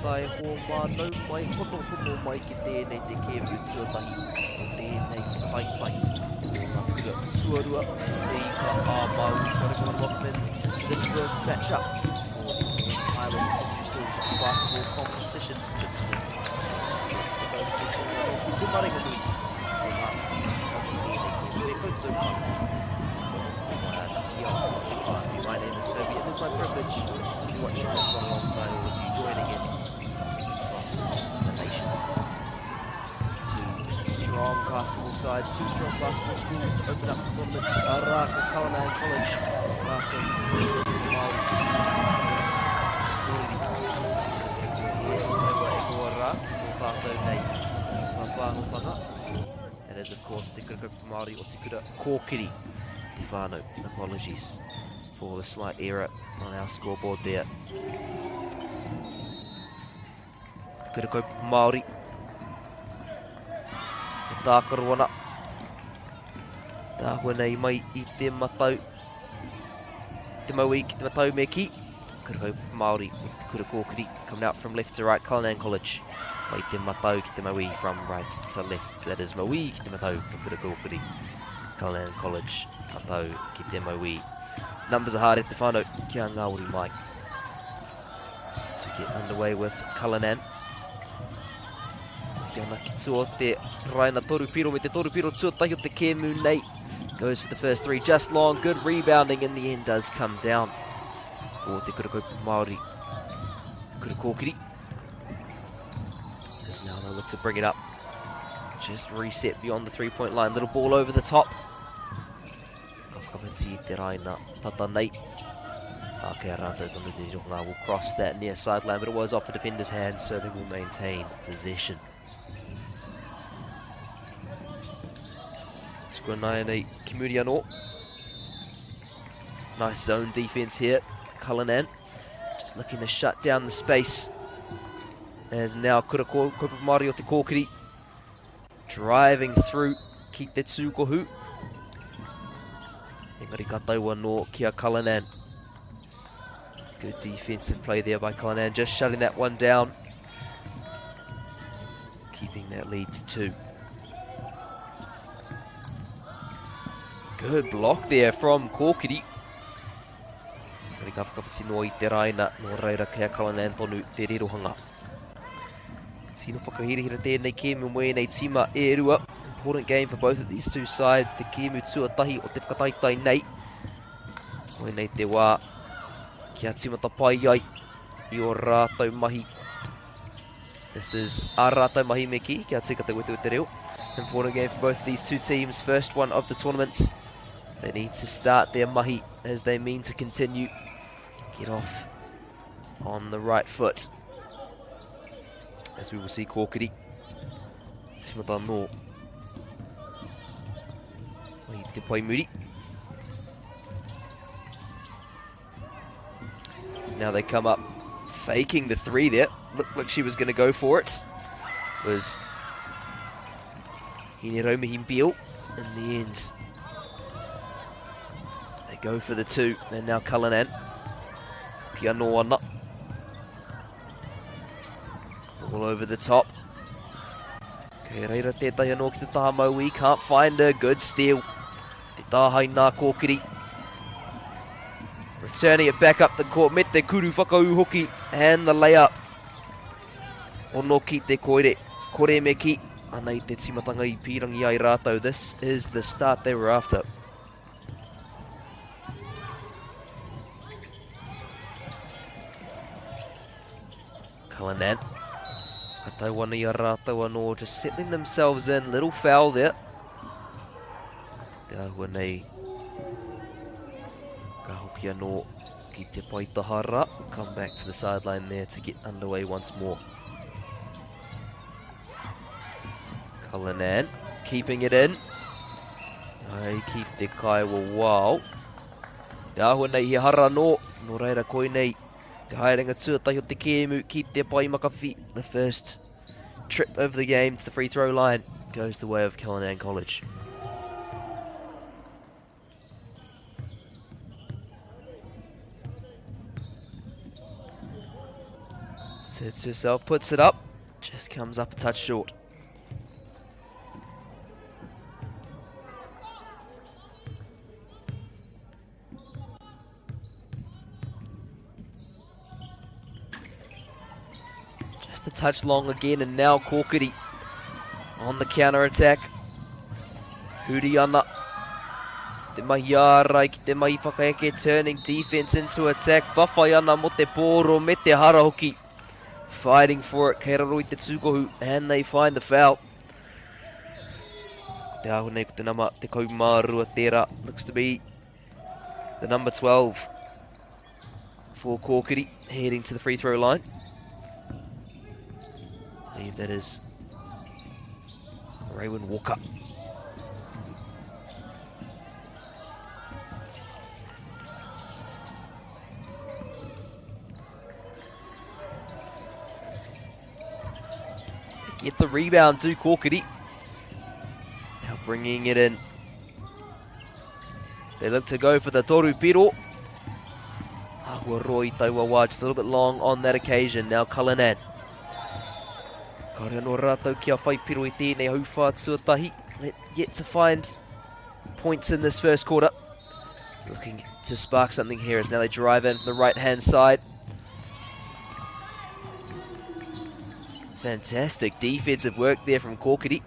tangata e hoa mā, nau mai, honohono mai ki tēnei te kēmu tuatahi o tēnei whakataetae o ngā kura tuarua o Te Ika a Māui. What everyone, welcome in to this first match-up for the North Island Secondary Schools Basketball Competition between Te Maringanui o ngā ki tēnei kēmu e koutou katoa. My name is Toby. It is my privilege to be watching this one alongside all of you joining in across the nation. Two strong basketball sides, two strong basketball schools to open up the tournament. Araka Cullinan College, Rātou Māori. That is of course Te Kura Kaupapa Māori o Te Kura Kōkiri Te whānau. Apologies for the slight error on our scoreboard there. Kura Kaupapa Māori. E tākaro ana. Tāhua nei mai i te matau. Te mauī ki te matau me ki. Kura Kaupapa Māori with te Kura Kōkiri coming out from left to right, Cullinan College. Mai te matau ki te mauī from right to left. That is mauī ki te matau for Kura Kōkiri. Cullinan College, matau ki te mauī. Numbers are hard at te whānau, kia ngāwari mai. So get underway with Cullinan. Kia ana ki tua te raina toru piro me te toru piro tuatahi o te kēmu nei. Goes for the first three, just long, good rebounding in the end does come down for Te Kura Kaupapa Māori. Kura Kōkiri. As now they'll look to bring it up. Just reset beyond the three-point line. Little ball over the top. Ka whakawhiti te raina tata nei. Ake rātou tonu te rohanga will cross that near sideline, but it was off the defender's hand, so they will maintain possession. Tukua nai nei ki muri anō. Nice zone defense here. Cullinan just looking to shut down the space. As now Kura Kaupapa Māori o te Kōkiri driving through ki te tūkohu. Engari ka tau anō ki a Cullinan. Good defensive play there by Cullinan, just shutting that one down. Keeping that lead to two. Good block there from Kōkiri. Engari ka whakawhiti noa i te raina, nō reira kei a Cullinan tonu te rirohanga. Tino whakahirahira tēnei kēmu mo ēnei tīma e rua. Important game for both of these two sides. Te kēmu tuatahi o te whakataetae nei. Koinei te wā kia tīmata pai ai i o rātou mahi. This is a rātou mahi me ki, kia tika te wete te reo. Important game for both these two teams. First one of the tournaments. They need to start their mahi as they mean to continue. Get off on the right foot. As we will see Kōkiri. Timata anō. Mai te pai muri. So now they come up faking the three there. Looked like she was going to go for it. Was Hineromihi Beal in the end. They go for the two. And now Cullinan. Kia noa All over the top. Kei reira tētahi anō ki te taha mauī. Can't find a good steal. Te tāhai nā Kōkiri. Returning it back up the court. Me te kuru whakaū hoki. And the layup. Ono ki te koire. Kore me ki. Ana i te timatanga i pīrangi ai rātou. This is the start they were after. Cullinan. Whakatau ana i a rātou anō, just settling themselves in. Little foul there. Te āhua nei, ka hoki anō ki te paitahara. Come back to the sideline there to get underway once more. Cullinan keeping it in. Ai ki te kaiwa wow. Te āhua nei he hara nō, nō reira koinei Te haerenga tuatahi o te kēmu ki te pai makawhi. The first trip of the game to the free throw line goes the way of Cullinan College. Sets herself, puts it up, just comes up a touch short. Just a touch long again, and now Kōkiri on the counter attack. Huriana. Te mahi ārai ki te mahi whakaeke, turning defense into attack. Whawhai ana mo te pōro me te hara hoki. Fighting for it, kei raro i te tūkohu, and they find the foul. Ko te ahu nei ko te nama 12 tērā. Looks to be the number 12 for Kōkiri, heading to the free throw line. I believe that is Raywin Walker. Get the rebound to Kōkiri. Now bringing it in. They look to go for the toru piro. Ahua roi taua wā, just a little bit long on that occasion. Now Cullinan. Kāre anō rātou kia whai piro i tēnei hauwhā tuatahi. Yet to find points in this first quarter. Looking to spark something here as now they drive in from the right-hand side. Fantastic defensive work there from Kōkiri.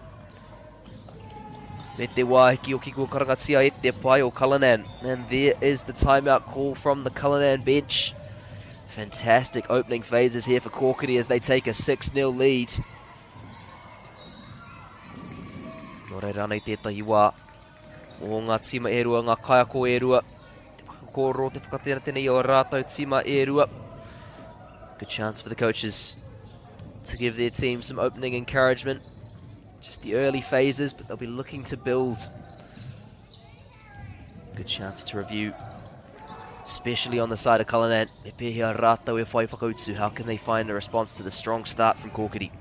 Me te wāhiki o Kiko karangatia e te pai o Cullinan. And there is the timeout call from the Cullinan bench. Fantastic opening phases here for Kōkiri as they take a 6-0 lead. Nō reira anei tētahi wā o ngā tīma e rua, ngā kaiako e rua. Te whakakōrero, te whakatenatena i o rātou tīma e rua. Good chance for the coaches to give their team some opening encouragement. Just the early phases, but they'll be looking to build. Good chance to review, especially on the side of Cullinan. Me pēhea rātou e whai whakautu. How can they find a response to the strong start from Kōkiri?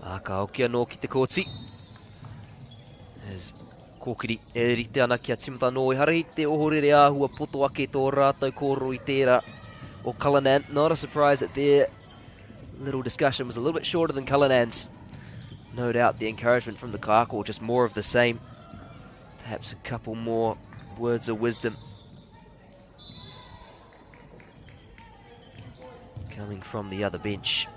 Ā, ka hoki anō ki te kōti. As Kōkiri e rite ana kia timata anō. Ehara i te ohorere āhua poto ake tō rātou kōrero i tērā o Cullinan. Not a surprise that their little discussion was a little bit shorter than Cullinan's. No doubt the encouragement from the kaiako, just more of the same. Perhaps a couple more words of wisdom coming from the other bench.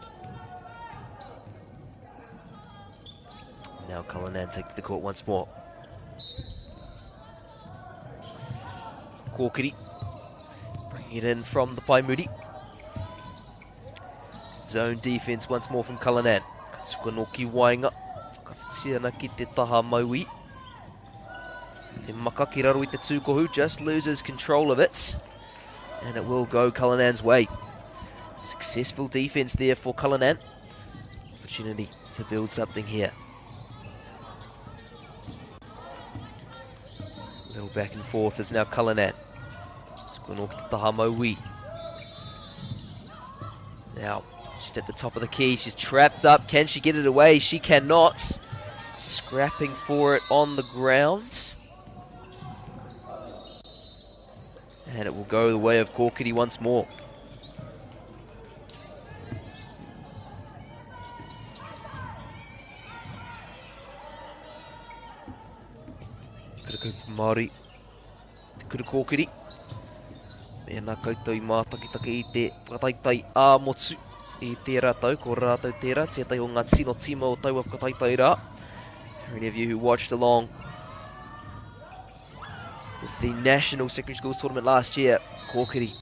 Now Cullinan take to the court once more. Kōkiri bringing it in from the Paimuri. Zone defense once more from Cullinan. Katsuka waenga. Whakawhitia ana ki te taha maui. Te maka ki raro i te tūkohu just loses control of it. And it will go Cullinan's way. Successful defense there for Cullinan. Opportunity to build something here. Little back and forth is now Cullinan. Tuku ki te taha maui. Now, just at the top of the key, she's trapped up. Can she get it away? She cannot. Scrapping for it on the ground. And it will go the way of Kōkiri once more. Kura kaupapa Māori, te kura kōkiri. Mēnā koutou i mātakitaki i te whakataetae ā-motu i tērā tau, ko rātou tērā, tētahi o ngā tino tīma o taua whakataetae rā. For any of you who watched along with the National Secondary Schools Tournament last year, Kōkiri,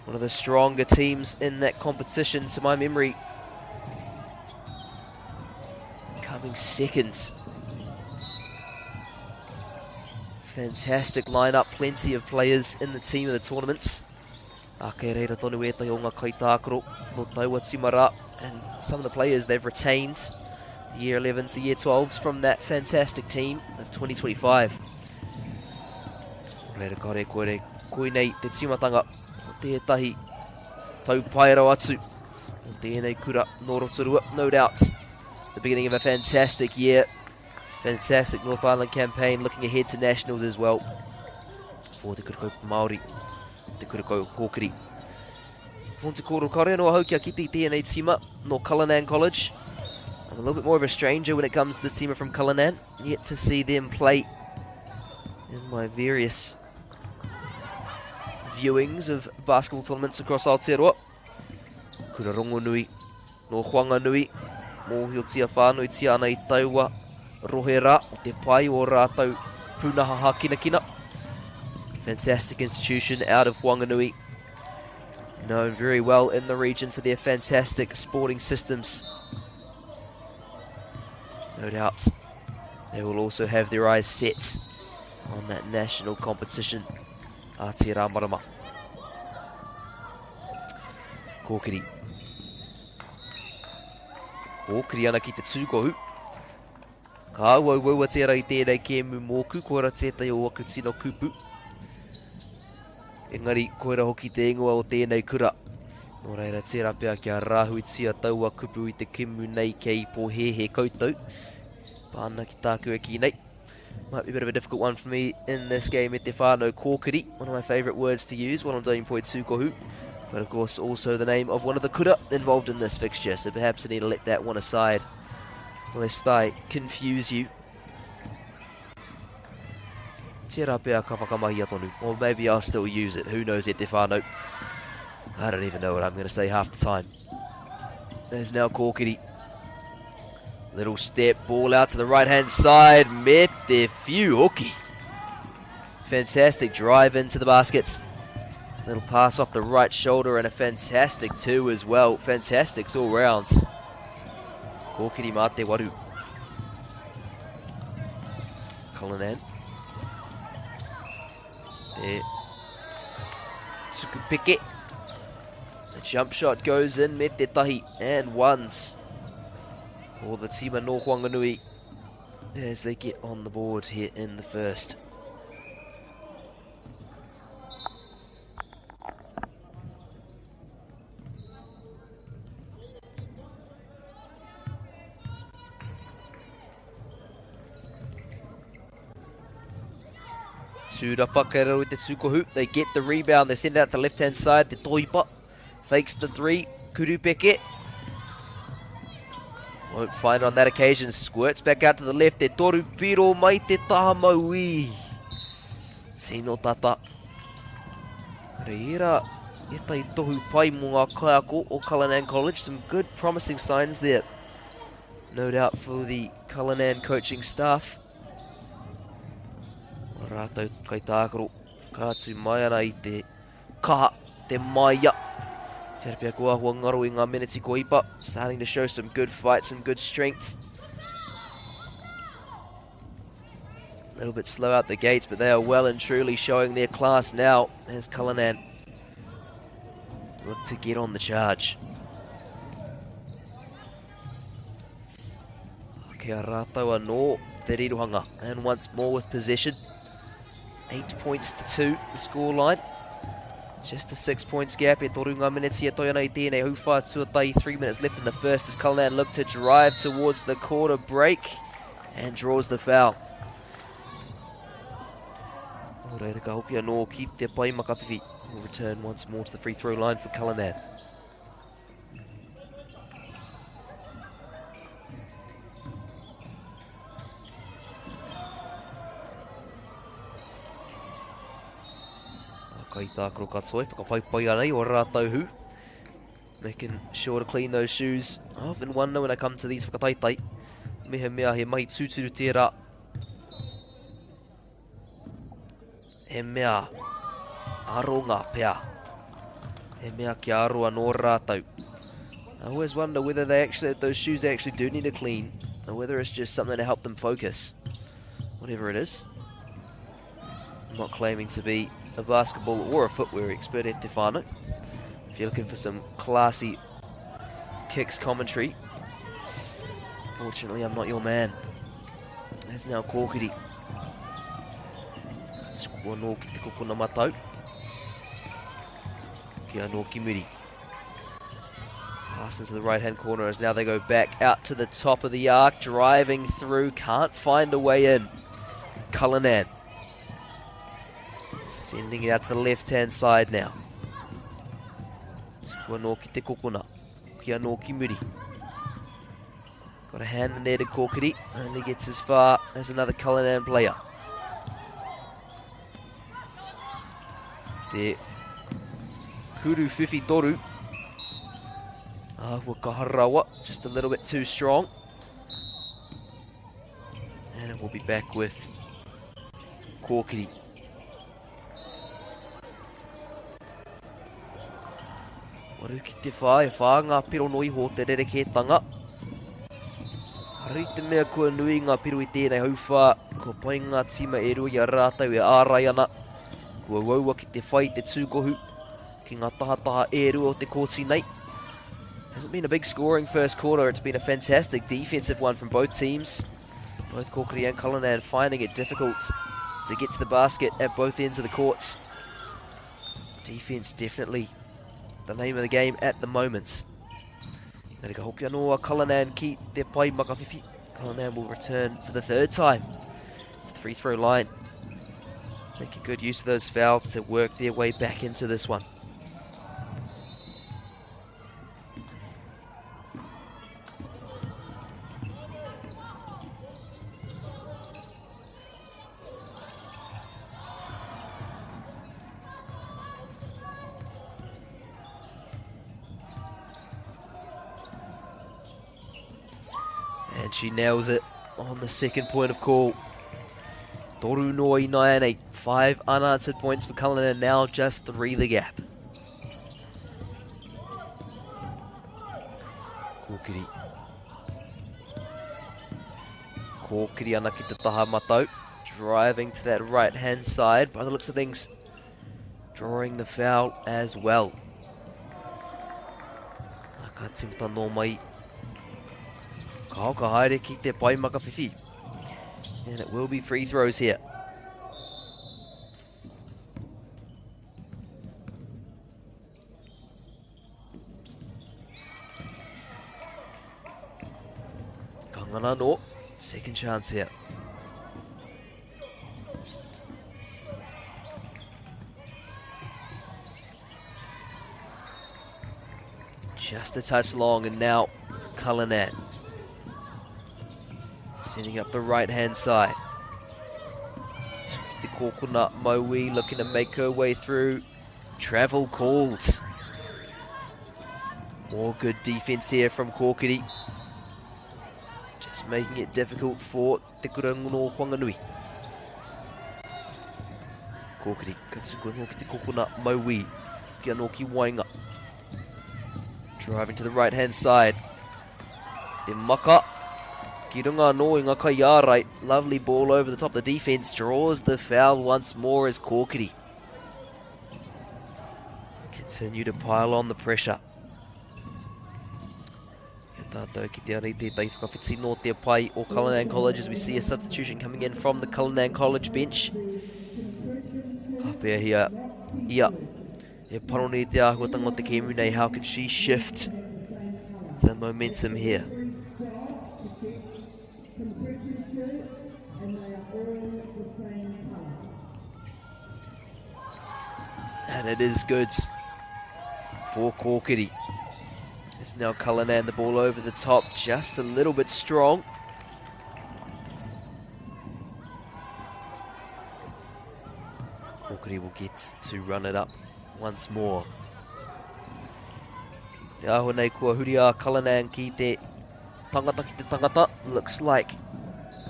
one of the stronger teams in that competition to my memory, coming second. Fantastic lineup, plenty of players in the team of the tournaments. Ake reira tonu ētahi o ngā kaitākaro no taua tima rā, and some of the players they've retained, the year 11s, the year 12s from that fantastic team of 2025. Reira kare koe koinei te tīmatanga o tētahi tau pai rawa atu. O tēnei kura nō Rotorua, no doubt. The beginning of a fantastic year. Fantastic North Island campaign, looking ahead to nationals as well. For te Kura Kaupapa Māori, te Kura Kōkiri. Mō te kōrero kāore anō ahau kia kite i tēnei tīma nō Cullinan College. I'm a little bit more of a stranger when it comes to this team from Cullinan. Yet to see them play in my various viewings of basketball tournaments across Aotearoa. Kura rongonui, nō Whanganui, mōhiotia whānuitia ana i taua rohe rā o te pai o rātou pūnaha hākinakina. Fantastic institution out of Whanganui. Known very well in the region for their fantastic sporting systems. No doubt they will also have their eyes set on that national competition. A te Rāmarama. Kōkiri. Kōkiri ana ki te tūkohu. Ka auauaua tērā i tēnei kēmu mōku, koira tētahi o aku tino kupu. Engari, koira hoki te ingoa o tēnei kura. Nō reira, tērā pea kia rāhuitia taua kupu i te kēmu nei kei pōhēhē koutou. Pāna ki tāku e kī nei. Might be a bit of a difficult one for me in this game e te whānau kōkiri. One of my favourite words to use while I'm doing poi tūkohu. But of course also the name of one of the kura involved in this fixture. So perhaps I need to let that one aside. Lest I confuse you. Tērā pea ka whakamahia tonu. Or maybe I'll still use it. Who knows e te whānau. I don't even know what I'm going to say half the time. There's now Kōkiri. Little step, ball out to the right-hand side. Me te whiu hoki. Fantastic drive into the baskets. Little pass off the right shoulder and a fantastic two as well. Fantastics all rounds. Kōkiri mā te waru. Cullinan. Te tuku peke. The jump shot goes in me te tahi and ones for the tīma nō Whanganui as they get on the board here in the first. Tūrapa kei raro i te tūkohu. They get the rebound. They send it out to the left-hand side. Te Toipa fakes the three. Kurupeke. Won't find on that occasion. Squirts back out to the left. Te toru piro mai te taha mauī. Tino tata. Reira, ētahi tohu pai mō ngā kaiako o Cullinan College. Some good promising signs there. No doubt for the Cullinan coaching staff. Rātou kaitākaro whakaatu mai ana i te kaha, te maia. Te pea ko ahua ngaro i ngā meneti ko ipa. Starting to show some good fight, some good strength. A little bit slow out the gates, but they are well and truly showing their class now as Cullinan look to get on the charge. Kia rātou anō te rirohanga. And once more with possession. 8 points to 2, the score line. Just a 6 points gap. E toru ngā minutes e toi ana i tēnei hauwhā tuatahi. 3 minutes left in the first as Cullinan look to drive towards the quarter break and draws the foul. Nō reira ka hoki anō ki te pai makawhiwhi. Will return once more to the free throw line for Cullinan. Kai tākaro katoa, whakapaipai ana i o rātou hu. Making sure to clean those shoes. I often wonder when I come to these whakataitai, mehemea he mahi tūturu tērā. He mea aronga pea. He mea kia aro anō rātou. I always wonder whether they actually, those shoes they actually do need to clean, or whether it's just something to help them focus. Whatever it is. I'm not claiming to be a basketball or a footwear expert at Te Whānau. If you're looking for some classy kicks commentary, fortunately I'm not your man. There's now Kōkiri. Tuku anō ki te kokona matau. Ki anō ki muri. Pass into the right-hand corner as now they go back out to the top of the arc, driving through, can't find a way in. Cullinan sending it out to the left-hand side now. Tuku anō ki te kokona. Ki anō ki muri. Got a hand in there to Kōkiri. Only gets as far as another Cullinan player. Te Kuru Whiwhi Toru. Āhua kaha rawa, just a little bit too strong. And it will be back with Kōkiri. Waru ki te whā, e whā ngā piro no iho te rerekētanga. Hari te mea kua nui ngā piro i tēnei hauwhā, kua pai ngā tīma e rua i a rātou e ārai ana. Kua uaua ki te whai te tūkohu ki ngā tahataha e rua o te kōti nei. Hasn't been a big scoring first quarter. It's been a fantastic defensive one from both teams. Both Kōkiri and Cullinan finding it difficult to get to the basket at both ends of the courts. Defense definitely the name of the game at the moment. Engari ka hoki anō a Cullinan ki te pai makawhiwhi. Cullinan will return for the third time to the free throw line. Making good use of those fouls to work their way back into this one. And she nails it on the second point of call. Toru no Inaiane, 5 unanswered points for Cullinan, and now just 3 the gap. Kōkiri. Kōkiri ana ki te taha matau. Driving to that right-hand side. By the looks of things, drawing the foul as well. Ka timata nō mai. Ka hoka haere ki te pai makawhiwhi. And it will be free throws here. Ka ngana anō. Second chance here. Just a touch long, and now Cullinan setting up the right-hand side. Te kōkona Maui looking to make her way through. Travel called. More good defense here from Kōkiri. Just making it difficult for Te Kura Ngono Whanganui. Kōkiri, ka tuku anō ki te kokona Maui. Ki anō ki waenga. Driving to the right hand side. Te maka. Ki runga anō i ngā kaiārai. Lovely ball over the top of the defense. Draws the foul once more as Kōkiri. Continue to pile on the pressure. Kia tātou ki te ara i tētahi whakawhiti nō te pai o Cullinan College as we see a substitution coming in from the Cullinan College bench. Ka pēhia ia e paroni te āhuatanga o te kēmu nei. How can she shift the momentum here? And it is good for Kōkiri. It's now Cullinan, the ball over the top, just a little bit strong. Kōkiri will get to run it up once more. Te aho nei kua huri a Cullinan ki te tangata ki te tangata. Looks like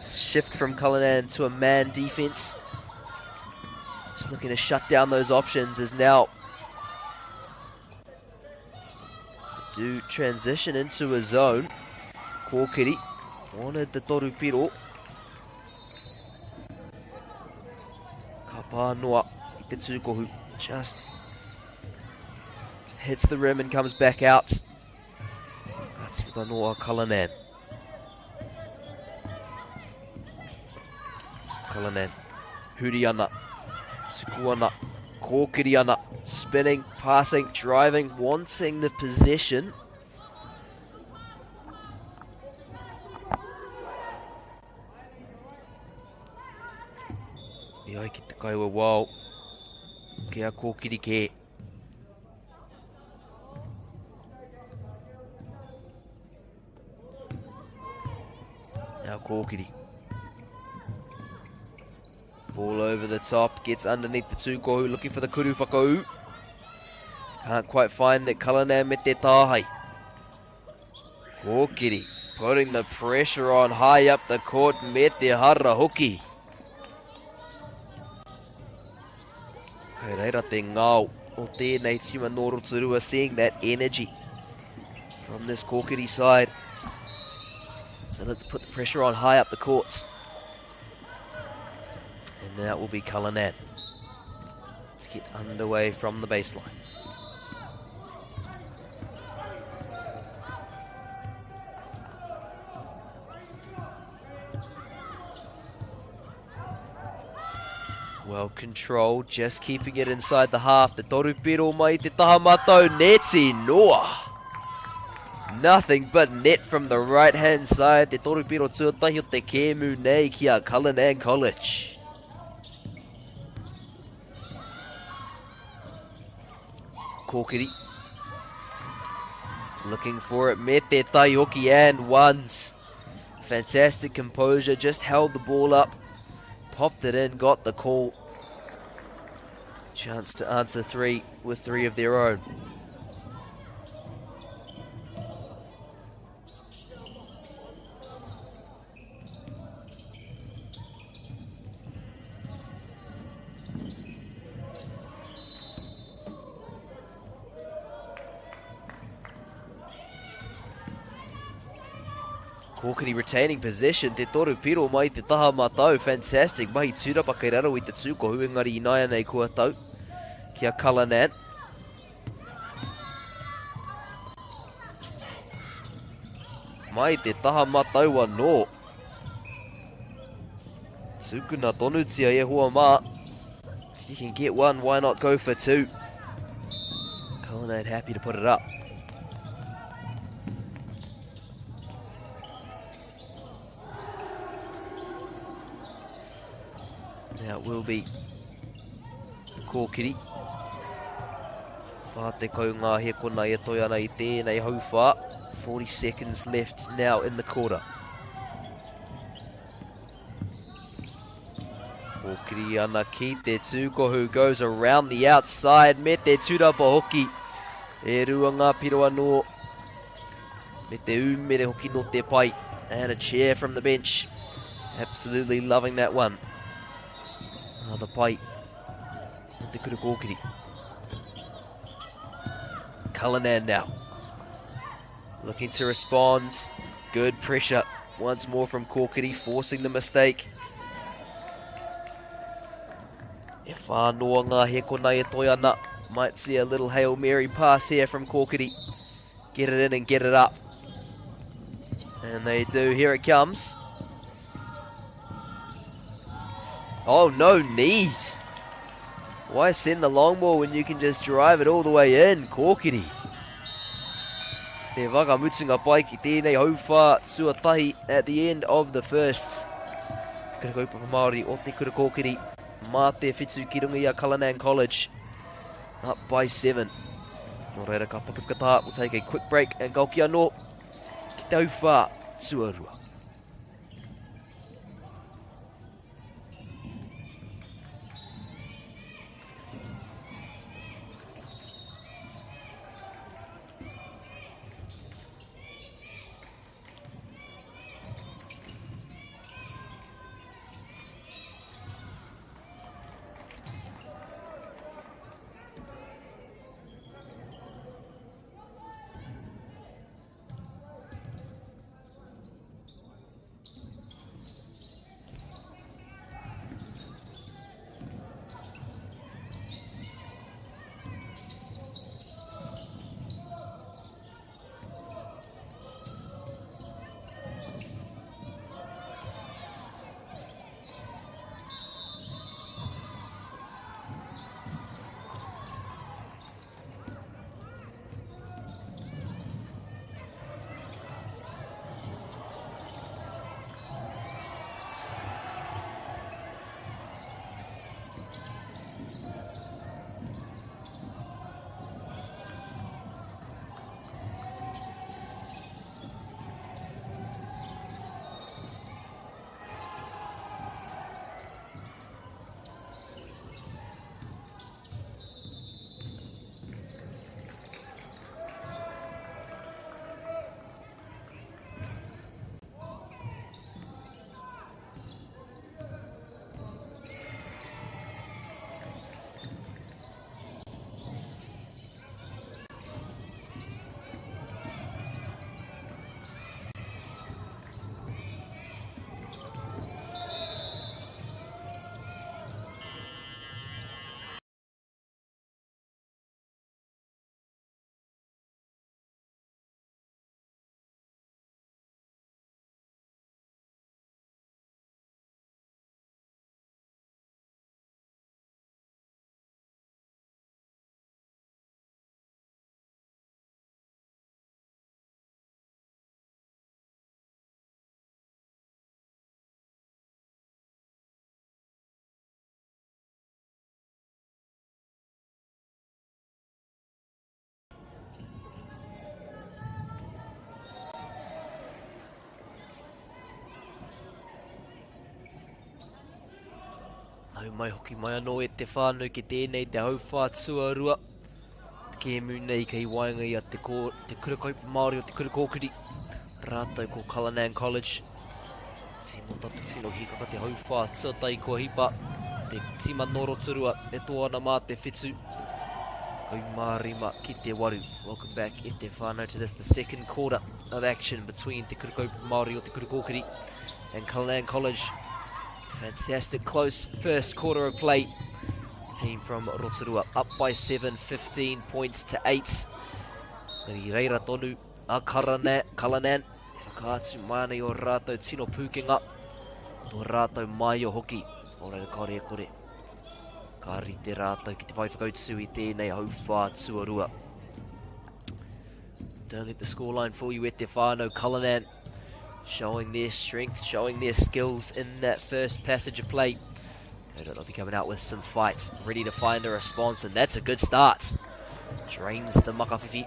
shift from Cullinan to a man defense. Just looking to shut down those options as now do transition into a zone. Kōkiri wanted the toru piro. Ka pā noa i te tūkohu. Just hits the rim and comes back out. Ka tīmata noa Cullinan. Cullinan. Huri ana. Tuku ana. Kōkiri ana. Spinning, passing, driving, wanting the possession. ai ki te kaiwawao, ki a Kōkiri kē. Now Kōkiri. Ball over the top, gets underneath the tūkohu, looking for the kuru whakau. Can't quite find it, Cullinan me te tāhai. Kōkiri, putting the pressure on high up the court, me te hara hoki. Kei reira te ngao o tēnei tima nō Rotorua, seeing that energy from this Kōkiri side. So let's put the pressure on high up the courts. And that will be Cullinan to get underway from the baseline. Well controlled, just keeping it inside the half. The toru piro mai te taha matau, neti noa. Nothing but net from the right hand side. Te toru piro tuatahi o te kēmu nei ki a Cullinan College. Kōkiri. Looking for it, me te tai hoki and once. Fantastic composure, just held the ball up, popped it in, got the call. Chance to answer three with three of their own. Kōkiri retaining possession, te toru piro mai te taha matau, fantastic, mahi tūrapa kei raro i te tūkohu, engari ināianei kua tau ki a Cullinan. Mai te taha matau anō. Tukuna tonutia e hoa mā. If you can get one, why not go for two? Cullinan happy to put it up. Now it will be Kōkiri. Whā te kau ngā hekona e toi ana i tēnei hauwhā. 40 seconds left now in the quarter. Kōkiri ana ki te tūkohu, goes around the outside, me te tūrapa hoki. E rua ngā piro anō, me te ūmere hoki no te pai. And a chair from the bench. Absolutely loving that one. Ah, the pai o te kura kōkiri. Cullinan now. Looking to respond. Good pressure once more from Kōkiri, forcing the mistake. E whānoa ngā hekona e toi ana. Might see a little Hail Mary pass here from Kōkiri. Get it in and get it up. And they do. Here it comes. Oh, no need. Why send the long ball when you can just drive it all the way in? Kōkiri. Te whakamutunga pai ki tēnei hauwhā tuatahi at the end of the first. Kura kaupapa Māori o Te Kura Kōkiri mā te whitu ki runga i a Cullinan College. Up by 7. Nō reira ka paku whakatā, we'll take a quick break and ka hoki anō ki te hauwhā tuarua. Nau mai hoki mai anō e te whānau ki tēnei te hauwhā tuarua. Te kēmu nei kei waenga i a te, kō, te Kura Kaupapa Māori o Te Kura Kōkiri. Rātou ko Cullinan College. Tino tata tino hikaka te hauwhā tuatahi kua hipa. Te tīma nō Rotorua e toa ana mā te whitu. 15 ki te waru. Welcome back e te whānau to this the second quarter of action between Te Kura Kaupapa Māori o Te Kura Kōkiri and Cullinan College. Fantastic close first quarter of play. Team from Rotorua up by 7, 15 points to 8. I reira tonu a Karana, Cullinan. E whakaatu mai ana i o rātou tino pūkenga, tō rātou māia hoki. Nō reira kāore e kore. Ka rite rātou ki te whai whakautu i tēnei hauwhā tuarua. Don't let the scoreline fool you e te whānau Cullinan. Showing their strength, showing their skills in that first passage of play. No doubt they'll be coming out with some fights, ready to find a response, and that's a good start. Drains the makawhiwhi.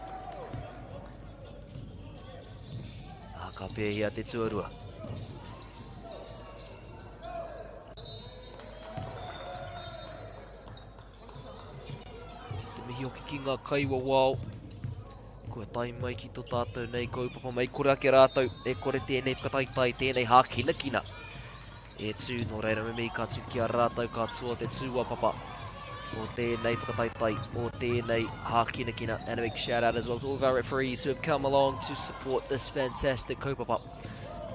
Ah, ka pēhea te tuarua. Te mihi hoki ki ngā kaiwawao. Kua tae mai ki tō tātou nei kaupapa mei kore ake rātou e kore tēnei whakataetae, tēnei hākinakina. E tū, nō reira me mihi ka tū ki a rātou katoa te tūāpapa o tēnei whakataetae, o tēnei hākinakina. And a big shout out as well to all of our referees who have come along to support this fantastic kaupapa.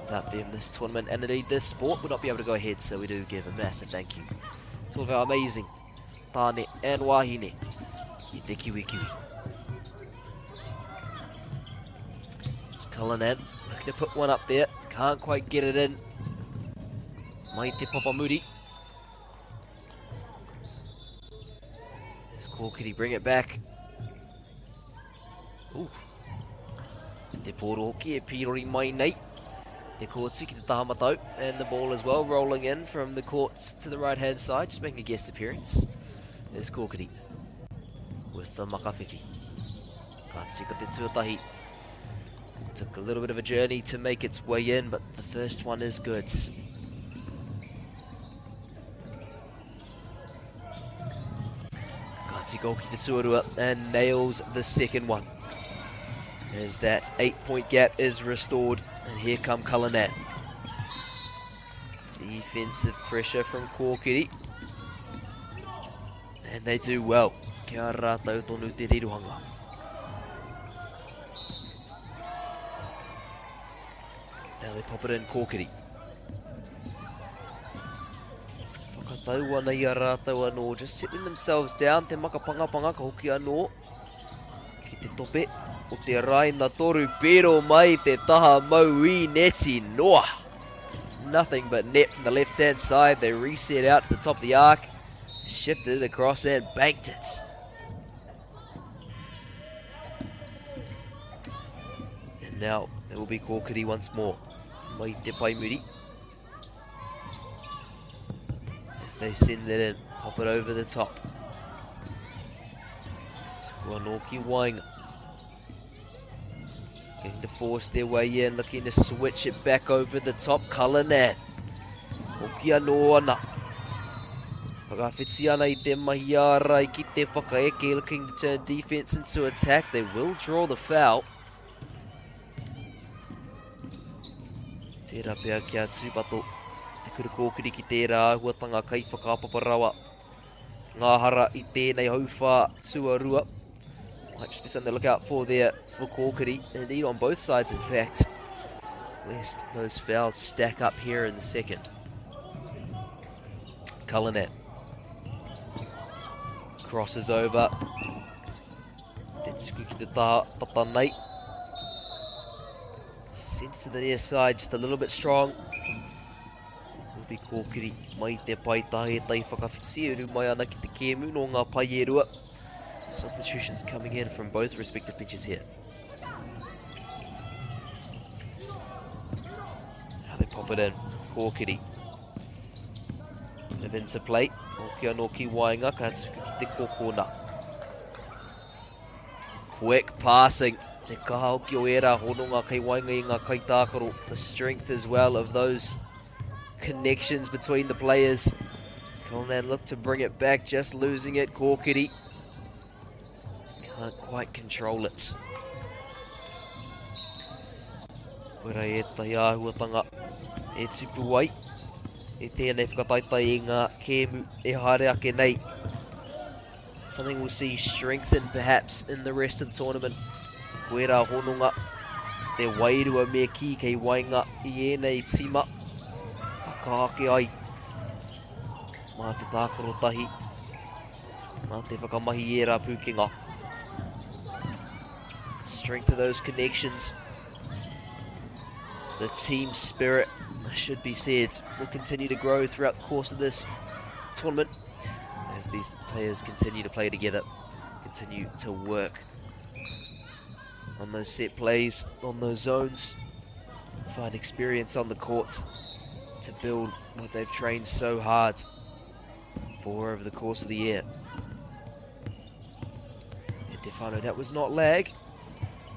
Without them, this tournament and indeed this sport would not be able to go ahead, so we do give a massive thank you to all of our amazing tāne and wāhine i te kiwikiwi. It's Cullinan looking to put one up there. Can't quite get it in. Mai te papamuri. It's Kōkiri bring it back. Ooh. Te pōro hoki e pīrori mai nei. Te kōti ki te taha matau. And the ball as well rolling in from the courts to the right hand side. Just making a guest appearance. There's Kōkiri with the makawhiwhi. Ka tika te tuatahi. Took a little bit of a journey to make its way in, but the first one is good. Ka tika hoki te tuarua and nails the second one. As that 8-point gap is restored, and here come Cullinan. Defensive pressure from Kōkiri. And they do well. Kia rātou tonu te rirohanga. Now they pop it in Kōkiri. Whakatau ana i a rātou anō, just settling themselves down, te makapangapanga ka hoki anō ki te tope o te raina toru pero mai te taha mauī neti noa. Nothing but net from the left-hand side. They reset out to the top of the arc, shifted it across and banked it. And now it will be Kōkiri once more. Mai te paimuri. As they send it in, pop it over the top. Tukuanoki Wainga. Getting to force their way in, looking to switch it back over the top. Cullinan. Hoki anō ana. Whakawhiti ana i te mahi ārai ki te whakaeke, looking to turn defense into attack. They will draw the foul. Tērā pea kia tūpato te kura kōkiri ki tērā āhuatanga kai whakapapa rawa. Ngā hara i tēnei hauwhā tuarua. Might just be something to look out for there for Kōkiri. Indeed, on both sides, in fact. Lest those fouls stack up here in the second. Cullinan crosses over. Te tuku ki te taha tata nei. Sends to the near side, just a little bit strong. Will be kōkiri mai te pai tahi e tai whakawhiti e uru mai ana ki te kēmu nō ngā pai e rua. Substitutions coming in from both respective benches here. Now they pop it in. Kōkiri. Bit of interplay. Hoki anō ki waenga, ka tuku ki te kokona. Quick passing. Te kaha hoki o ērā hononga kei waenga i ngā kaitākaro. The strength as well of those connections between the players. Cullinan looked to bring it back, just losing it. Kōkiri can't quite control it. Koira ētahi āhuatanga e tupu ai e tēnei whakataetae i ngā kēmu e haere ake nei. Something we'll see strengthen perhaps in the rest of the tournament. Koera hononga te wairua me kī kei waenga i ēnei tīma. Ka kaha ake ai mā te tākaro tahi, mā te whakamahi i ērā pūkenga. Strength of those connections. The team spirit, should be said, will continue to grow throughout the course of this tournament as these players continue to play together, continue to work on those set plays, on those zones, find experience on the courts to build what they've trained so hard for over the course of the year. E te whānau, that was not lag.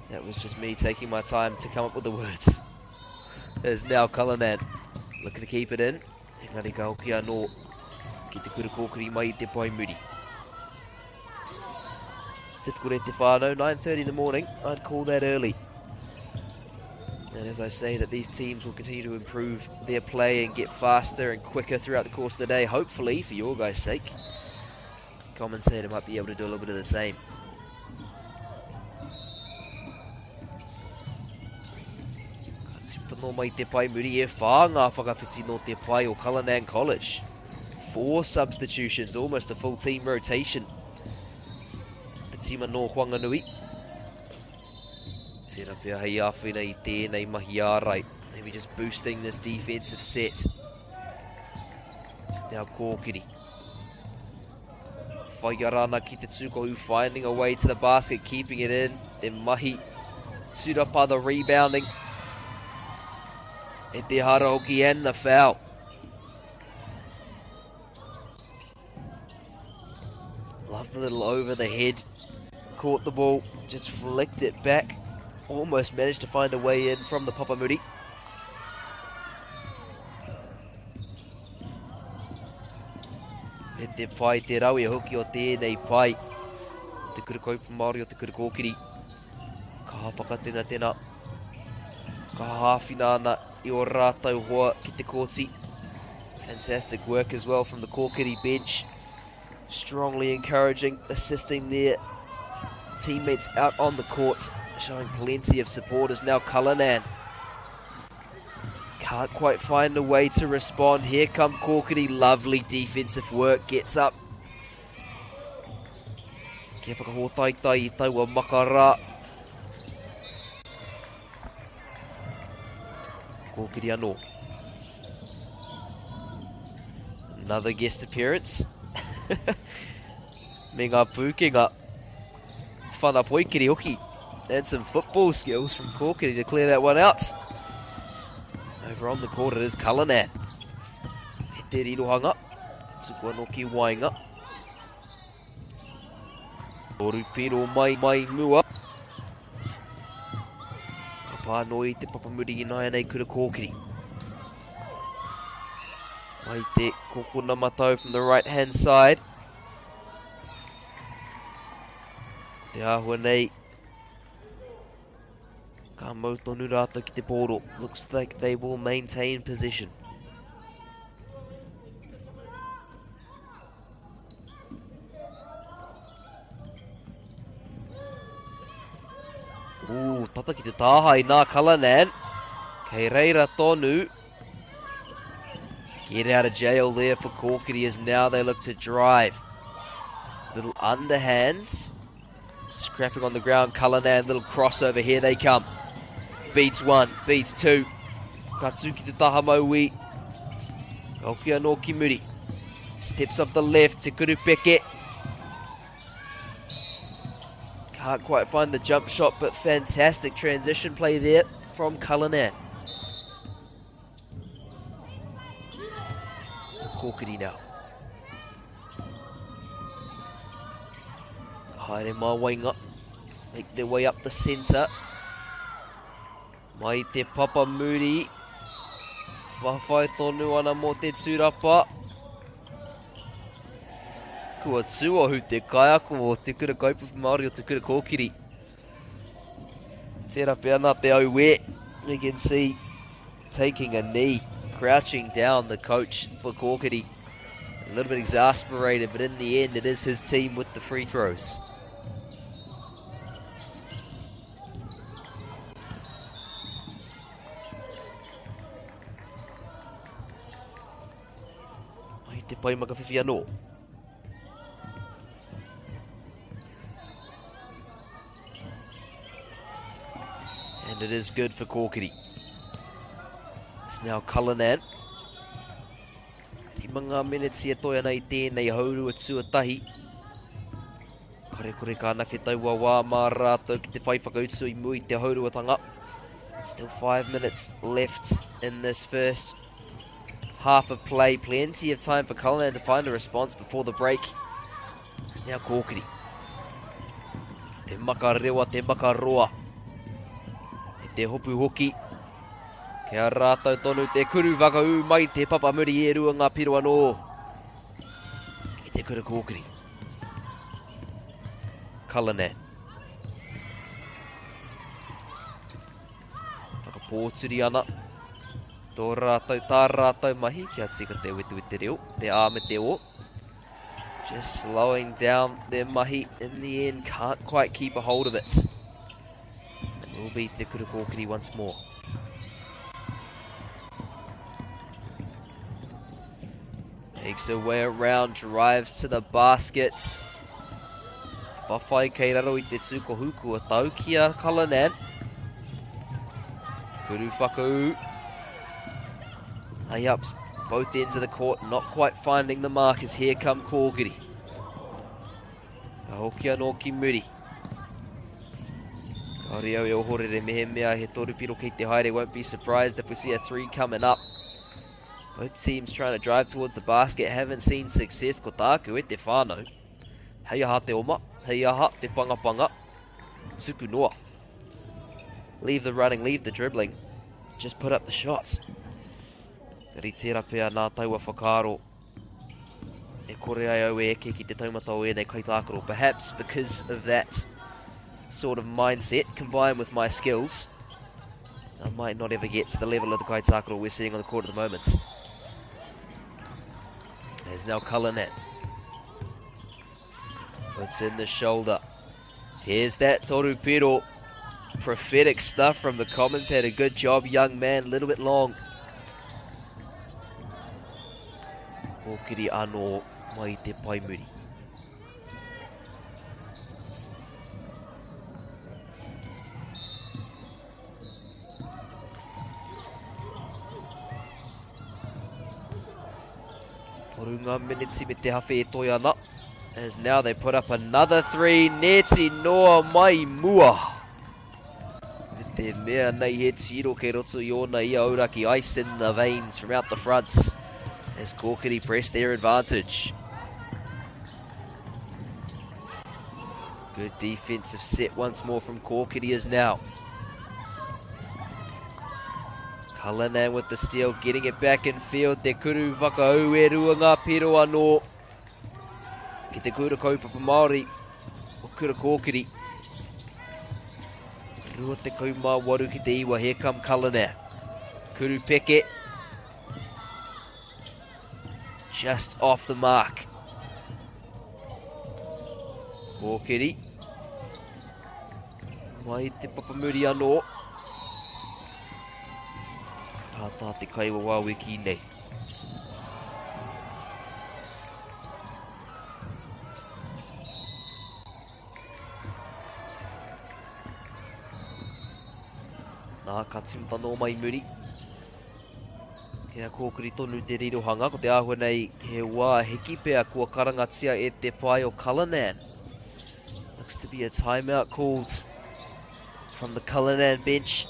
That was just me taking my time to come up with the words. There's now Cullinan looking to keep it in. Engari ka hoki anō ki te kura kōkiri mai i te pae muri. It's difficult at te whānau, 9.30 in the morning, I'd call that early. And as I say, that these teams will continue to improve their play and get faster and quicker throughout the course of the day, hopefully, for your guys' sake. Commentator might be able to do a little bit of the same. Ka tipa no mai te pae muri e whā ngā whakawhiti no te pae o Cullinan College. Four substitutions, almost a full team rotation. Te tīma no Whanganui. Tērā pea hei āwhina i tēnei mahi ārai. Maybe just boosting this defensive set. It's now Kōkiri. Whai ara ana ki te tūkohu, finding a way to the basket, keeping it in. Te mahi Turapa the rebounding. E te hara hoki and the foul. Love the little over the head. Caught the ball, just flicked it back. Almost managed to find a way in from the Papamuri. E te pai, te rawe hoki o tēnei pai. Te kura kaupa Māori o te kura kōkiri. Ka whakatenatena, ka hāwhina ana i o rātou hoa ki te kōti. Fantastic work as well from the Kōkiri bench. Strongly encouraging, assisting their teammates out on the court, showing plenty of support as now Cullinan can't quite find a way to respond. Here come Kōkiri. Lovely defensive work. Gets up. Kia whakahōtaitai i taua makara. Kōkiri anō. Another guest appearance. Me ngā pūkenga. Whana poikiri hoki. And some football skills from Kōkiri to clear that one out. Over on the court it is Cullinan. He te rirohanga. Tuku anō ki waenga. Toru piro mai mai mua. Ka pā noi te papamuri i nāianei kura kōkiri. Mai te kokona matau from the right hand side. Te āhua nei, ka mau tonu rātou ki te pōro. Looks like they will maintain position. Ooh, tata ki te tāhae nā Cullinan. Kei reira tonu. Get out of jail there for Kōkiri as now they look to drive. Little underhands. Scrapping on the ground, Cullinan, little crossover, here they come. Beats one, beats two. Katsuki te taha maui. Hoki anō ki muri. Steps up the left to Kurupeke. Can't quite find the jump shot, but fantastic transition play there from Cullinan. Kōkiri now. Haere mā wainga. Make their way up the centre. Mai te papa muri. Whawhai tonu ana mō te tūrapa. Kua tūohu te kaiako o Te Kura Kaupapa Māori o Te Kura Kōkiri. Tērā pea nā te auē. You can see taking a knee, crouching down the coach for Kōkiri. A little bit exasperated, but in the end it is his team with the free throws. Ai te pai makawhiwhi anō. And it is good for Kōkiri. It's now Cullinan. Rima ngā minutes e toe ana i tēnei haurua tuatahi. Kare kore ka anake taua wā mā rātou ki te whai whakautu i mua i te hauruatanga. Still 5 minutes left in this first half of play. Plenty of time for Cullinan to find a response before the break. It's now Kōkiri. Te maka rewa, te maka roa. E te hopu hoki. Kia rātou tonu te kuru whakaū mai te papamuri e rua ngā piro anō. Ki te kura kōkiri. Cullinan. Whakapōturi ana tō rātou, tā rātou mahi kia tika te wetewete reo, te A me te O. Just slowing down their mahi in the end, can't quite keep a hold of it. It will be Te Kura Kōkiri once more. Makes her way around, drives to the baskets. Whawhai kei raro i te tūkohu, kua tau ki a Cullinan. Kuru whakaū. Layups, both ends of the court, not quite finding the mark as here come Kōkiri. Ka hoki anō ki muri. Kāore au e ohorere mehemea he torupiro kei te haere. Won't be surprised if we see a three coming up. Both teams trying to drive towards the basket haven't seen success. Ko tāku e te whānau. Hei aha te oma, hei aha te pangapanga. Tuku noa. Leave the running, leave the dribbling. Just put up the shots. Engari tērā pea nā taua whakaaro e kore ai au e eke ki te taumata o ēnei kaitākaro. Perhaps because of that sort of mindset combined with my skills, I might not ever get to the level of the kaitākaro we're seeing on the court at the moment. There's now Cullinan. Puts in the shoulder. Here's that Toru Piro. Prophetic stuff from the commentator. Good job, young man. Little bit long. Kōkiri anō mai te paemuri. Toru ngā miniti me te hawhe e toi ana. As now they put up another three. Neti noa mai mua. Me te mea nei he tiro kei roto i ōna ia auraki. Ice in the veins from out the fronts. As Kōkiri press their advantage. Good defensive set once more from Kōkiri is now. Cullinan with the steal, getting it back in field. Te kuru whakahau e rua ngā piro anō. Ki te kura kaupapa Māori o Kura Kōkiri. 28 ki te iwa, here come Cullinan. Kuru peke. Just off the mark. Kōkiri. Mai te papamuri anō. Tātā te kaiwawao e kī nei. Nā, ka tīmata nō mai muri. Kia kōkiri tonu te rirohanga, ko te āhua nei he wā hiki pea kua karangatia e te pae o Cullinan. Looks to be a timeout called from the Cullinan bench.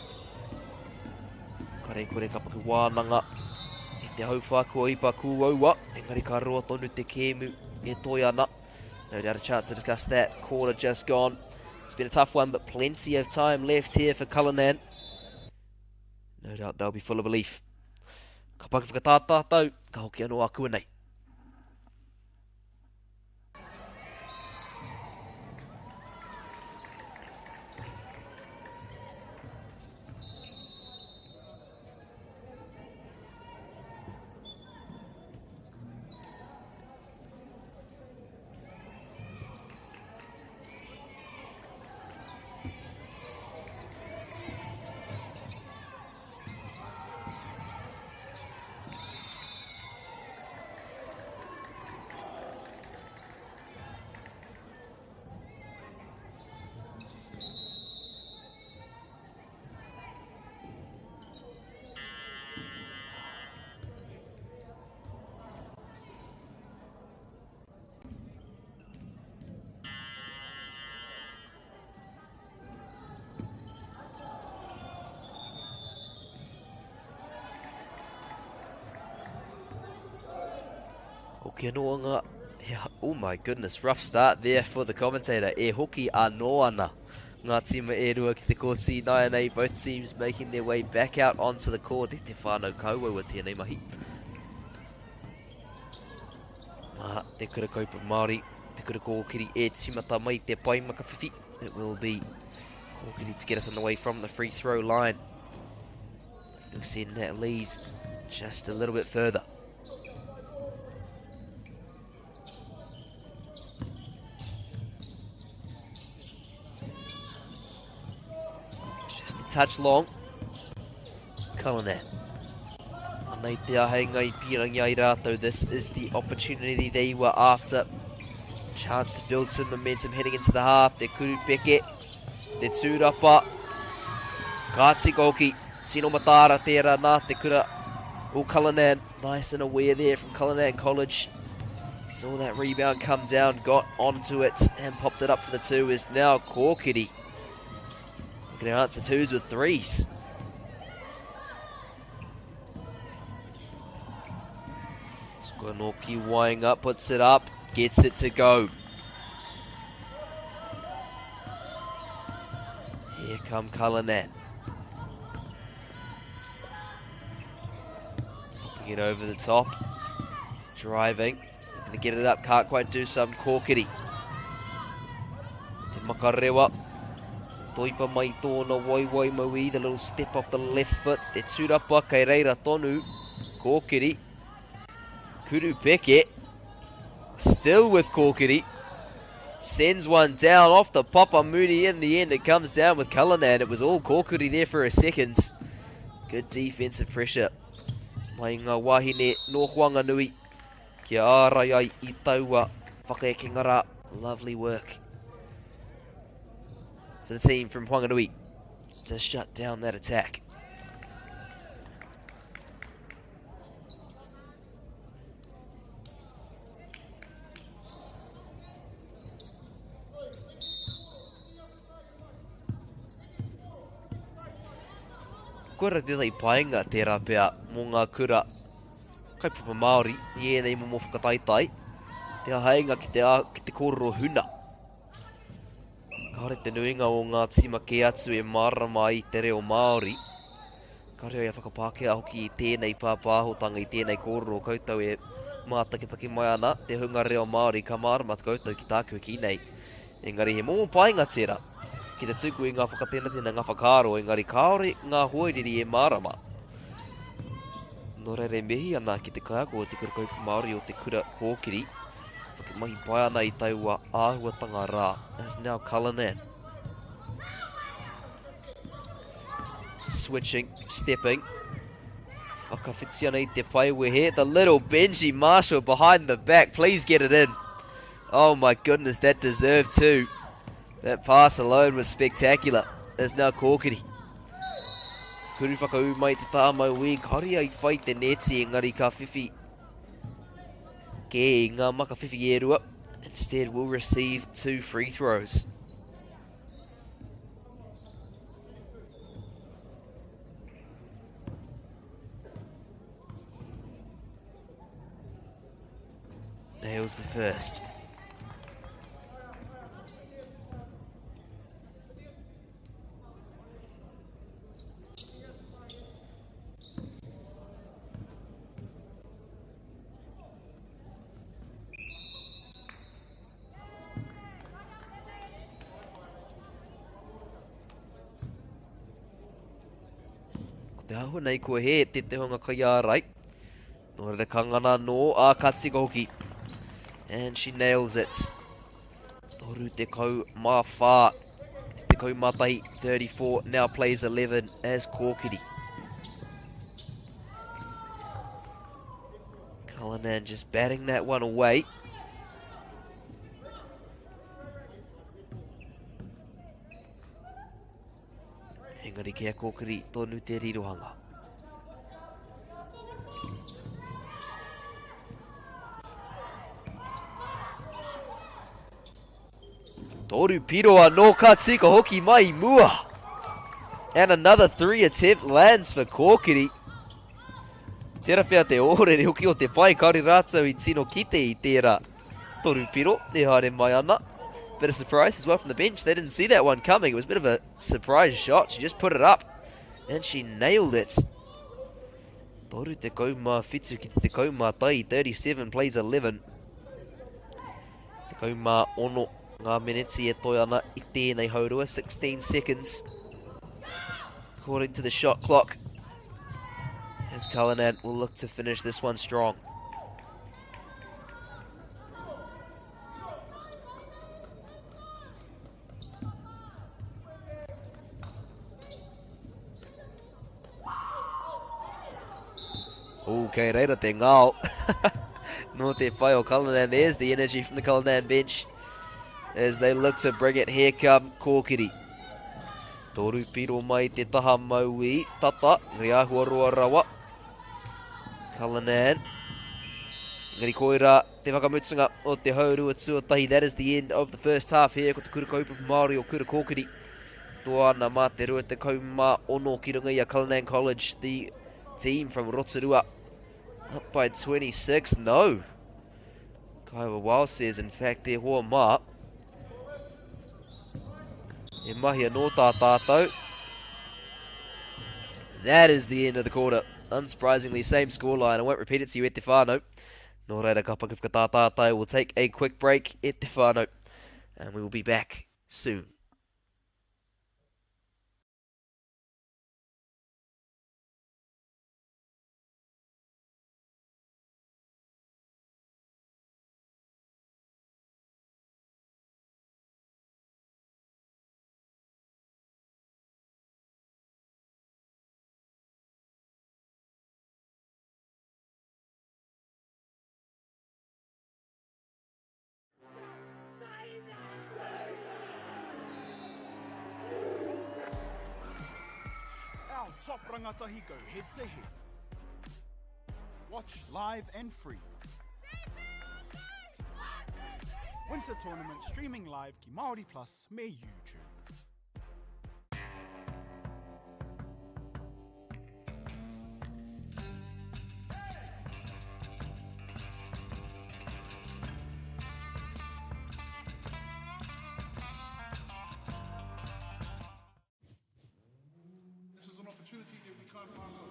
Kare kore ka paku wānanga i te hauwhā kua ipa kūaua, engari ka roa tonu te kēmu e toi ana. No doubt a chance to discuss that. Quarter just gone. It's been a tough one, but plenty of time left here for Cullinan. No doubt they'll be full of belief. Ka paku whakatā tātou, ka hoki anō akuanei. Hoki anō ngā... Oh my goodness, rough start there for the commentator. E hoki anō ana ngā tīma e rua ki te kōti nāianei. Both teams making their way back out onto the court. E te whānau kauaua tēnei mahi. Mā te kura kaupa Māori, te kura kōkiri e tīmata mai te pai makawhiwhi. It will be Kōkiri to get us on the way from the free throw line. We'll send that lead just a little bit further. Just a touch long. Cullinan. Anei te ahenga i pīrangi ai rātou. This is the opportunity they were after. Chance to build some momentum heading into the half. Te kuru peke. Te tūrapa. Ka tika hoki. Tino mataara tērā nā te kura o Cullinan. Nice and aware there from Cullinan College. Saw that rebound come down, got onto it and popped it up for the two is now Kōkiri. Looking to answer twos with threes. Tsukuanoki weighing up, puts it up, gets it to go. Here come Cullinan. Popping it over the top. Driving. Looking to get it up. Can't quite do some. Kōkiri. Te makarewa. Toipa mai tōna waiwai mauī. The little step off the left foot. Te tūrapa kei reira tonu. Kōkiri. Kuru Peke. Still with Kōkiri. Sends one down off the popper. Mooney in the end. It comes down with Cullinan. It was all Kōkiri there for a second. Good defensive pressure. Mai ngā wahine no Whanganui. Kia ārai ai i taua whakaekenga rā. Lovely work for the team from Whanganui to shut down that attack. Koira tētahi painga tērā pea mō ngā kura kaupapa Māori i ēnei momo whakataetae, te āheinga ki te, ki te kōrero huna. Kāore te nuinga o ngā tīma kē atu e mārama ai i te reo Māori. Kāore ai a whakapākehā hoki i tēnei pāpāhotanga, i tēnei kōrero koutou e mātakitaki mai ana, te hunga reo Māori, ka mārama koutou ki tāku e kī nei. Engari he momo painga tērā ki te tuku i ngā whakatenatena, ngā whakaaro, engari kāore ngā hoariri e mārama. Nō reira e mihi ana ki te kaiako o Te Kura Kaupapa Māori o Te Kura Kōkiri, whakamahi pai ana i taua āhuatanga rā. As now Cullinan. Switching, stepping. Whakawhiti ana i te pae wehe. The little Benji Marshall behind the back. Please get it in. Oh my goodness, that deserved two. That pass alone was spectacular. There's now Kōkiri. Kuru whakaū mai te tā mauī, kāore ai whai te neti engari ka whiwhi kē i ngā maka whiwhi e rua. Instead will receive two free throws. Nails the first. Ko te āhua nei kua hē te te hunga kaiārai. Nō reira ka ngana anō, ā, ka tika hoki. And she nails it. 34, 11, 34, now plays 11 as Kōkiri. Cullinan just batting that one away. Engari kia kōkiri tonu te rirohanga. Toru piro anō ka tika hoki mai i mua. And another three attempt lands for Kōkiri. Tērā pea te ohorere hoki o te pai, kāore rātou i tino kite i tērā toru piro e haere mai ana. Bit of surprise as well from the bench. They didn't see that one coming. It was a bit of a surprise shot. She just put it up and she nailed it. 37 ki te 11, 37 plays 11. 16 ngā meneti e toe ana i tēnei haurua, 16 seconds according to the shot clock. As Cullinan will look to finish this one strong. Oh, kei reira te ngao. Nō te whai o Cullinan. There's the energy from the Cullinan bench as they look to bring it. Here come Kōkiri. Toru piro mai te taha mauī. Tata, ngari āhua roa rawa. Cullinan. Ngari koira te whakamutunga o te haurua tuatahi. That is the end of the first half here. Ko te kura kaupapa Māori o Kura Kōkiri. Toa ana mā te 26 ki runga i a Cullinan College, the team from Rotorua. Up by 26, no. Kaiwa Wow says, in fact, e hoa mā. E mahi anō tā tātou. That is the end of the quarter. Unsurprisingly, same scoreline. I won't repeat it to you, e te whānau. Nō reira, ka paku whakatātātai. We'll take a quick break, e te whānau. And we will be back soon. Our top rangatahi go head to head. Watch live and free. Winter Tournament streaming live ki Māori Plus me YouTube. This is an opportunity that we can't pass up.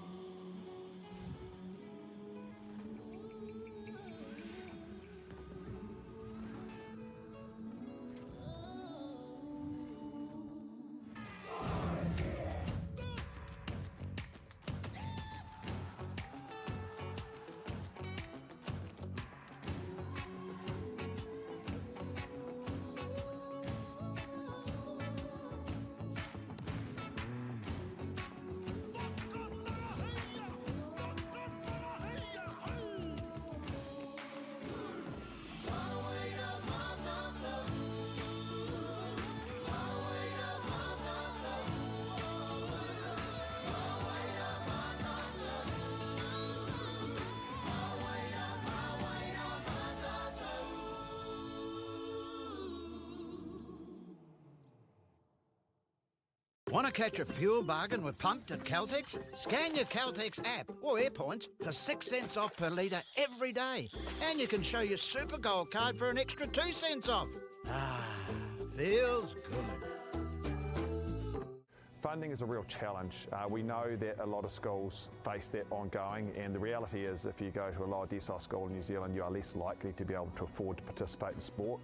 Want to catch a fuel bargain with Pumped at Caltex? Scan your Caltex app or Airpoints for 6 cents off per litre every day. And you can show your Super Gold card for an extra 2 cents off. Ah, feels good. Funding is a real challenge. We know that a lot of schools face that ongoing, and the reality is if you go to a lower decile school in New Zealand, you are less likely to be able to afford to participate in sport.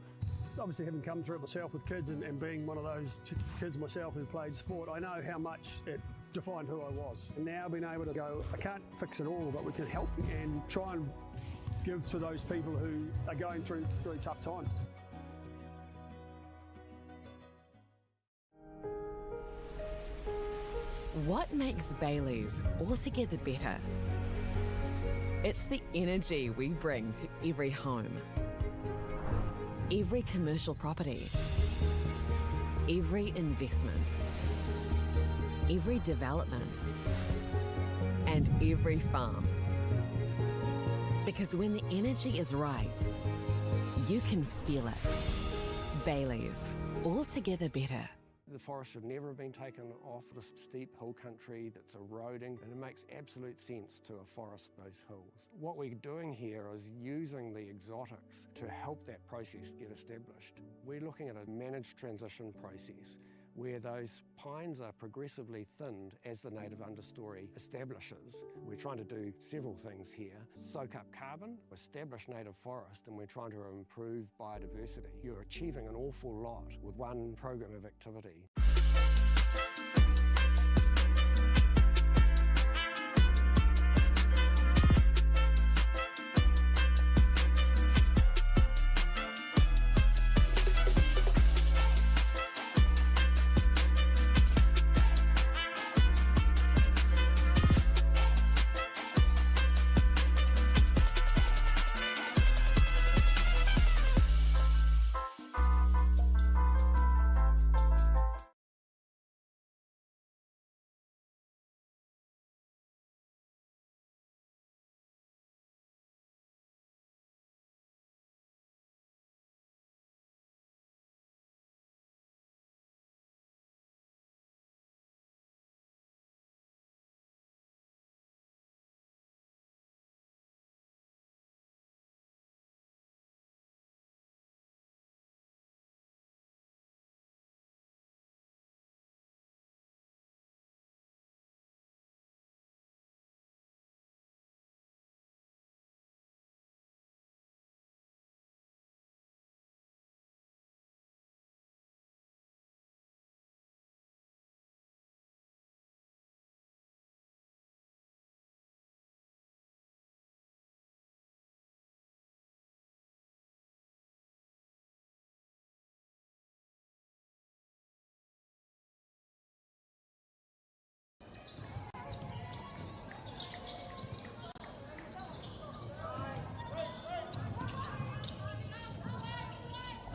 Obviously, having come through it myself with kids and being one of those kids myself who played sport, I know how much it defined who I was. And now being able to go, I can't fix it all, but we can help and try and give to those people who are going through tough times. What makes Bayleys altogether better? It's the energy we bring to every home, every commercial property, every investment, every development, and every farm. Because when the energy is right, you can feel it. Bayleys, altogether better. The forest should never have been taken off this steep hill country that's eroding, and it makes absolute sense to afforest those hills. What we're doing here is using the exotics to help that process get established. We're looking at a managed transition process where those pines are progressively thinned as the native understory establishes. We're trying to do several things here. Soak up carbon, establish native forest, and we're trying to improve biodiversity. You're achieving an awful lot with one program of activity.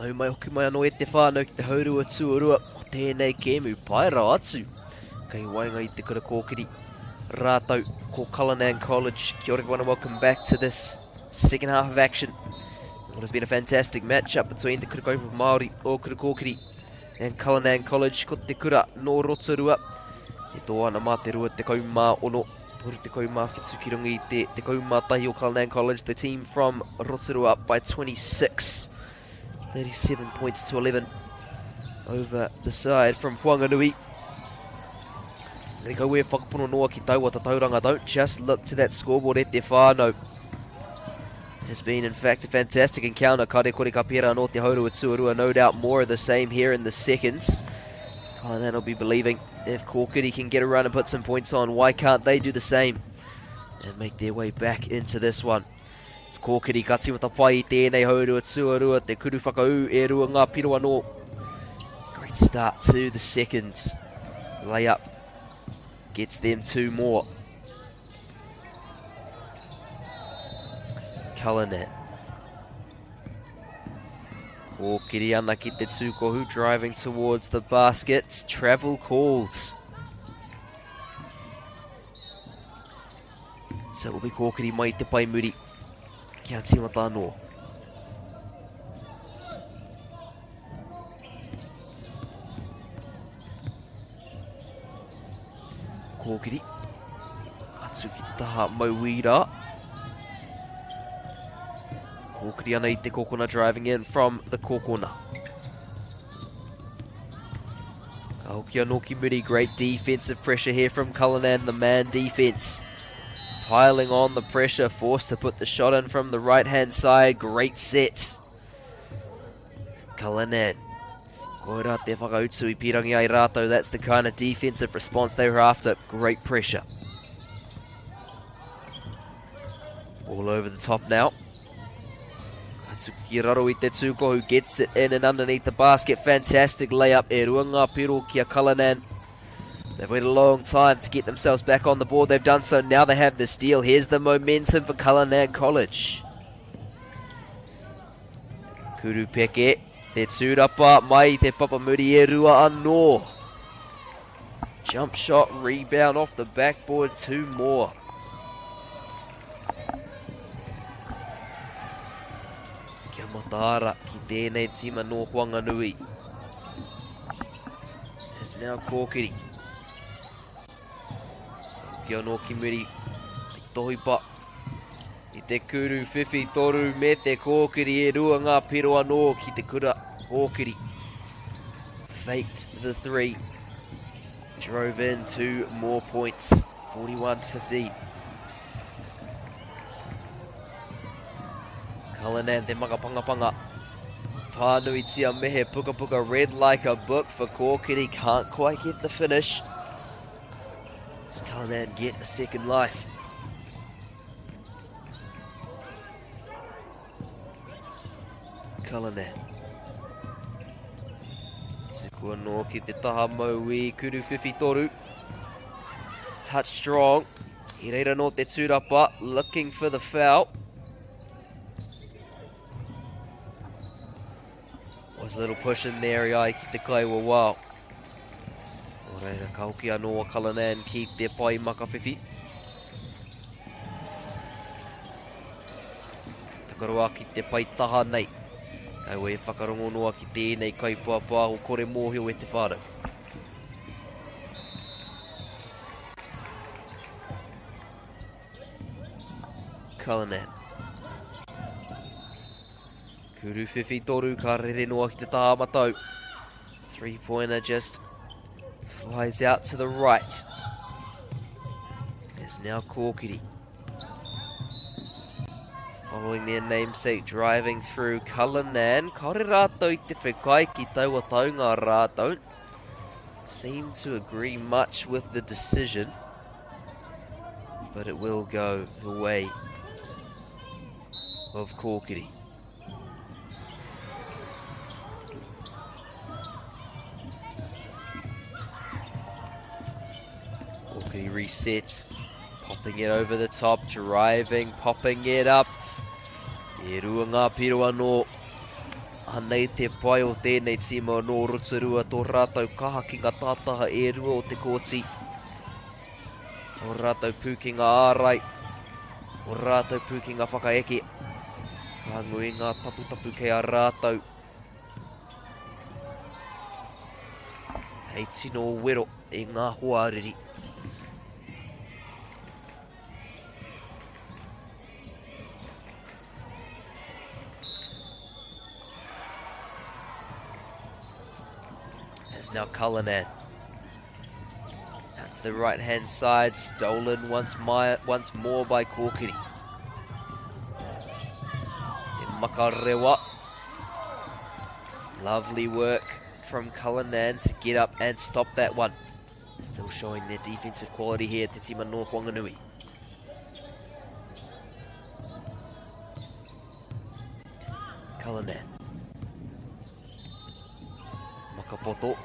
Nau mai hoki mai anō e te whānau ki te haurua tuarua o tēnei kēmu pai rawa atu. Kei waenga i te kura kōkiri rātou ko Cullinan College. Kia ora everyone and welcome back to this second half of action. What has been a fantastic matchup between the Kura Kaupapa Māori o Kura Kōkiri and Cullinan College. Ko te kura nō Rotorua. E tō ana mā te 26, 37 ki runga i te 11 o Cullinan College. The team from Rotorua up by 26. 37 points to 11 over the side from Whanganui. Engari kaua e whakapono noa ki taua tatauranga. Don't just look to that scoreboard e te whānau. It has been, in fact, a fantastic encounter. Kare kore ka pera anō te haurua tuarua. No doubt more of the same here in the seconds. Cullinan will be believing if Kōkiri can get a run and put some points on, why can't they do the same and make their way back into this one? It's Kōkiri ka tīmata pai i tēnei haurua tuarua, te kuru whakaū e rua ngā piro anō. Great start to the seconds. Layup gets them two more. Cullinan. Kōkiri ana ki te tūkohu, driving towards the baskets. Travel calls. So it will be Kōkiri mai te pai muri. Kia tīmata anō. Kōkiri. Atu ki te taha mauī rā. Kōkiri ana i te kokona driving in from the kokona. Ka hoki anō ki muri. Great defensive pressure here from Cullinan, the man defense. Piling on the pressure, forced to put the shot in from the right-hand side. Great set. Cullinan. Koira te whakautu i pirangi ai rātou. That's the kind of defensive response they were after. Great pressure. All over the top now. Katsuki raro i te tūko who gets it in and underneath the basket. Fantastic layup. E rua ngā piro ki a Cullinan. They've waited a long time to get themselves back on the board. They've done so. Now they have the steal. Here's the momentum for Cullinan College. Kuru Peke, te tūrapa mai te papamuri e rua anō. Jump shot, rebound off the backboard, two more. Kia mataara ki tēnei tīma nō Whanganui. now Kōkiri. Ki anō ki muri. Tohipa. I te kuru whiwhi toru me te kōkiri e rua ngā piro anō ki te kura kōkiri. Faked the three. Drove in two more points. 41 to 15. Cullinan te makapangapanga. Pānuitia me he pukapuka read like a book for Kōkiri. Can't quite get the finish. Does Cullinan get a second life? Cullinan. Tuku anō ki te taha mauī, kuru whiwhi toru. Touch strong. I reira nō te tūrapa, looking for the foul. Was a little push in there i ai ki te kai wa wao. Nō reira, ka hoki anō a Cullinan ki te pai makawhiwhi. Takaroa ki te pai taha nei. Kaua e whakarongo noa ki tēnei kaipāpāho kore mōhio e te whānau. Cullinan. Kuru whiwhi toru ka rere noa ki te taha matau. Three-pointer just flies out to the right. There's now Kōkiri. Following their namesake driving through Cullinan. Kaore rātou i te whekai ki taua taunga rā. Don't seem to agree much with the decision. But it will go the way of Kōkiri. Kōkiri resets, popping it over the top, driving, popping it up. E rua ngā piro anō. Anei te pai o tēnei tīma nō Rotorua tō rātou kaha ki ngā tātaha e rua o te kōti. O rātou pūkenga ārai, o rātou pūkenga whakaeke. Ka ngui ngā taputapu kei a rātou. Hei tino wero i ngā hoariri. As now Cullinan. Out to the right-hand side, stolen once, my, once more by Kōkiri. Te Makarewa. Lovely work from Cullinan to get up and stop that one. Still showing their defensive quality here at Te Tima North Wanganui. Cullinan. Makapoto.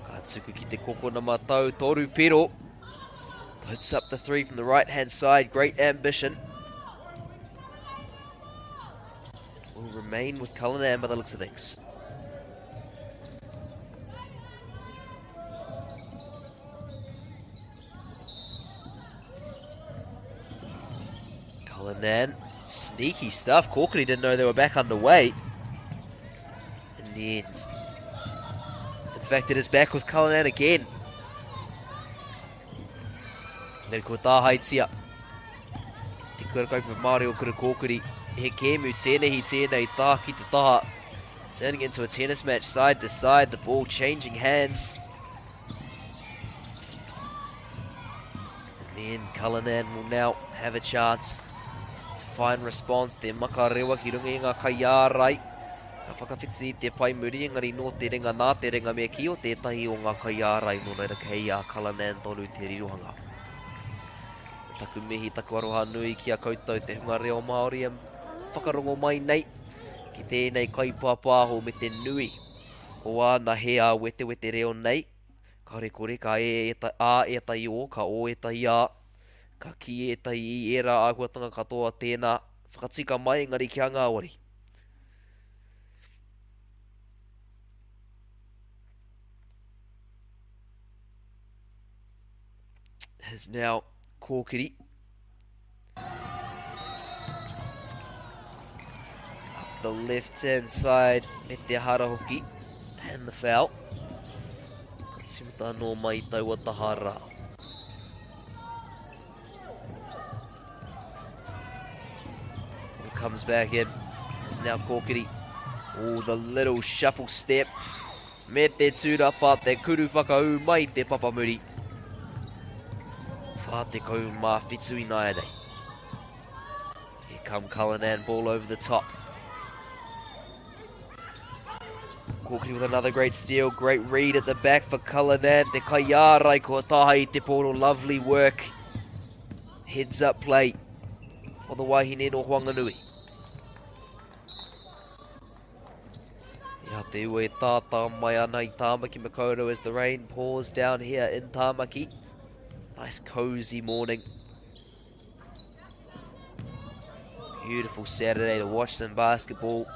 Ka tuku ki te kokona matau, toru piro. Puts up the three from the right-hand side. Great ambition. Will remain with Cullinan by the looks of things. Cullinan, sneaky stuff. Kōkiri didn't know they were back underway. In the end. In fact, it is back with Cullinan again. Me ko tāhaitia. Te kura kaupapa Māori o Kura Kōkiri. He kēmu tēnehi tēnei tā ki te taha. Turning into a tennis match side to side, the ball changing hands. And then Cullinan will now have a chance to find response. Te makarewa ki runga i ngā kaiārai. Ka whakawhiti i te pae muri, engari nō te ringa nā te ringa me kī o tētahi o ngā kaiārai nō reira kei a Cullinan tonu te rirohanga. Taku mihi, taku aroha nui ki a koutou te hunga reo Māori e whakarongo mai nei ki tēnei kaipāpāho me te nui o āna he ā-wetewete reo nei. Kāore kore ka e ētahi ā ētahi o, ka o ētahi ā, ka kī ētahi i ērā āhuatanga katoa tēnā whakatika mai engari kia ngāwari. Has now Kōkiri. Up the left hand side, me te hara hoki, and the foul. Tīmata anō mai i taua taha rā. Comes back in. It's now Kōkiri. Oh, the little shuffle step. Me te tūrapa, te kuru whakaū mai te papamuri. 47 ināianei. Here come Cullinan, ball over the top. Kōkiri with another great steal, great read at the back for Cullinan. Te kaiārai kua taha i te poro, lovely work. Heads up play for the wahine no Whanganui. Ia te ua e tātā mai ana i Tāmaki Makaurau as the rain pours down here in Tāmaki. Nice cozy morning. Beautiful Saturday to watch some basketball.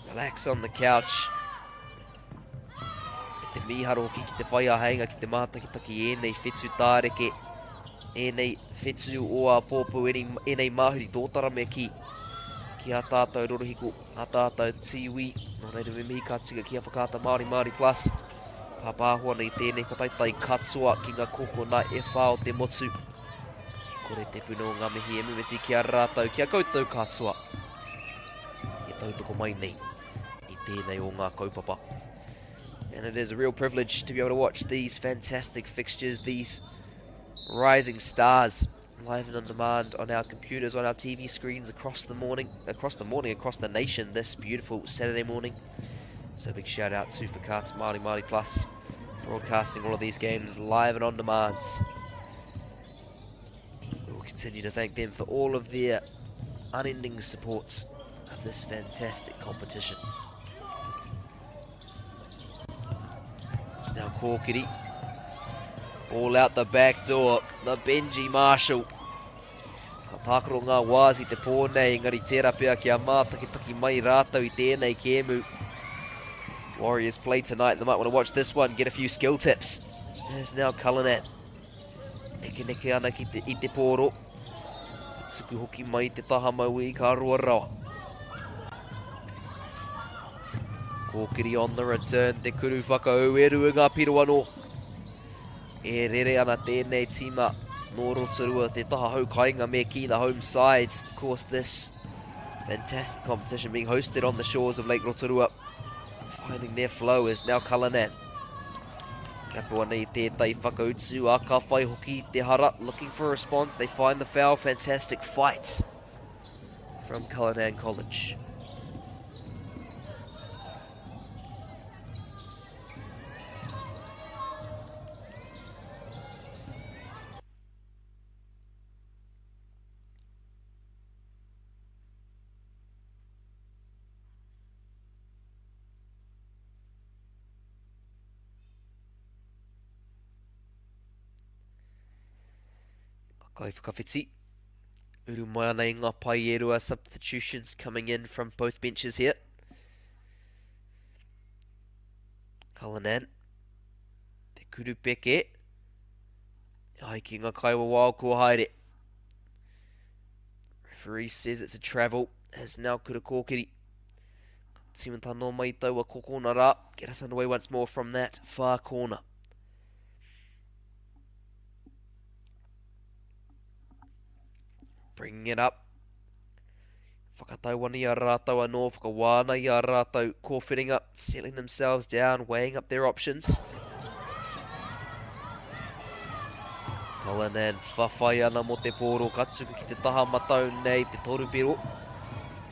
Relax on the couch. Me te mīharo hoki ki te whai āheinga ki te mātakitaki i ēnei whetu tāreke, ēnei whetu o āpōpō, ēnei, ēnei māhuri tōtara me kī ki ā tātou rorohiko, ā tātou tīwi. Nō reira me mihi ka tika ki a Whakaata Māori Māori Plus. Pāpāho ana i tēnei whakataetae katoa ki ngā kōkona e whā o te motu. E kore te puna o ngā mihi e mimiti ki a rātou, ki a koutou katoa. E tautoko mai nei i tēnei o ngā kaupapa. And it is a real privilege to be able to watch these fantastic fixtures, these rising stars live and on demand on our computers, on our TV screens across the morning, across the morning, across the nation this beautiful Saturday morning. So big shout out to Whakaata Māori Māori Plus, broadcasting all of these games live and on demand. We will continue to thank them for all of their unending support of this fantastic competition. It's now Kōkiri. Ball out the back door. The Benji Marshall. Ka tākaro ngā wāzi te pō nei, engari tērā pea kia mātakitaki mai rātou i tēnei kēmu. Warriors play tonight. They might want to watch this one, get a few skill tips. There's now Cullinan. Nekeneke ana ki te, i te pōro. Tuku hoki mai te taha mauī ka roa rawa. Kōkiri on the return, te kuru whakaū e rua ngā piro anō. E rere ana tēnei tīma nō Rotorua te taha hau kainga me ki the home sides. Of course, this fantastic competition being hosted on the shores of Lake Rotorua. Finding their flow is now Cullinan. Rapu ana i tētahi whakautu, a ka whai hoki te hara. Looking for a response, they find the foul. Fantastic fight from Cullinan College. Ka kai whakawhiti. Uru mai ana i ngā pai e rua substitutions coming in from both benches here. Cullinan. Te kurupeke. Ai ki ngā kaiwawao kua haere. Referee says it's a travel. As now Kura Kōkiri. Tīmata anō mai taua kokona rā. Get us underway once more from that far corner. Bringing it up. Whakatau ana i a rātou anō, whakawā ana i a rātou kōwhiringa, settling themselves down, weighing up their options. Cullinan whawhai ana mō te pōro, ka tuku ki te taha matau nei, te torupiro.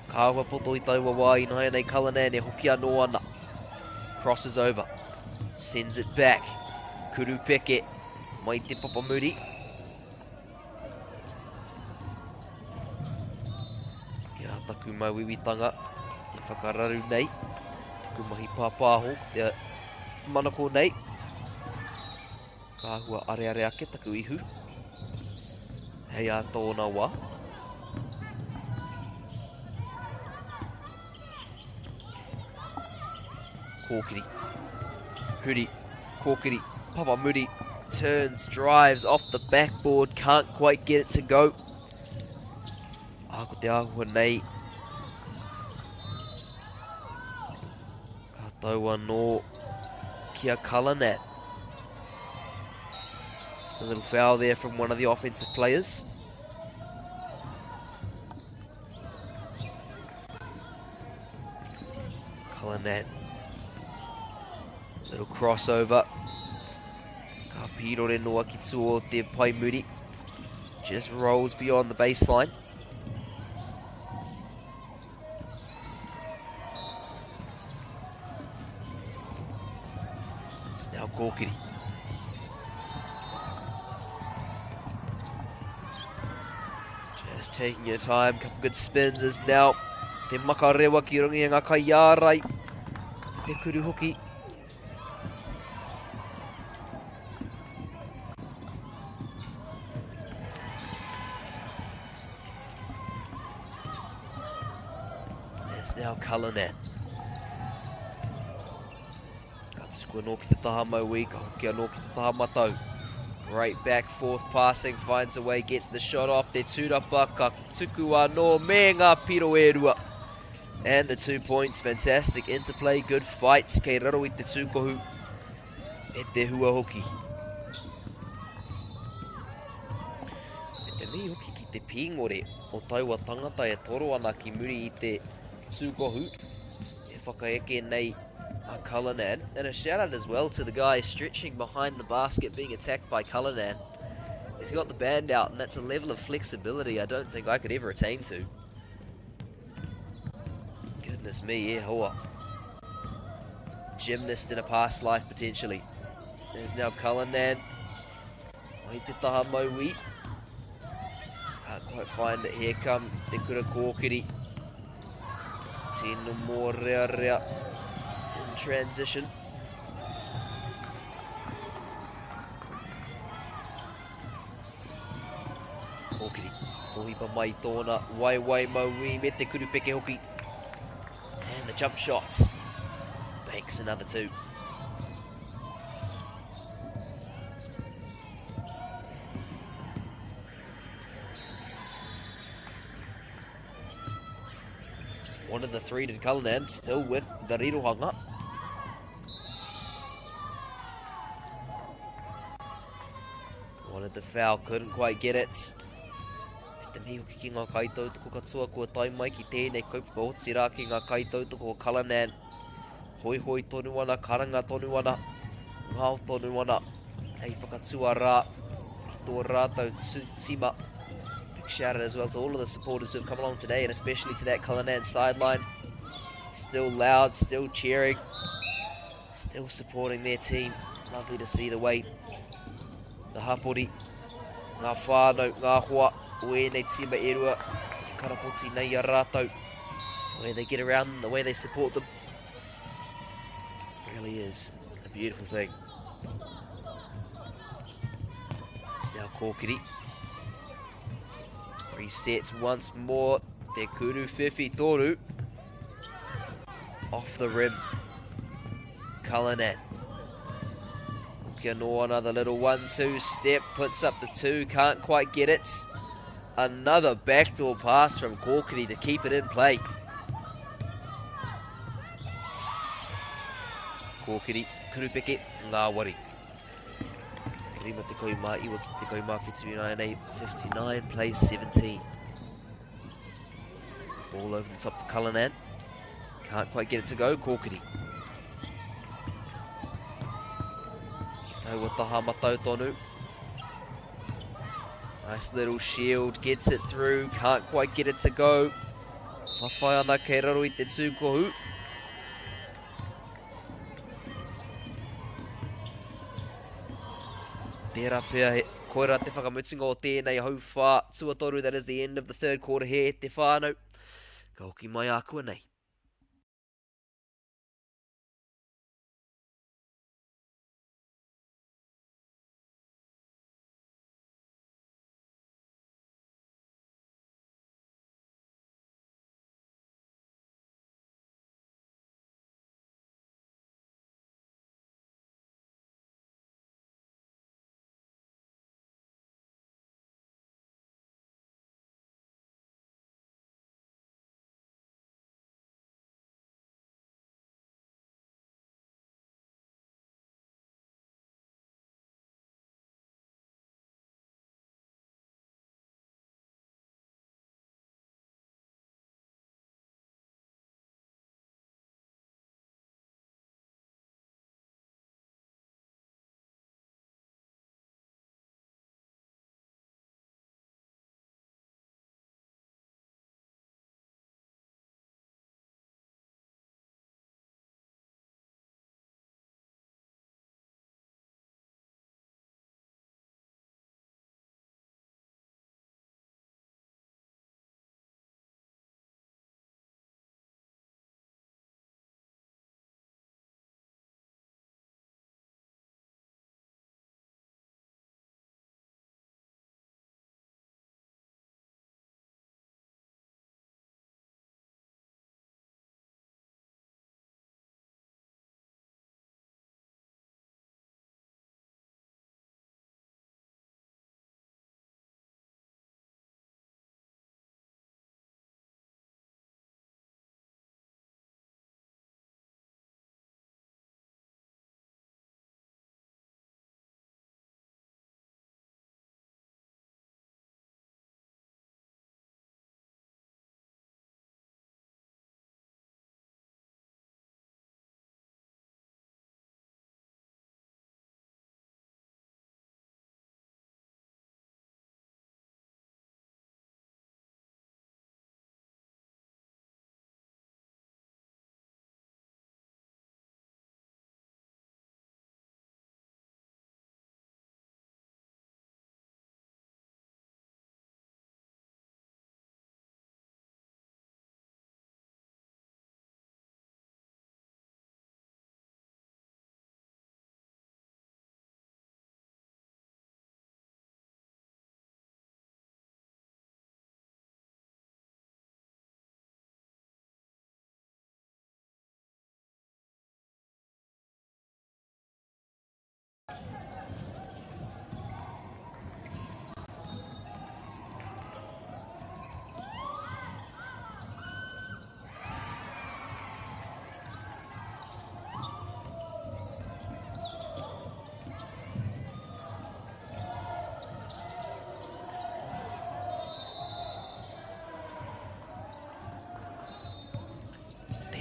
Kāua poto i taua wā ināianei Cullinan e hoki anō ana. Crosses over. Sends it back. Kuru peke. Mai te papamuri. Ia taku mauiwitanga e whakararu nei. Taku mahi pāpāho te manako nei. Ka hua areare ake taku ihu. Hei a tōna wā. Kōkiri. Huri. Kōkiri. Papamuri. Turns, drives off the backboard. Can't quite get it to go. Ah, ko te āhua nei. Ka tau anō ki a Cullinan. Just a little foul there from one of the offensive players. Cullinan. Little crossover. Ka pīrore noa ki tua o te pai muri. Just rolls beyond the baseline. It's now Kōkiri. Just taking your time, couple good spins is now te makarewa ki runga i ngā kaiārai. Te kuru hoki. It's now Cullinan. Ka tuku anō ki te taha mauī, ka hoki anō ki te taha matau. Great back forth passing, finds a way, gets the shot off. Te tūrapa, ka tuku anō me ngā piro e rua. And the 2 points, fantastic interplay, good fights, kei raro i te tūkohu, me te hua hoki. Me te mihi hoki ki te pīngore o taua tangata e toro ana ki muri i te tūkohu, e whakaeke nei a Cullinan. And a shout out as well to the guy stretching behind the basket being attacked by Cullinan. He's got the band out, and that's a level of flexibility I don't think I could ever attain to. Goodness me, yeah, hoa. Gymnast in a past life, potentially. There's now Cullinan. Mai te taha maui. Can't quite find it. Here come Te Kura Kōkiri. Tino mōrearea in transition. Kōkiri. Kohipa mai tōna waiwai maui me te kurupeke hoki. And the jump shots. Banks another two. One of the three did Cullinan, still with the Rirohanga. Wanted the foul, couldn't quite get it. Me te mihi hoki ki ngā kaitautoko katoa kua tae mai ki tēnei kaupapa otirā ki ngā kaitautoko o Cullinan. Hoihoi tonu ana, karanga tonu ana, ngao tonu ana, hei whakatuarā i tō rātou tima. Big shout out as well to all of the supporters who have come along today, and especially to that Cullinan sideline. Still loud, still cheering, still supporting their team. Lovely to see the way the hapori, ngā whānau, ngā hoa o ēnei tima e rua e karapoti nei a rātou. The way they get around them, the way they support them. Really is a beautiful thing. It's now Kōkiri. Resets once more. Te Kuru Whiwhi Toru. Off the rim. Cullinan. Hoki anō another little 1-2 step. Puts up the two. Can't quite get it. Another backdoor pass from Kōkiri to keep it in play. Kōkiri, Kurupeke, Ngāwari. Rima te kau mā iwa ki te kau mā whitu ināianei, 59 plays 17. Ball over the top for Cullinan. Can't quite get it to go, Kōkiri. Taua taha matau tonu. Nice little shield, gets it through, can't quite get it to go. Whawhai ana kei raro i te tūkohu. Tērā pea, he, koira te whakamutunga o tēnei hauwhā tuatoru, that is the end of the third quarter here, te whānau. Ka hoki mai ākuanei.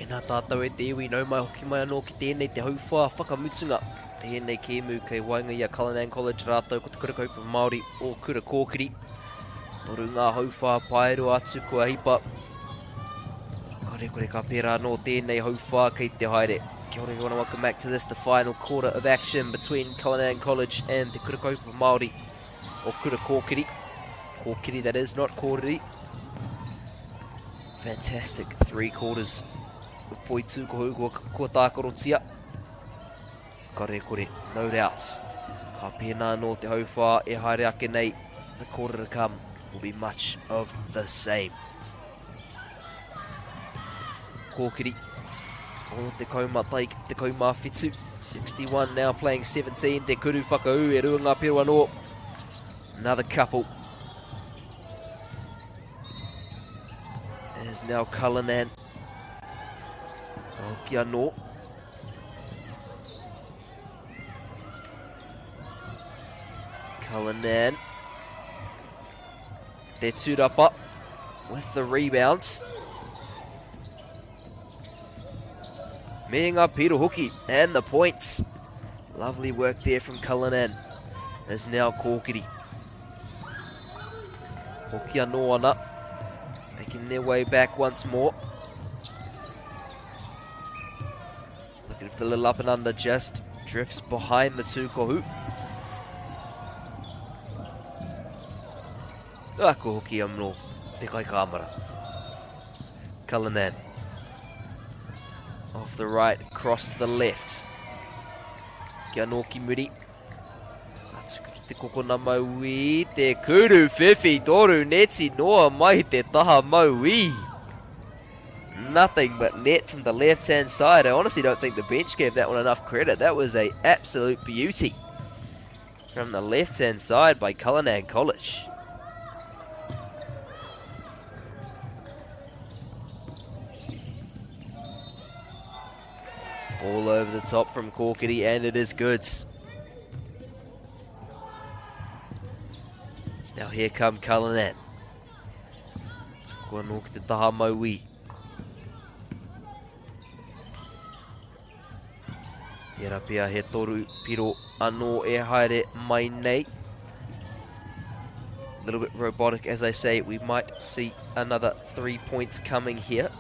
Tēnā tātou e te iwi, nau mai hoki mai anō ki tēnei te hauwhā whakamutunga. Tēnei kēmu kei waenga i a Cullinan College rātou ko te Kura Kaupapa Māori o Kura Kōkiri. Toru ngā hauwhā paerua atu kua hipa. Kore kore ka pērā anō tēnei hauwhā kei te haere. Kia ora everyone and welcome back to this, the final quarter of action between Cullinan College and te Kura Kaupapa Māori o Kura Kōkiri. Kōkiri that is, not Kōriri. Fantastic 3 quarters of Poitūkohu kua, kua tākarotia. Kare kore, no doubts. Ka pēnā nō te hauwhā e haere ake nei. The quarter to come will be much of the same. Kōkiri, o te kaumatai ki te kaumawhitu. 61 now playing 17. Te kuru whakaū e rua ngā piro anō. Another couple. Is now Cullinan. Hoki anō. Cullinan. Te Tūrapa with the rebounds. Me ngā piro hoki and the points. Lovely work there from Cullinan. Is now Kōkiri. Hoki anō ana. Making their way back once more. Looking for the little up and under, just drifts behind the tūkohu. Ah, ko hoki anō te kai kāmara. Cullinan. Off the right, cross to the left. Kia anō ki muri. Ka tuku ki te kokona mauī, te kuru whiwhi toru neti noa mai te taha mauī. Nothing but net from the left-hand side. I honestly don't think the bench gave that one enough credit. That was a absolute beauty from the left-hand side by Cullinan College. All over the top from Kōkiri, and it is good. So now here come Cullinan. Tuku anō ki te taha mauī. Tērā pea he toru piro anō e haere mai nei. A little bit robotic, as I say, we might see another 3 points coming here.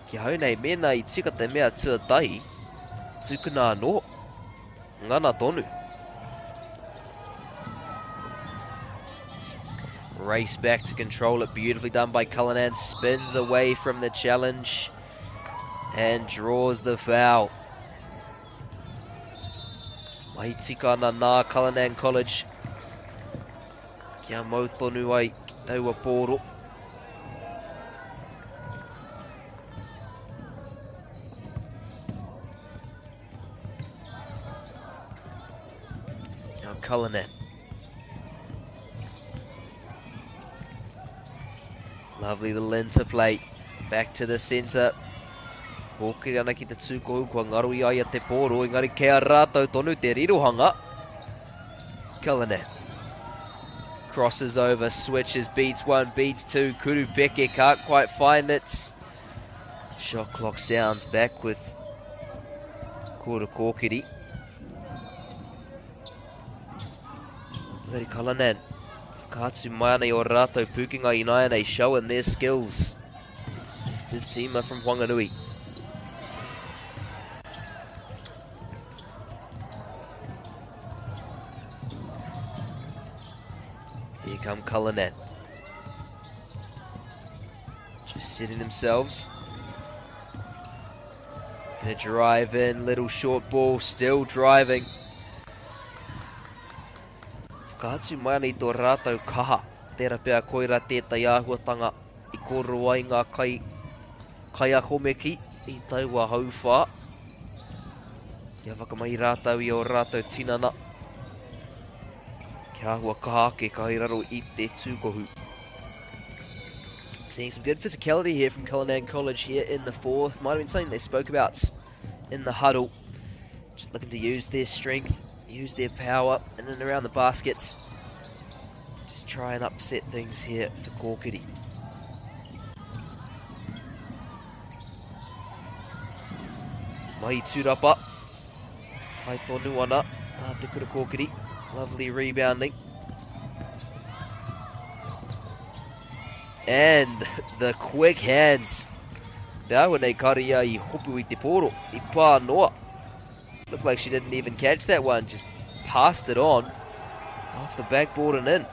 Ki hau nei, mēnā i tika te mea tuatahi, tukuna anō, ngana tonu. Race back to control it, beautifully done by Cullinan, spins away from the challenge and draws the foul. Mai tika ana nā Cullinan College. Kia mau tonu ai ki taua pōro. Now Cullinan. Lovely little interplay. Back to the centre. Kōkiri ana ki te tūkohu, kua ngaro i a ia te pōro, engari kei a rātou tonu te rirohanga. Cullinan crosses over, switches, beats one, beats two. Kuru Beke can't quite find it. Shot clock sounds back with Kura Kōkiri. Larry Cullinan. Whakaatu mai ana i o rātou pūkenga ināianei, showing their skills. This, this team are from Whanganui. Here come Cullinan. Just sitting themselves. Gonna drive in, little short ball, still driving. Whakaatu mai ana i tō rātou kaha. Tērā pea koira tētahi āhuatanga i kōrero ai ngā kai, kaiako me kī i taua hauwhā. Kia whakamahi rātou i ō rātou tinana. Kia āhua kaha ake ka i raro i te tūkohu. Seeing some good physicality here from Cullinan College here in the fourth. Might have been something they spoke about in the huddle. Just looking to use their strength, use their power in and around the baskets. Just Just try and upset things here for Kōkiri. Mahi tūrapa. Hai tonu ana a Te Kura Kōkiri. Lovely rebounding. And the quick hands. Te āhua nei kāre ia i hopu i te pōro, i pā noa. Looked like she didn't even catch that one, just passed it on off the backboard and in.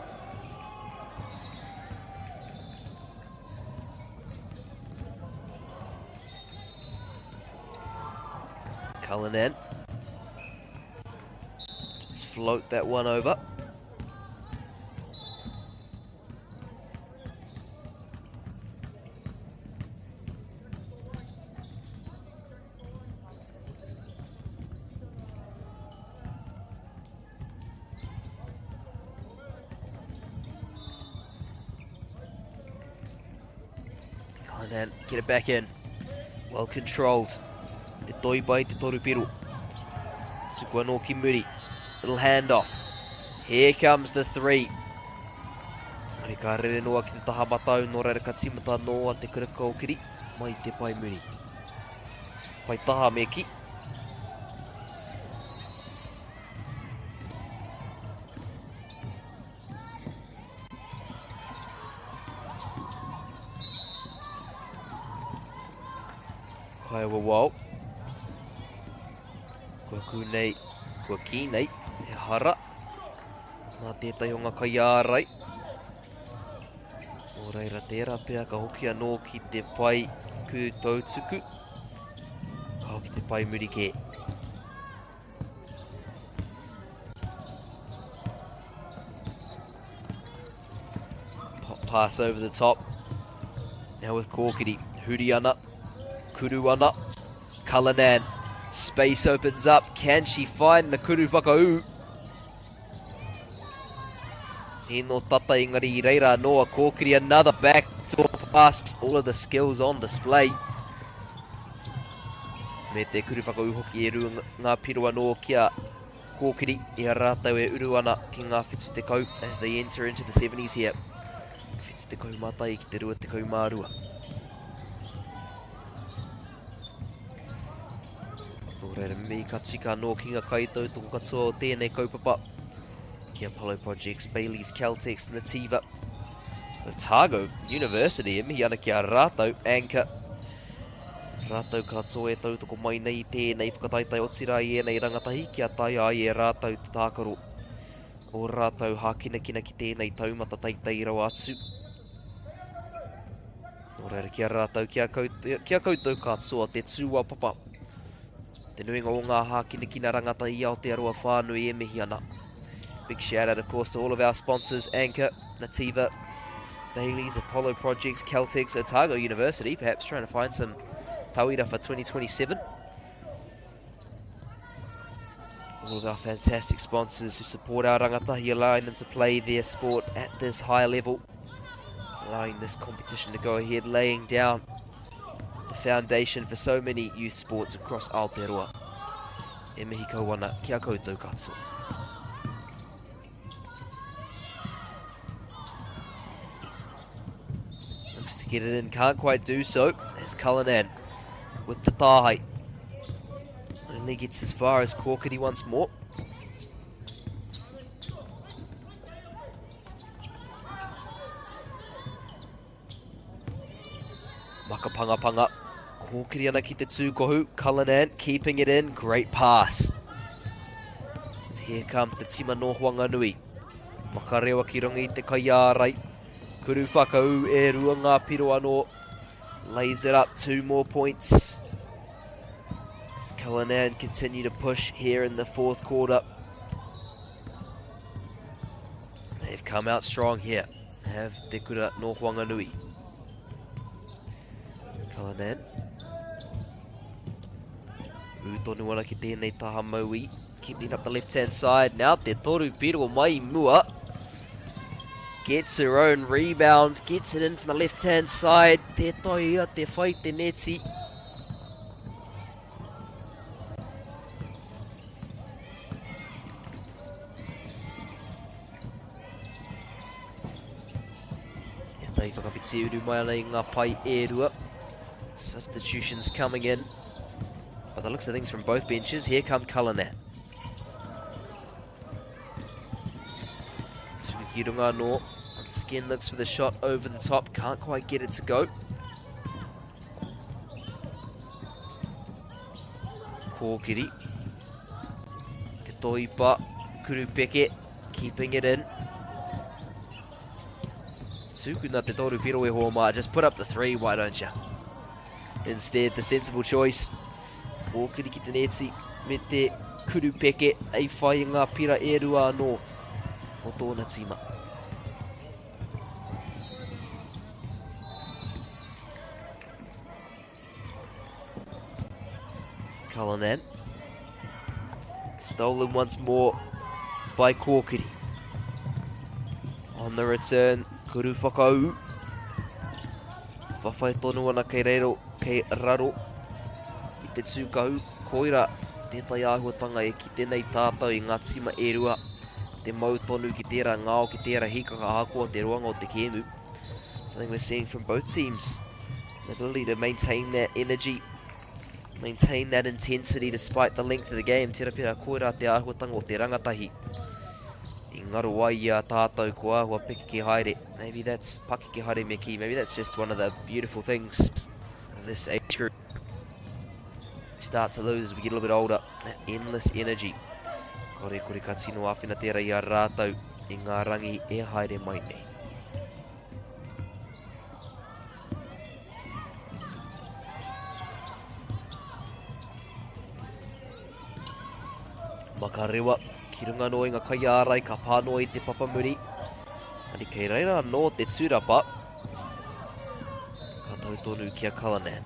Cullinan. Just float that one over. Cullinan, get it back in. Well controlled. Te toi pai te toru piro. Tuku anō ki muri. Little handoff. Here comes the three. Ari ka rere noa ki te taha matau, nō reira ka tīmata noa te kura kōkiri mai te pae muri. Pai taha me ki. Kaiwa wao. Kua kūnei, kua kī nei, he hara. Nā tētahi o ngā kaiārai. Nō reira tērā pea ka hoki anō ki te pae kū tautuku. Ka hoki te pae muri kē. Pass over the top. Now with Kōkiri. Huriana. Kuruana. Cullinan. Space opens up. Can she find the Kuru Whakau? Tino tata engari i reira anō a Kōkiri. Another back door pass. All of the skills on display. Me te kuru whakau hoki e rua ngā piro anō ki a Kōkiri i a rātou e uru ana ki ngā 70 as they enter into the 70s here. 71 ki te 22. Nō reira, me ka tika anō ki ngā kaitautoko katoa o tēnei kaupapa. Ki Apollo Projects, Bayleys, Caltex, Nativa, Otago University, e mihi ana ki a rātou, Anchor. Rātou katoa e tautoko mai nei i tēnei whakataetae otirā i ēnei rangatahi kia taea ai e rātou te tākaro o rātou hākinakina ki tēnei taumata teitei rawa atu. Nō reira ki a rātou, ki a koutou, ki a koutou katoa te tūāpapa. Te nuinga o ngā hākinakina rangatahi i Aotearoa whānui e mihi ana. Big shout out of course to all of our sponsors, Anchor, Nativa, Bayleys, Apollo Projects, Caltex, Otago University, perhaps trying to find some tauira for 2027. All of our fantastic sponsors who support our rangatahi, allowing them to play their sport at this high level, allowing this competition to go ahead, laying down the foundation for so many youth sports across Aotearoa. E mihi kau ana ki a koutou katoa. Looks to get it in, can't quite do so. There's Cullinan with the thigh. Only gets as far as Kōkiri once more. Makapangapanga. Kōkiri ana ki te tūkohu. Cullinan keeping it in. Great pass. So here come te tima no Whanganui. Makarewa ki runga i te kaiārai. Kuru whakau e rua ngā piro anō. Lays it up, 2 more points. As Cullinan continue to push here in the fourth quarter. They've come out strong here. Have Te Kura no Whanganui. Cullinan. Ū tonu ana ki tēnei taha maui. Keeping up the left-hand side. Now te toru piro mai mua. Gets her own rebound. Gets it in from the left-hand side. Te toi ia te whai te neti. Ētahi whakawhiti uru mai ana i ngā pai e rua. Substitutions coming in. By the looks of things from both benches, here come Cullinan. Tuku ki runga anō. Once again looks for the shot over the top. Can't quite get it to go. Kōkiri. Te toipa. Kurupeke. Keeping it in. Tukuna te toru piro e hoa mā. Just put up the three, why don't you? Instead, the sensible choice. Kōkiri ki te neti me te kurupeke ei whai i ngā pira e rua anō o tōna tīma. Cullinan. Stolen once more by Kōkiri. On the return, Kuru Whakau. Whawhai tonu ana kei reiro, kei raro. I te tūkahu, koira tētai āhuatanga e kite nei tātou i ngā tīma e rua. Te mau tonu ki tērā ngao, ki tērā hikaka ahakoa te roanga o te kēmu. Something we're seeing from both teams. The ability to maintain that energy, maintain that intensity despite the length of the game. Tera pera koira te āhuatanga o te rangatahi. I ngaro ai i a tātou ko āhua pekeke haere. Maybe that's pakeke haere me ki. Maybe that's just one of the beautiful things of this age group. We start to lose as we get a little bit older. That endless energy. Kore kore ka tino āwhina tērā i a rātou i ngā rangi e haere mai nei. Makarewa, ki runga noa i ngā kaiārai ka pā noa i te papamuri. Ani kei reira anō te tūrapa. Ka tau tonu ki a Cullinan.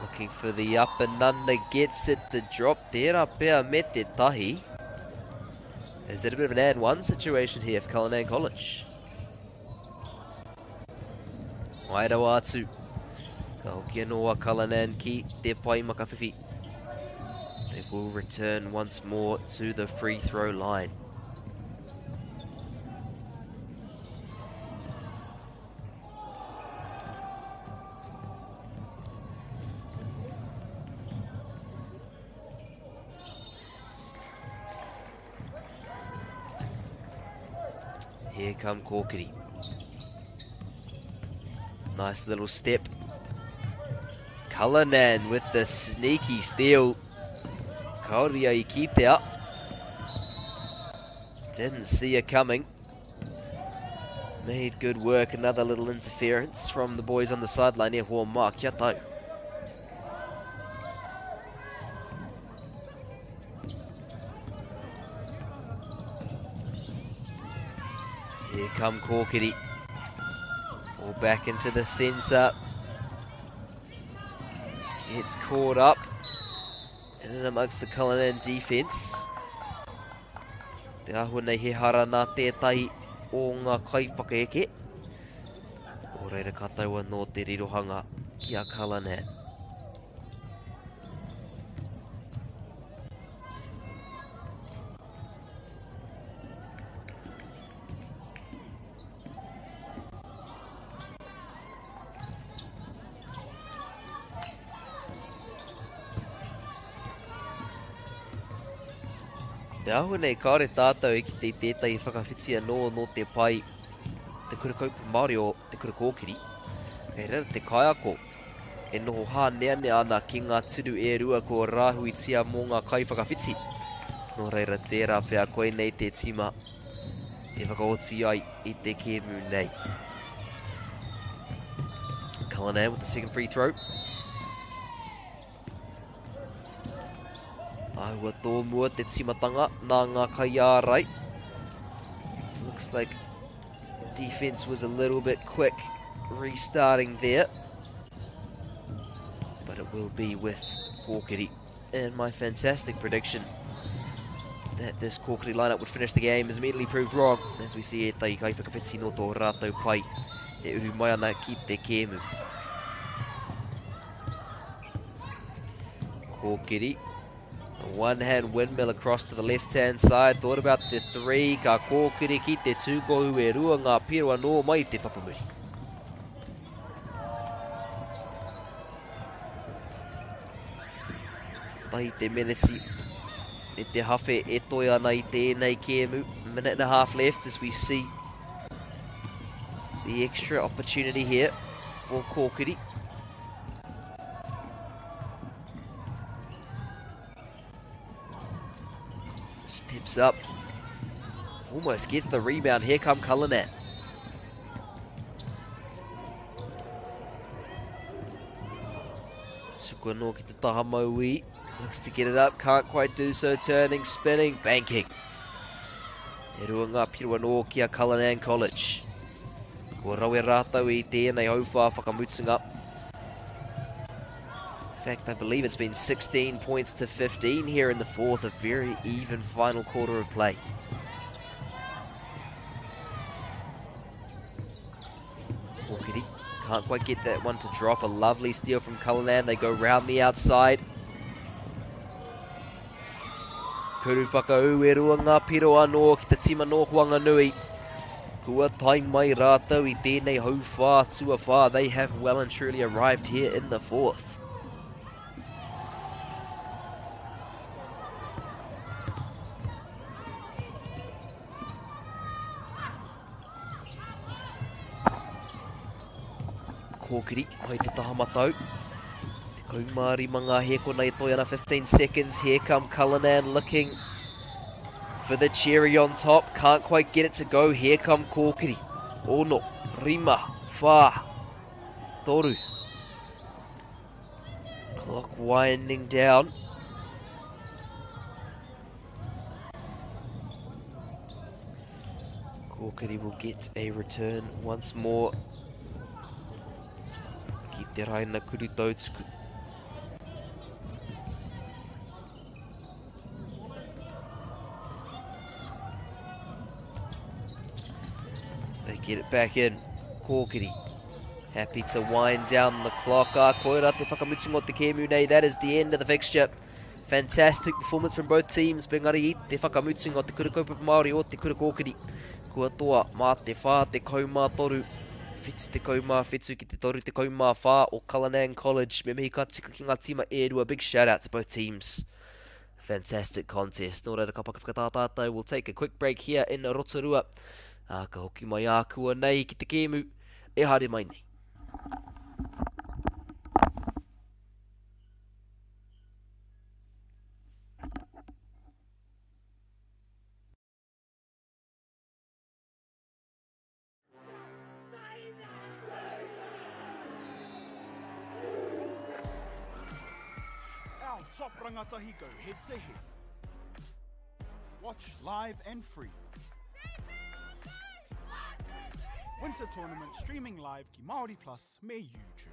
Looking for the up and under, gets it to drop. Tērā pea me te tahi. Is it a bit of an and one situation here for Cullinan College? Mai rawa atu. Ka hoki anō a Cullinan ki te pai makawhiwhi. They will return once more to the free throw line. Here come Kōkiri. Nice little step. Cullinan with the sneaky steal. Kauria i kitea. Didn't see her coming. Made good work. Another little interference from the boys on the sideline. E hoa mā, kia tau. Here come Kōkiri. Ball back into the centre. Gets caught up. And in amongst the Cullinan defence. Te āhua nei he hara nā tētahi o ngā kaiwhakaeke. O reira ka tau anō te rirohanga ki a Cullinan. Te āhua nei kāore tātou e kite i tētahi whakawhiti anō nō te pae te kura kaupapa Māori o Te Kura Kōkiri. Kei reira te kaiako e noho hāneanea ana ki ngā turu e rua kua rāhuitia mō ngā kaiwhakawhiti. Nō reira tērā pea koinei te tīma e whakaoti ai i te kēmu nei. Cullinan with the second free throw. Āhua tōmua te tīmatanga nā ngā kaiārai. Looks like defense was a little bit quick restarting there. But it will be with Kōkiri. And my fantastic prediction that this Kōkiri lineup would finish the game is immediately proved wrong as we see ētahi kaiwhakawhiti no tō rātou pai e uru mai ana ki te kēmu. Kōkiri. A one-hand windmill across to the left-hand side. Thought about the three. Ka kōkiri ki te tūkohu e rua ngā piro anō mai te papamuri. Tai te meneti e te hawhe e toi ana i tēnei kēmu. Minute and a half left as we see the extra opportunity here for Kōkiri. Steps up. Almost gets the rebound. Here come Cullinan. Tuku anō ki te taha mauī. Looks to get it up. Can't quite do so. Turning, spinning, banking. E rua ngā piro anō ki a Cullinan College. Kua rawe rātou i tēnei hauwhā whakamutunga. In fact, I believe it's been 16 points to 15 here in the fourth, a very even final quarter of play. Kōkiri can't quite get that one to drop. A lovely steal from Cullinan. They go round the outside. Kuru whakaū e rua ngā piro anō ki te tima nō Whanganui. Kua tae mai rātou i tēnei hauwhā tuawhā. They have well and truly arrived here in the fourth. Kōkiri, mai te taha matau. 15 ngā hēkona e toi ana 15 seconds. Here come Cullinan looking for the cherry on top. Can't quite get it to go. Here come Kōkiri. Ono, rima, whā, toru. Clock winding down. Kōkiri will get a return once more. Ki te raina kuru tautuku. As they get it back in, Kōkiri happy to wind down the clock. Ah, koira te whakamutunga o te kēmu nei. That is the end of the fixture. Fantastic performance from both teams. Bengari i te whakamutunga o te Kura Kaupapa Māori o te Kura Kōkiri. Kua toa mā te 43, 77 ki te 34 o Cullinan College. Me mihi ka tika ki ngā tīma e rua. Big shout out to both teams. Fantastic contest. Nō reira ka paka whakatā tātou. We'll take a quick break here in Rotorua. Ā, ka hoki mai ākua nei ki te kēmu e haere mai nei. Our top rangatahi go head to head. Watch live and free. Winter Tournament streaming live ki Māori Plus me YouTube.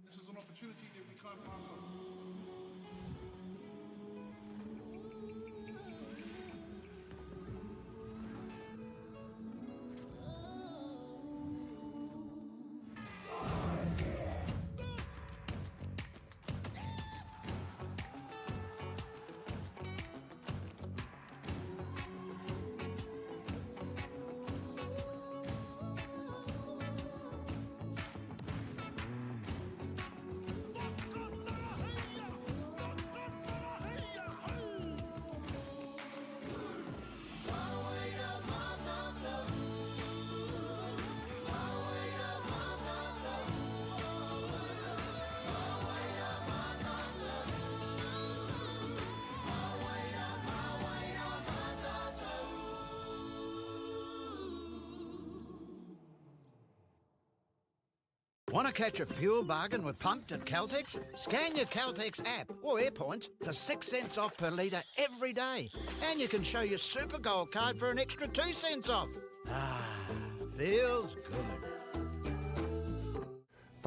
This is an opportunity that we can't pass up. Want to catch a fuel bargain with Pumped at Caltex? Scan your Caltex app or Airpoints for 6 cents off per litre every day. And you can show your Super Gold card for an extra 2 cents off. Ah, feels good.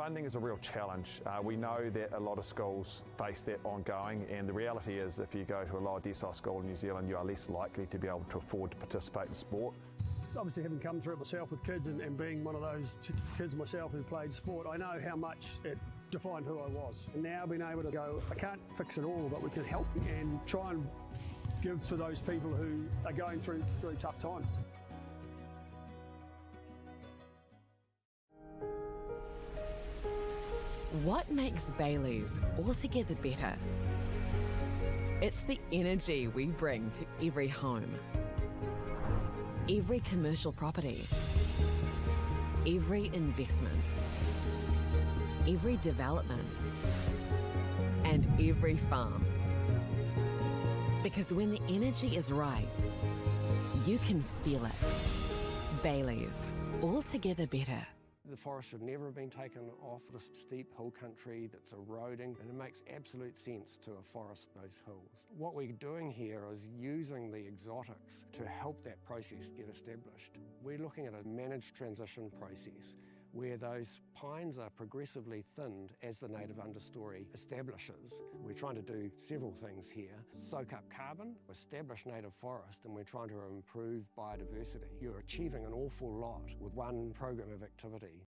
Funding is a real challenge. We know that a lot of schools face that ongoing, and the reality is if you go to a lower decile school in New Zealand, you are less likely to be able to afford to participate in sport. Obviously, having come through it myself with kids and being one of those kids myself who played sport, I know how much it defined who I was. And now being able to go, I can't fix it all, but we can help and try and give to those people who are going through really tough times. What makes Bayleys altogether better? It's the energy we bring to every home, every commercial property, every investment, every development, and every farm. Because when the energy is right, you can feel it. Bayleys, altogether better. The forest should never have been taken off the steep hill country that's eroding, and it makes absolute sense to afforest those hills. What we're doing here is using the exotics to help that process get established. We're looking at a managed transition process where those pines are progressively thinned as the native understory establishes. We're trying to do several things here. Soak up carbon, establish native forest, and we're trying to improve biodiversity. You're achieving an awful lot with one program of activity.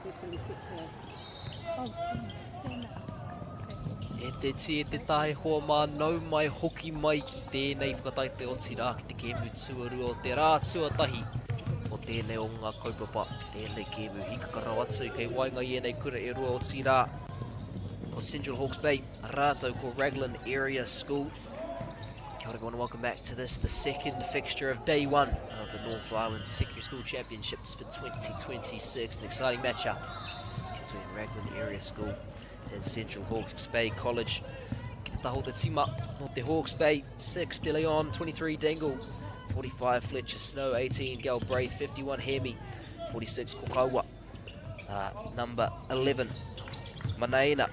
He's going to be set to... Oh, damn, damn it. E te tī, e te tahe hoa mā, nau mai hoki mai ki tēnei whakataetae otirā ki te kēmu tuarua o te rā tuatahi o tēnei o ngā kaupapa, tēnei kēmu hikaka rawa atu kei waenga i ēnei kura e rua otirā o Central Hawke's Bay rātou ko Raglan Area School. Kia ora everyone, welcome back to this, the second fixture of day one of the North Island Secondary School Championships for 2026. An exciting matchup between Raglan Area School and Central Hawke's Bay College. Ki te taha o te tima no te Hawke's Bay, 6 De Leon, 23 Dangle, 45 Fletcher Snow, 18 Galbraith, 51 Hemi, 46 Kokaua, number 11 Manaena,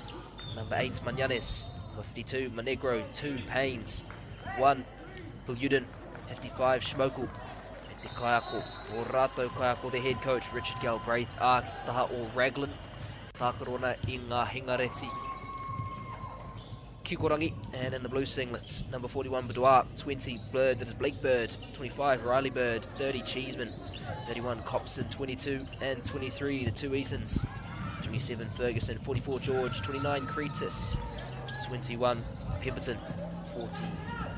number 8 Manyanes, number 52 Monegro, 2 Paynes, 1 Bilyudin, 55 Schmokel, me te kaiako, tō rātou kaiako, the head coach Richard Galbraith, ā, ki te taha o Raglan, tākaro ana i ngā hingareti Kikorangi, and in the blue singlets, number 41 Boudoir, 20 Bird, that is Blake Bird, 25 Riley Bird, 30 Cheeseman, 31 Copson, 22 and 23 the two Eatons, 27 Ferguson, 44 George, 29 Cretus, 21 Pemberton, 40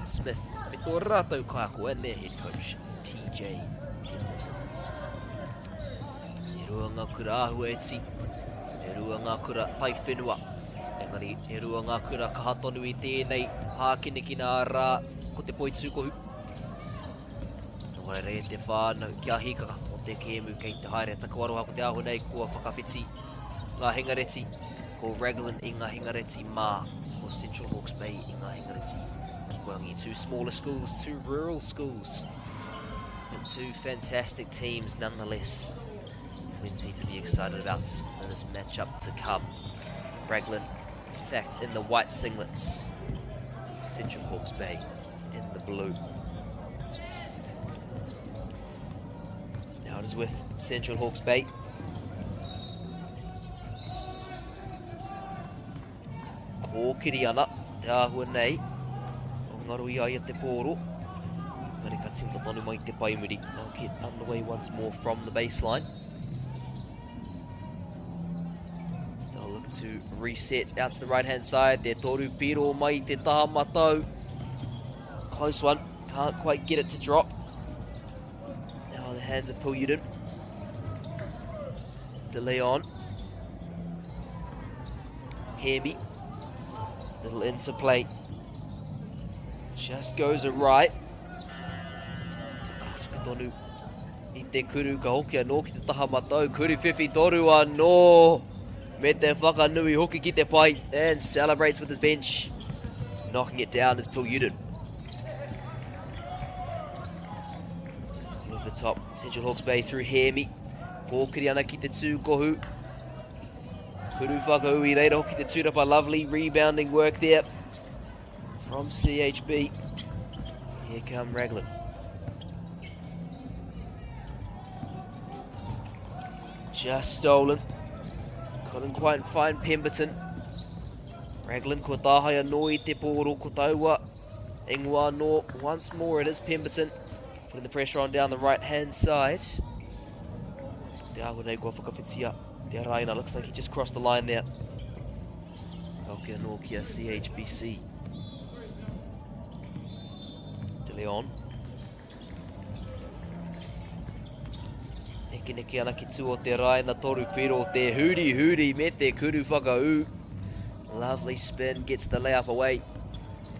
Smith, me tō rātou kaiako and their head coach, TJ Pemberton. E rua ngā kura āhua iti, e rua ngā kura taiwhenua, engari e rua ngā kura kaha tonu i tēnei hākinakina rā ko te poitūkohu. Nō reira e te whānau kia hīkaka o te kēmu kei te haere takawaroha ko te āhua nei kua whakawhiti ngā hingareti ko Raglan i ngā hingareti mā, ko Central Hawke's Bay i ngā hingareti kikorangi. Two smaller schools, two rural schools, but two fantastic teams nonetheless. Plenty to be excited about for this matchup to come. Raglan, in fact, in the white singlets, Central Hawke's Bay in the blue. So now it is with Central Hawke's Bay. Kōkiri ana te āhua nei o ngaro i a ia te pōro. Engari ka tīmata tonu mai te paemuri. They'll get underway once more from the baseline. They'll look to reset out to the right hand side. Te toru piro mai te taha matau. Close one. Can't quite get it to drop. Now in the hands of Paul De Leon. Hemi. Little interplay. Just goes awry. Ka tuku tonu i te kuru, ka hoki anō ki te taha matau. Kuru whiwhi toru anō. Me te whakanui hoki ki te pai. And celebrates with his bench. Knocking it down is Piluden. Over the top, Central Hawke's Bay through Hemi. Kōkiri ana ki te tūkohu. Kuru whakaui reira hoki te tūrapa. Lovely rebounding work there from CHB. Here come Raglan. Just stolen. Couldn't quite find Pemberton. Raglan ko tāhai anō i te pōro ko taua. Ingoa anō. Once more it is Pemberton. Putting the pressure on down the right hand side. Te āhua nei kua whakawhitia. Te Araina looks like he just crossed the line there. Hoki anō ki a CHBC. De Leon. Neke neke ana ki tū o te Raina toru piro te huri huri me te kuru whakaū. Lovely spin gets the layup away.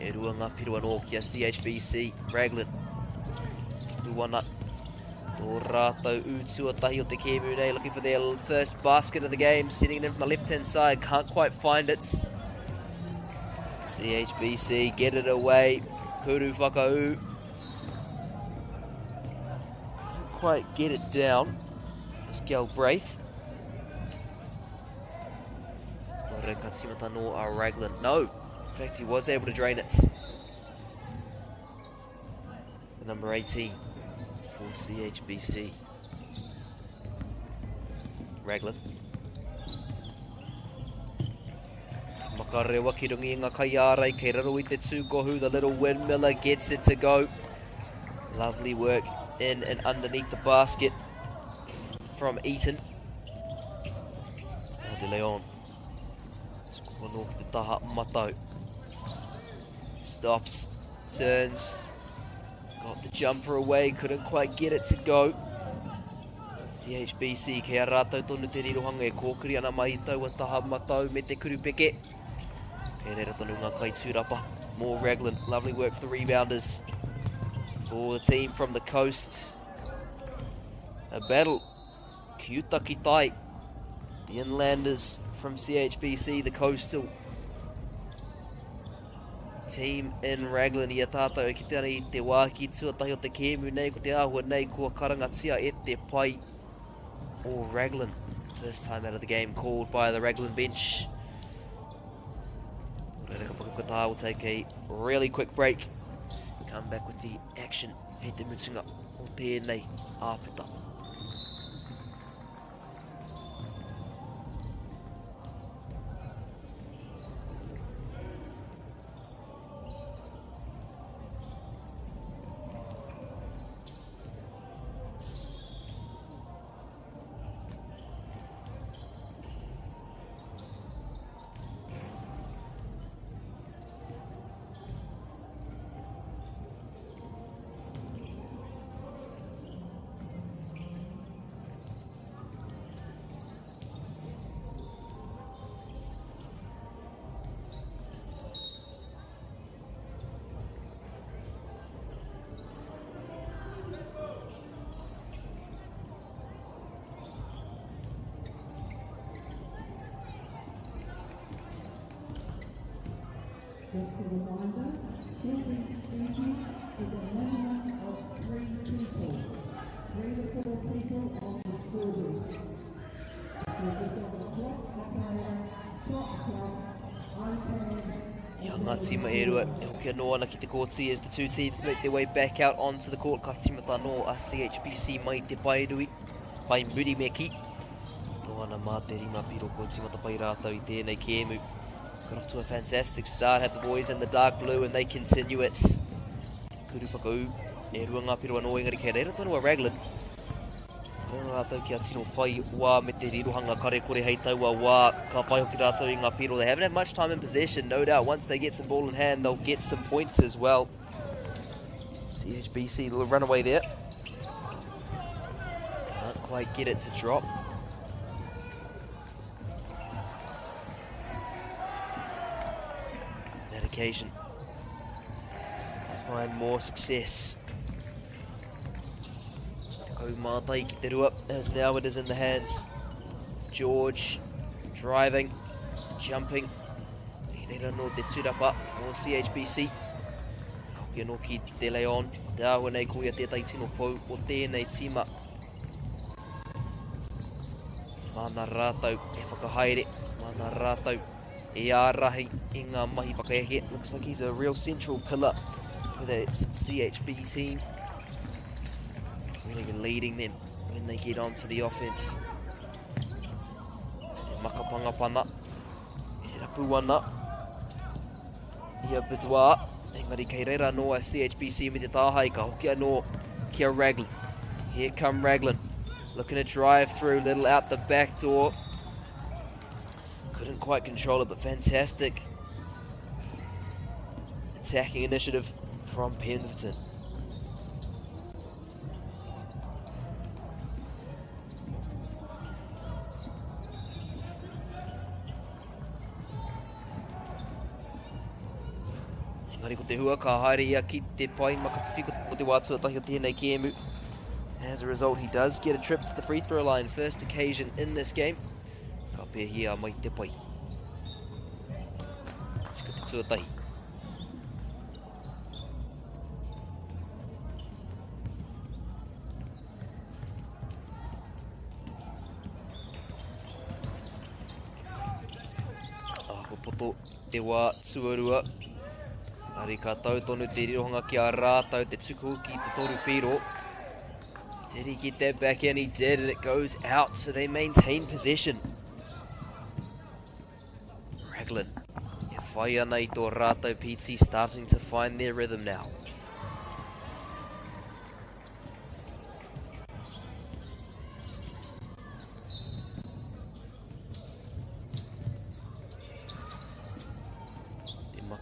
E rua ngā piro anō ki a CHBC. Raglan. Tuana. Tō rātou ū tuatahi o te kēmu nei. Looking for their first basket of the game. Sending it in from the left-hand side. Can't quite find it. CHBC get it away. Kuru whakaū. Couldn't quite get it down. It's Galbraith. Reka tīmata no a Raglan. No. In fact, he was able to drain it. The number 18 for CHBC. Raglan. Makarewa ki runga i ngā kaiārai, kei raro i te tūkohu, the little windmiller gets it to go. Lovely work in and underneath the basket from Eaton. A De Leon. Tuku anō ki te taha matau. Stops, turns. Got the jumper away, couldn't quite get it to go. CHBC kei a rātou tonu te rirohanga e kōkiri ana mai i taua taha matau me te kurupeke. Kei reira tonu ngā kaitūrapa. More Raglan, lovely work for the rebounders. For the team from the coast. A battle. Ki uta ki tai. The Inlanders from CHBC, the coastal team in Raglan i a tātou e kite ana i te wā ki tuatahi o te kēmu nei, ko te āhua nei kua karangatia e te pai o Raglan. First time out of the game called by the Raglan bench. Qatar will take a really quick break. Come back with the action hei te mutunga o tēnei āpeta. Just a reminder, every season is a minimum of three people, three to four people on the scoreboard. So just on the clock, operator, shot clock, iPad, Ia ngā tīma e rua e hoki anō ana ki te kōti as the two teams make their way back out onto the court. Ka tīmata anō a CHBC mai te paerui, pai muri me ki. Tō ana mā te rima piro kua tīmata pai rātou i tēnei kēmu. Got off to a fantastic start, had the boys in the dark blue and they continue it. Kuru whakaū, e rua ngā piro anō engari kei reira tonu a Raglan. Kore rātou kia tino whai wā me te rirohanga kare kore hei taua wā. Ka whai hoki rātou i ngā piro. They haven't had much time in possession, no doubt. Once they get some ball in hand, they'll get some points as well. CHBC, little runaway there. Can't quite get it to drop. That occasion, find more success. Kau mātai ki te rua, as now it is in the hands of George. Driving, jumping. He reira no te tūrapa o CHBC. Hoki anō ki De Leon. Te āhua nei ko ia tētahi tino pou o tēnei tīma. Māna rātou e whakahaere, māna rātou e ārahi i ngā mahi whakaeke. Looks like he's a real central pillar for that CHB team. Really leading them when they get onto the offense. Te makapangapana, e rapu ana i a Boudoir. Engari kei reira anō a CHBC me te tāhai, ka hoki anō ki a Raglan. Here come Raglan. Looking to drive through, little out the back door. Couldn't quite control it, but fantastic attacking initiative from Pemberton. Engari ko te hua ka haere ia ki te pai makawhiwhi ko te wā tuatahi o tēnei kēmu. As a result, he does get a trip to the free throw line, first occasion in this game. Ka pēhia mai te pai. Tika te tuatahi. Ko poto te wā tuarua. Ari ka tau tonu te rirohanga ki a rātou te tuku ki te toru piro. Did he get that back in? He did, and it goes out, so they maintain possession. Raglan, e whai ana i tō rātou PT, starting to find their rhythm now.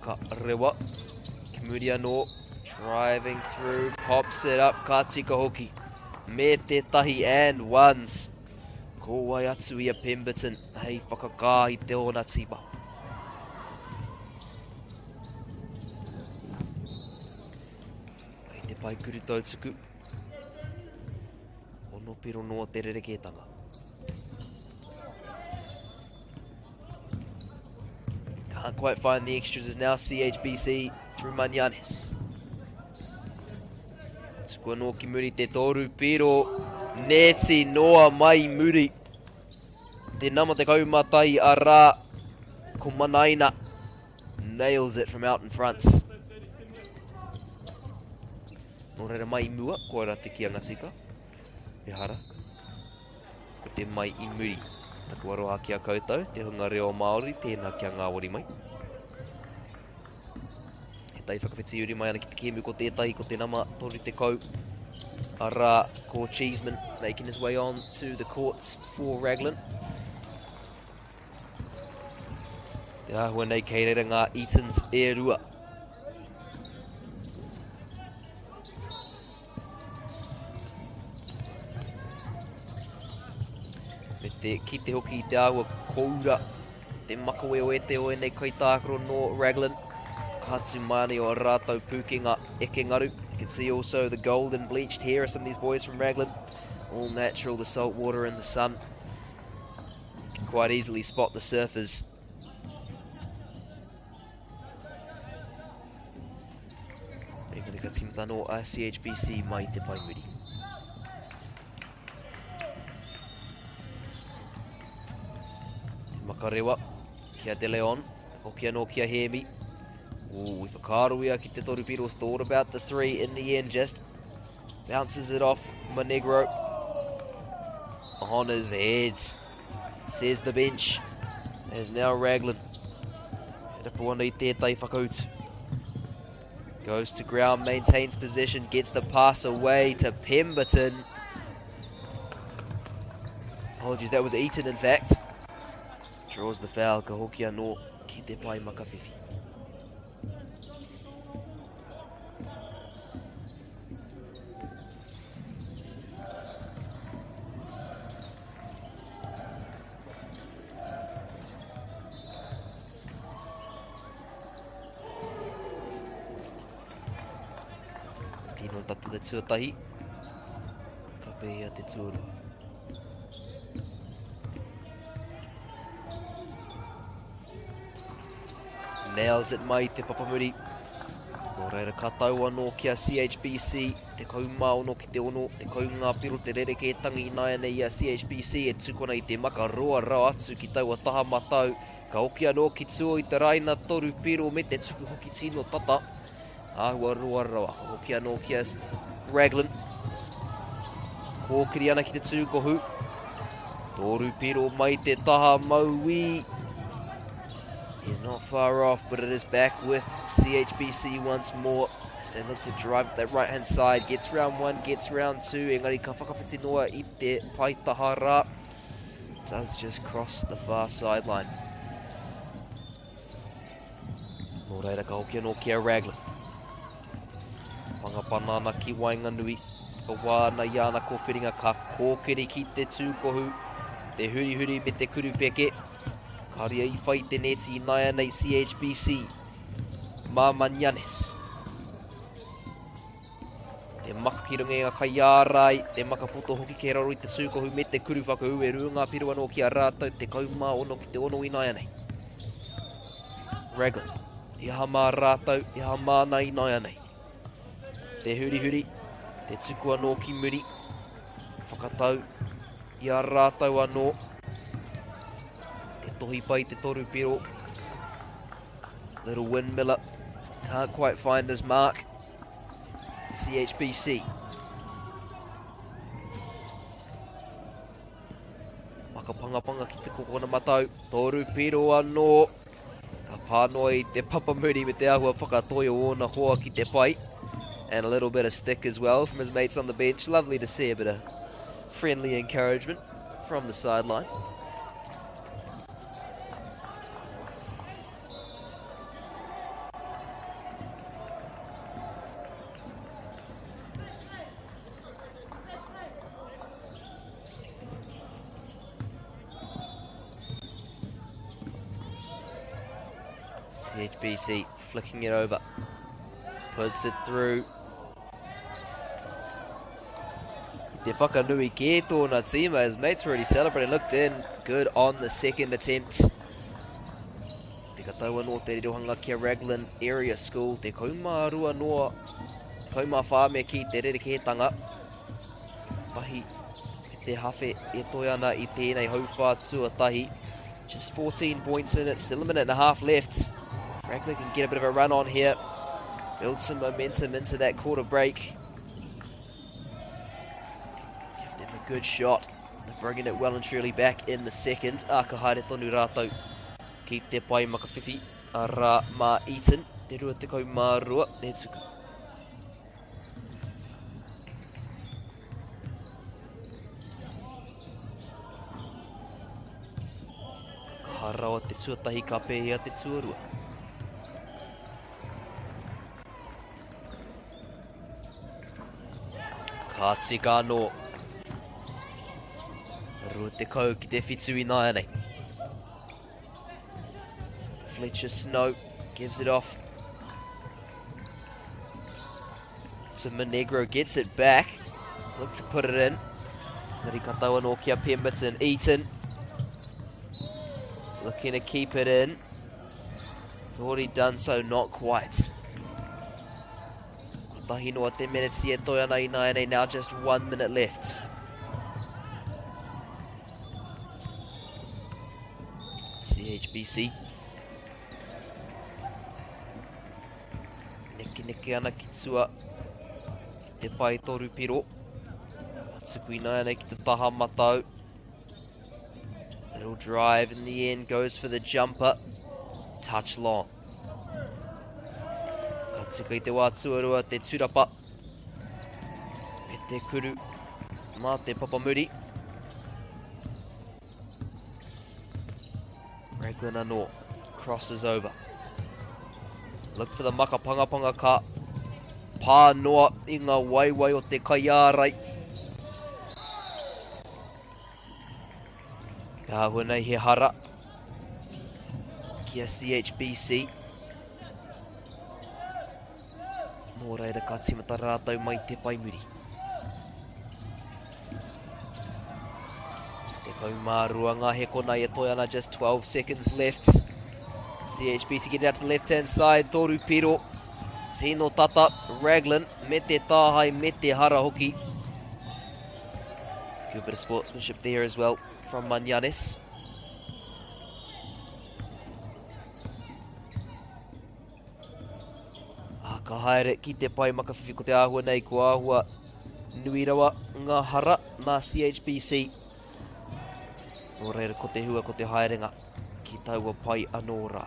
Makarewa. Ki muri anō, driving through, pops it up, ka tika hoki. Me tētahi and ones. Ko wai atu i a Pemberton hei whakakā i te ōna tīma. Kei te pae kuru tautuku. Ono piro noa te rerekētanga. Can't quite find the extras as now CHBC through Manyanes. Tukua no ki muri te toru piro. Neti noa mai muri. Te nama te kaumatai a rā. Ko Manaina nails it from out in front. Nō reira mai i mua, koira te kianga tika. Ehara. Ko te mai i muri. Taku aroha ki a koutou, te hunga reo Māori, tēnā kia ngāwari mai. He tai whakawhiti uri mai ana ki te kēmu ko tētahi ko te nama 30. Arā, ko Cheeseman making his way on to the courts for Raglan. Te āhua nei kei reira ngā Eatons e rua. Me te kite hoki i te āhua koura, te makawe o ete o ēnei kaitākaro nō Raglan. Ka tū mai ana i o rātou pūkenga eke ngaru. You can see also the golden bleached hair of some of these boys from Raglan. All natural, the salt water and the sun. You can quite easily spot the surfers. Engari ka tīmata anō a CHBC mai te pae muri. Te makarewa ki a De Leon, hoki anō ki a Hēmi. Ooh, i whakaaro ia ki te toru piro, thought about the three in the end, just bounces it off Monegro. On his head, says the bench. As now Raglan. Ripo ana i tētai whakautu. Goes to ground, maintains possession, gets the pass away to Pemberton. Apologies, that was Eaton in fact. Draws the foul, ka hoki anō ki te pae makawhiwhi. Tino tata te tuatahi. Ka pēhea te tuarua. Nails it mai te papamuri. Nō reira ka tau anō ki a CHBC, te kaumāono ki te ono, te kaungā piro te rerekētangi ināianei i a CHBC e tukuna i te maka roa rawa atu ki taua taha matau. Ka hoki anō ki tua i te raina toru piro me te tuku hoki tino tata. Āhua roa rawa. Ka hoki anō ki a Raglan. Kōkiri ana ki te tūkohu. Toru piro mai te taha mauī. He's not far off, but it is back with CHBC once more. As they look to drive up that right-hand side. Gets round one, gets round two. Engari ka whakawhiti noa i te paetaha rā. Does just cross the far sideline. Nō reira ka hoki anō ki a Raglan. Pangapana ana ki waenganui. Ka wā ana i ana kōwhiringa ka kōkiri ki te tūkohu. Te hurihuri me te kurupeke. Kāore i whai te neti ināianei CHBC. Mā Manyanes. Te maka ki runga i ngā kaiārai, te maka poto hoki kei raro i te tūkohu me te kuru whakaū e rua ngā piro anō ki a rātou, 16 ki te 6 ināianei. Raglan, i aha mā rātou, i aha māna ināianei. Te hurihuri, te tuku anō ki muri, whakatau i a rātou anō. Te tohi pai te toru piro. Little windmiller, can't quite find his mark. CHBC. Makapangapanga ki te kokona matau. Toru piro anō. Ka pānoa i te papamuri me te āhua whakatoi o ōna hoa ki te pai. And a little bit of stick as well from his mates on the bench. Lovely to see a bit of friendly encouragement from the sideline. CHBC flicking it over. Puts it through. Te whakanui kē tōna tīma. His mates were already celebrating. Looked in. Good on the second attempt. Te katau anō te rirohanga kia Raglan Area School. Te kaumārua noa. Kaumāwhā me ki te rerekētanga. Tahi te hawhe e toe ana i tēnei hauwhā tuatahi. Just 14 points in it, still a minute and a half left. Raglan can get a bit of a run on here. Build some momentum into that quarter break. Give them a good shot. They're bringing it well and truly back in the second. A ka haere tonu rātou ki te pai makawhiwhi. Arā mā Eaton, te 22 e tuku. Kaha rawa te tuatahi ka pēhea te tuarua. Ka tika anō. 20 ki te whitu i nāianei. Fletcher Snow gives it off. So Monegro gets it back. Look to put it in. Ngari ka tau anō ki a Pemberton. Eaton. Looking to keep it in. Thought he'd done so, not quite. Kotahi noa te minutes e toe ana i nāianei, now just 1 minute left. CHBC. Neke neke ana ki tua ki te pae toru piro. Tuku i nāianei ki te taha matau. Little drive in the end, goes for the jumper. Touch long. Ka tika i te wā tuarua te turapa. Me te kuru mā te papamuri. Raglan anō crosses over. Look for the makapangapanga ka pā noa i ngā waiwai o te kaiārai. Te āhua nei he hara ki a CHBC. Nō reira ka tīmata rātou mai te pae muri. 12 ngā hekona e toe ana, just 12 seconds left. CHBC getting out to the left-hand side, Toru Piro, Tino Tata, Raglan, me te tāhai, me te hara hoki. Good bit of sportsmanship there as well from Manyanis. Ah, ka haere ki te pai makawhiwhi ko te āhua nei, ko āhua nui rawa ngā hara nā CHBC. Nō reira ko te hua ko te haerenga ki taua pai anō rā.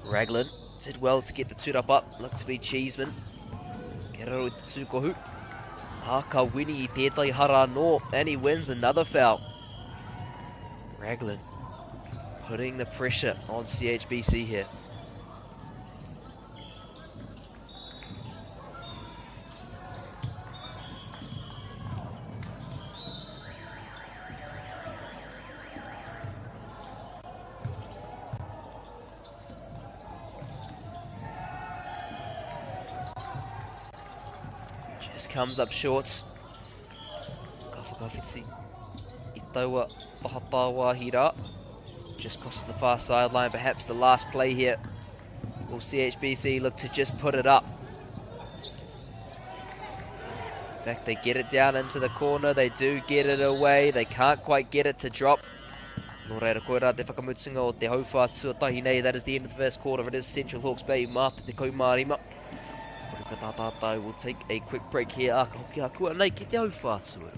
Raglan did well to get the tūrapa up. Looked to be Cheeseman. Get it with the tūkohu. Ka wini i tētai hara anō, and he wins another foul. Raglan putting the pressure on CHBC here. Just comes up short. Ka whakawhiti i taua taha tāwāhi rā. Just crosses the far sideline. Perhaps the last play here. Will CHBC look to just put it up? In fact, they get it down into the corner. They do get it away. They can't quite get it to drop. Nō reira, koirā te whakamutunga o te hauwhā tuatahi nei. That is the end of the first quarter. It is Central Hawke's Bay mā te 15. Kore tā tātou will take a quick break here. A ka hoki a kua nei ki te hauwhā tuarua.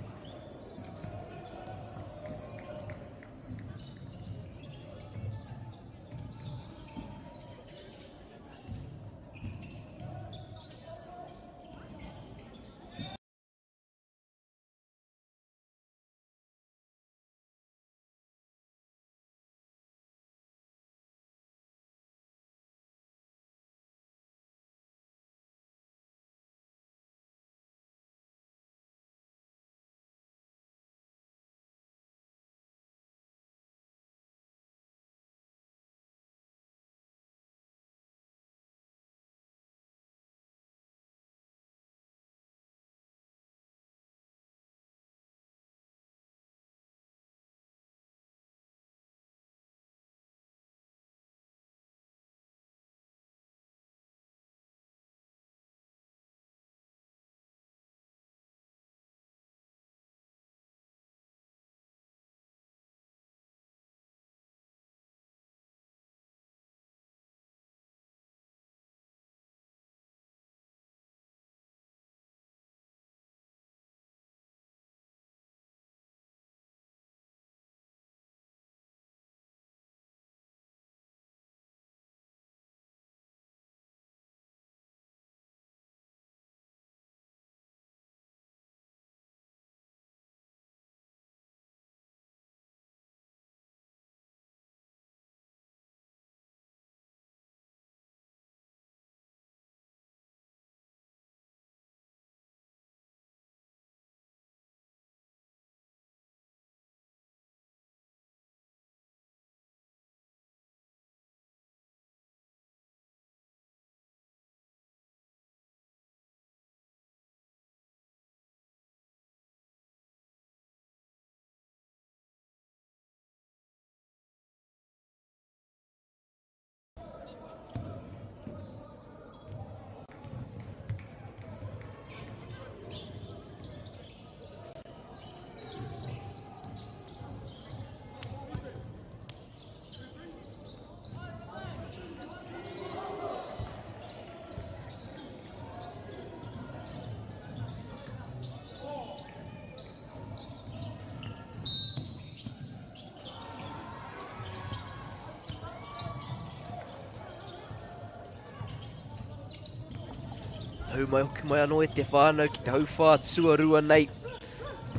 Nau mai hoki mai anō e te whānau ki te hauwhā tuarua nei.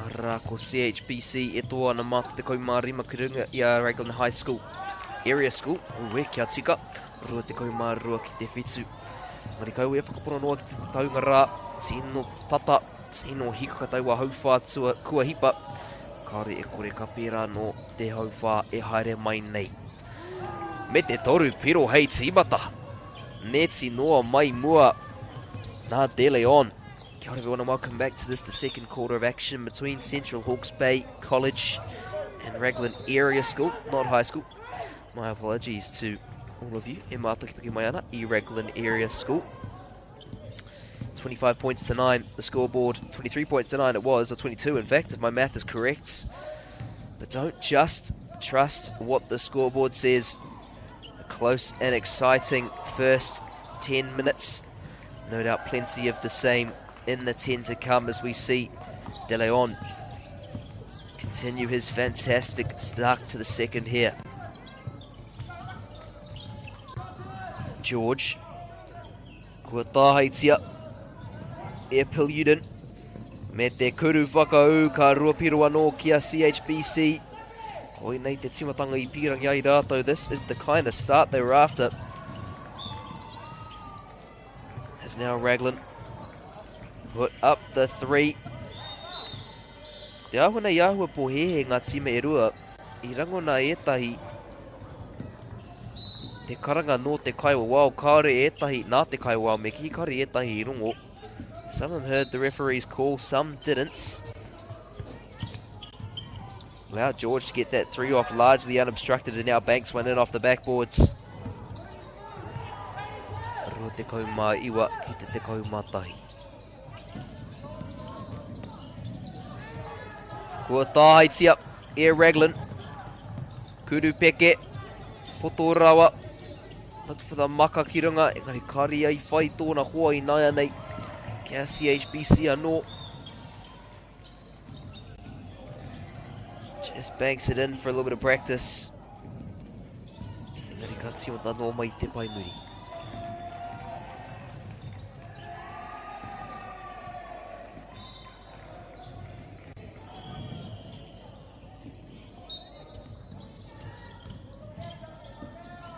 Arā ko CHBC e toa ana mā te 15 ki runga i a Raglan High School. Area School, ue, kia tika, 22 ki te 7. Engari kau e whakapono noa ki te taunga rā, tino tata, tino hikaka taua hauwhā tua, kua hipa. Kāore e kore ka pērā nō te hauwhā e haere mai nei. Me te toru piro hei tīmata. Neti noa mai mua nā De Leon. Kia ora everyone and welcome back to this, the second quarter of action between Central Hawke's Bay College and Raglan Area School, not high school. My apologies to all of you. E mātakitaki mai ana i Raglan Area School. 25 points to 9, the scoreboard. 23 points to 9 it was, or 22 in fact, if my math is correct. But don't just trust what the scoreboard says. A close and exciting first 10 minutes. No doubt plenty of the same in the 10 to come as we see De Leon continue his fantastic start to the second here. George. Kua tāhaitia e Piluden. Me te kuru whakaū ka ruapiro anō ki a CHBC. Koinei te tīmatanga i pīrangi ai rātou. This is the kind of start they were after. As now Raglan put up the three. Te āhua nei āhua pōhēhē ngā tīma e rua i rangona ētahi te karanga nō te kaiwawao, kāore ētahi nā te kaiwawao me kī, kāore ētahi i rongo. Some of them heard the referee's call, some didn't. Allowed George to get that three off largely unobstructed and now Banks went in off the backboards. 29 ki te 11. Kua tāhaitia e Raglan. Kuru peke. Poto rawa. Look for the maka ki runga. Engari kari ai whai tōna hoa i naia nei. Kia CHBC anō. Just banks it in for a little bit of practice. Engari ka tīmata anō mai te pae muri.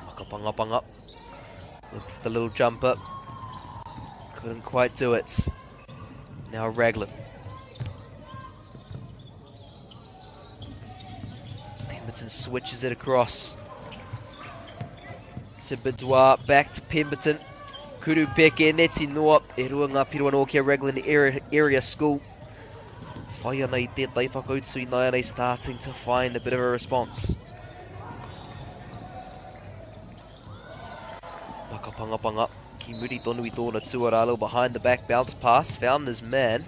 Makapangapanga. Look for the little jumper. Couldn't quite do it. Now Raglan. Pemberton switches it across to Bidois, back to Pemberton. Kuru Peke, Neti Noa, e rua ngā piro anō kia Raglan area, area School. Whai ana i tētai whakautu i nāianei starting to find a bit of a response. Makapangapanga ki muri tonu i tōna tuarā, a little behind the back bounce pass, found his man.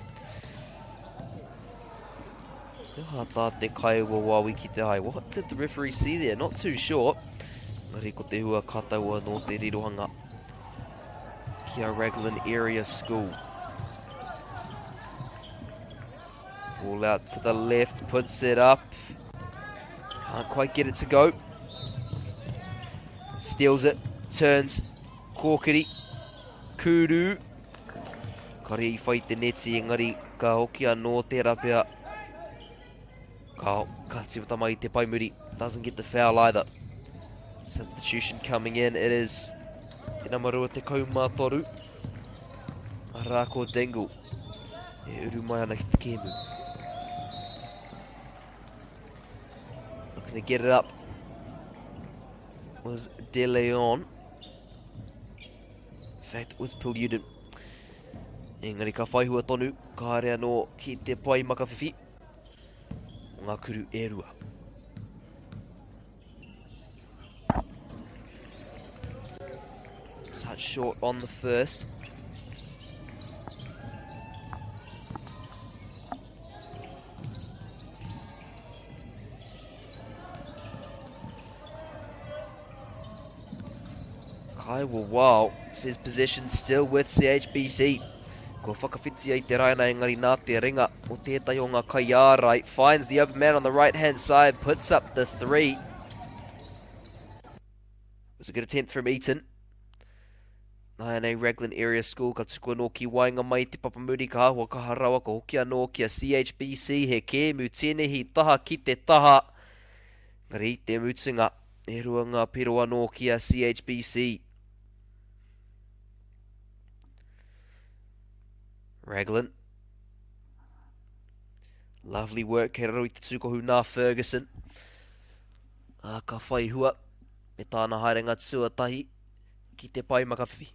Tā te kai ua wawi ki te hai. What did the referee see there? Not too sure. Ngari ko te hua ka taua nō te rirohanga ki a Raglan Area School. Ball out to the left, puts it up. Can't quite get it to go. Steals it, turns. Kōkiri, Kuru. Kare i whai te neti, engari ka hoki anō tērā pea. Ka, ka tīmata mai te pae muri. Doesn't get the foul either. Substitution coming in. It is te nama 23. Arā ko Dingle. E uru mai ana ki te kēmu. Looking to get it up was De Leon. In fact, it was Piluden. Engari ka whai hua tonu, ka haere anō ki te pai makawhiwhi o ngā kuru e rua. Touch short on the first. Kai Wawao says possession still with CHBC. Kua whakawhiti ai te raina engari nā te ringa o tētahi o ngā kaiārai. Finds the open man on the right hand side, puts up the three. It was a good attempt from Eaton. Nāianei Raglan Area School ka tuku anō ki waenga mai i te papamuri ka āhua kaha rawa ka hoki anō ki a CHBC he kēmu tēnehi taha ki te taha. Engari i te mutunga, e rua ngā piro anō ki a CHBC. Raglan. Lovely work kei raro i te tūkohu nā Ferguson. Ā, ka whai hua me tāna haerenga tuatahi ki te pae makawhiwhi.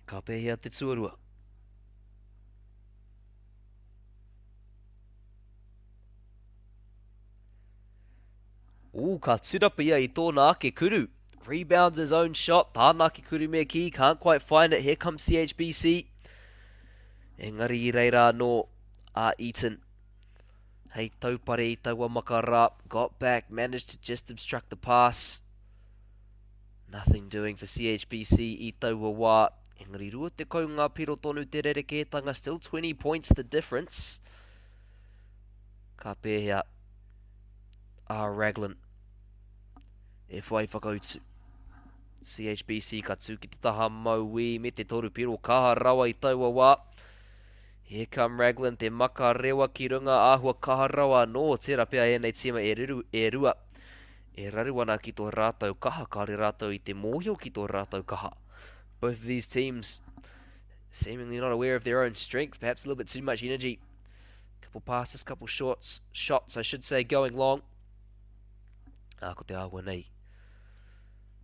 Ka pēhea te tuarua? Ooh, ka turapa ia i tōna ake kuru. Rebounds his own shot. Tāna ake kuru me kī. Can't quite find it. Here comes CHBC. Engari i reira anō a Eaton. Hei taupare i taua maka rā. Got back, managed to just obstruct the pass. Nothing doing for CHBC i taua wā. Engari 20 ngā piro tonu te rerekētanga. Still 20 points the difference. Ka pēhea a Raglan e whai whakautu. CHBC ka tū ki te taha mauī me te toru piro kaha rawa i taua wā. Here come Raglan, te maka rewa ki runga āhua kaha rawa anō. Tērā pea ēnei tīma e, ruru, e rua e raru ana ki tō rātou kaha, kāore rātou i te mōhio ki tō rātou kaha. Both of these teams seemingly not aware of their own strength, perhaps a little bit too much energy. Couple passes, couple shots, shots I should say, going long. Ā, ko te āhua nei.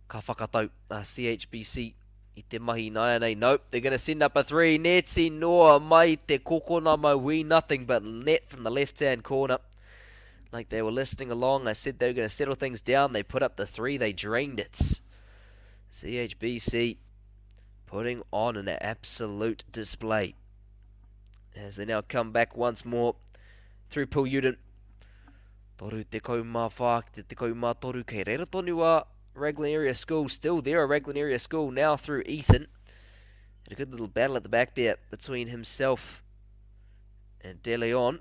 Ka whakatau a CHBC i te mahi nāianei. Nope, they're going to send up a three. Neti noa mai te kokona mauī, nothing but net from the left-hand corner. Like they were listening along, I said they were going to settle things down. They put up the three, they drained it. CHBC putting on an absolute display. As they now come back once more through Piluden. Toru te kaumā whā ki te kaumā toru kei reira tonu a Raglan Area School. Still there, a Raglan Area School now through Eaton. And a good little battle at the back there between himself and De Leon.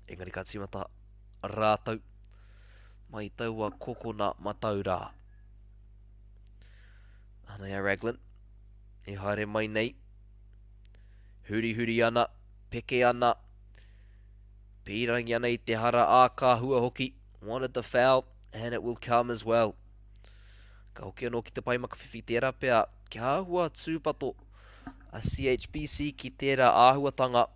Engari ka tīmata rātou mai taua kokona matau rā. Anei a Raglan e haere mai nei. Hurihuri ana, peke ana, pīrangi ana i te hara ā ka hua hoki. Wanted the foul and it will come as well. Ka hoki anō ki te pae makawhiwhi tērā pea kia āhua tūpato a CHBC ki tērā āhuatanga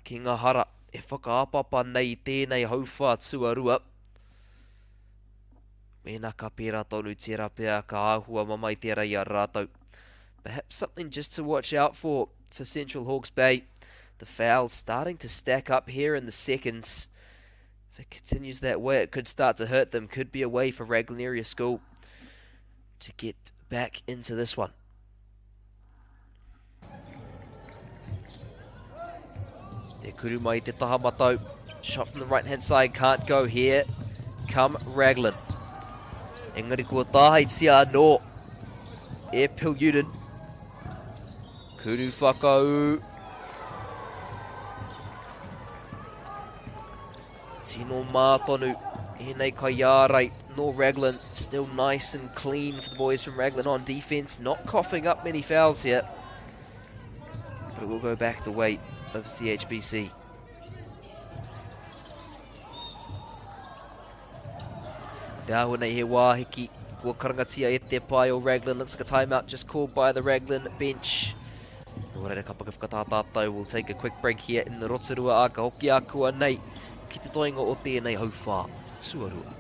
ki ngā hara e whakaapapa nei i tēnei hauwhā tuarua. Mēnā ka pērā tonu tērā pea ka āhua mamae tērā i a rātou. Perhaps something just to watch out for for Central Hawke's Bay. The fouls starting to stack up here in the seconds. If it continues that way, it could start to hurt them. Could be a way for Raglan Area School to get back into this one. Te kuru mai te taha matau. Shot from the right hand side, can't go here. Come Raglan. Engari kua tāhaitia anō e Piluden. Kuru whakau. Tino mā tonu. Ēnei kaiārai no Raglan. Still nice and clean for the boys from Raglan on defense. Not coughing up many fouls here. But it will go back the way of CHBC. Te āhua nei he wāhiki kua karangatia e te pae o Raglan. Looks like a timeout just called by the Raglan bench. Nō reira ka paka whakatā tātou. We'll take a quick break here in the Rotorua a ka hoki akua nei ki te toenga o tēnei hauwhā tuarua.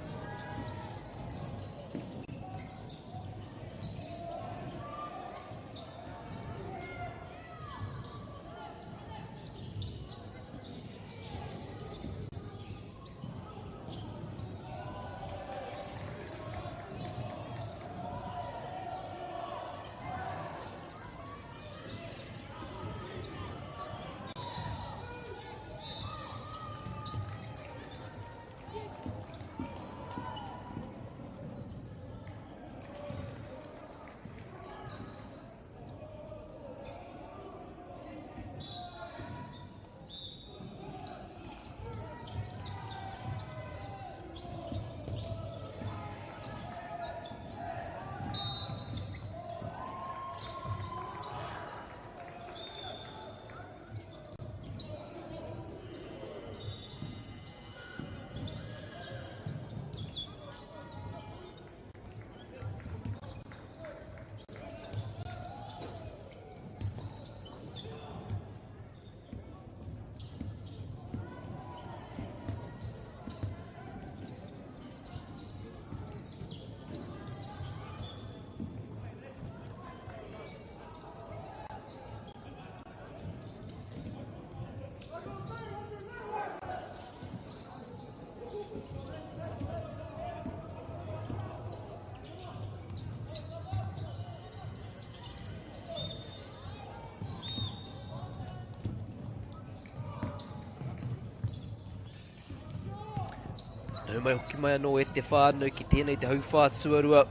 Nau mai hoki mai anō e te whānau ki tēnei te hauwhā tuarua.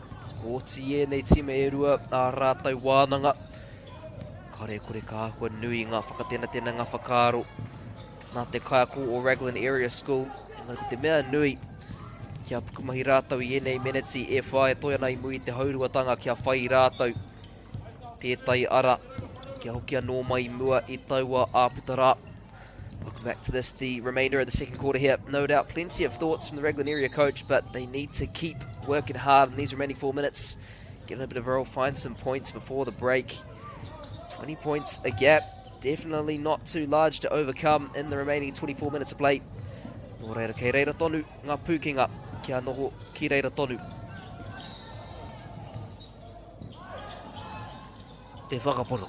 Ko oti ēnei tīma e rua ā rātou wānanga. Kāre kore ka āhua nui ngā whakatenatena ngā whakaaro nā te kaiako o Raglan Area School. Engari ko te mea nui, kia pukumahi rātou i ēnei meneti e whā e toe ana i muri i te hauruatanga kia whai rātou tētai ara kia hoki anō mai i mua i taua āputa rā. Welcome back to this, the remainder of the second quarter here. No doubt plenty of thoughts from the Raglan area coach, but they need to keep working hard in these remaining 4 minutes. Get in a bit of a roll, find some points before the break. 20 points a gap, definitely not too large to overcome in the remaining 24 minutes of play. Nō reira, kei reira tonu ngā pūkenga kia noho ki reira tonu. Te whakapono.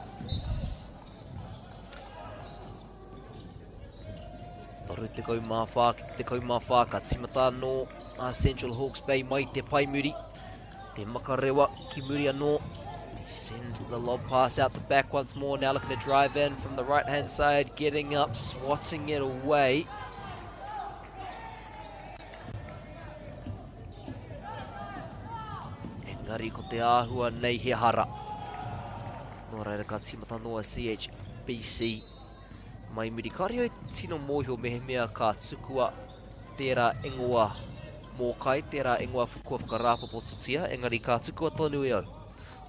34 ki te 14 ka tīmata anō a Central Hawke's Bay mai te paemuri. Te makarewa ki muri anō. Send the lob pass out the back once more. Now looking to drive in from the right hand side. Getting up, swatting it away. Engari ko te āhua nei he hara. Nō reira ka tīmata noa CHBC mai muri. Kāre au tino mōhio mehemea ka tukua tērā ingoa mōkai, tērā ingoa kua whakarāpopototia, engari ka tukua tonu e au.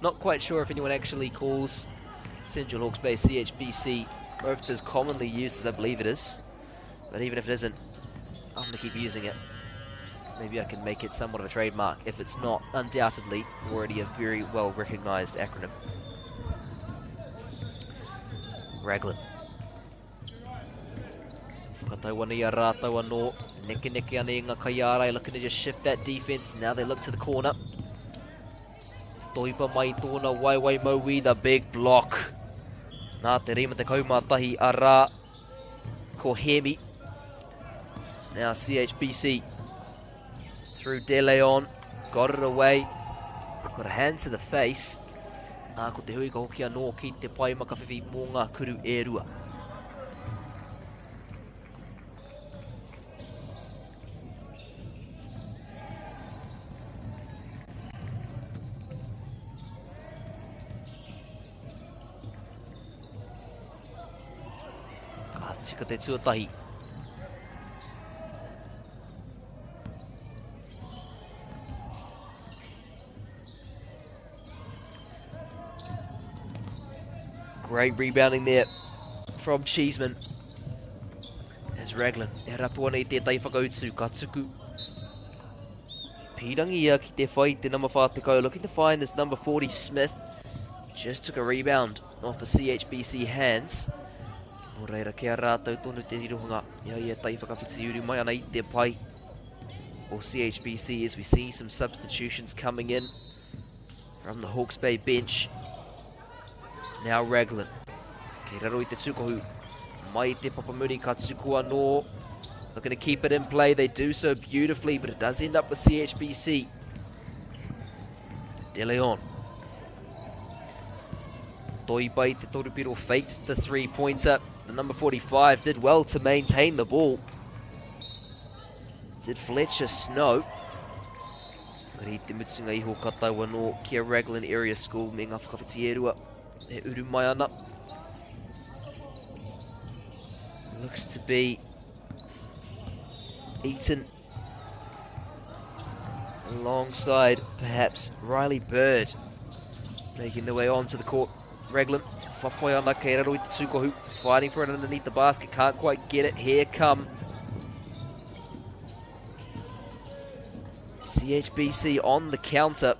Not quite sure if anyone actually calls Central Hawke's Bay CHBC, or if it's as commonly used as I believe it is. But even if it isn't, I'm going to keep using it. Maybe I can make it somewhat of a trademark if it's not undoubtedly already a very well recognized acronym. Raglan. Whakatau ana i a rātou anō. Neke neke ana i ngā kaiārai, looking to just shift that defense. Now they look to the corner. Toipa mai tōna waiwai mauī, the big block. Nā te 51 arā ko Hemi. It's now CHBC through De Leon. Got it away. Got a hand to the face. Ā, ko te hui ka hoki anō ki te pae makawhiwhi mō ngā kuru e rua. Ka tika te tuatahi. Great rebounding there from Cheeseman. As Raglan, e rapu ana i tētahi whakautu, ka tuku. Pīrangi ia ki te whai te number 40, looking to find his number 40, Smith. Just took a rebound off the CHBC hands. Nō reira, kia rātou tonu te rirohanga. Ia ia tai whakawhiti uru mai ana i te pai o CHBC as we see some substitutions coming in from the Hawke's Bay bench. Now Raglan. Kei raro i te tūkohu. Mai te papamuri ka tuku anō. Looking to keep it in play. They do so beautifully, but it does end up with CHBC. De Leon. Toi pai te torupiro faked the three-pointer. The number 45 did well to maintain the ball. Did Fletcher Snow. Engari i te mutunga iho ka tau anō ki a Raglan Area School me ngā whakawhiti e rua e uru mai ana. Looks to be Eaton alongside perhaps Riley Bird making the way onto the court. Raglan, whawhai ana kei raro i te tūkohu, fighting for it underneath the basket, can't quite get it. Here come CHBC on the counter.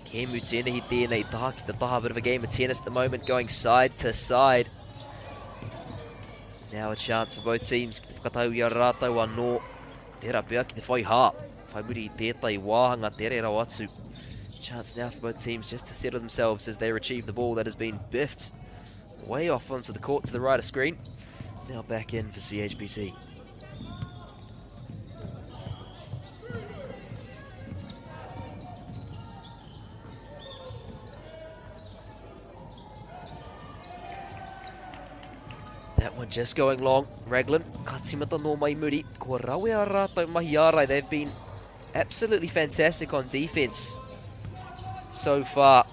Kemu tēnehi tēnei taha ki te taha, bit of a game of tennis at the moment, going side to side. Now a chance for both teams ki te whakatau i a rātou anō. Tērā pea ki te whai hā. Whai muri i tētai wāhanga tere rawa atu. Chance now for both teams just to settle themselves as they retrieve the ball that has been biffed way off onto the court to the right of screen. Now back in for CHBC. That That one just going long. Raglan, ka timata no mai muri. Ko rawe a rātou mahi ārai. They've been absolutely fantastic on defense so far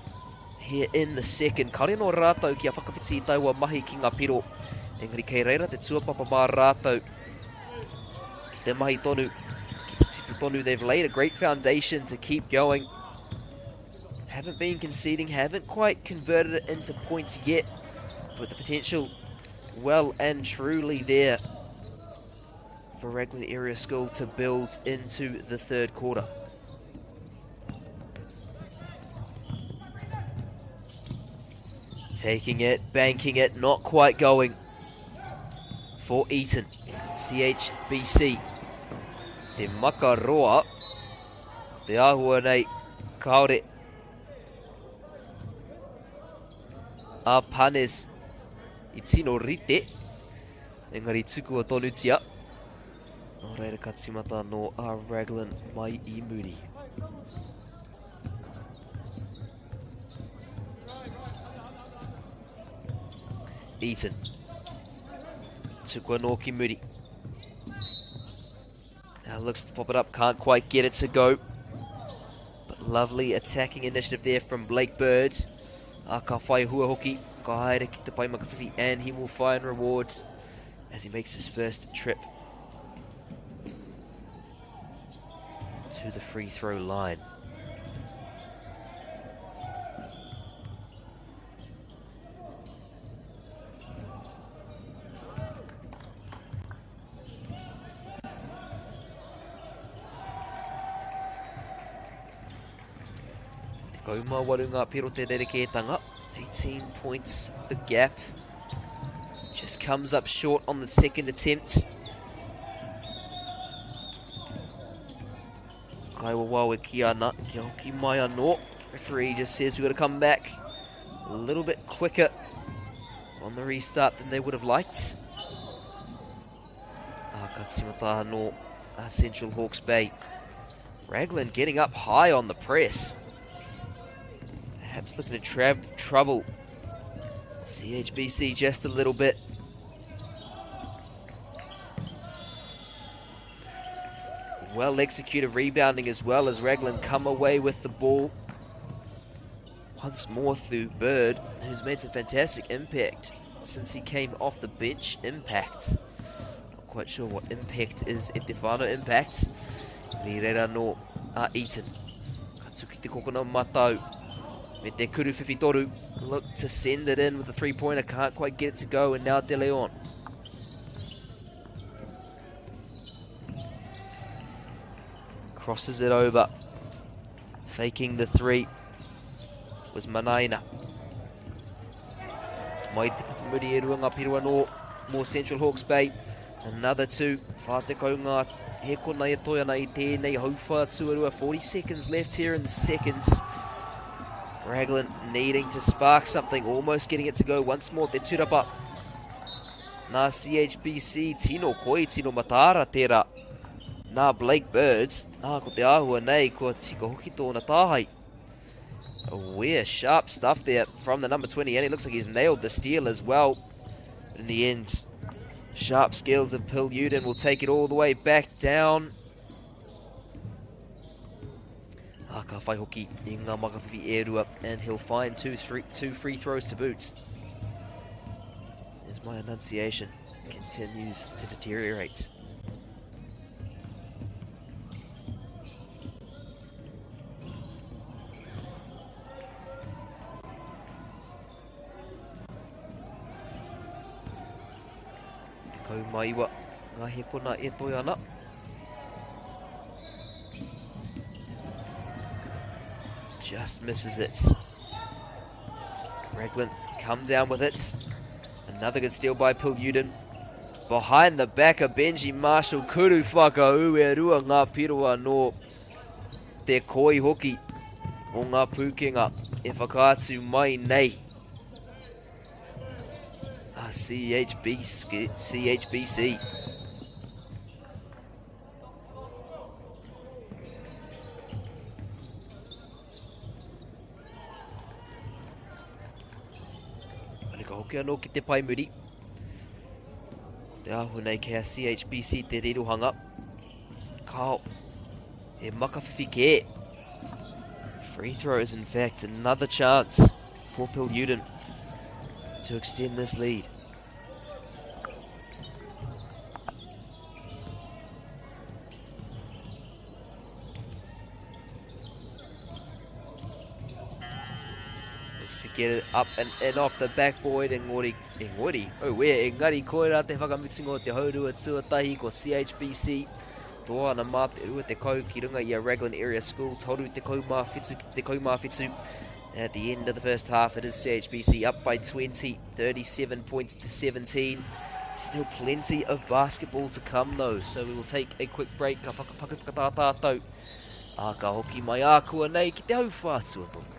here in the second. Kare no rātou kia whakawhiti i taua mahi ki ngā piro. Engari kei reira te tuapapa mā rātou ki te mahi tonu, ki te tipu tonu. They've laid a great foundation to keep going. Haven't been conceding, haven't quite converted it into points yet, but the potential well and truly there for Raglan Area School to build into the third quarter. Taking it, banking it, not quite going for Eaton. CHBC. Te Makaroa. Te āhua nei, kāore a Panes i tino rite. Engari tukua tonutia. Nō reira ka timata nō a Raglan mai i muri. Eaton. Tukua nō ki muri. Now looks to pop it up, can't quite get it to go. But lovely attacking initiative there from Blake Birds. A ka whai hua hoki, ka haere ki te pai makawhiwhi, and he will find rewards as he makes his first trip to the free throw line. Tekau mā waru ngā piro te rerekētanga. 18 points the gap. Just comes up short on the second attempt. Kaiwa wawe ki ana, kia hoki mai anō. Referee just says we've got to come back a little bit quicker on the restart than they would have liked. Ah, ka timata anō a Central Hawke's Bay. Raglan getting up high on the press. Perhaps looking to trouble CHBC just a little bit. Well executed rebounding as well as Raglan come away with the ball. Once more through Bird, who's made some fantastic impact since he came off the bench. Impact. Not quite sure what impact is. E te whānau impact. Ni reira no a Eaton. Ka tuki te kokona matau. Me te kuru whiwhitoru. Look to send it in with the three-pointer. Can't quite get it to go. And now De Leon. Crosses it over. Faking the three was Manaina. Mai te putumuri e rua ngā piro anō mō Central Hawke's Bay. Another two. Whātekau ngā hekona e toi ana i tēnei hauwhā tuarua. 40 seconds left here in the seconds. Raglan needing to spark something, almost getting it to go once more. Te turapa. Nā CHBC, tino koi, tino mataara tērā. Nā Blake Birds, ā, ko te āhua nei, kua tika hoki tōna tāhai. Aware, sharp stuff there from the number 20, and it looks like he's nailed the steal as well. But in the end, sharp skills of Piluden will take it all the way back down. Ah, ka whai hoki i ngā makawhiwhi e rua, and he'll find two free throws to boot. As my enunciation continues to deteriorate. Kau maiwa ngā hekona e toi ana. Just misses it. Raglan come down with it. Another good steal by Piluden. Behind the back of Benji Marshall. Kuru whakaū e rua ngā piroa nō te koi hoki o ngā pūkenga e whakaatu mai nei. A CHB, CHBC. Ka hoki anō ki te pae muri. Ko te āhua nei kei a CHBC te rirohanga. Kao, he makawhiwhi kē. Free throws, in fact, another chance for Piluden to extend this lead. Looks to get it up and, and off the backboard and Ngori, Ngori, oh where, engari koira te whakamutunga o te haurua tuatahi ko CHBC. Toa ana mā te 20 ki runga i a Raglan Area School, 37 ki te 17. At the end of the first half, it is CHBC up by 20, 37 points to 17. Still plenty of basketball to come though, so we will take a quick break. Ka whakapaku whakatātātou. Ā, ka hoki mai ākua nei ki te hauwhā tuatoru.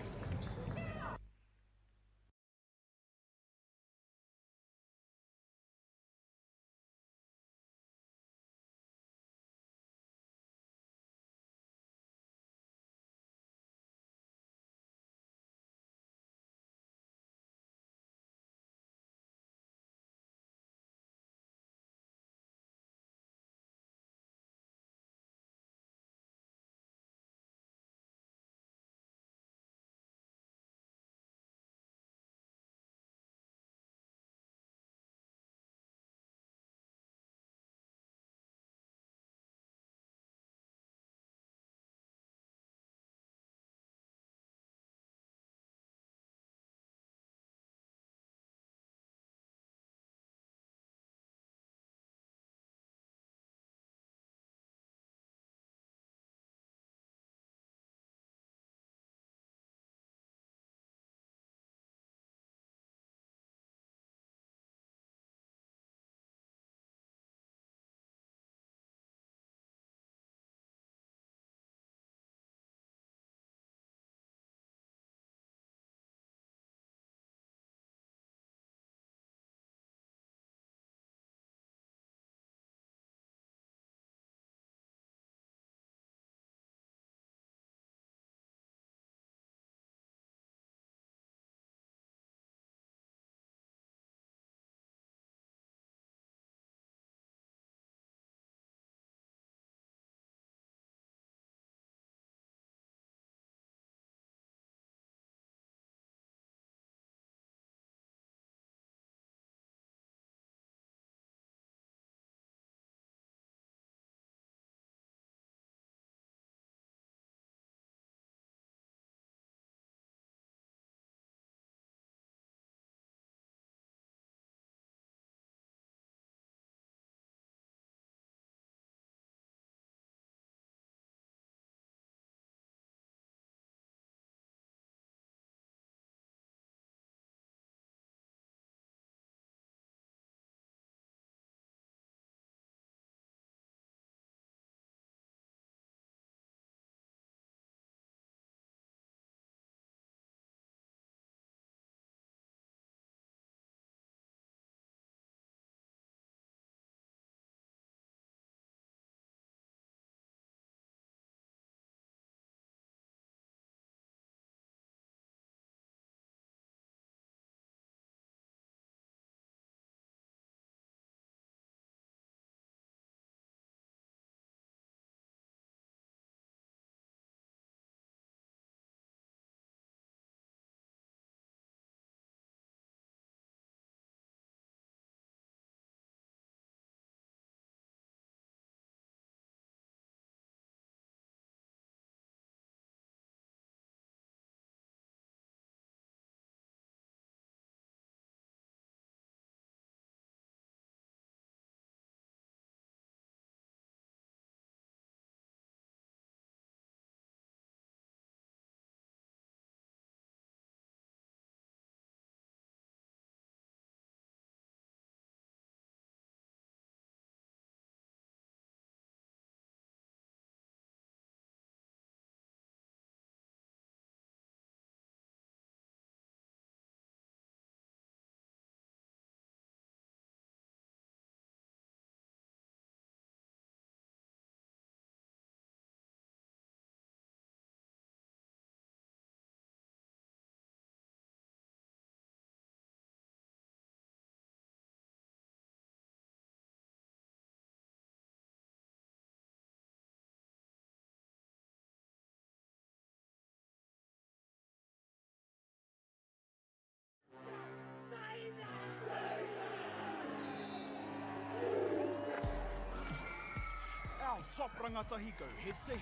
Top rangatahi go head to head.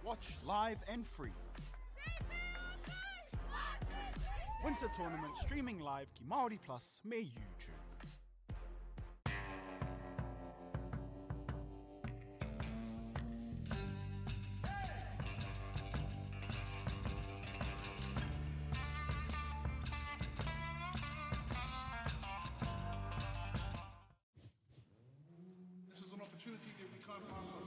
Watch live and free. Winter Tournament streaming live ki Māori Plus me YouTube. This is an opportunity that we can't pass up.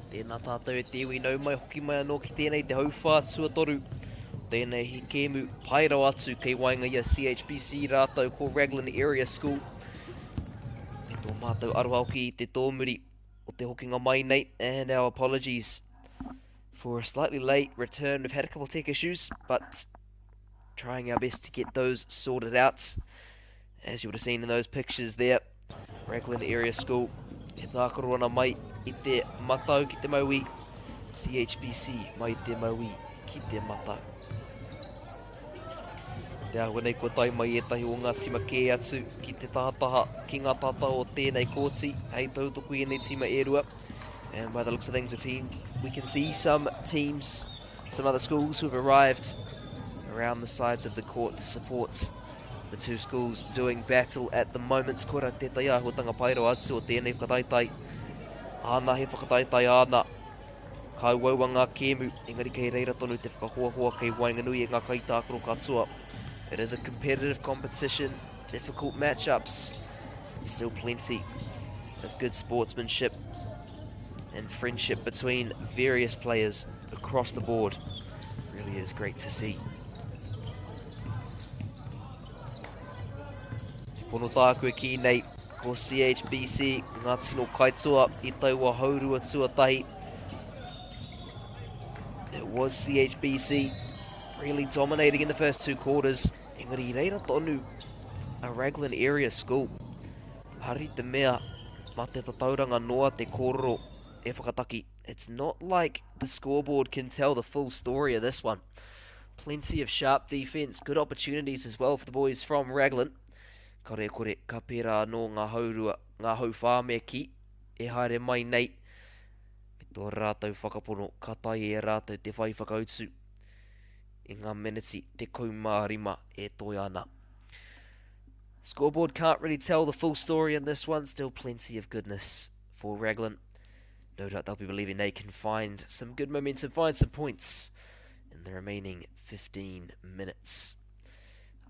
Tēnā tātou e te iwi, nau mai hoki mai anō ki tēnei te hauwhā tuatoru. Tēnei he kēmu pai rawa atu kei waenga i a CHBC rātou ko Raglan Area School. Me tō mātou aroha hoki i te tōmuri o te hokinga mai nei. And our apologies for a slightly late return. We've had a couple of tech issues, but trying our best to get those sorted out. As you would have seen in those pictures there, Raglan Area School, e tākaro ana mai i te matau ki te maui, CHBC mai te maui ki te matau. Te āhua nei kua tae mai ētahi o ngā tīma kē atu ki te tahataha, ki ngā tata o tēnei kōti, hei tautoko i ēnei tīma e rua. And by the looks of things, we can see some teams, some other schools who have arrived around the sides of the court to support the two schools doing battle at the moment. Kora tētahi āhuatanga pai rawa atu o tēnei whakataetae. Āna he whakataetae āna. Ka uaua ngā kēmu, engari kei reira tonu te whakahoahoa kei waenganui e ngā kaitākaro katoa. It is a competitive competition, difficult matchups, still plenty of good sportsmanship and friendship between various players across the board. Really is great to see. Pono tāku e kī nei, ko CHBC ngā tino kaitoa i taua haurua tuatahi. It was CHBC really dominating in the first two quarters. Engari reira tonu a Raglan Area School. Hari te mea, mā te tatauranga noa te kōrero e whakataki. It's not like the scoreboard can tell the full story of this one. Plenty of sharp defence, good opportunities as well for the boys from Raglan. Kare kore, ka pērā anō ngā haurua, ngā hauwhā me kī, e haere mai nei. Me tō rātou whakapono, ka taea e rātou te whai whakautu i ngā meneti 15 e toe ana. Scoreboard can't really tell the full story in this one. Still plenty of goodness for Raglan. No doubt they'll be believing they can find some good momentum, find some points in the remaining 15 minutes.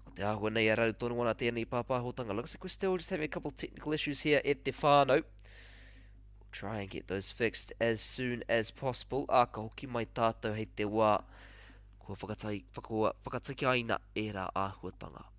Ko te āhua nei e raru tonu ana tēnei pāpāhotanga. Looks like we're still just having a couple of technical issues here at te whānau. We'll try and get those fixed as soon as possible. Ā, ka hoki mai tātou hei te wā kua whakatai, whakua, whakatikaina ērā āhuatanga.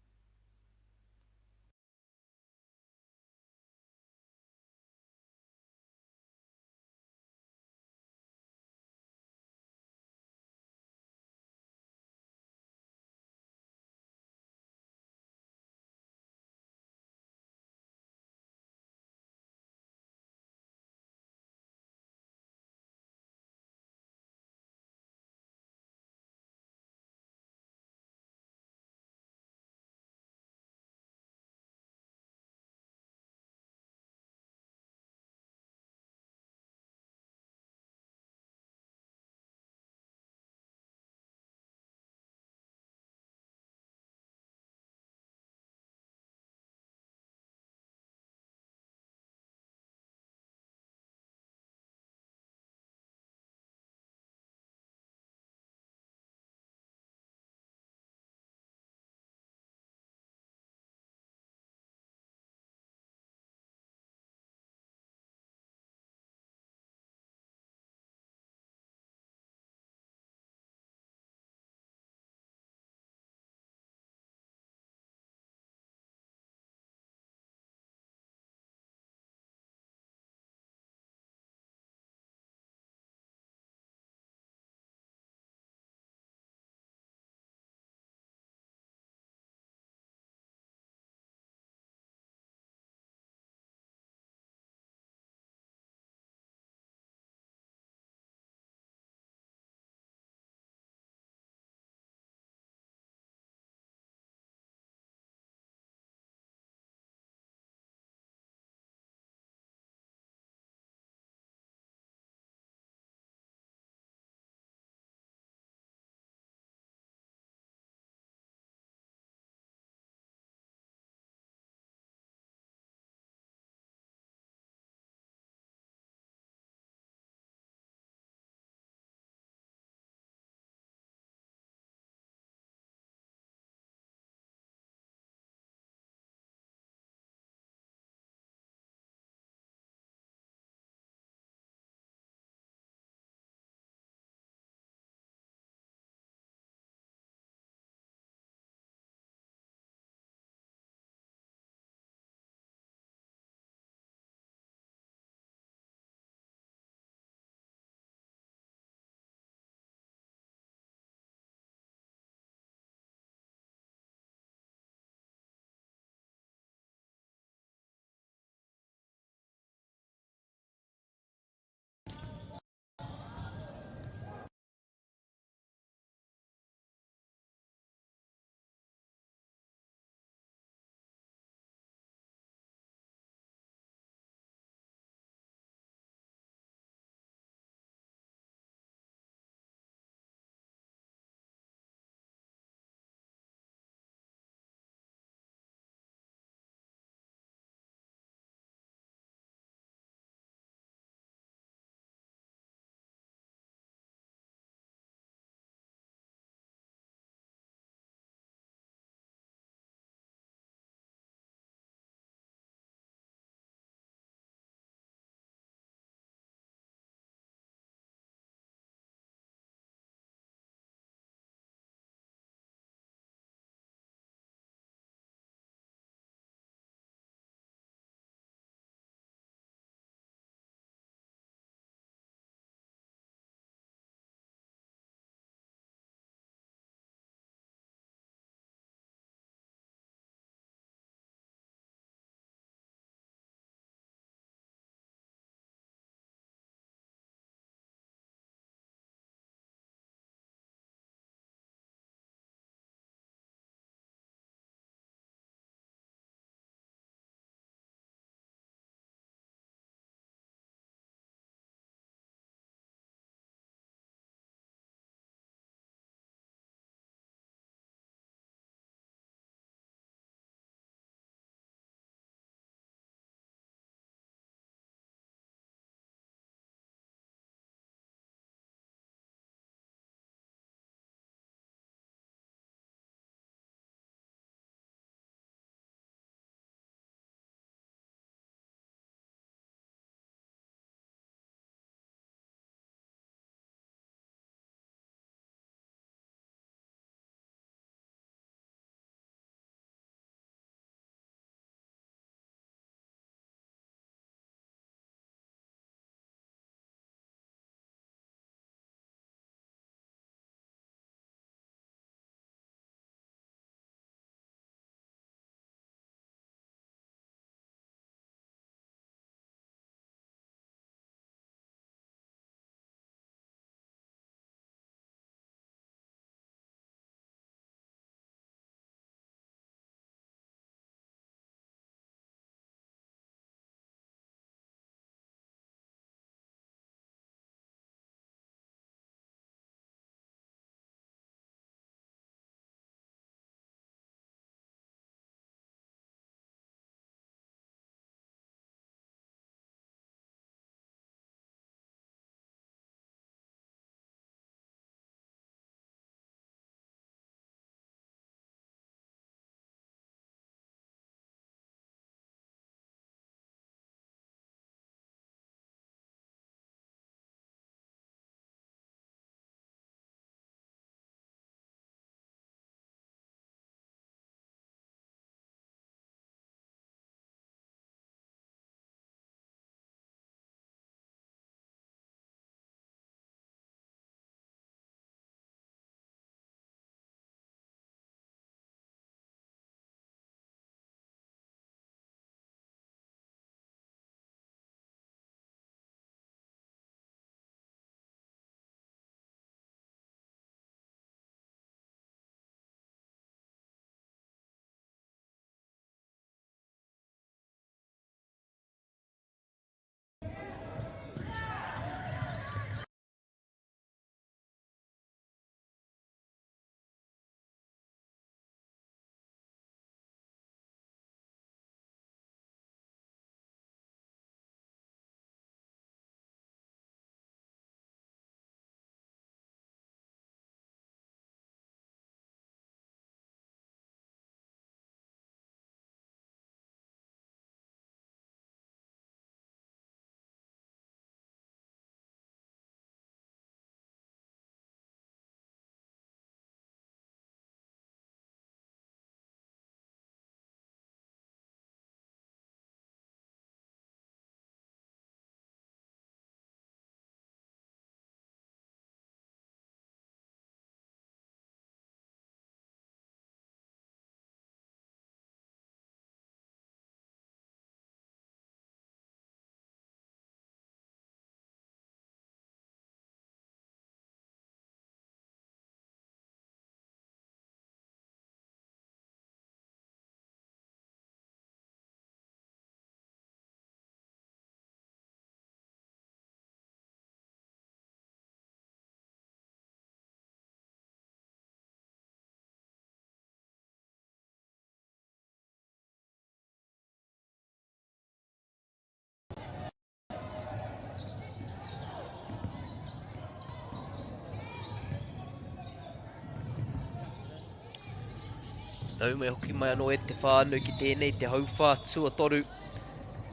Nau mai hoki mai anō e te whānau ki tēnei te hauwhā tuatoru.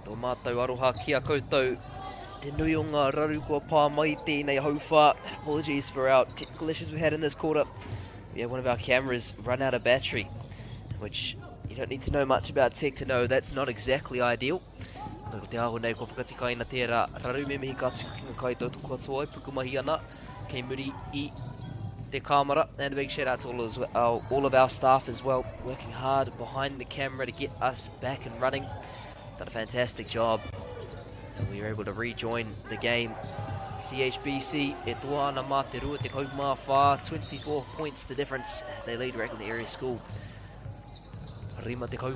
Tō mātou aroha ki a koutou. Te nui o ngā raru kua pā mai i tēnei hauwhā. Apologies for our technical issues we had in this quarter. We had one of our cameras run out of battery, which you don't need to know much about tech to know that's not exactly ideal. Ko te aho nei kua whakatikaina tērā raru me mihi ka tuku ki ngā kaitautoko katoa e pukumahi ana kei muri i te kāmara. And a big shout out to all, as well, all of our staff as well, working hard behind the camera to get us back and running. Done a fantastic job. And we were able to rejoin the game. CHBC e toa ana mā te 24, 24 points the difference as they lead Raglan Area School. 56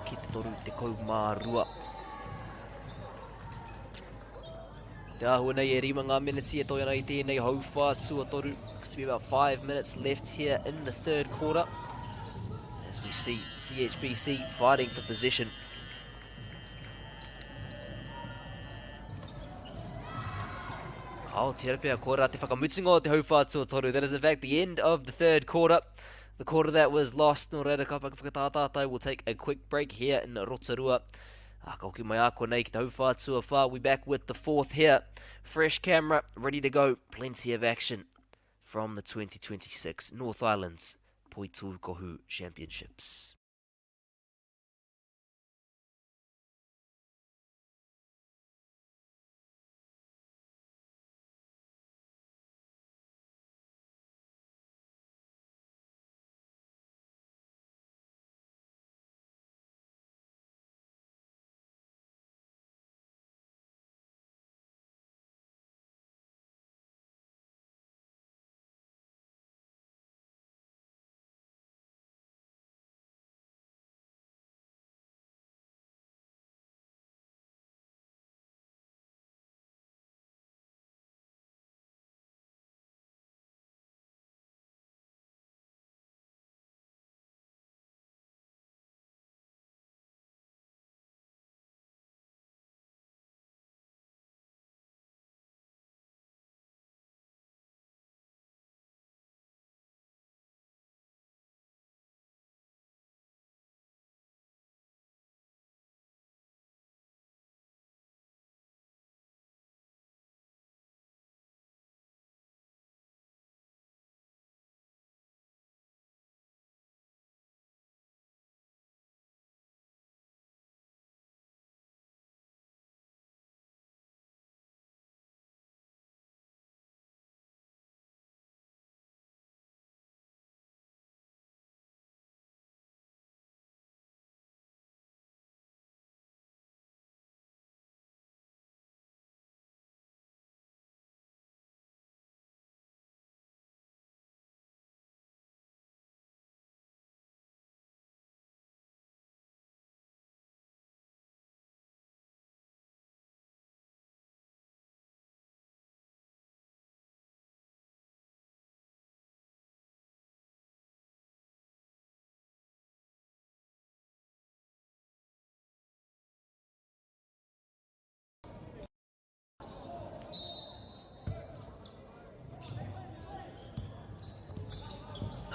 ki te 32. Te āhua nei e rima ngā miniti e toi ana i tēnei hauwhā tuatoru. Looks to be about 5 minutes left here in the third quarter. As we see CHBC fighting for position. Oh, tērā pea, koirā te whakamutunga o te hauwhā tuatoru. That is in fact the end of the third quarter. The quarter that was lost, nō reira ka whakatātātou. We'll take a quick break here in Rotorua. Ah, ka hoki mai a konei ki te hauwhā tuawhā. We back with the fourth here. Fresh camera, ready to go. Plenty of action from the 2026 North Islands Poitūkohu Championships.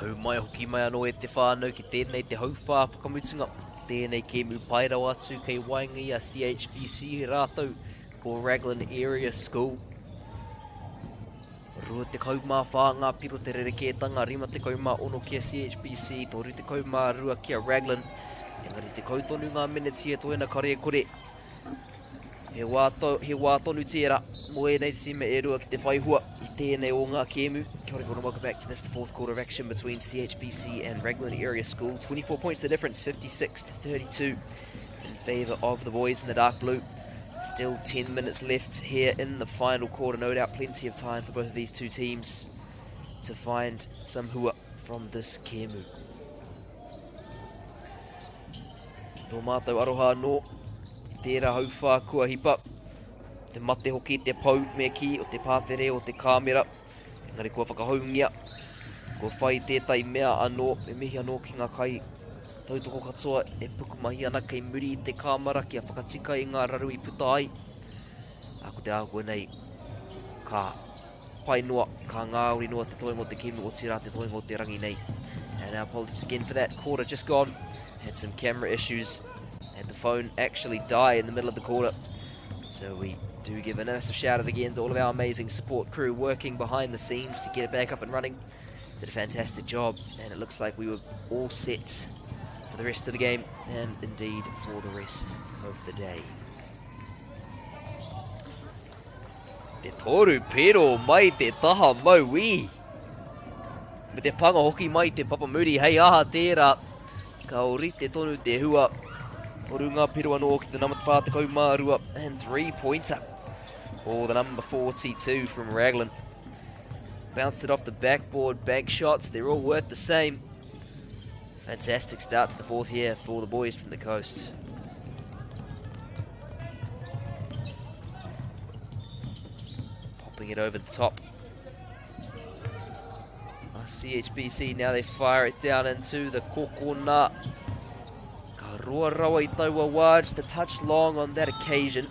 Hau mai hoki mai anō e te whānau ki tēnei te hauwhā whakamutunga. Tēnei kēmu pai rawa atu kei waenga i a CHBC rātou ko Raglan Area School. 24 ngā piro te rerekētanga, 56 ki a CHBC, 32 ki a Raglan. Engari tekau tonu ngā miniti e toe ana kare e kore. He wā, to, he wā tonu tērā mō ēnei tīma e rua ki te whai hua i tēnei o ngā kēmu. Kia ora, welcome back to this, the fourth quarter of action between CHBC and Raglan Area School. 24 points the difference, 56 to 32 in favour of the boys in the dark blue. Still 10 minutes left here in the final quarter. No doubt plenty of time for both of these two teams to find some hua from this kēmu. Tō mātou aroha anō i tērā hauwhā kua hipa. Te mate hoki te pou me kī o te pātere o te kāmera. Engari kua whakahoungia, kua whai tētahi mea anō, me mihi anō ki ngā kai tautoko katoa e pukumahi ana kei muri i te kāmara kia whakatika i ngā raru i puta ai. Ā, ko te āhua nei, ka pai noa, ka ngāwari noa te toenga o te kēmu, otirā te toenga o te rangi nei. And our apologies again for that quarter just gone. Had some camera issues. Had the phone actually die in the middle of the quarter. So we do give a massive shout out again to all of our amazing support crew working behind the scenes to get it back up and running. Did a fantastic job, and it looks like we were all set for the rest of the game and indeed for the rest of the day. Te toru pero mai te taha mauī. Me te panga hoki mai te papamuri hei aha tērā. Ka orite tonu te hua. Toru ngā piro anō ki te number 42 and 3 pointer for the number 42 from Raglan. Bounced it off the backboard, bank shots, they're all worth the same. Fantastic start to the fourth here for the boys from the coast. Popping it over the top. CHBC now they fire it down into the kokona. Ka roa rawa i taua wā, just a touch long on that occasion.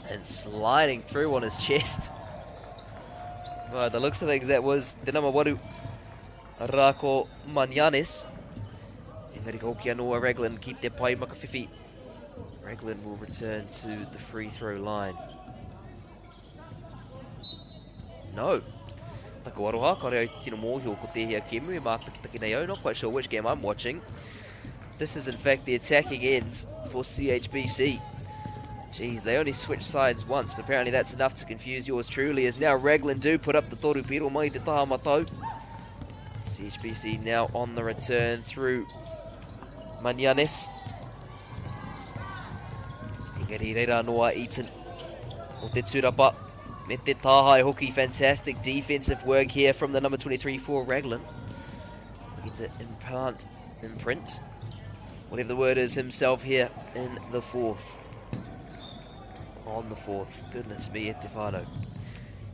And sliding through on his chest. By the looks of things, that was the number waru, Rako Manyanis. Engari ka hoki anō a Raglan ki te pai makawhiwhi. Raglan will return to the free throw line. No. Taku aroha, kare au te tino mōhio ko tēhea kemu e mātakitaki nei au. Not quite sure which game I'm watching. This is in fact the attacking end for CHBC. Jeez, they only switched sides once, but apparently that's enough to confuse yours truly, as now Raglan do put up the toru piro mai te taha matau. CHBC now on the return through Manyanes. Engari reira anō a Eaton o te tūrapa me te tāhae hoki. Fantastic defensive work here from the number 23 for Raglan. Looking to implant, imprint, whatever the word is, himself here in the fourth. On the fourth. Goodness me, e te whānau.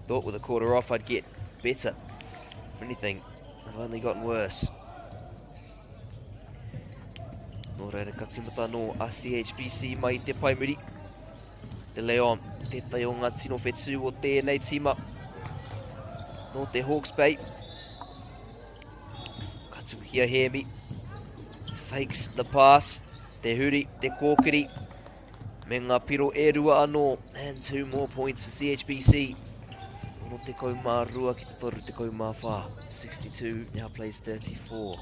Thought with a quarter off I'd get better. If anything, I've only gotten worse. Nō reira ka tīmata anō a CHBC mai i te paemuri. De Leon, tētahi o ngā tino whetū o tēnei tīma. Nō te Hawke's Bay. Ka tuku ki a Hēmi. Fakes the pass. Te huri, te kōkiri. Me ngā piro e rua anō. And two more points for CHBC. 62 ki te 34. 62 now plays 34.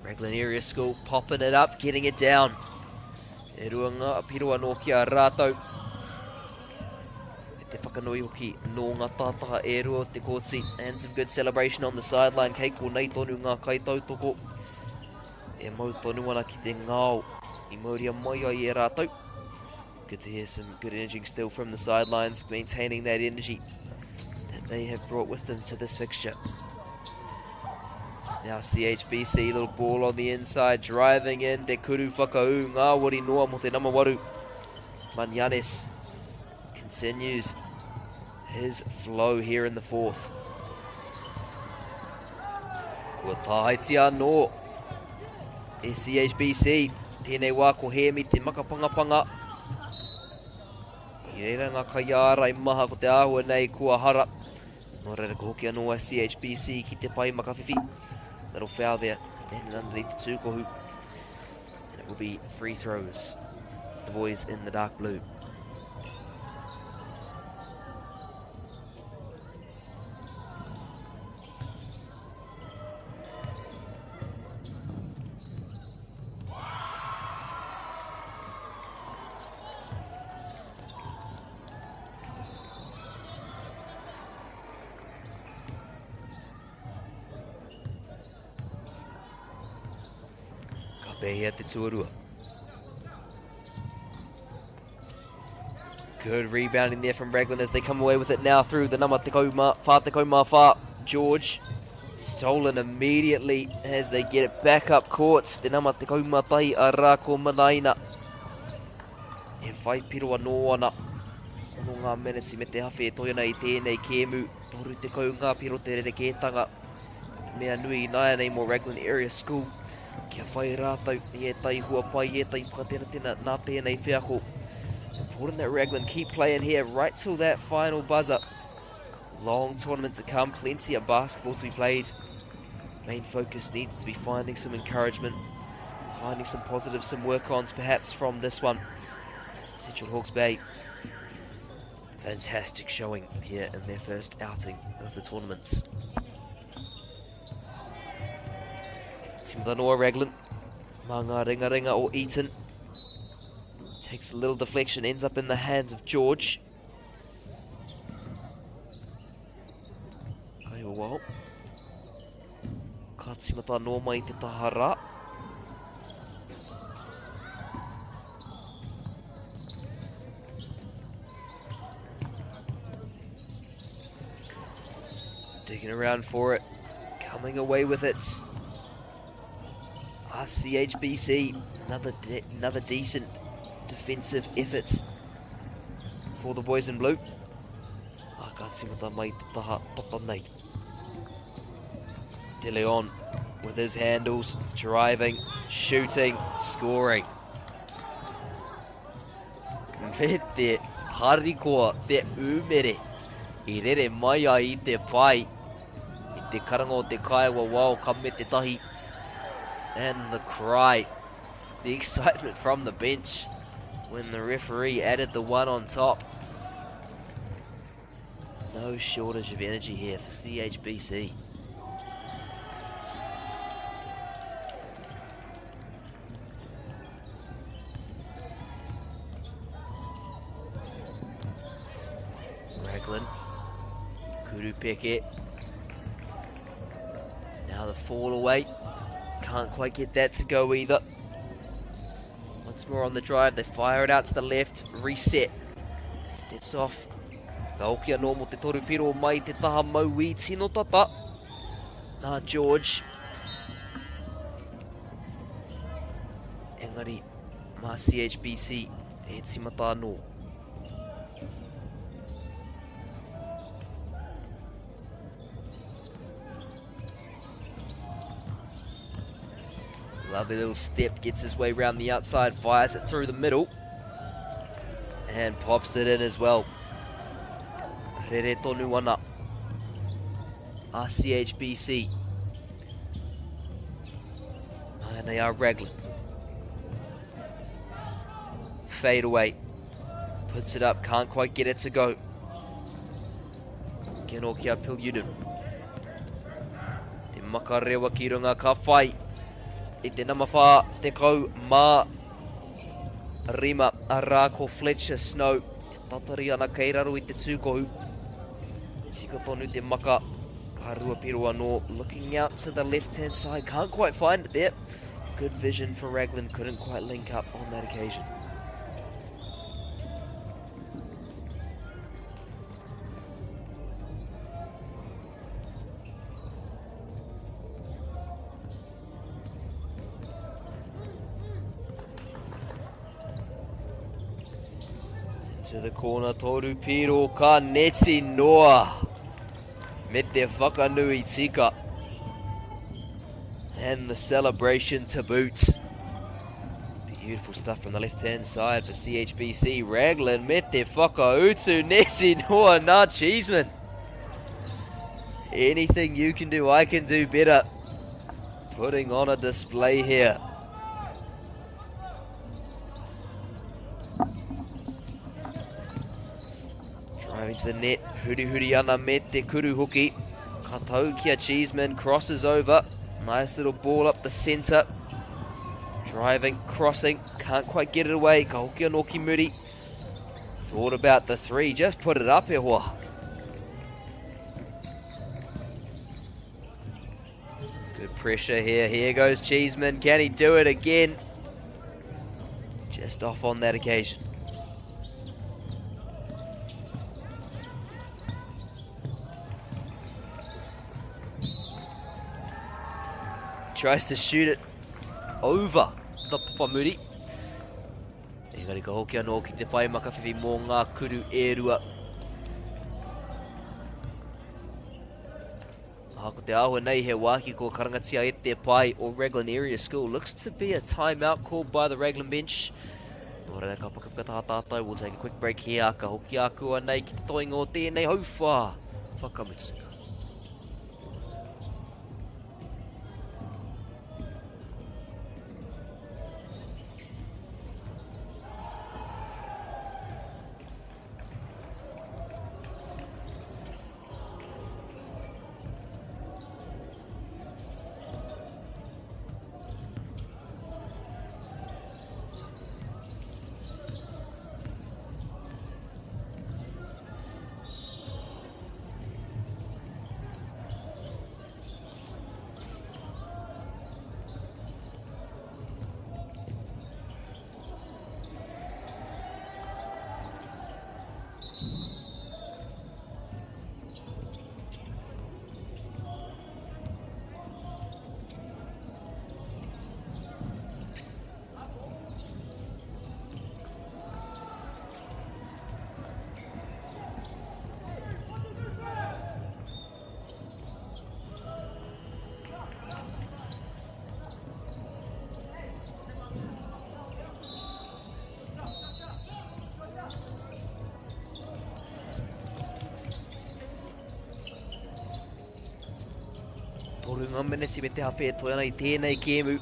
Raglan Area School popping it up, getting it down. E rua ngā piro anō ki a rātou. Me te whakanui hoki nō ngā tātaha e rua o te kōti. And some good celebration on the sideline. Kei konei tonu ngā kaitautoko. E mau tonu ana ki te ngao i mauria mai ai e rātou. Good to hear some good energy still from the sidelines, maintaining that energy that they have brought with them to this fixture. It's now CHBC, little ball on the inside, driving in. Te kuru whakaū, ngā wari noa mo te nama waru. Manyanes continues his flow here in the fourth. Kua tāhaitia anō e CHBC. Tēnei wā ko Hēmi te makapangapanga. I reira ngā kaiārai maha ko te āhua nei kua hara. Nō reira ko hoki anō a CHBC ki te pai makawhiwhi. Little foul there and underneath the tūkohu. And it will be free throws for the boys in the dark blue. Ka pēhea te tuarua. Good rebounding there from Raglan as they come away with it now through the number 44. George stolen immediately as they get it back up court. Te nama 11 a Rako Manaina. E whai piro anō ana. Ono ngā meneti me te hawhe e toi ana i tēnei kēmu. 30 ngā piro te rerekētanga. Ko te mea nui ināianei mō Raglan Area School, kia whai rātou i ētahi hua pai, i ētahi whakatenatena nā tēnei wheako. Important that Raglan keep playing here right till that final buzzer. Long tournament to come, plenty of basketball to be played. Main focus needs to be finding some encouragement, finding some positives, some work-ons perhaps from this one. Central Hawke's Bay, fantastic showing here in their first outing of the tournaments. Timothy Noah Raglan, mā ngā ringaringa o Eaton. Takes a little deflection, ends up in the hands of George. Kai o wao. Ka timata anō mai te taha rā. Digging around for it. Coming away with it. RCHBC, another decent defensive effort for the boys in blue. Ah, ka timata mai te taha tata nei. De Leon with his handles, driving, shooting, scoring. Me te harikoa, te umere, i rere mai ai i te pai, i te karanga o te kaiwa wao ka me te tahi. And the cry, the excitement from the bench when the referee added the one on top. No shortage of energy here for CHBC. Raglan. Kuru Peke. Now the fall away. Can't quite get that to go either. Once more on the drive, they fire it out to the left, reset. Steps off. Ka hoki anō mō te toru piro mai te taha mauī tino tata. Nā George. Engari, mā CHBC e timata anō. Lovely little step, gets his way round the outside, fires it through the middle, and pops it in as well. Rere tonu ana. RCHBC. And they are Raglan. Fade away. Puts it up, can't quite get it to go. Keno kia Pilyudu. Te makarewa ki runga ka whai. I te nama whā, te kau mā rima a rā ko Fletcher Snow. E tatari ana kei raro i te tūkohu. Tika tonu te maka. Ka rua piro anō. Looking out to the left hand side. Can't quite find it there. Good vision for Raglan. Couldn't quite link up on that occasion. Into the corner, Toru Piro ka neti noa. Me te whakanui tika. And the celebration to boot. Beautiful stuff from the left-hand side for CHBC. Raglan me te whakautu neti noa nā Cheeseman. Anything you can do, I can do better. Putting on a display here. Driving to the net, huri huri ana me te kuru hoki. Ka tau kia Cheeseman, crosses over. Nice little ball up the centre. Driving, crossing, can't quite get it away. Ka hoki anō ki muri. Thought about the three, just put it up e hoa. Good pressure here. Here goes Cheeseman. Can he do it again? Just off on that occasion. Tries to shoot it over the Papamuri. Engari ka hoki anō ki te whai makawhiwhi mō ngā kuru e rua. Ko te āhua nei he wāhi kua karangatia e te pae o Raglan Area School. Looks to be a timeout called by the Raglan bench. Nō reira ka whakawhakataha tātou. We'll take a quick break here. Ka hoki ākua nei ki te toenga o tēnei hauwhā whakamutunga. Toru ngā meneti me te hawhe e toe ana i tēnei kēmu.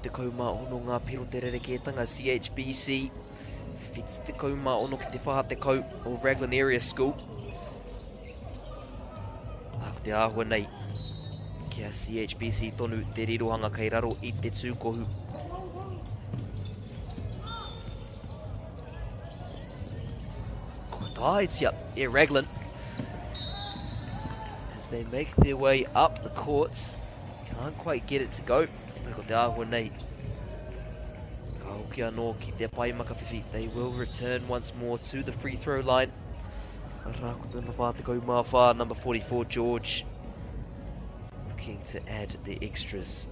36 ngā piro te rerekētanga CHBC. 76 ki te 40 o Raglan Area School. Ā, ko te āhua nei, ki a CHBC tonu te rirohanga kei raro i te tūkohu. Kua taetia e Raglan as they make their way up the courts. Can't quite get it to go. Engari ko te āhua nei, ka hoki anō ki te pae makawhiwhi. They will return once more to the free throw line. Arā, ko te number 44, number 44, George, looking to add the extras.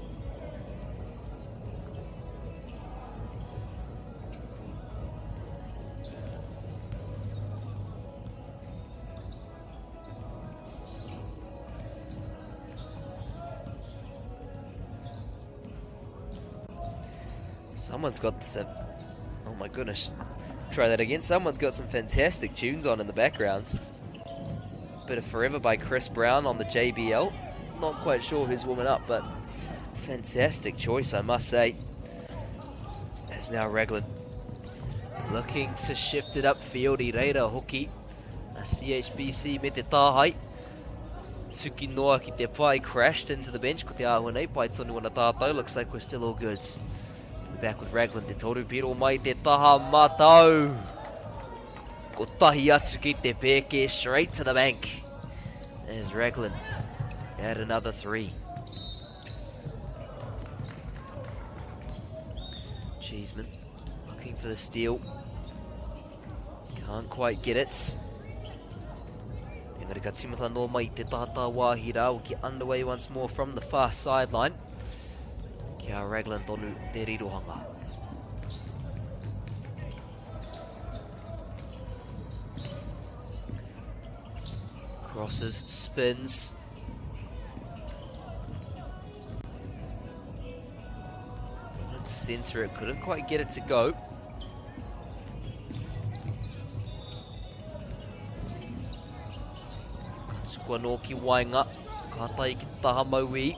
Someone's got this. Oh my goodness. Try that again. Someone's got some fantastic tunes on in the background. Bit of Forever by Chris Brown on the JBL. Not quite sure who's warming up, but fantastic choice, I must say. As now Raglan looking to shift it upfield. I reira hoki a CHBC me te tāhai. Tuki noa ki te pai, crashed into the bench. Ko te āhua nei, pai tonu ana tātou. Looks like we're still all good. Back with Raglan, te toru piro mai te taha matau. Ko tahi atu ki te pēke, straight to the bank. As Raglan add another three. Cheeseman looking for the steal. Can't quite get it. Engari ka tīmata nō mai te tātā wāhi rā, we'll get underway once more from the far sideline. Kia Raglan tonu te rirohanga. Crosses, spins. Wanted to centre it, couldn't quite get it to go. Ka tuku anō ki waenga, ka tae ki te taha mauī.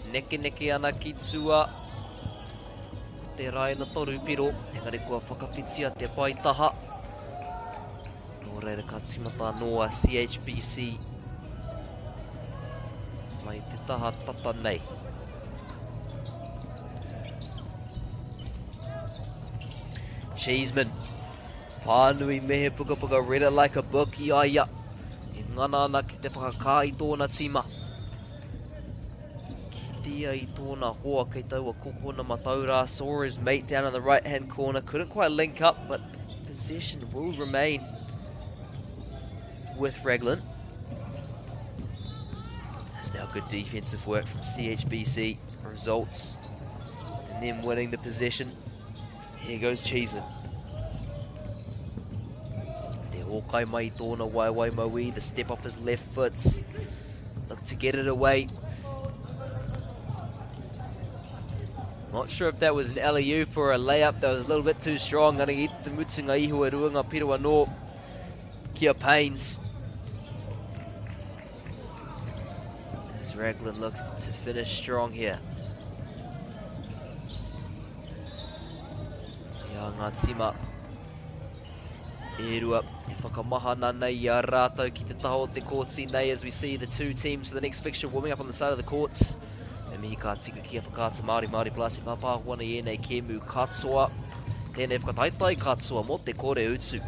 Neke neke ana ki tua. Ko te raina toru piro, engari kua whakawhitia te pae taha. Nō reira ka timata anō a CHBC mai te taha tata nei. Cheeseman. Pānui me he pukapuka read it like a book i a ia. E ngana ana ki te whakakā i tōna tīma. Kitea i tōna hoa kei taua kokona matau rā. Saw his mate down in the right hand corner. Couldn't quite link up, but possession will remain with Raglan. That's now good defensive work from CHBC. Results in them winning the possession. Here goes Cheeseman. Te hōkai mai tōna waewae mauī, the step off his left foot. Look to get it away. Not sure if that was an alley-oop or a layup. That was a little bit too strong. Ngari i te mutunga iho e rua ngā piro anō kia Paynes. As Raglan look to finish strong here. Ia ngā tīma e rua e whakamahana nei i a rātou ki te taha o te kōti nei as we see the two teams for the next fixture warming up on the side of the courts. E mihi ka tika ki a Whakaata Māori, Māori Plus e pāpāho ana i ēnei kēmu katoa. Tēnei whakataetae katoa mō te kore utu.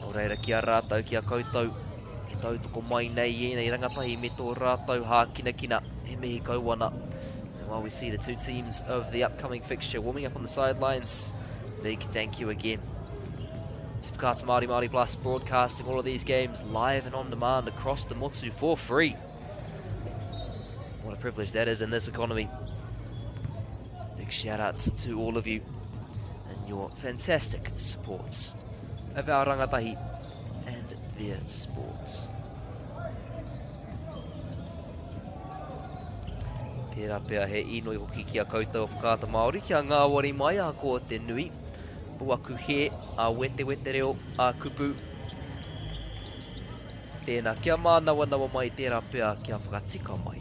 Nō reira ki a rātou, ki a koutou e tautoko mai nei i ēnei rangatahi me tō rātou hākinakina e mihi kau ana. And while we see the two teams of the upcoming fixture warming up on the sidelines, big thank you again to Whakaata Māori Māori Plus broadcasting all of these games live and on demand across the motu for free. What a privilege that is in this economy. Big shout outs to all of you and your fantastic supports of our rangatahi and their sports. Tērā pea he inoi hoki ki a koutou o Whakaata Māori kia ngāwari mai a ko te nui o aku hē a wetewete reo a kupu. Tēnā, kia mānawanawa mai tērā pea kia whakatika mai.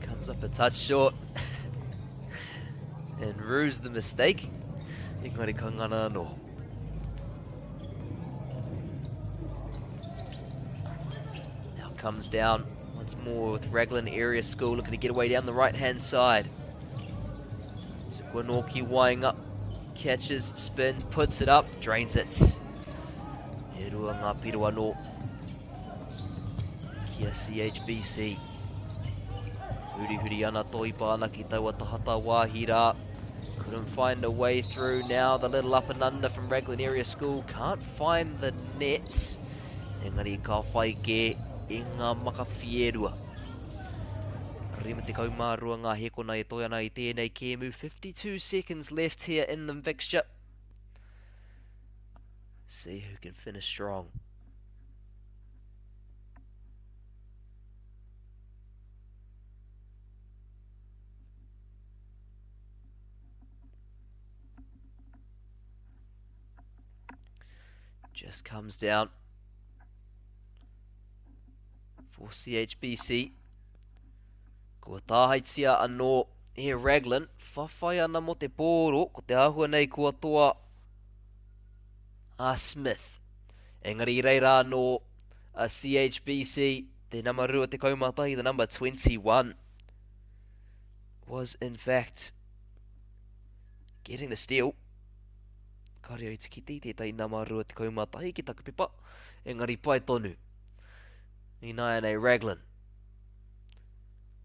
Comes up a touch short and rues the mistake. Engari ka ngana anō. Now comes down once more with Raglan Area School looking to get away down the right-hand side. Sukwanoki weighing up, catches, spins, puts it up, drains it. E rua ngā piro anō ki a CHBC. Huri huri ana tō ana ki taua tahata wāhi rā. Couldn't find a way through now. The little up and under from Raglan Area School. Can't find the nets. Engari ka whai ke i ngā makawhiwhi e rua. 52 ngā hekona e toi ana i tēnei kēmu. 52 seconds left here in the fixture. See who can finish strong. Just comes down for CHBC. Kua tāhaitia anō e Raglan, whawhai ana mō te pōro, ko te āhua nei kua toa a Smith. Engari i reira anō a CHBC, te nama 21, the number 21, was in fact getting the steal. Kāre au te kite i tētahi nama 21 ki taku pepa, engari pai tonu. Ināianei Raglan.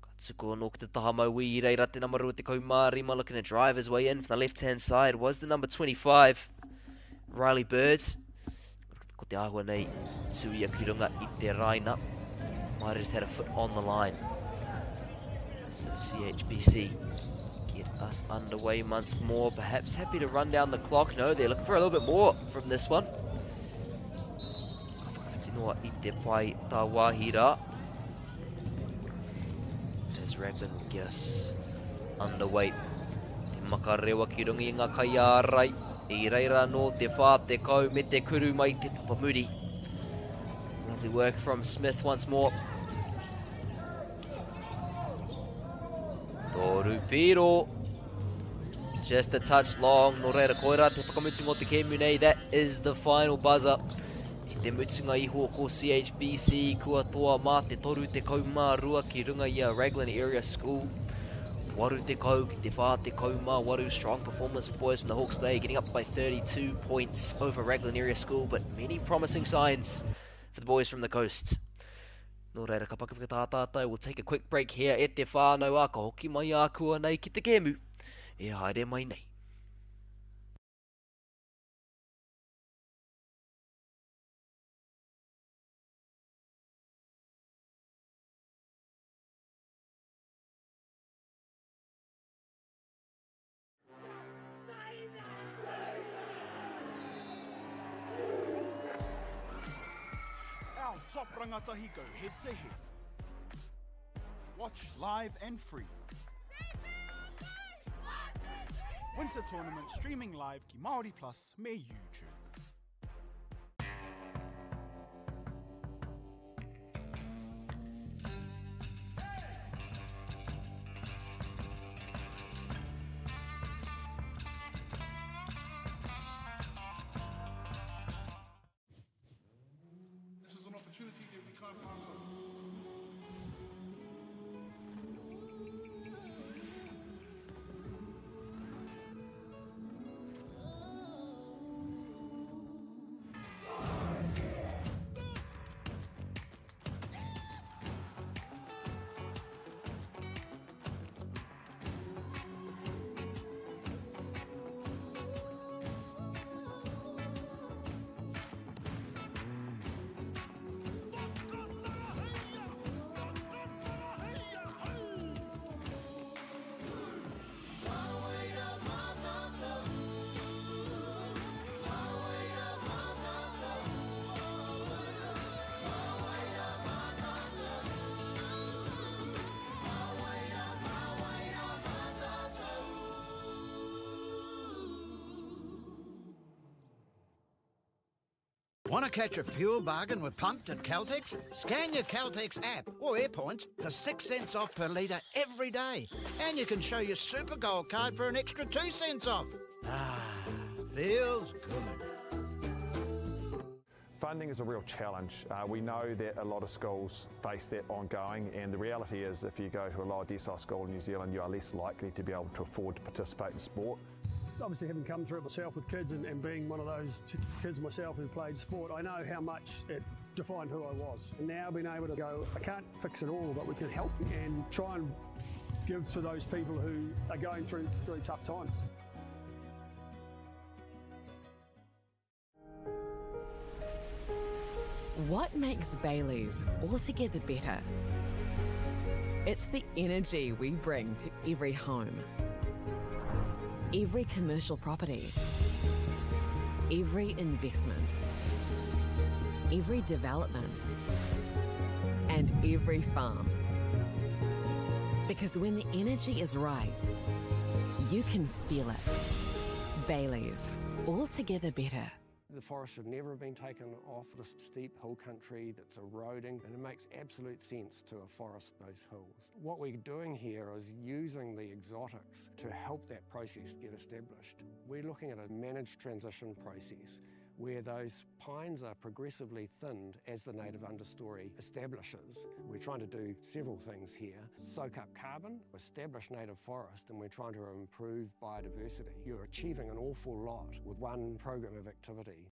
Ka tuku anō ki te taha mauī i reira te nama 25 looking to drive his way in from the left hand side was the number 25 Riley Birds. Ko te āhua nei tuia ki runga i te raina. Might have just had a foot on the line. So CHBC get us underway once more. Perhaps happy to run down the clock. No, they're looking for a little bit more from this one. Ka whakawhiti noa i te pai tā wāhi rā. As Raglan will get us underway. Te makarewa ki runga i ngā kaiārai. I reira anō te 40 me te kuru mai te papamuri. Lovely work from Smith once more. Toru piro. Just a touch long. Nō reira, koira te whakamutunga o te kēmu nei. That is the final buzzer. I te mutunga iho ko CHBC kua toa mā te 32 ki runga i a Raglan Area School. 80 ki te 48. Strong performance for the boys from the Hawke's Bay, getting up by 32 points over Raglan Area School, but many promising signs for the boys from the coast. Nō reira, ka paki whakatā tātou. We'll take a quick break here e te whānau a ka hoki mai ākuanei ki te kēmu e haere mai nei. top rangatahi go head to head. Watch live and free. Winter Tournament streaming live ki Māori Plus me YouTube. This is an opportunity that we can't pass up. Want to catch a fuel bargain with Pumped at Caltex? Scan your Caltex app or Airpoints for 6 cents off per litre every day. And you can show your Super Gold card for an extra 2 cents off. Ah, feels good. Funding is a real challenge. We know that a lot of schools face that ongoing, and the reality is if you go to a lower decile school in New Zealand, you are less likely to be able to afford to participate in sport. Obviously, having come through it myself with kids and being one of those kids myself who played sport, I know how much it defined who I was. And now being able to go, I can't fix it all, but we can help and try and give to those people who are going through tough times. What makes Bayleys altogether better? It's the energy we bring to every home, every commercial property, every investment, every development, and every farm. Because when the energy is right, you can feel it. Bayleys, altogether better. The forest should never have been taken off this steep hill country that's eroding, and it makes absolute sense to afforest those hills. What we're doing here is using the exotics to help that process get established. We're looking at a managed transition process where those pines are progressively thinned as the native understory establishes. We're trying to do several things here. Soak up carbon, establish native forest, and we're trying to improve biodiversity. You're achieving an awful lot with one program of activity.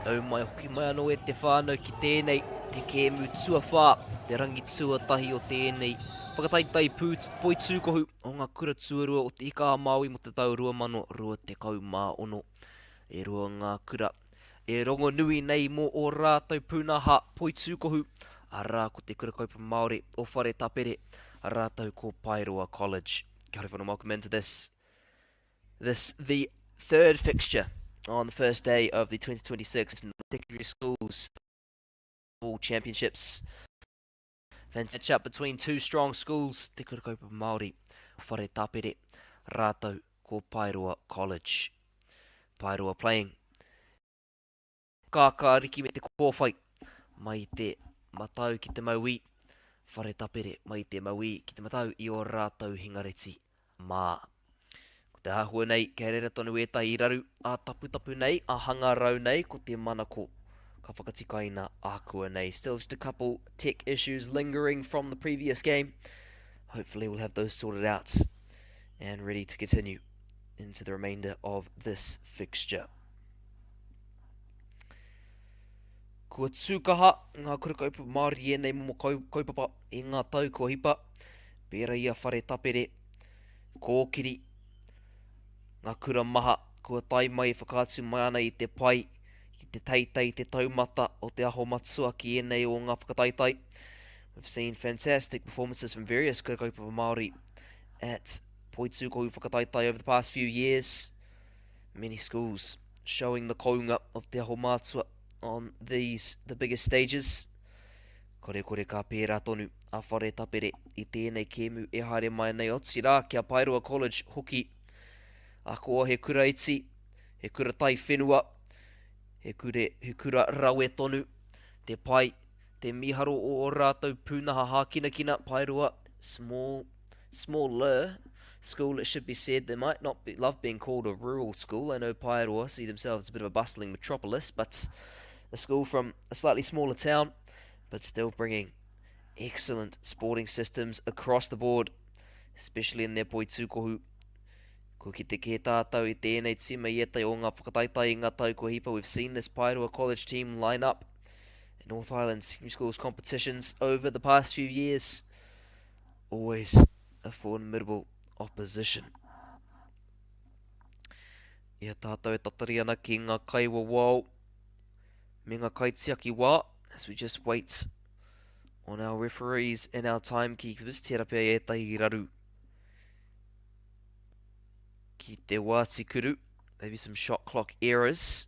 Nau mai hoki mai anō e te whānau ki tēnei, te kēmu tuawhā, te rangi tuatahi o tēnei whakataetae pū poitūkohu o ngā kura tuarua o Te Ika-a-Māui mō te tau 2026. E rua ngā kura e rongonui nei mō ō rātou pūnaha poitūkohu, arā ko Te Kura Kaupapa Māori o Whare Tapere rātou ko Paeroa College. Kia ora whānau, welcome into this. This the third fixture on the first day of the 2026 Secondary Schools Ball Championships. Fantastic matchup between two strong schools, Te Kura Kaupapa Māori, Whare Tapere, rātou ko Paeroa College. Paeroa playing Kākāriki me te kōwhai, mai te matau ki te mauī, Whare Tapere, mai te mauī ki te matau i ō rātou hingareti mā. Ko te āhua nei, kei reira tonu ētahi raru ā-taputapu nei, ā-hangarau nei, ko te manako ka whakatikaina ākuanei. Still just a couple tech issues lingering from the previous game. Hopefully we'll have those sorted out and ready to continue into the remainder of this fixture. Kua tūkaha ngā kura kaupapa Māori i ēnei momo kaupapa i ngā tau kua hipa, pērā i a Whare Tapere, Kōkiri, ngā kura maha kua tae mai e whakaatu mai ana i te pai ki te teitei te taumata o te aho matua ki ēnei o ngā whakataetae. We've seen fantastic performances from various kura kaupapa Māori at Poitūkohu whakataetae over the past few years. Many schools showing the kounga of Te Aho Matua on these, the biggest stages. Kore kore ka pērā tonu a Whare Tapere i tēnei kēmu e haere mai nei otirā ki a Paeroa College hoki. Akoa he kura iti, he kura tai whenua, he, kure, he kura rawe tonu, te pai, te miharo o o rātou pūnaha hākinakina, Paeroa, small, smaller school, it should be said. They might not be, love being called a rural school. I know Paeroa see themselves as a bit of a bustling metropolis, but a school from a slightly smaller town, but still bringing excellent sporting systems across the board, especially in their poitūkohu. Kua kite kē tātou i tēnei tīma i ētahi o ngā whakataetae i ngā tau kua hipa. We've seen this Paeroa College team line up in North Island Secondary Schools competitions over the past few years. Always a formidable opposition. I a tātou e tatari ana ki ngā kaiwawao me ngā kaitiaki wā, as we just wait on our referees and our timekeepers, tērā pea ētahi raru ki te wātikuru. Maybe some shot clock errors.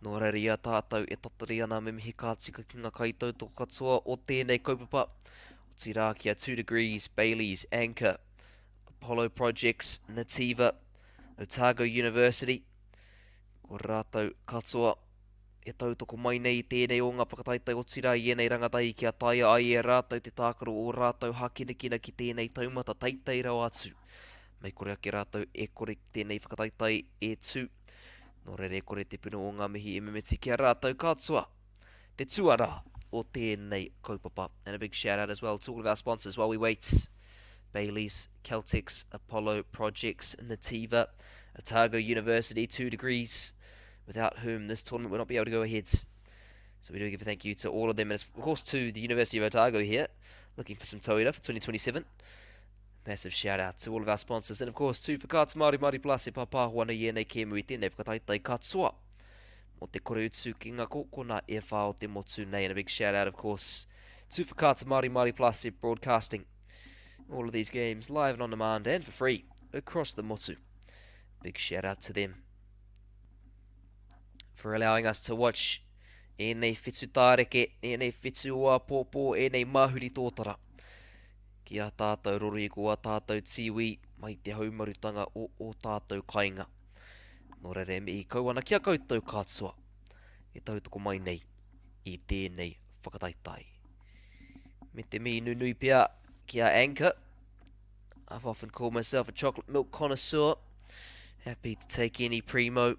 Nō reira i a tātou e tatari ana me mihi ka tika ki ngā kaitautoko katoa o tēnei kaupapa. Otirā ki a 2 Degrees, Bayleys, Anchor, Apollo Projects, Nativa, Otago University. Ko rātou katoa e tautoko mai nei i tēnei o ngā whakataetae otirā i ēnei rangatahi kia taea ai e rātou te tākaro ō rātou hākinakina ki tēnei taumata teitei rawa atu. Mei kore ake rātou e kore tēnei whakataetae e tū. Nō reira e kore te puna o ngā mihi e mimiti ki a rātou katoa. Te tuarā o tēnei kaupapa. And a big shout out as well to all of our sponsors while we wait. Bayleys, Celtics, Apollo Projects, Nativa, Otago University, 2 Degrees, without whom this tournament would not be able to go ahead. So we do give a thank you to all of them, and of course to the University of Otago here, looking for some tauira for 2027. Massive shout out to all of our sponsors, and of course to Whakaata Māori Māori Plus e pāpāho ana i ēnei kēmu i tēnei whakataetae katoa mō te kore utu ki ngā kōkona e whā o te motu nei. And a big shout out, of course, to Whakaata Māori Māori Plus e broadcasting all of these games live and on demand and for free across the motu. Big shout out to them for allowing us to watch ēnei whitu tāreke, ēnei whitu o āpōpō, ēnei māhuri tōtara. Ki ā tātou rorohiko, ā tātou tīwī, mai te haumarutanga o ō tātou kainga. Nō reira e mihi kau ana ki a koutou katoa e tautoko mai nei i tēnei whakataetae. Me te mihi nunui pea ki a Anchor. I've often called myself a chocolate milk connoisseur. Happy to take any primo,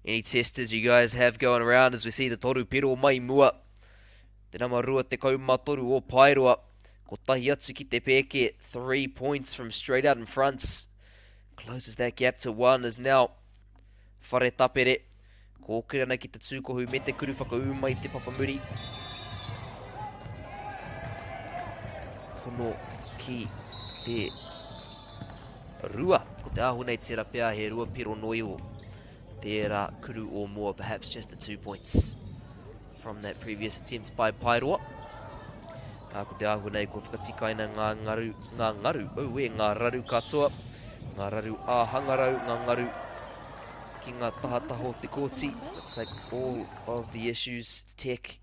any testers you guys have going around as we see the toru piro mai mua. Te nama 23 o Paeroa. Kotahi atu ki te pēke, 3 points from straight out in front. Closes that gap to one is now Whare Tapere. Kōkiri ana ki te tūkohu me te kuru whakaū mai te papamuri. Hono ki te rua. Ko te āhua nei tērā pea he rua piro noio. Tērā kuru o mua, perhaps just the two points from that previous attempt by Paeroa. Ā, ko te āhua nei kua whakatikaina ngā ngaru, ngā ngaru, auē, ngā raru katoa, ngā raru ā-hangarau, ngā ngaru ki ngā tahataha o te kōti. Looks like all of the issues, tech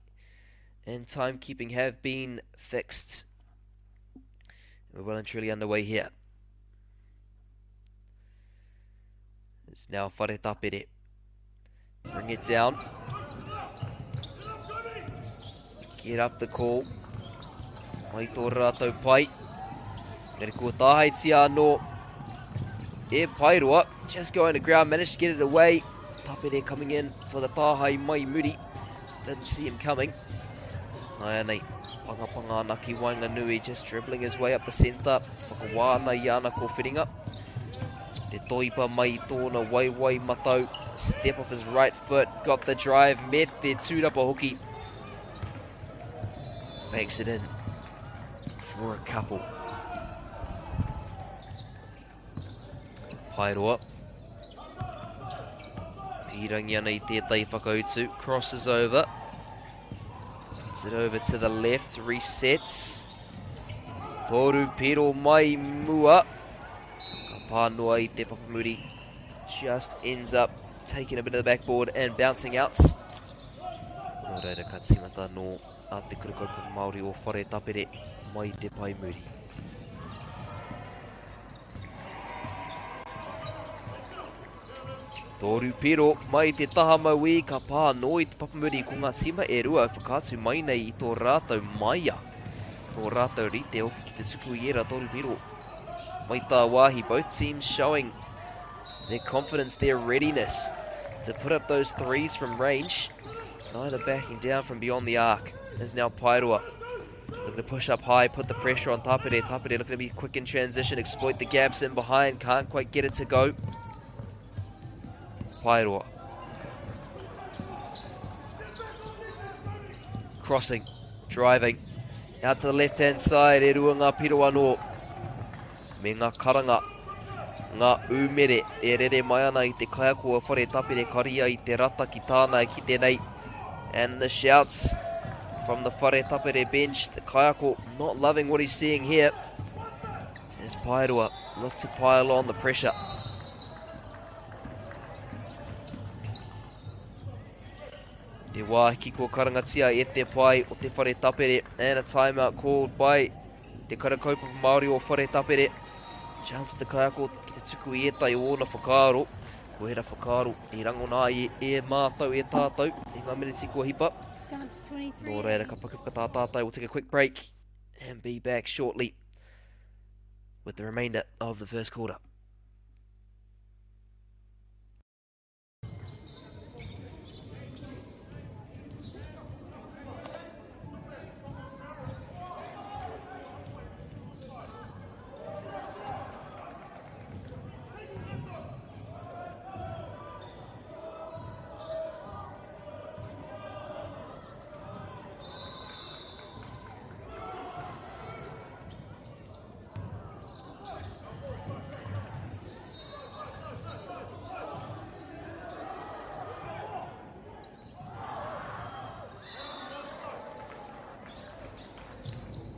and timekeeping have been fixed. We're well and truly underway here. It's now Whare Tapere. Bring it down. Get up the call. Mai tō rātou pai. Engari ko tāhaitia anō e Paeroa. Just going to ground, managed to get it away. Tapere coming in for the tāhai mai muri. Didn't see him coming. Nāianei, pangapanga ana ki waenganui, just dribbling his way up the centre. Whakawā ana i ana kōwhiringa. Te toipa mai i tōna waiwai matau. Step off his right foot, got the drive, me te tūrapa hoki. Banks it in for a couple. Paeroa. Pīrangi ana i tētahi whakautu. Crosses over. Puts it over to the left. Resets. Toru piro mai mua. Ka pā noa i te papamuri. Just ends up taking a bit of the backboard and bouncing out. Nō reira ka tīmata nō a te Kura Kaupapa Māori o Whare Tapere mai te pae muri. Toru piro mai te taha mauī ka pā anō i te papamuri ko ngā tīma e rua e whakaatu mai nei i tō rātou maia, tō rātou rite hoki ki te tuku i ērā toru piro. Mai tāwāhi, both teams showing their confidence, their readiness to put up those threes from range. Neither backing down from beyond the arc. There's now Paeroa. Looking to push up high, put the pressure on Tapere. Tapere looking to be quick in transition, exploit the gaps in behind. Can't quite get it to go. Paeroa. Crossing, driving. Out to the left-hand side, e rua ngā piro anō. Me ngā karanga, ngā ūmere e rere mai ana i te kaiako o Whare Tapere karia i te rata ki tāna e kite nei. And the shouts from the Whare Tapere bench, the kaiako not loving what he's seeing here. As Paeroa look to pile on the pressure. Te wāhi kua karangatia e te pae o te Whare Tapere and a timeout called by te Kura Kaupapa Māori o Whare Tapere. Chance for the kaiako ki te tuku i ētahi o ōna whakaaro. Ko ērā whakaaro i rangona ai e mātou, e tātou, i ngā miniti kua hipa. Nō reira, ka paku whakatā tātou. We'll take a quick break and be back shortly with the remainder of the first quarter.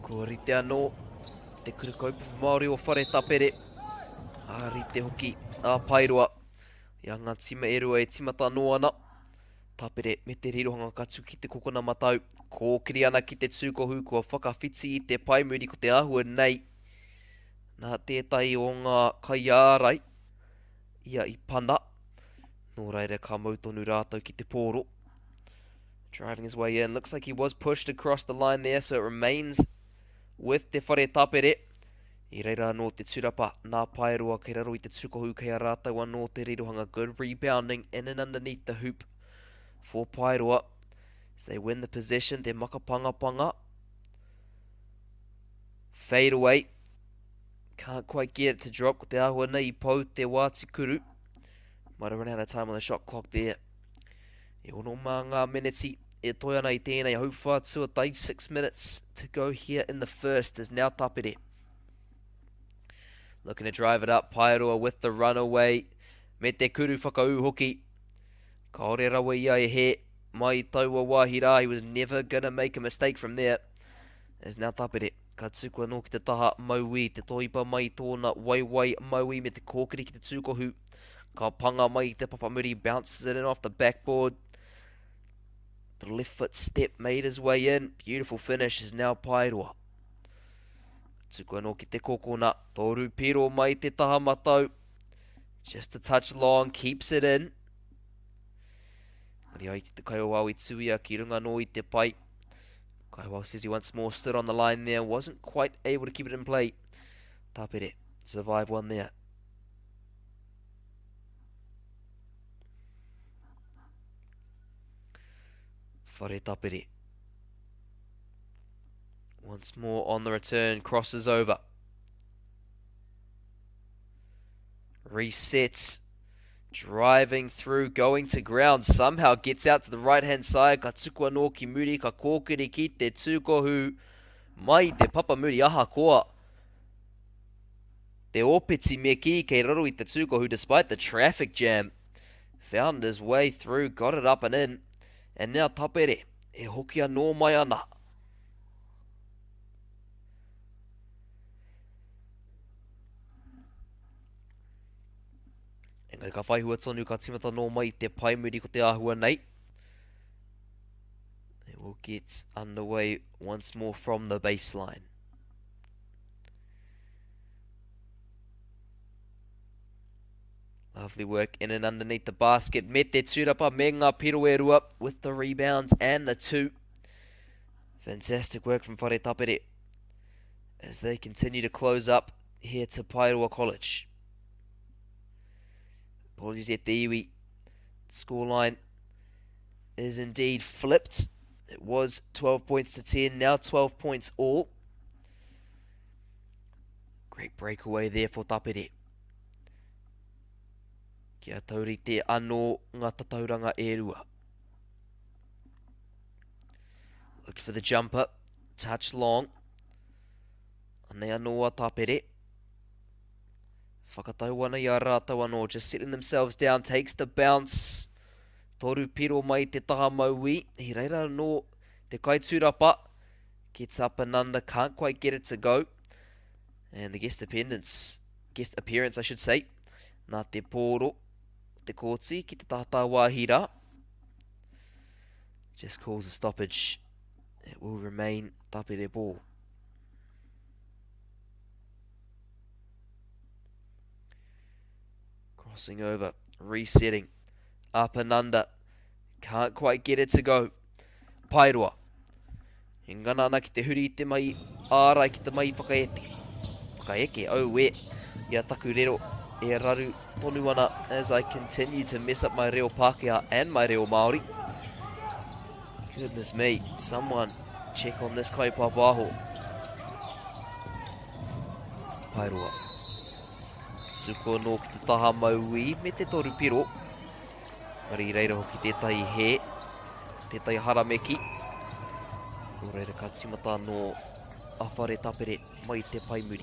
Kua rite anō te kura kaupapa Māori o Whare Tapere. Ā rite hoki a Paeroa. I a ngā tima e rua e timata anō ana. Tapere me te rirohanga ka tuki te kokona matau. Kōkiri ana ki te tūkohu kua whakawhiti i te paemuri ko te āhua nei. Nā tētahi o ngā kaiārai ia i pana. Nō reira ka mau tonu rātou ki te pōro. Driving his way in. Looks like he was pushed across the line there, so it remains with Te Whare Tapere. I reira anō te turapa nā Paeroa kei raro i te tukohu kei a rātou anō te rirohanga. Good rebounding in and underneath the hoop for Paeroa. As they win the possession, te makapangapanga. Fade away. Can't quite get it to drop. Ko te āhua nei i pau te wā tikuru. Might have run out of time on the shot clock there. E ono mā ngā meneti e toe ana i tēnei hauwhā tuatahi, 6 minutes to go here in the first is now Tapere. Looking to drive it up, Paeroa with the runaway, me te kuru whakaū hoki. Kaore rawa ia e he, mai i taua wāhi rā, he was never gonna make a mistake from there. As now Tapere, ka tuku anō ki te taha mauī, te toipa mai i tōna waiwai mauī me te kōkiri ki te tūkohu. Ka panga mai i te papamuri, bounces it in off the backboard. The left foot step made his way in. Beautiful finish is now Paeroa. Tuku anō ki te kokona. Toru piro mai te taha matau. Just a touch long, keeps it in. Ngari ai ki te kaiowao i tuia ki runga nō i te pai. Kaiowao says he once more stood on the line there. Wasn't quite able to keep it in play. Tāpere, survive one there. Whare Tapere. Once more on the return, crosses over. Resets. Driving through, going to ground, somehow gets out to the right-hand side. Ka tuku anō ki muri, ka kōkiri ki te tūkohu mai te papamuri ahakoa. Te ōpeti me kī kei raro i te tūkohu despite the traffic jam. Found his way through, got it up and in. And now Tapere, e hoki anō mai ana. Engari ka whai hua tonu ka timata nō mai i te pae muri ko te āhua nei. They will get underway once more from the baseline. Lovely work in and underneath the basket. Me te tūrapa, me ngā piro e rua with the rebounds and the two. Fantastic work from Whare Tapere as they continue to close up here to Paeroa College. Apologies at the iwi. Scoreline is indeed flipped. It was 12 points to 10, now 12 points all. Great breakaway there for Tapere. Kia taurite anō ngā tatauranga e rua. Looked for the jumper. Touch long. Anei anō a Tapere. Whakatau ana i a rātou anō. Just settling themselves down. Takes the bounce. Toru piro mai te taha mauī. He reira anō te kaitūrapa. Gets up and under. Can't quite get it to go. And the guest appearance, guest appearance I should say, nā te pōro, te kōti ki te tātā wāhi rā. Just calls a stoppage. It will remain Tapere ball. Crossing over, resetting, up and under. Can't quite get it to go. Paeroa. E ngana ana ki te huri i te mai ārai ki te mai whakaete. Whakaeke, auē, i a taku rero e raru tonu ana as I continue to mess up my reo Pākehā and my reo Māori. Goodness me, someone check on this kaipāpāho. Paeroa. Tuku anō ki te taha mauī me te toru piro. Engari i reira hoki tētahi hē, tētahi harameki. Nō reira ka tīmata anō a Whare Tapere mai te pae muri.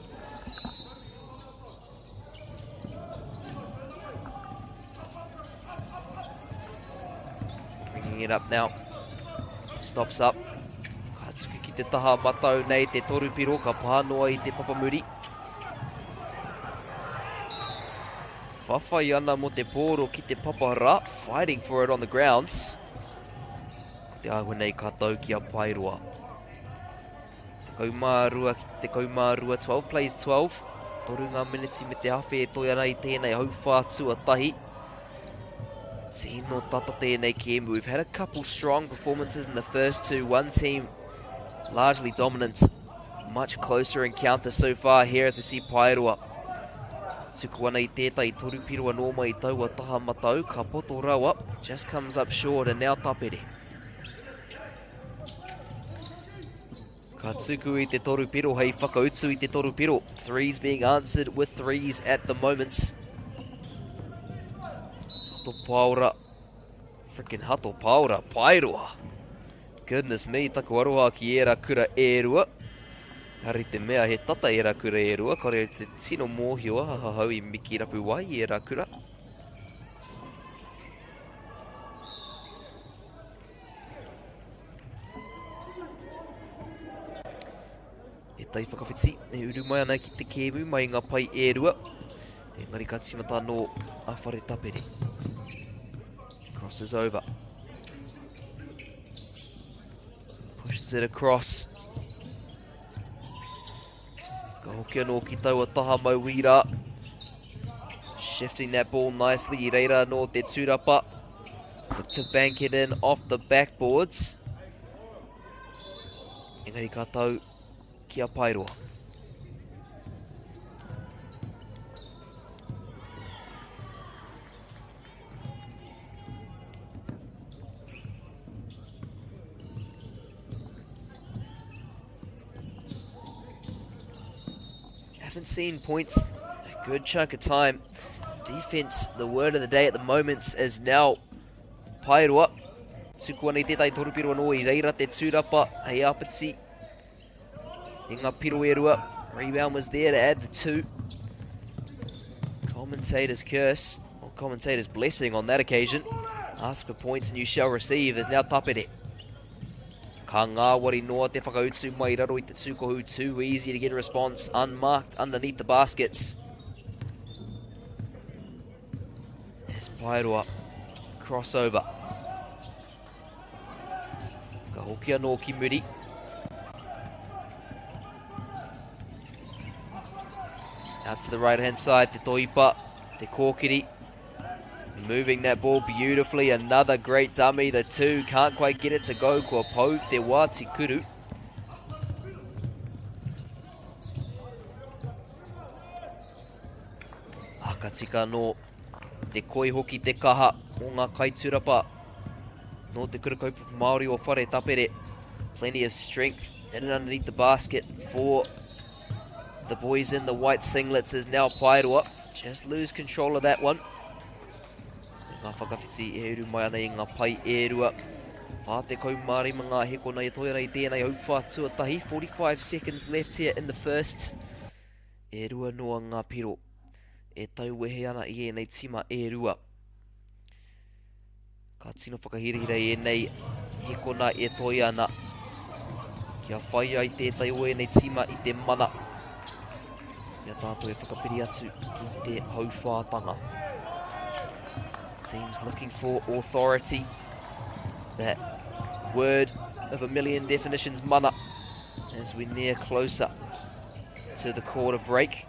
Bringing it up now. Stops up. Ka tuku ki te taha matau nei te toru piro ka pā noa i te papamuri. Whawhai ana mō te pōro ki te papa rā, fighting for it on the grounds. Ko te āhua nei ka tau ki a Paeroa. 12 ki te 12, 12 plays 12. Toru ngā miniti me te awhe e toi ana i tēnei hauwhā tuatahi. Tino tata tēnei kēmu. We've had a couple strong performances in the first two. One team largely dominant. Much closer encounter so far here as we see Paeroa. Tuku ana i tētahi toru piro anō mai i taua taha matau, ka poto rawa, just comes up short and now Tapere. Ka tuku i te toru piro hei whakautu i te toru piro. Threes being answered with threes at the moment. Hato Paora. Freaking Hato Paora, Paeroa. Goodness me, taku aroha ki ērā kura e rua. Hari te mea he tata ērā kura e rua, kore au te tino mōhio ahau i miki rapu wai i ērā kura. E tai whakawhiti, e uru mai ana ki te kēmu mai ngā pai e rua. Engari ka tīmata anō a Whare Tapere. Crosses over. Pushes it across. Ka hoki anō ki taua taha mauī rā. Shifting that ball nicely. I reira anō te tūrapa. To bank it in off the backboards. Engari ka tau ki a Paeroa. Haven't seen points a good chunk of time. Defense, the word of the day at the moment is now Paeroa. Tuku ana i tētahi torupiro anō i reira te tūrapa hei āpiti i ngā piro e rua. Rebound was there to add the two. Commentator's curse, or commentator's blessing on that occasion. Ask for points and you shall receive is now Tapere. Ka ngāwari noa te whakautu mai raro i te tūkohu. Too easy to get a response, unmarked underneath the baskets. As Paeroa crossover. Ka hoki anō ki muri. Out to the right hand side, Te Toipa, Te Kōkiri. Moving that ball beautifully. Another great dummy. The two can't quite get it to go. Kua pau te wā Tikuru. Ka tika anō te koi hoki te kaha o ngā kaiturapa nō te Kura Kaupapa Māori o Whare Tapere. Plenty of strength in and underneath the basket for the boys in the white singlets is now Paeroa. Just lose control of that one. Ngā whakawhiti e uru mai ana i ngā pai e rua. 45 ngā hekona e toe ana i tēnei hauwhā tuatahi. 45 seconds left here in the first. E rua noa ngā piro e tauwehe ana i ēnei tima e rua. Ka tino whakahirahira i ēnei hekona e toe ana kia whai ai tētahi o ēnei tima i te mana i a tātou e whakapiri atu ki te hauwhātanga. Teams looking for authority. That word of a million definitions, mana, as we near closer to the quarter break.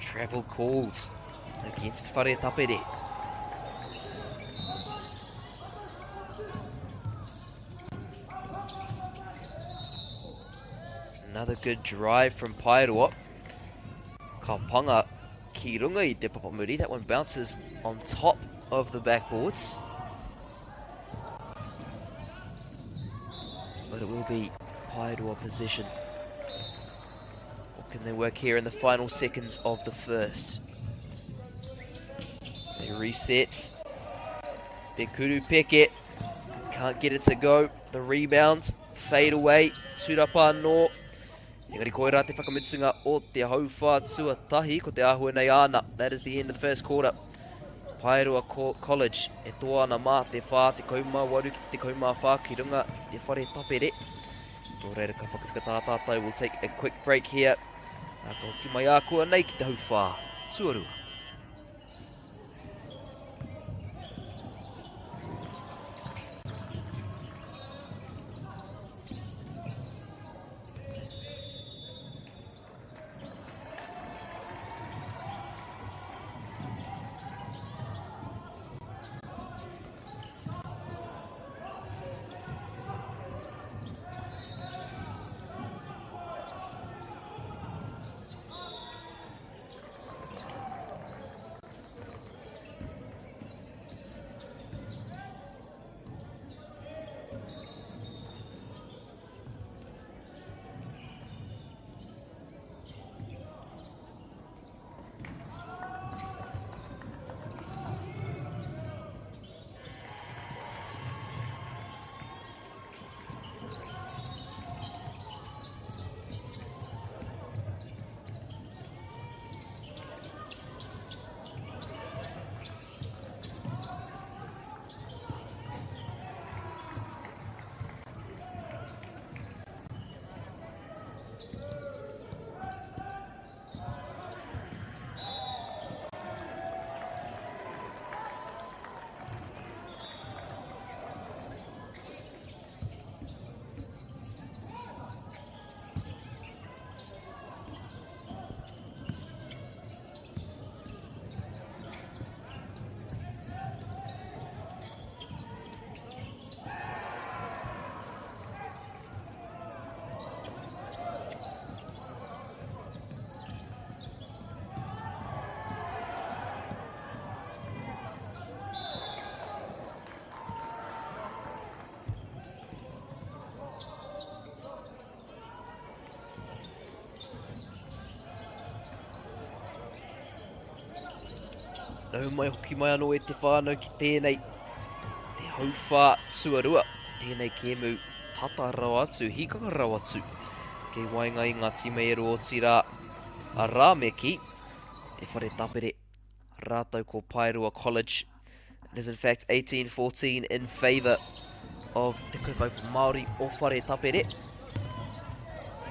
Travel calls against Whare Tapere. Another good drive from Paeroa. Ka panga ki runga i te papamuri. That one bounces on top of the backboards. But it will be Paeroa position. What can they work here in the final seconds of the first? They reset. Te Kuru Peke can't get it to go. The rebound, fade away. Tūrapa anō. Engari koirā te whakamutunga o te hauwhā tuatahi, ko te āhua nei āna. That is the end of the first quarter. Paeroa College e toa ana mā te 48 ki te 14 ki runga i te whare tapere. Nō reira ka whakawhika tātou. We'll take a quick break here. Ka hoki mai ākua nei ki te hauwhā tuarua. Nau mai hoki mai anō e te whānau ki tēnei te hauwhā tuarua. Tēnei kēmu tata rawa atu, hīkaka rawa atu. Kei waenga i ngā tīma e rua otirā a Rāmeki, te whare tapere rātou ko Paerua College. It is in fact 18-14 in favour of te kaupapa Māori o Whare Tapere.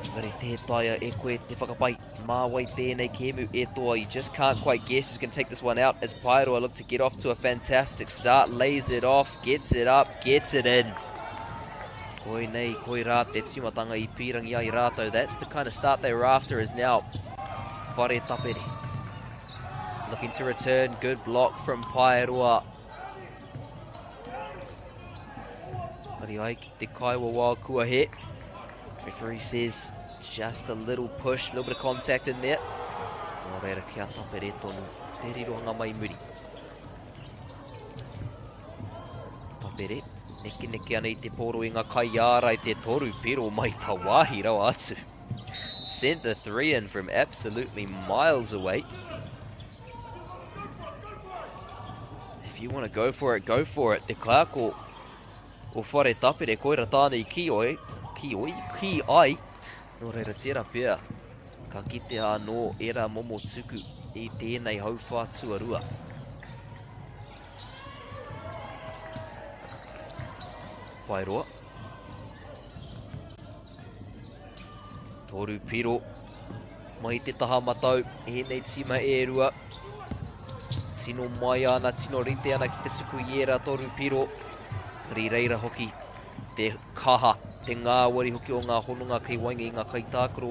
Engari tē taea e koe te whakapai mā wai tēnei kēmu e toa. You just can't quite guess who's going to take this one out as Paeroa look to get off to a fantastic start. Lays it off, gets it up, gets it in. Koi nei, koi rā te tīmatanga i pīrangi ai rātou. That's the kind of start they were after is now Whare Tapere. Looking to return, good block from Paeroa. Ari ai ki te kaiwa wā kua he. Referee says just a little push, a little bit of contact in there. Nō reira kia tapere tonu te rirohanga mai muri. Tapere, neke neke ana i te pōro i ngā kaiārai te toru piro mai tawahi rawa atu. Sent the three in from absolutely miles away. If you want to go for it, go for it. Te kaiako o Whare Tapere, koira tāna i ki oi, ki oi, ki ai. Nō reira tērā pea, ka kitea anō ērā momo tuku i tēnei hauwhā tuarua. Paeroa. Toru piro mai te taha matau, ēnei tīma e rua. Tino mai ana, tino rite ana ki te tuku i ērā toru piro. Ri reira hoki te kaha, te ngāwari hoki o ngā hononga kei waenga i ngā kaitākaro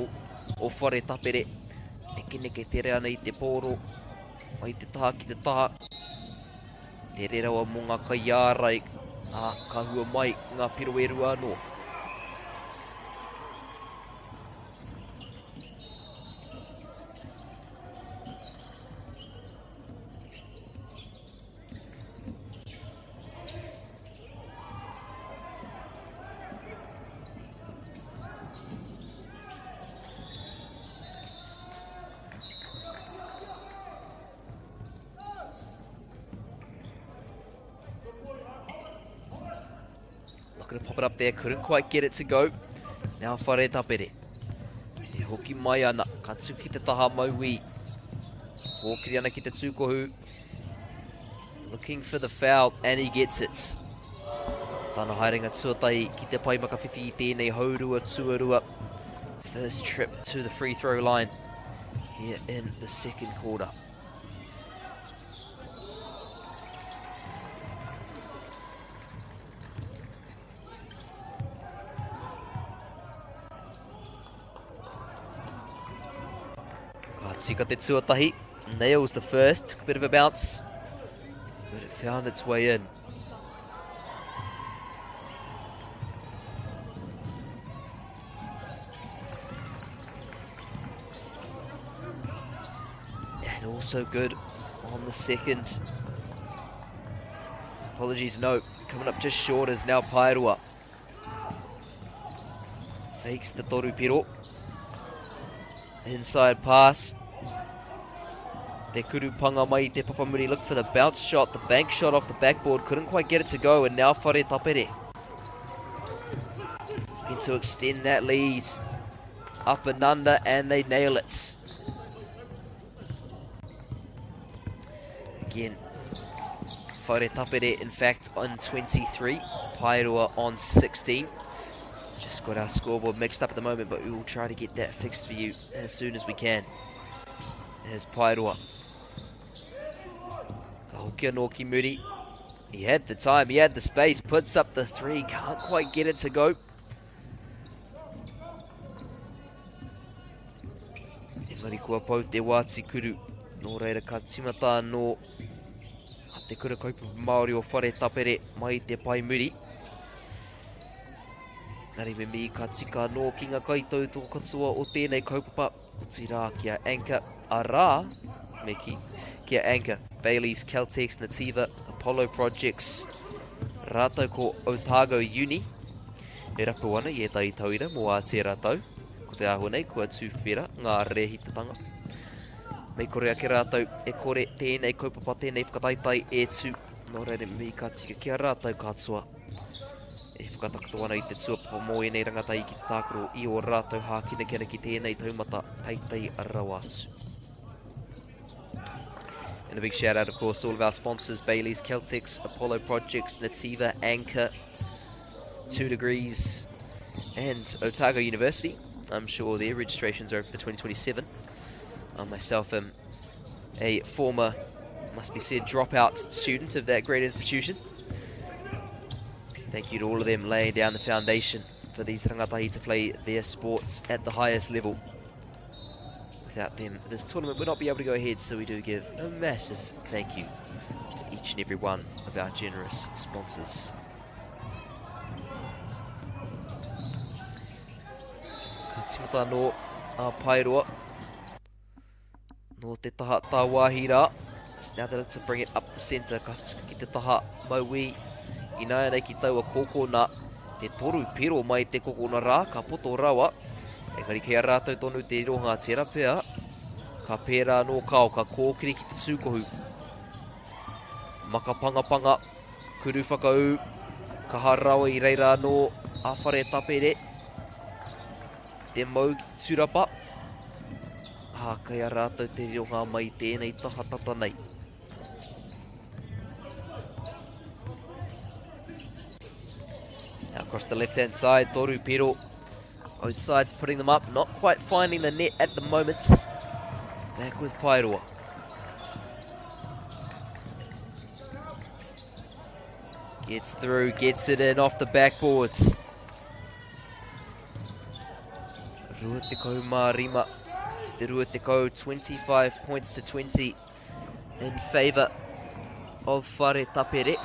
o Whare Tapere. Nekeneke tere ana i te pōro, mai te taha ki te taha. Tere rawa mō ngā kaiārai, ā, ka hua mai ngā piro e rua anō. Looking to pop it up there, couldn't quite get it to go. Now Whare Tapere. E hoki mai ana, ka tū ki te taha mauī. Hōkiri ana ki te tūkohu. Looking for the foul, and he gets it. Tana haerenga tuatahi ki te pai makawhiwhi i tēnei haurua tuarua. First trip to the free throw line here in the second quarter. Ka tika te tuatahi. Nails the first. Took a bit of a bounce. But it found its way in. And also good on the second. Apologies, no. Coming up just short is now Paerua. Fakes the toru piro. Inside pass. Te kuru panga mai te papamuri. Look for the bounce shot, the bank shot off the backboard. Couldn't quite get it to go, and now Whare Tapere. Looking to extend that lead. Up and under, and they nail it. Again, Whare Tapere, in fact, on 23. Paerua on 16. Just got our scoreboard mixed up at the moment, but we will try to get that fixed for you as soon as we can. There's Paerua. Ka hoki anō ki muri. He had the time, he had the space, puts up the three, can't quite get it to go. Engari kua pau te wā tikuru, nō reira ka timata anō a te kura kaupapa Māori o Whare Tapere mai te pae muri. Engari me mihi ka tika anō ki ngā kaitautoko katoa o tēnei kaupapa, otirā ki a Anchor, arā, me kī, ki a Anchor, Bayleys, Caltex, Nativa, Apollo Projects, rātou ko Otago Uni, e rapu ana i ētahi tauira mō ā tērā tau. Ko te āhua nei, kua tūwhera ngā rēhitatanga. Mei kore ake rātou, e kore tēnei kaupapa, tēnei whakataetae e tū. Nō reira, mihi ka tika ki a rātou katoa. E whakatakoto ana i te tuapapa mō ēnei rangatahi ki te tākaro i ō rātou hākinakina ki tēnei taumata teitei rawa atu. And a big shout out, of course, to all of our sponsors, Bailey's, Celtics, Apollo Projects, Nativa, Anchor, 2 Degrees, and Otago University. I'm sure their registrations are open for 2027. I myself am a former, must be said, dropout student of that great institution. Thank you to all of them laying down the foundation for these rangatahi to play their sports at the highest level. Without them, this tournament would not be able to go ahead, so we do give a massive thank you to each and every one of our generous sponsors. Ka tīmata anō a Paeroa. Nō te taha tāwāhi rā. It's now they look to bring it up the centre. Ka tuku ki te taha mauī. Ināianei ki taua kōkona. Te toru piro mai te kokona rā. Ka poto rawa. Engari kei a rātou tonu te rironga tērā pea. Ka pērā anō kao. Ka kōkiri ki te tūkohu. Makapangapanga. Kuru whakaū. Kaha rawa i reira anō a Whare Tapere. Te mau ki te turapa. Ā, kei a rātou te rironga mai i tēnei taha tata nei. Now across the left-hand side, Toru Piro. Both sides putting them up, not quite finding the net at the moment. Back with Paeroa. Gets through, gets it in off the backboards. 25, te 20, 25 points to 20 in favour of Whare Tapere.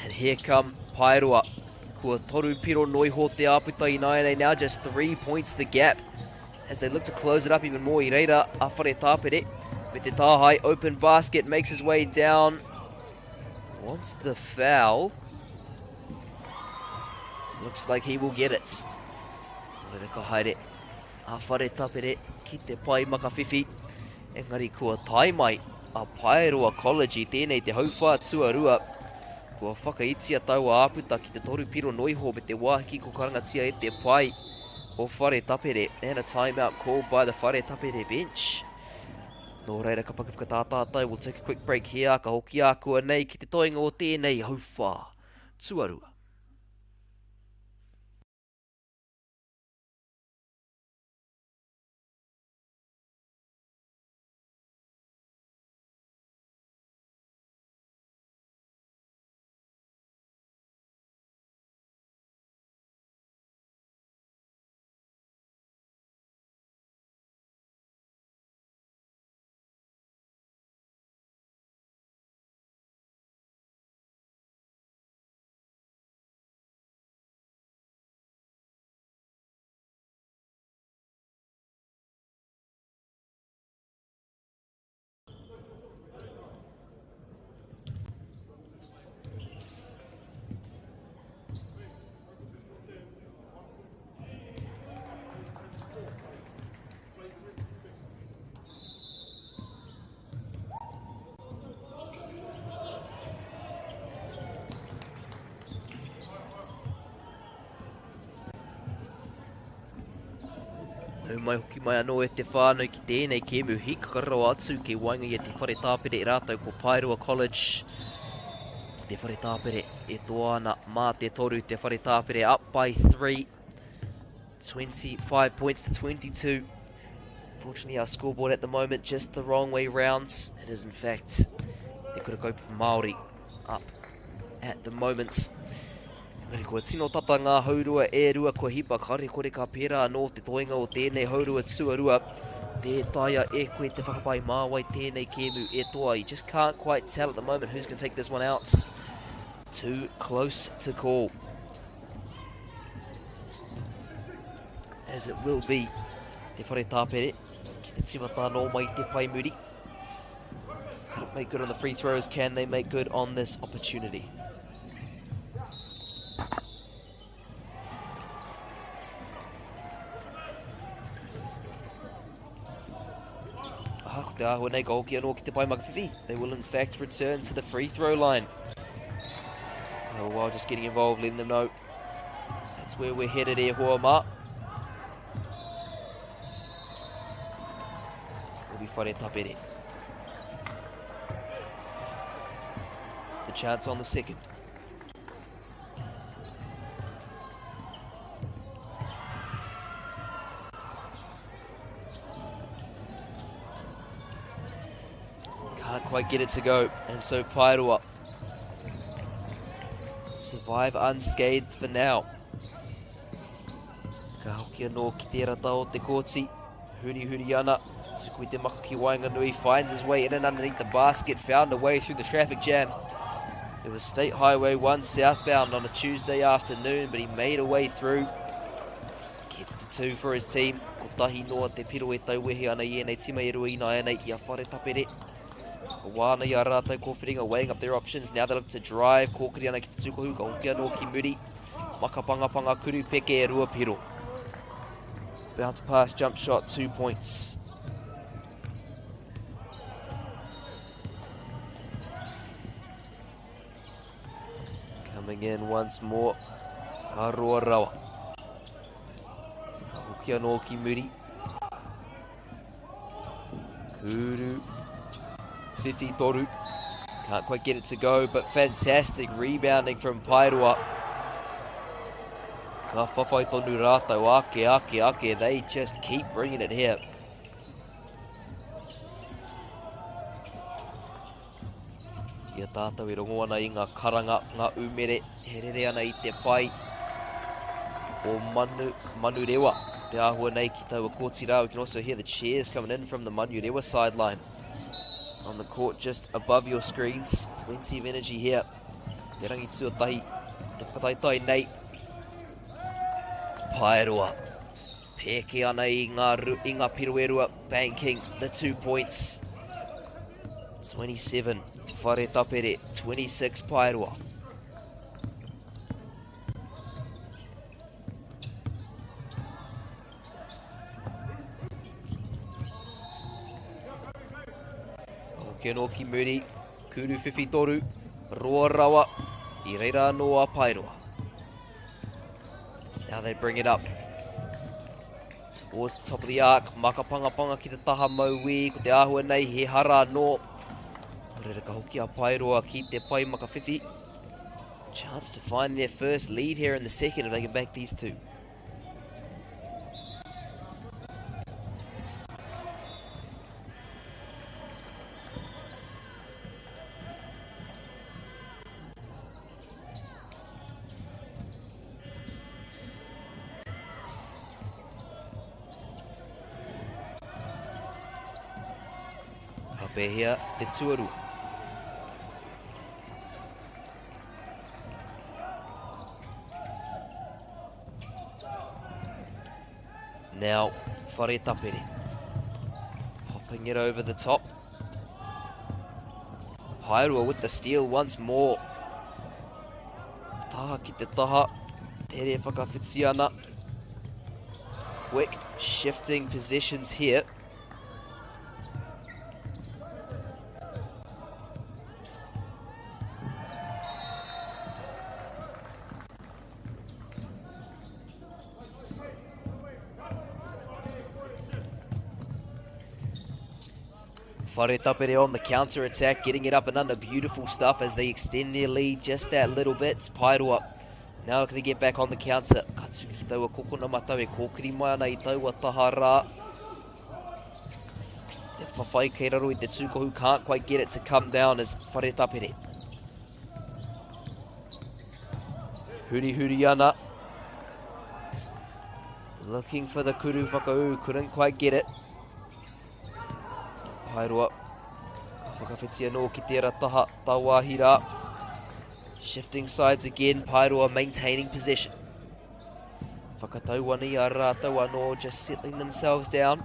And here come Paeroa. Kua toru piro noiho te āputa ināianei now, just three points the gap. As they look to close it up even more, i reira a Whare Tāpere with te tāhai, open basket, makes his way down. Wants the foul. Looks like he will get it. Rere ka haere a Whare Tapere ki te pai makawhiwhi. Engari kua tae mai a Paeroa College i tēnei te hauwhā tuarua. Kua whakaitia taua āputa ki te toru piro noiho me te wāhi ko karangatia e te pai o Whare Tapere. And a timeout called by the Whare Tapere bench. Nō reira ka paku whakatā tātou, we'll take a quick break here, ka hoki ākuanei ki te toenga o tēnei hauwhā tuarua. Nau mai hoki mai anō e te whānau ki tēnei kēmu hīkaka rawa atu kei waenga i a Te Whare Tāpere rātou ko Paeroa College. Ko Te Whare Tāpere e toa ana mā te toru Te Whare Tāpere up by 3. 25 points to 22. Fortunately, our scoreboard at the moment just the wrong way round. It is, in fact, the Kura Kaupapa Māori up at the moment. Engari kua tino tata ngā haurua e rua kua hipa, kare kore ka pērā anō te toenga o tēnei haurua tuarua. Tē taea e koe te whakapae mā wai tēnei kēmu e toa. You just can't quite tell at the moment who's going to take this one out. Too close to call. As it will be Te Whare Tāpere ki te tīmata anō mai te pae muri. Couldn't make good on the free throws. Can they make good on this opportunity? Ah, ko te āhua nei ka hoki anō ki te pae makawhiwhi. They will in fact return to the free throw line. Oh, while just getting involved, letting them know that's where we're headed e hoa mā. Will be Whare Tapere. The chance on the second. Can't quite get it to go, and so Paeroa survive unscathed for now. Ka hoki anō ki te rata o te kōti. Huri huri ana. Tuku i te maka ki waenganui. Finds his way in and underneath the basket. Found a way through the traffic jam. It was State Highway 1 southbound on a Tuesday afternoon, but he made a way through. Gets the two for his team. Kotahi noa te piro e tauwehe ana i ēnei tima e rua ināianei i a Whare Tapere. Ka wāna i a rātou kōwhiringa, weighing up their options. Now they look to drive. Kōkiri ana ki te tūkohu, ka hoki anō ki muri. Makapangapanga, kuru peke e rua piro. Bounce pass, jump shot, 2 points. Coming in once more. Ka roa rawa. Ka hoki anō ki muri. Kuru. Whiwhi toru. Can't quite get it to go, but fantastic rebounding from Paeroa. Ka whawhai tonu rātou, ake, ake, ake. They just keep bringing it here. I a tātou e rongo ana i ngā karanga, ngā umere, he rere ana i te pai o Manu, Manurewa. Te āhua nei ki taua kōti rā. We can also hear the cheers coming in from the Manurewa sideline. On the court just above your screens. Plenty of energy here. Te rangi tuatahi, te whakataitai nei. It's Paeroa. Pēke ana i ngā, i ngā piroerua, banking the two points. 27, Whare Tapere, 26, Paeroa. Hoki anō ki muri, kuru whiwhi toru, roa rawa, i reira anō a Paeroa. Now they bring it up towards the top of the arc. Makapangapanga ki te taha mauī, ko te āhua nei he hara anō. Reira ka hoki a Paeroa ki te pai makawhiwhi. Chance to find their first lead here in the second if they can bank these two. Ka pēhea te tuarua. Now, Whare Tapere. Popping it over the top. Paerua with the steal once more. Taha ki te taha. Tere whakawhiti ana. Quick shifting positions here. Whare Tapere on the counter attack, getting it up and under. Beautiful stuff as they extend their lead just that little bit. Paeroa now looking to get back on the counter. Ka tuki taua kokona matau e kōkiri mai ana i taua taha rā. Te whawhai kei raro i te tūkohu can't quite get it to come down as Whare Tapere. Huri huri ana. Looking for the kuru whakaū, couldn't quite get it. Paeroa. Ka whakawhiti anō ki tērā taha, tāwāhi rā. Shifting sides again, Paeroa maintaining possession. Whakatau ana i a rātou anō, just settling themselves down.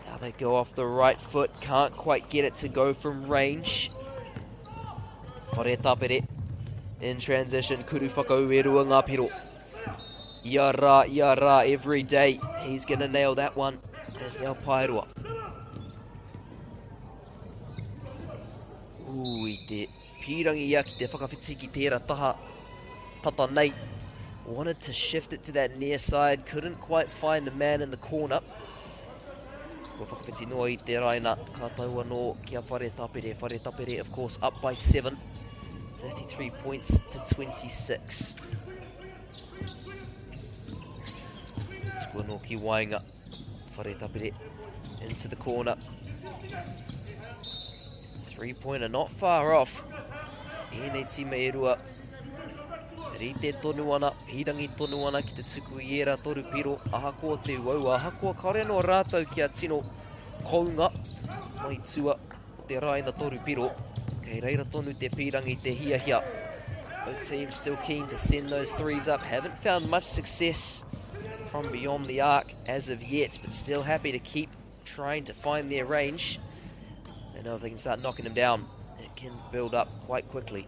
Now they go off the right foot, can't quite get it to go from range. Whare Tapere in transition, Kuru whakauerua ngā piro. Ia rā, ia rā, every day, he's going to nail that one. There's now Paeroa. Ooh, i te pīrangi ia ki te whakawhiti ki tērā taha tata nei. Wanted to shift it to that near side, couldn't quite find the man in the corner. Kua whakawhiti noa i te raina, ka tau anō ki a Whare Tapere. Whare Tapere, of course, up by 7. 33 points to 26. Tuku anō ki waenga. Whare Tapere into the corner. Three-pointer not far off. Ēnei tīma e rua. Rite tonu ana, pīrangi tonu ana ki te tuku i ērā toru piro, ahakoa te uaua, ahakoa kāore anō rātou kia tino kounga mai tua o te raina toru piro, kei reira tonu te pīrangi te hiahia. Both teams still keen to send those threes up. Haven't found much success from beyond the arc as of yet, but still happy to keep trying to find their range. They know if they can start knocking them down, it can build up quite quickly.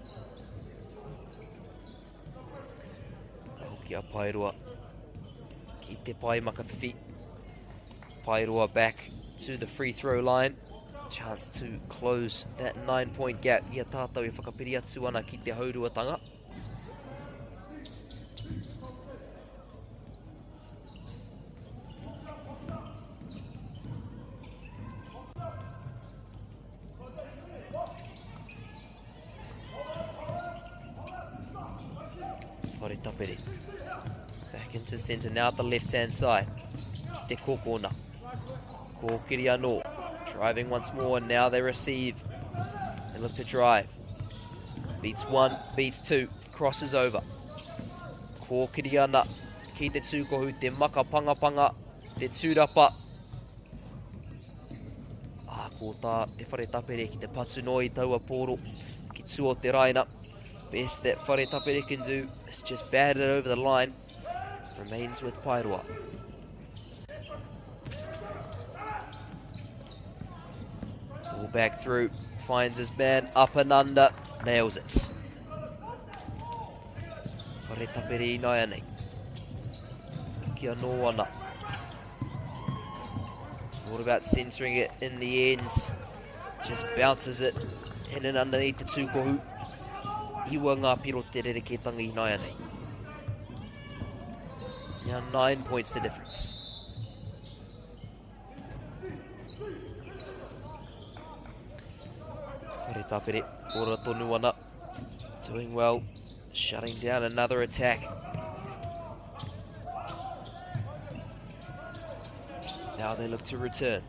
Hoki a Paeroa ki te pae makawhiwhi. Paeroa back to the free throw line. Chance to close that 9-point gap. Ia tātou e whakapiri atu ana ki te hauruatanga. Whare Tapere. Back into the centre now at the left-hand side. Ki te kokona. Kōkiri anō. Driving once more, and now they receive. They look to drive. Beats one, beats two, crosses over. Kōkiri ana ki te tūkohu, te maka pangapanga, te tūrapa. Ah, ko tā te Whare Tapere ki te patu noa i taua pōro ki tua o te raina. Best that Whare Tapere can do is just bat it over the line. Remains with Paeroa. Ball back through, finds his man up and under, nails it. Whare Tapere inaianei. Kia anō ana. Thought about centering it in the end. Just bounces it in and underneath the tūkohu. Iwa ngā piro te rerekētanga inaianei. Now 9 points the difference. Whare Tapere, ora tonu ana. Doing well, shutting down another attack. So now they look to return.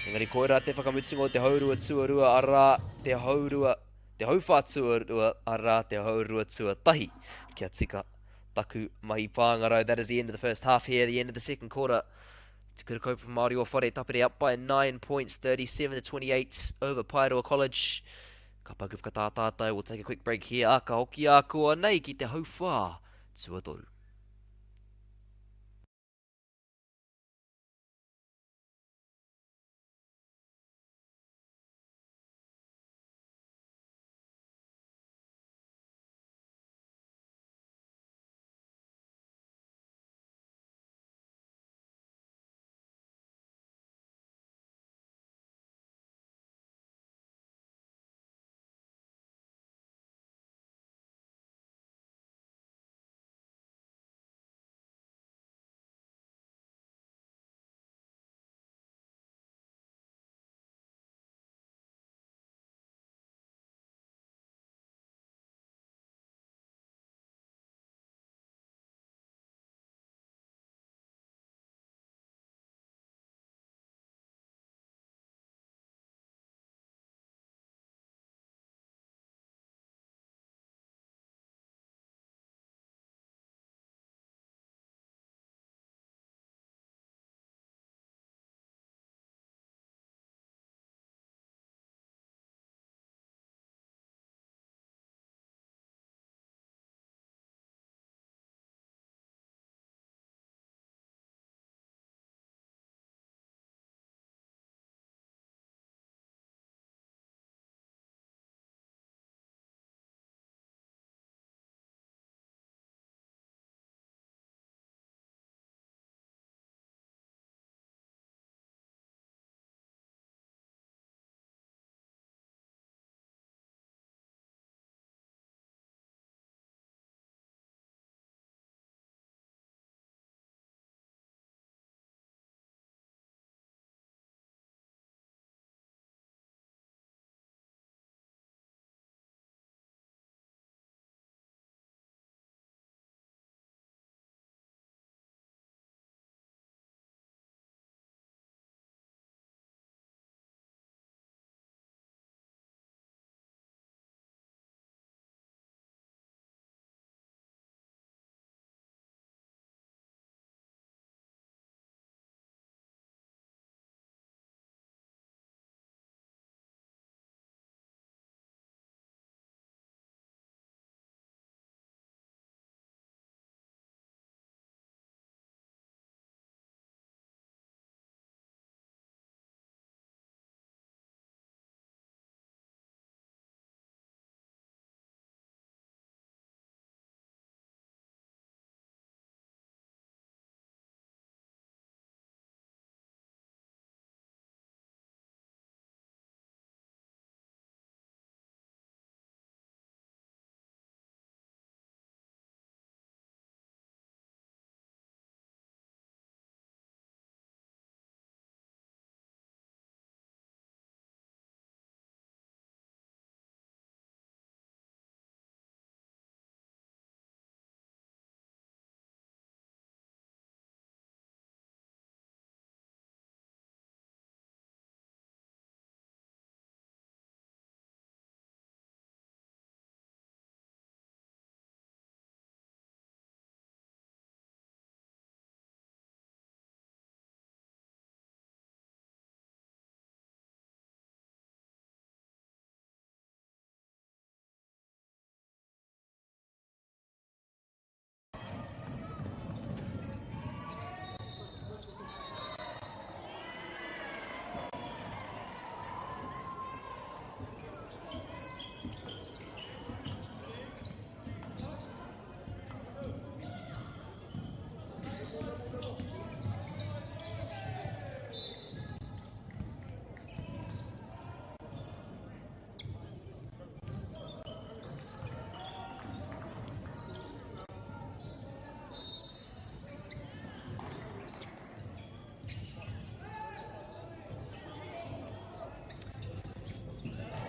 Engari koirā te whakamutunga o te haurua tuarua, arā te haurua, te hauwhā tuarua, arā te haurua tuatahi. Kia tika taku mahi pāngarau. That is the end of the first half here, the end of the second quarter. Te Kura Kaupapa Māori o Whare Tapere up by 9 points, 37 to 28 over Paeroa College. Ka paku whakatā tātou, we'll take a quick break here. Ka hoki a koa nei ki te hauwhā tuatoru.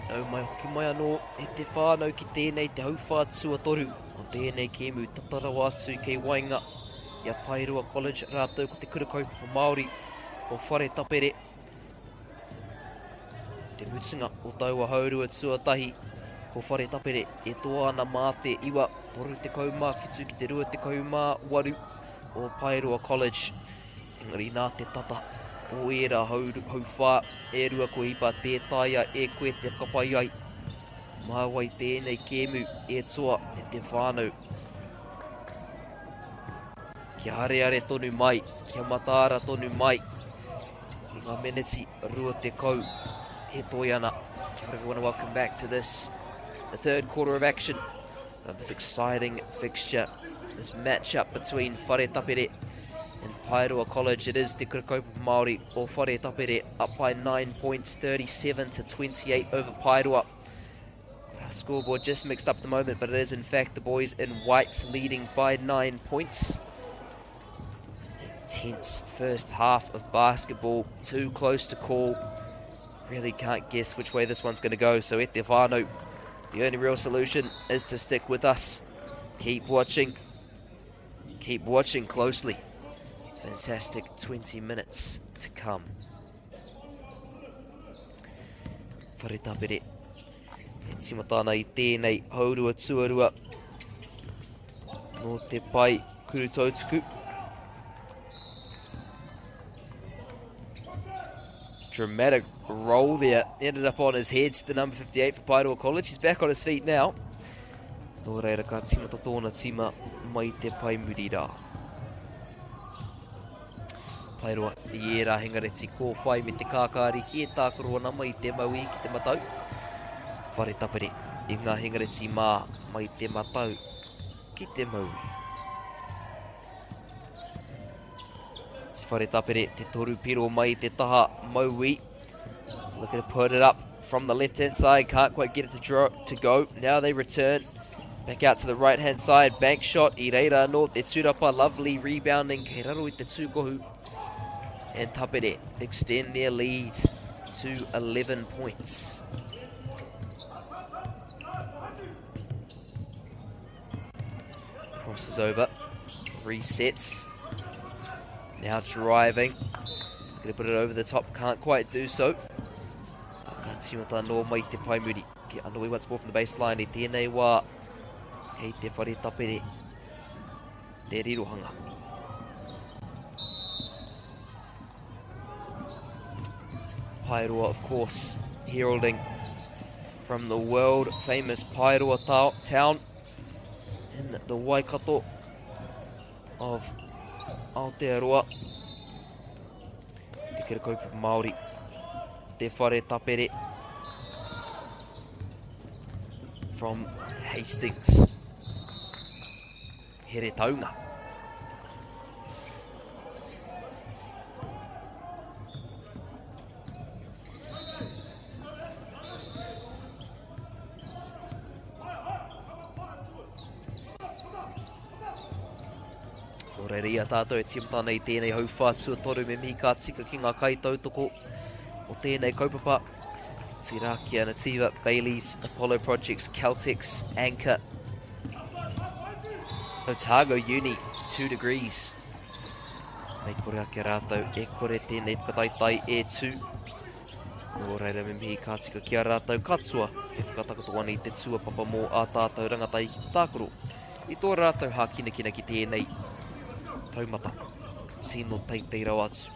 Nau mai hoki mai anō e te whānau ki tēnei te hauwhā tuatoru o tēnei kēmu tata rawa atu kei waenga i a Paeroa College rātou ko te Kura Kaupapa Māori o Whare Tapere. Te mutunga o taua haurua tuatahi ko Whare Tapere e toa ana mā te 9, 37 ki te 28 o Paeroa College. Engari nā te tata o ērā hauwhā e rua ko hipa tē taea e koe te whakapai ai. Mā wai tēnei kēmu e toa e te whānau. Kia areare tonu mai, kia mataara tonu mai. I ngā meneti 20 e toi ana. Kia ora everyone, welcome back to this, the third quarter of action of this exciting fixture, this matchup between Whare Tapere and Paeroa College. It is Te Kura Kaupapa Māori o Whare Tapere up by 9 points, 37 to 28 over Paeroa. Our scoreboard just mixed up at the moment, but it is in fact the boys in whites leading by 9 points. Intense first half of basketball, too close to call. Really can't guess which way this one's going to go. So e te whānau, the only real solution is to stick with us. Keep watching. Keep watching closely. Fantastic 20 minutes to come. Whare tapere. E tīmata ana i tēnei haurua tuarua. Nō te pai kuru tautuku. Dramatic roll there. Ended up on his head, the number 58 for Paeroa College. He's back on his feet now. Nō reira ka tīmata tōna tīma mai te pae muri rā. Paeroa i ērā hingareti kōwhai me te kākāriki e tākaro ana mai te mauī ki te matau. Whare tapere i ngā hingareti mā mai te matau ki te mauī. Te Whare Tapere, te toru piro mai te taha mauī. Looking to put it up from the left-hand side. Can't quite get it to, draw, to go. Now they return. Back out to the right-hand side. Bank shot. I reira anō te tūrapa. Lovely rebounding. Kei raro i te tūkohu. And Tapere extend their leads to 11 points. Crosses over. Resets. Now driving. Gonna put it over the top. Can't quite do so. Ka tīmata anō mai te paemuri. Get underway once more from the baseline. I tēnei wā, kei te whare tapere te rirohanga. Paeroa, of course, heralding from the world famous Paeroa town in the Waikato of Aotearoa. Te Kura Kaupapa Māori, Te Whare Tapere from Hastings. Heretaunga. Nō reira i a tātou e tīmata ana i tēnei hauwhā tuatoru me mihi ka tika ki ngā kaitautoko o tēnei kaupapa. Tira ki a Nativa, Bayleys, Apollo Projects, Caltex, Anchor, Otago Uni, 2 degrees. Mei kore ake rātou, e kore tēnei whakataetae e tū. Nō reira me mihi ka tika ki a rātou katoa e whakatakoto ana i te tūāpapa mō ā tātou rangatahi ki te tākaro i tō rātou hākinakina ki tēnei taumata tino teitei rawa atu.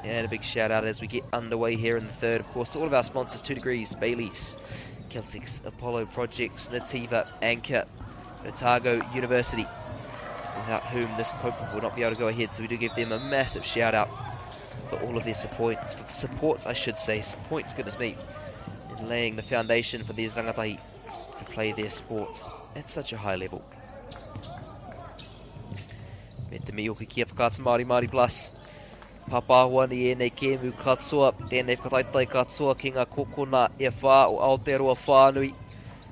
And a big shout out as we get underway here in the third, of course, to all of our sponsors, 2 Degrees, Bayleys, Celtics, Apollo Projects, Nativa, Anchor, Otago University, without whom this kaupapa will not be able to go ahead. So we do give them a massive shout out for all of their support, for support, I should say, support, goodness me, in laying the foundation for these rangatahi to play their sports at such a high level. Me te mihi hoki ki a Whakaata Māori Māori Plus. Pāpāho ana i ēnei kēmu katoa, tēnei whakataetae katoa ki ngā kokona e whā o Aotearoa whānui,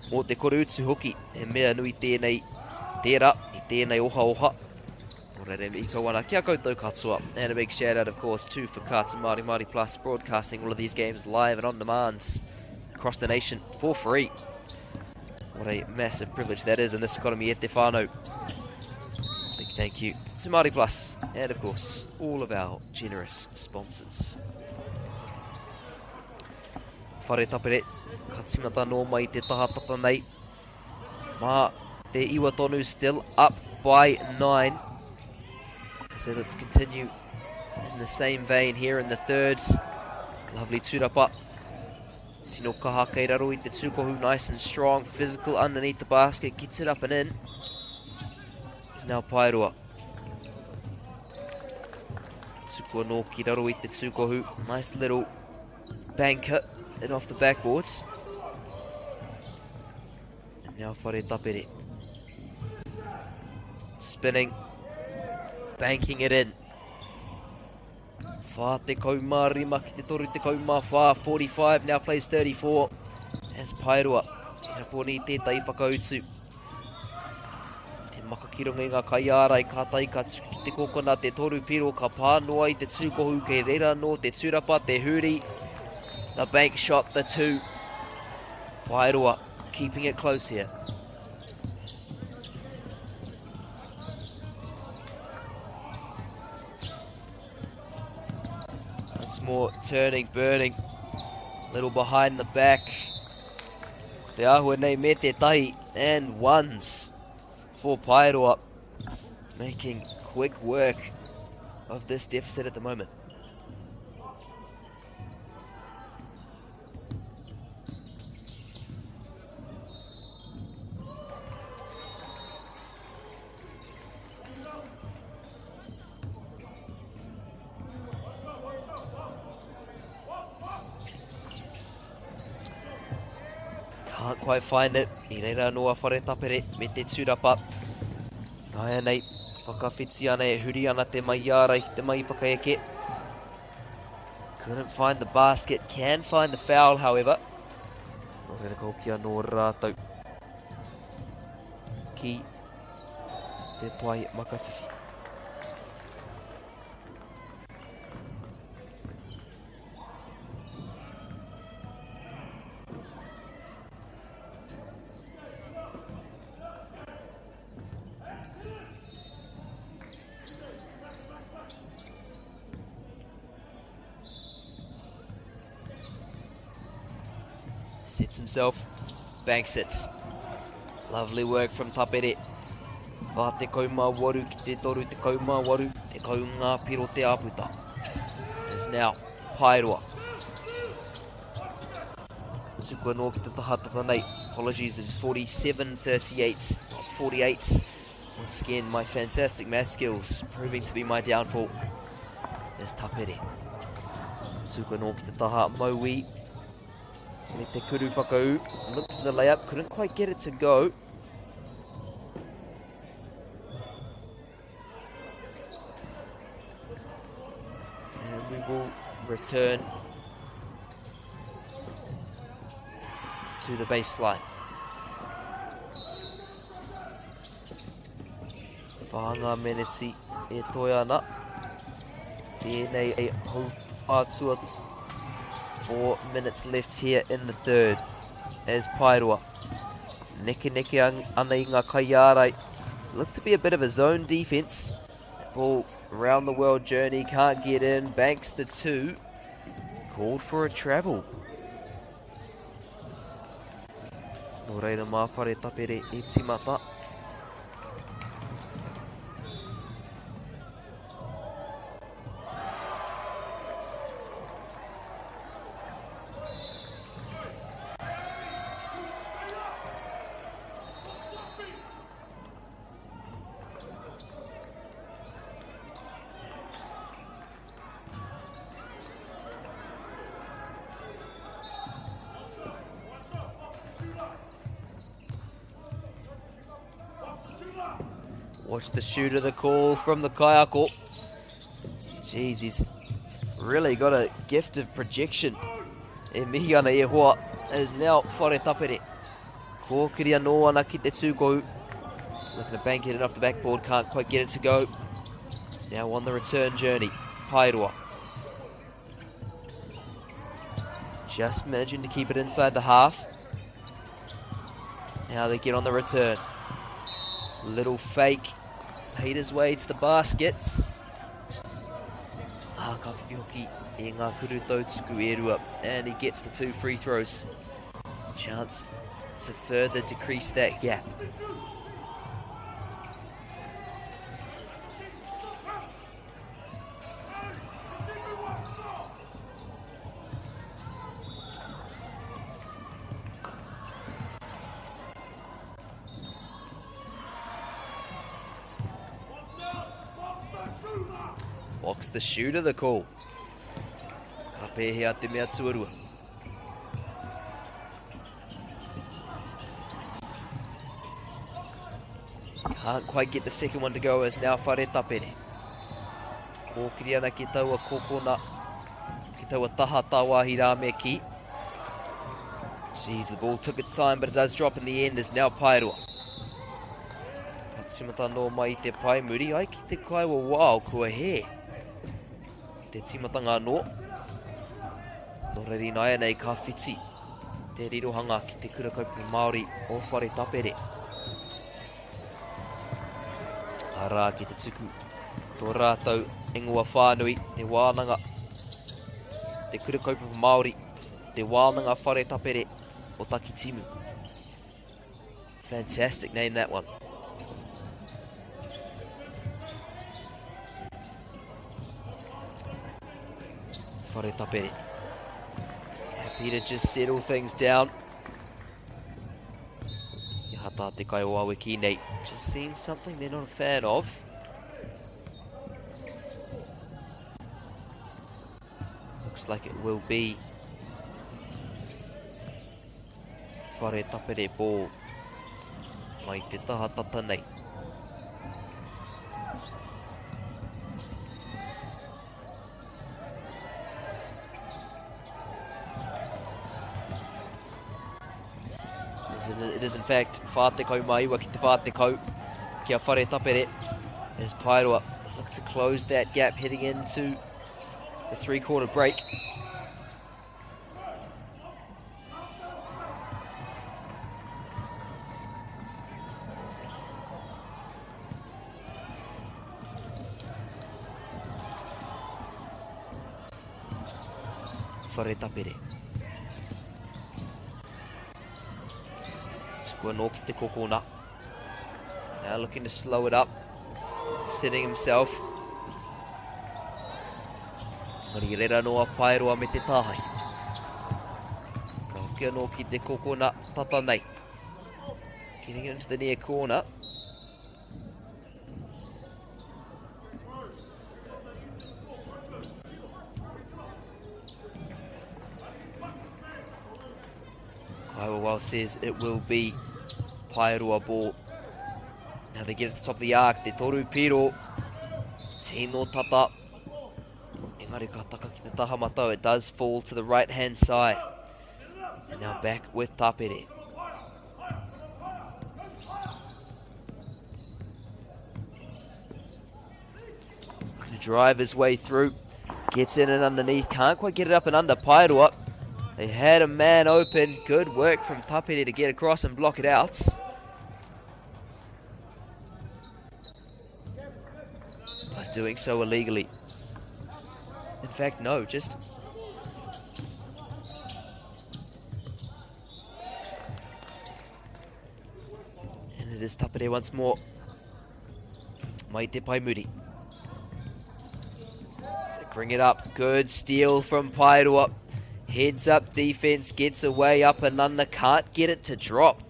mō te kore utu hoki, he mea nui tēnei, tērā, i tēnei ohaoha. Nō reira, e mihi kau ana ki a koutou katoa. And a big shout out, of course, to Whakaata Māori Māori Plus, broadcasting all of these games live and on demand. across the nation for free. What a massive privilege that is in this economy e te whānau. Big thank you to Māori Plus and of course all of our generous sponsors. Whare tapere, ka timata nō mai te taha tata nei. Mā te iwa tonu still up by 9. As they look to continue in the same vein here in the thirds. Lovely tūrapa. Tino kaha kei raro i te tūkohu, nice and strong, physical underneath the basket, gets it up and in. It's now Paeroa. Tuku anō ki raro i te tūkohu, nice little banker in off the backboards. And now Whare Tapere. Spinning, banking it in. 45 ki te 34, 45 now plays 34 as Paeroa. Te raponi tētahi whakautu. Te maka ki runga i ngā kaiārai, ka tai ka tuku ki te kokona, te toru piro, ka pā noa i te tūkohu, kei reira anō te turapa, te huri, the bank shot, the two. Paeroa keeping it close here. Once more, turning, burning. Little behind the back. Te āhua nei me te tahi and ones for Paeroa. Making quick work of this deficit at the moment. Can't quite find it. I reira anō a Whare Tapere me te tūrapa. Taea nei, whakawhiti ana e huri ana te mai ārai, te mai whakaeke. Couldn't find the basket, can find the foul, however. Nō reira ka hoki anō rātou ki te pae makawhiwhi. Sets himself, banks it. Lovely work from Tapere. Whā te kaumā waru ki te toru te kaumā waru, te kaungā piro te āputa. Is now Paeroa. Tuku anō ki te taha tata nei. Apologies, it's 47-38, not 48. Once again, my fantastic math skills proving to be my downfall. There's Tapere. Tuku anō ki te taha Maui. Me te kuru whakau. Looked for the layup, couldn't quite get it to go. And we will return to the baseline. Whānga meneti e toe ana. Tēnei e hau atua. 4 minutes left here in the third. As Paeroa. Neke neke ana i ngā kaiārai. Looked to be a bit of a zone defense. Ball round the world journey, can't get in. Banks the two. Called for a travel. Nō reira mā Whare Tapere e timata. Watch the shooter, the call from the kaiako. Jeez, he's really got a gift of projection. E mihi ana e hoa is now Whare Tapere. Kōkiri anō ana ki te tūkohu. Looking to bank it off the backboard, can't quite get it to go. Now on the return journey, Paeroa. Just managing to keep it inside the half. Now they get on the return. Little fake. Paid his way to the baskets. Ah, ka whiwhi hoki e ngā kuru tautuku e rua. And he gets the two free throws. Chance to further decrease that gap. Box the shooter the call. Ka pēhea te mea tuarua. Can't quite get the second one to go as now Whare Tapere. Kōkiri ana ki taua kokona, ki taua taha tāwāhi rā me ki. Jeez, the ball took its time, but it does drop in the end as now Paeroa. Ka tīmata nō mai i te pae muri, ai ki te kai wa wao kua hē. Te tīmatanga anō. Nō reira ināianei ka whiti te rirohanga ki te Kura Kaupapa Māori o Whare Tapere. Arā ki te tuku tō rātou ingoa whānui, te wānanga, te Kura Kaupapa Māori, te wānanga Whare Tapere o Takitimu. Fantastic name that one. Whare Tapere. Happy to just settle things down. Hata te kai o awe ki nei. Just seen something they're not a fan of. Looks like it will be Whare Tapere ball mai te taha tata nei. It is in fact 49 mai ki te 40 kia Whare Tapere as Paeroa look to close that gap heading into the three-quarter break. Whare Tapere. Tukua nō ki te kokona. Now looking to slow it up. Sitting himself. Engari rera noa Paeroa me te tāhai. Ka hoki anō ki te kokona tata nei. Getting it into the near corner. Kaiwawao says it will be Paeroa ball. Now they get it to the top of the arc. Te toru piro. Tino tata. Engari ka taka ki te taha matau. It does fall to the right hand side. And now back with Tapere. Gonna drive his way through. Gets in and underneath. Can't quite get it up and under. Paeroa. They had a man open. Good work from Tapere to get across and block it out. But doing so illegally. In fact, no, just... And it is Tapere once more. Mai te pai muri. They bring it up. Good steal from Paeroa. Heads up defense, gets away up and under, can't get it to drop.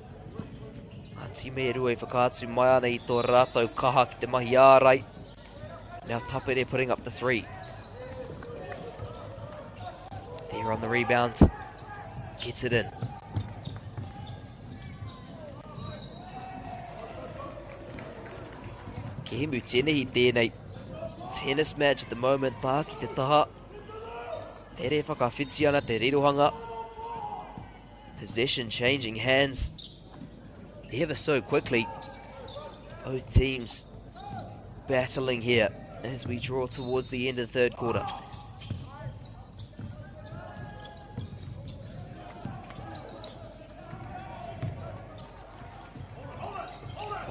Ati me rua i whakaatu mai ana i tō rātou kaha ki te mahi ārai. Now Tapere putting up the three. There on the rebound. Gets it in. Kēmu tēnehi tēnei. Tennis match at the moment, tā ki te taha. Tere whakawhiti ana te rirohanga. Possession changing hands ever so quickly. Both teams battling here as we draw towards the end of the third quarter.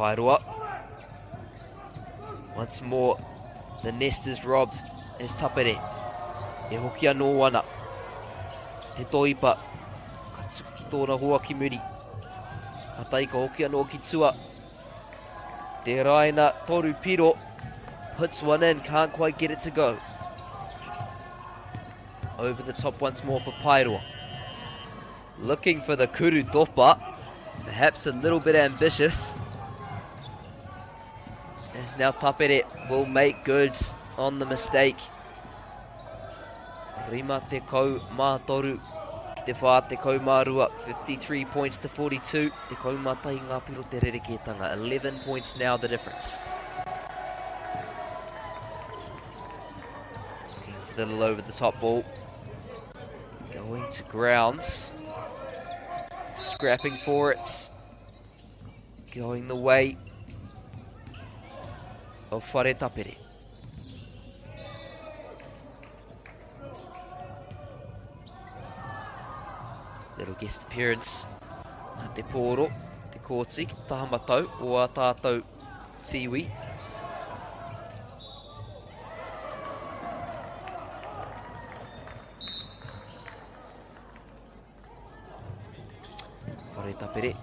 Paeroa. Once more, the nest is robbed as Tapere. E hoki anō ana. Te Toipa. Ka tuku ki tōna hoa ki muri. Ka tai ka hoki anō ki tua. Te Raina toru piro. Puts one in, can't quite get it to go. Over the top once more for Paeroa. Looking for the Kuru Topa. Perhaps a little bit ambitious. As now Tapere will make goods on the mistake. Rima te kau mā toru ki te whā te kau mā rua. 53 points to 42. Te kau mā tahi ngā piro te rerekētanga. 11 points now the difference. Looking for the little over the top ball. Going to grounds. Scrapping for it. Going the way of Whare Tapere. Little guest appearance a te pōro, te kōti, ki taha matau o a tātou tīwi. Whare Tapere,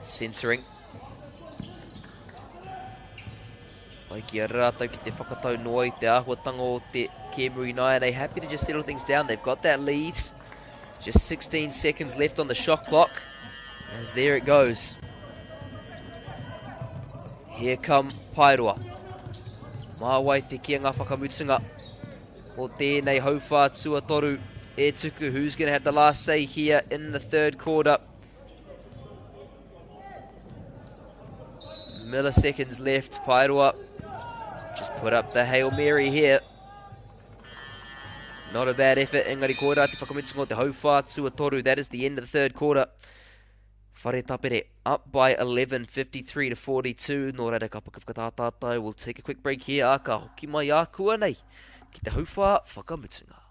centering. Pai ki a rātou ki te whakatau noa i te āhuatanga o te kēmu ināianei. Happy to just settle things down. They've got that lead. Just 16 seconds left on the shot clock. As there it goes. Here come Paeroa. Mā wai te kia ngā whakamutunga o tēnei hauwhā tuatoru e tuku. Who's going to have the last say here in the third quarter? Milliseconds left. Paeroa just put up the Hail Mary here. Not a bad effort. Engari koira te whakamutunga o te hauwhā tuatoru. That is the end of the third quarter. Whare Tapere up by 11, 53 to 42. Nō reira ka puka whakatātātai. We'll take a quick break here. Ā, ka hoki mai ākuanei ki te hauwhā whakamutunga.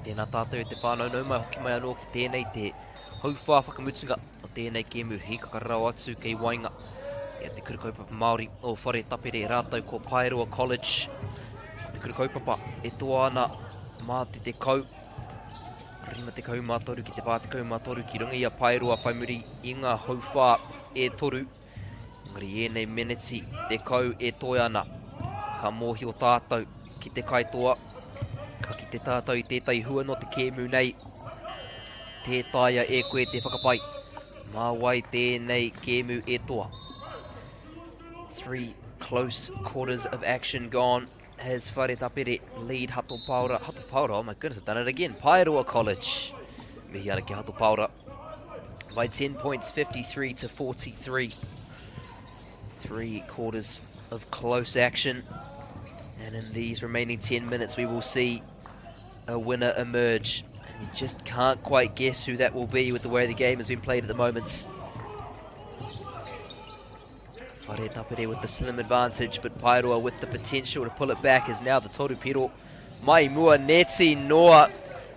Tēnā tātou e te whānau nau mai hoki mai anō ki tēnei te hauwhā whakamutunga o tēnei kēmu hīkaka rawa atu kei waenga i a Te Kura Kaupapa Māori o Whare Tapere rātou ko Paeroa College. Ko Te Kura Kaupapa e toa ana mā te 10, 53 ki te 43 ki runga i a Paeroa whai muri i ngā hauwhā e toru. Engari i ēnei meneti 10 e toe ana, ka mōhio tātou ki te kaitoa, ka kite tātou i tētahi hua nō te kēmu nei, tē taea e koe te whakapai. Mā wai tēnei kēmu e toa? Three close quarters of action gone. Has Whare Tapere lead Hato Paora. Hato Paora, oh my goodness, I've done it again. Paeroa College. Mihi ana ki Hato Paora. By 10 points, 53 to 43. Three quarters of close action. And in these remaining 10 minutes, we will see a winner emerge. And you just can't quite guess who that will be with the way the game has been played at the moment. Whare Tapere with the slim advantage, but Paeroa with the potential to pull it back is now the Toru Piro. Mai mua neti noa.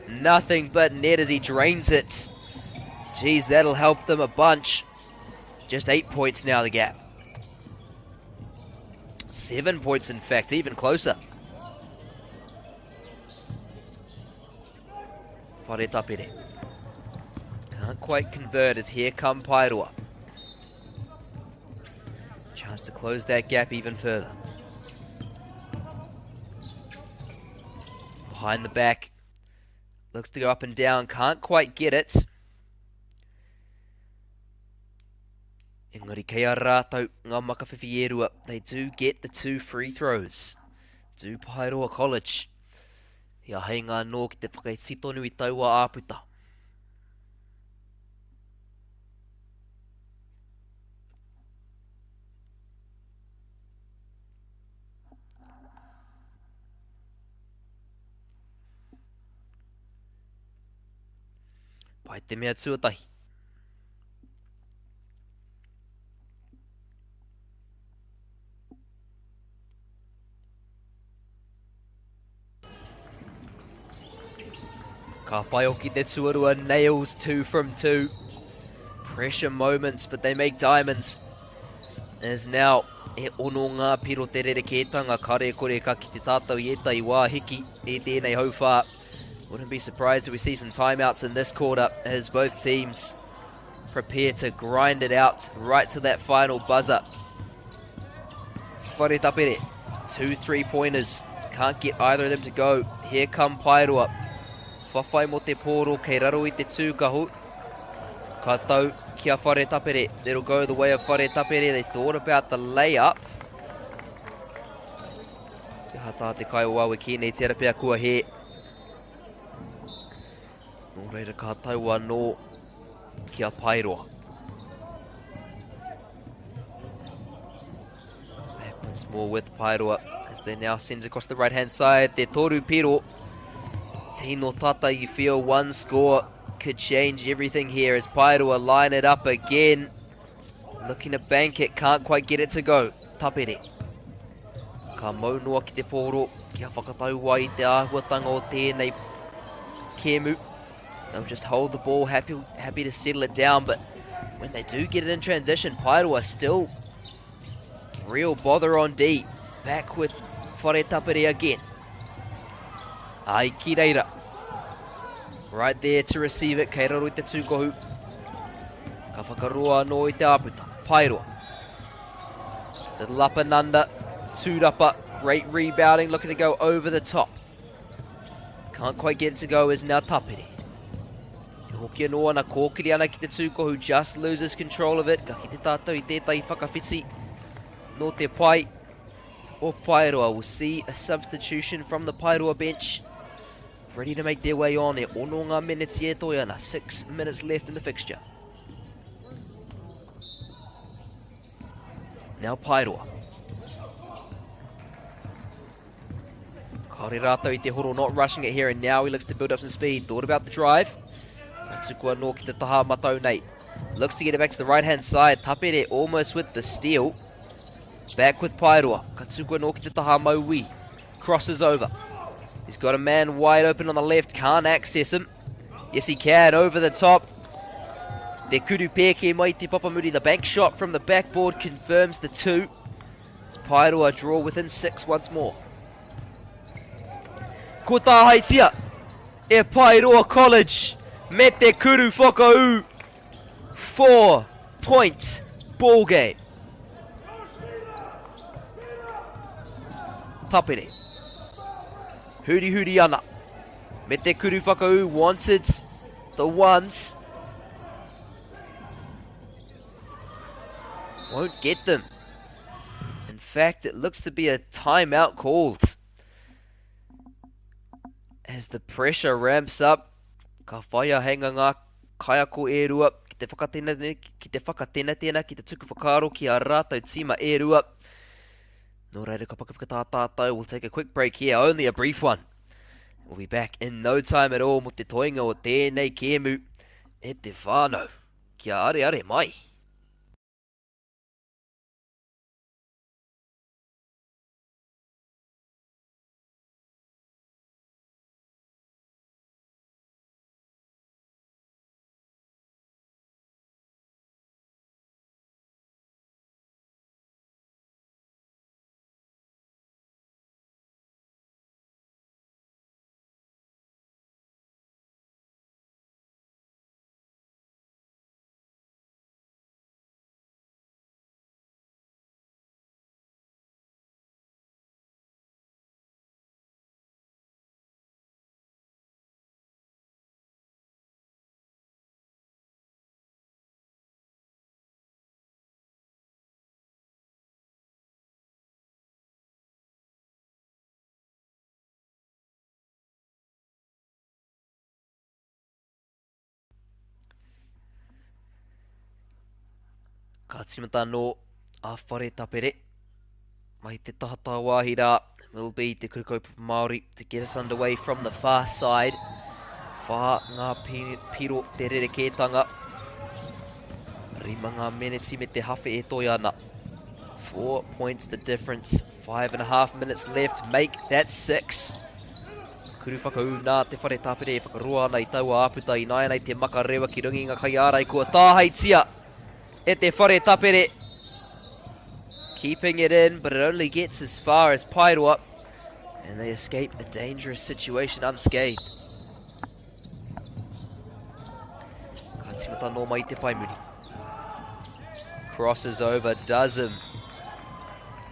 Nothing but net as he drains it. Geez, that'll help them a bunch. Just 8 points now, the gap. 7 points, in fact, even closer. Whare Tapere. Can't quite convert as here come Paeroa. Chance to close that gap even further. Behind the back. Looks to go up and down. Can't quite get it. Engari kei a rātou ngā makawhiwhi e rua. They do get the two free throws. Do Paeroa College. He āheinga anō ki te whakaiti tonu i taua āputa. Pai te mea tuatahi. Ka pai hoki te tuarua, nails 2 from 2. Pressure moments, but they make diamonds. As now, e ono ngā piro te rerekētanga, kare kore ka ki te tātou i ētahi wā hiki i tēnei hauwhā. Wouldn't be surprised if we see some timeouts in this quarter as both teams prepare to grind it out right to that final buzzer. Whare Tapere, 2 3-pointers. Can't get either of them to go. Here come Paeroa. Whawhai mo te pōro kei raro i te tūkahu. Ka tau ki a Whare Tapere. It'll go the way of Whare Tapere. They thought about the layup. Te hata te kai o awe ki nei tera pea kua he. Nō reira ka tau anō ki a Paeroa. Back once more with Paeroa as they now send it across the right hand side. Te toru piro. Tino tata, you feel one score could change everything here as Paeroa line it up again. Looking to bank it, can't quite get it to go. Tapere. Ka mau noa ki te pōro, kia whakatau ai i te āhuatanga o tēnei kēmu. They'll just hold the ball, happy, happy to settle it down, but when they do get it in transition, Paeroa still real bother on D. Back with Whare Tapere again. Ai ki reira. Right there to receive it, kei raro i te tūkohu. Ka whakaroa anō i te āputa. Paeroa. Little up and under. Tūrapa. Great rebounding, looking to go over the top. Can't quite get it to go is now Tapere. E hoki anō ana, kōkiri ana ki te tūkohu, just loses control of it. Ka kite tātou i tētahi whakawhiti nō te pai o Paeroa. We'll see a substitution from the Paeroa bench. Ready to make their way on. E ono ngā minutes e toe ana. 6 minutes left in the fixture. Now Paeroa. Kāore rātou i te horo, not rushing it here, and now he looks to build up some speed. Thought about the drive. Ka tuku anō ki te taha matau nei. Looks to get it back to the right-hand side. Tapere almost with the steal. Back with Paeroa. Ka tuku anō ki te taha maui. Crosses over. He's got a man wide open on the left, can't access him. Yes, he can, over the top. Te kuru pēke mai te papamuri, the bank shot from the backboard confirms the two. It's Paeroa draw within six once more. Ko tāhaitia e Paeroa College me te kuru whakaū. Four-point ball game. Tapere. Huri huri ana. Me te kuru whakaū wanted the ones. Won't get them. In fact, it looks to be a timeout called. As the pressure ramps up, ka whai a henga ngā kaiako e rua ki te whakatenatena, ki te whakatenatena, ki te tuku whakaaro ki a rātou tīma e rua. Nō reira ka paka whakatā tātou. We'll take a quick break here, only a brief one. We'll be back in no time at all mo te toenga o tēnei kēmu e te whānau. Kia areare mai. Ka tīmata anō a Whare Tapere. Mai te taha tāwāhi rā, will be te Kura Kaupapa Māori to get us underway from the far side. Whā ngā piro te rerekētanga. Rima ngā meneti me te hawhe e toi ana. Four points the difference. 5.5 minutes left. Make that six. Kuru whakaū nā te whare tāpere e whakaroa ana i taua āputa i nāianei te makarewa ki runga i ngā kaiārai kua tāhaitia e te whare tapere. Keeping it in, but it only gets as far as Paeroa. And they escape a dangerous situation unscathed. Ka tīmata nō mai te paemuri. Crosses over, does him.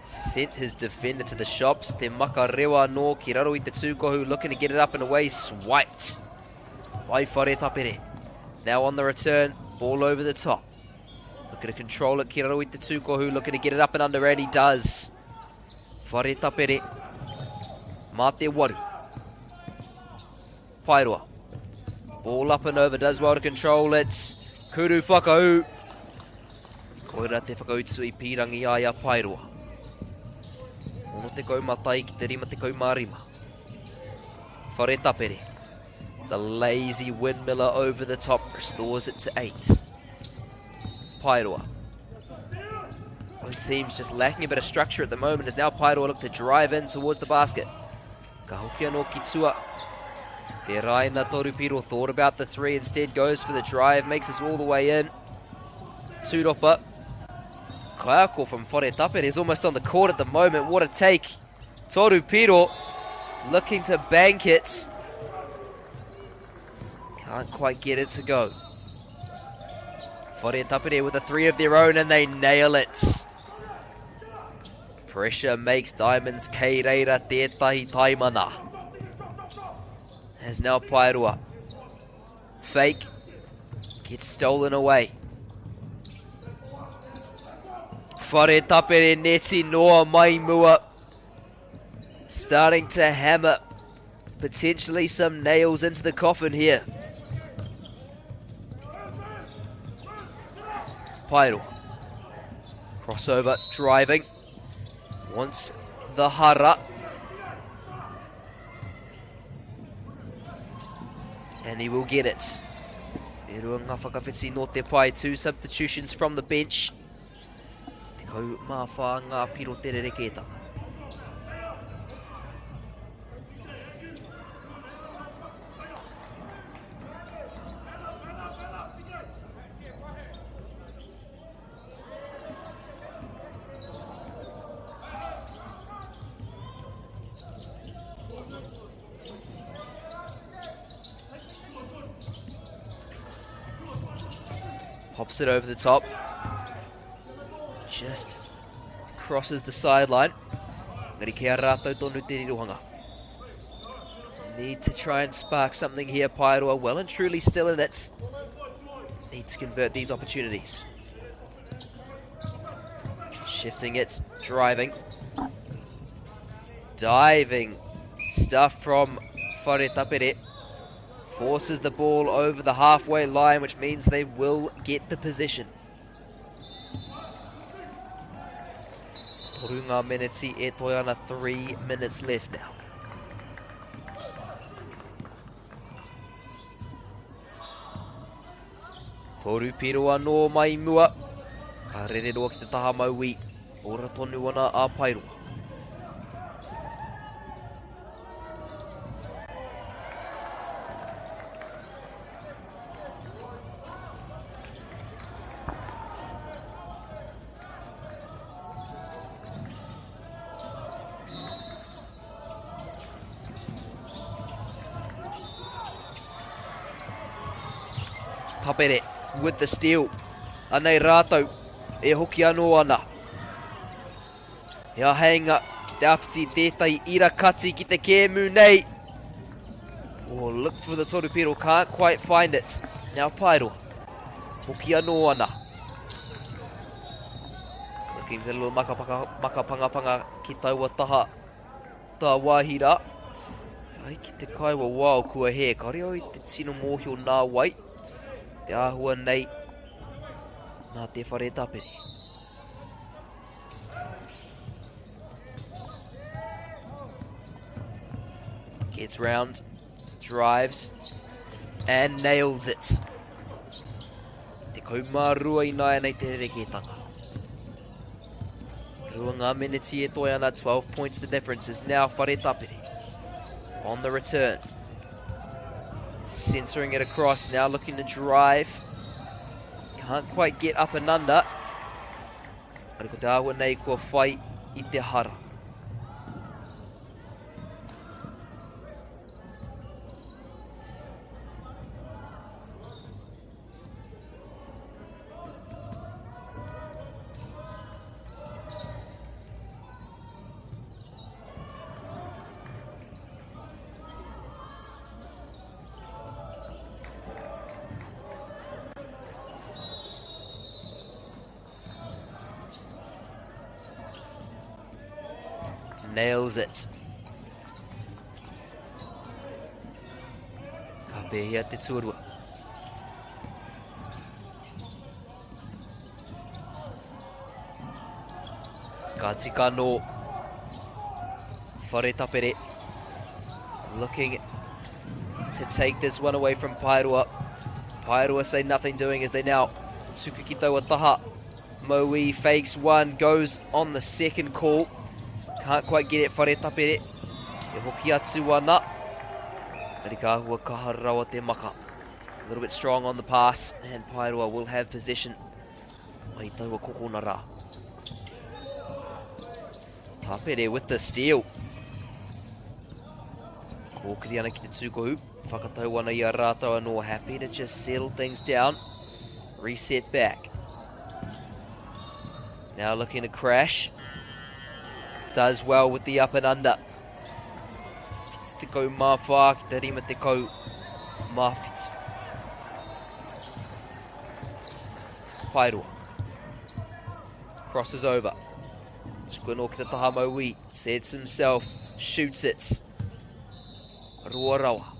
Sent his defender to the shops. Te makarewa anō ki raro i te tūkohu, looking to get it up and away, swiped by Whare Tapere. Now on the return, ball over the top. Looking to control it, ki raro i te tūkohu, looking to get it up and under, and he does. Whare Tapere, mā te waru. Paeroa. Ball up and over, does well to control it. Kuru whakau. Koira te whakautu i pīrangi ai a Paeroa. Ono te kau matai ki te rima te kau mā rima. Whare Tapere. The lazy windmiller over the top restores it to eight. Paeroa. Both teams just lacking a bit of structure at the moment as now Paeroa look to drive in towards the basket. Ka hoki anō ki tua. Te Raina Torupiro thought about the three, instead goes for the drive, makes us all the way in. Tūropa. Kaiako from Whare Tapere is almost on the court at the moment. What a take. Torupiro looking to bank it. Can't quite get it to go. Whare Tapere with a three of their own and they nail it. Pressure makes diamonds kei reira tētahi taimana. As now Paeroa. Fake. Gets stolen away. Whare Tapere neti noa mai mua. Starting to hammer potentially some nails into the coffin here. Paeroa. Crossover driving. Wants the hara. And he will get it. E rua ngā whakawhiti nō te pae, two substitutions from the bench. Te kau mā whā ngā piro te rerekētanga. Pops it over the top. Just crosses the sideline. Ngari kia rātou tonu te rirohanga. Need to try and spark something here, Paeroa. Well and truly still in it. Need to convert these opportunities. Shifting it, driving. Diving stuff from Whare Tapere. Forces the ball over the halfway line, which means they will get the position. Toru ngā meneti e toe ana, 3 minutes left now. Toru piro anō mai i mua. Ka rere roa ki te taha mauī. Ora tonu ana a Paeroa. Tapere with the steal. Anei rātou e hoki anō ana. He āheinga ki te apiti tētahi ira kati ki te kēmu nei. Oh, look for the torupiro, can't quite find it. Now Paeroa, hoki anō ana. Looking for the little makapaka, makapangapanga ki taua taha tā wāhi rā. Ai ki te kaiwa wao kua hē, kare au i te tino mōhio nā wai, te āhua nei nā te whare tapere. Gets round, drives, and nails it. Te kaumārua i nāianei te rerekētanga. Rua ngā meneti e toe ana, 12 points the difference is now Whare Tapere. On the return. Centering it across, now looking to drive. Can't quite get up and under. Ko te āhua nei kua whai i te hara. Nails it. Ka pēhea te tuarua. Ka tika nō. Whare Tapere. Looking to take this one away from Paeroa. Paeroa say nothing doing as they now tuku ki taua taha. Maui fakes one, goes on the second call. Can't quite get it, Whare Tapere. E hoki atu ana. Arika hua kaha rawa te maka. A little bit strong on the pass, and Paeroa will have possession. Mai taua kokona rā. Tapere with the steal. Kōkiri ana ki te tūkohu. Whakatau ana i a rātou anō. Happy to just settle things down. Reset back. Now looking to crash. Does well with the up and under. Whitu te kau mā whā ki te rima te kau mā whitu. Paeroa. Crosses over. Tuku anō ki te taha mauī. Sets himself. Shoots it. Roa rawa.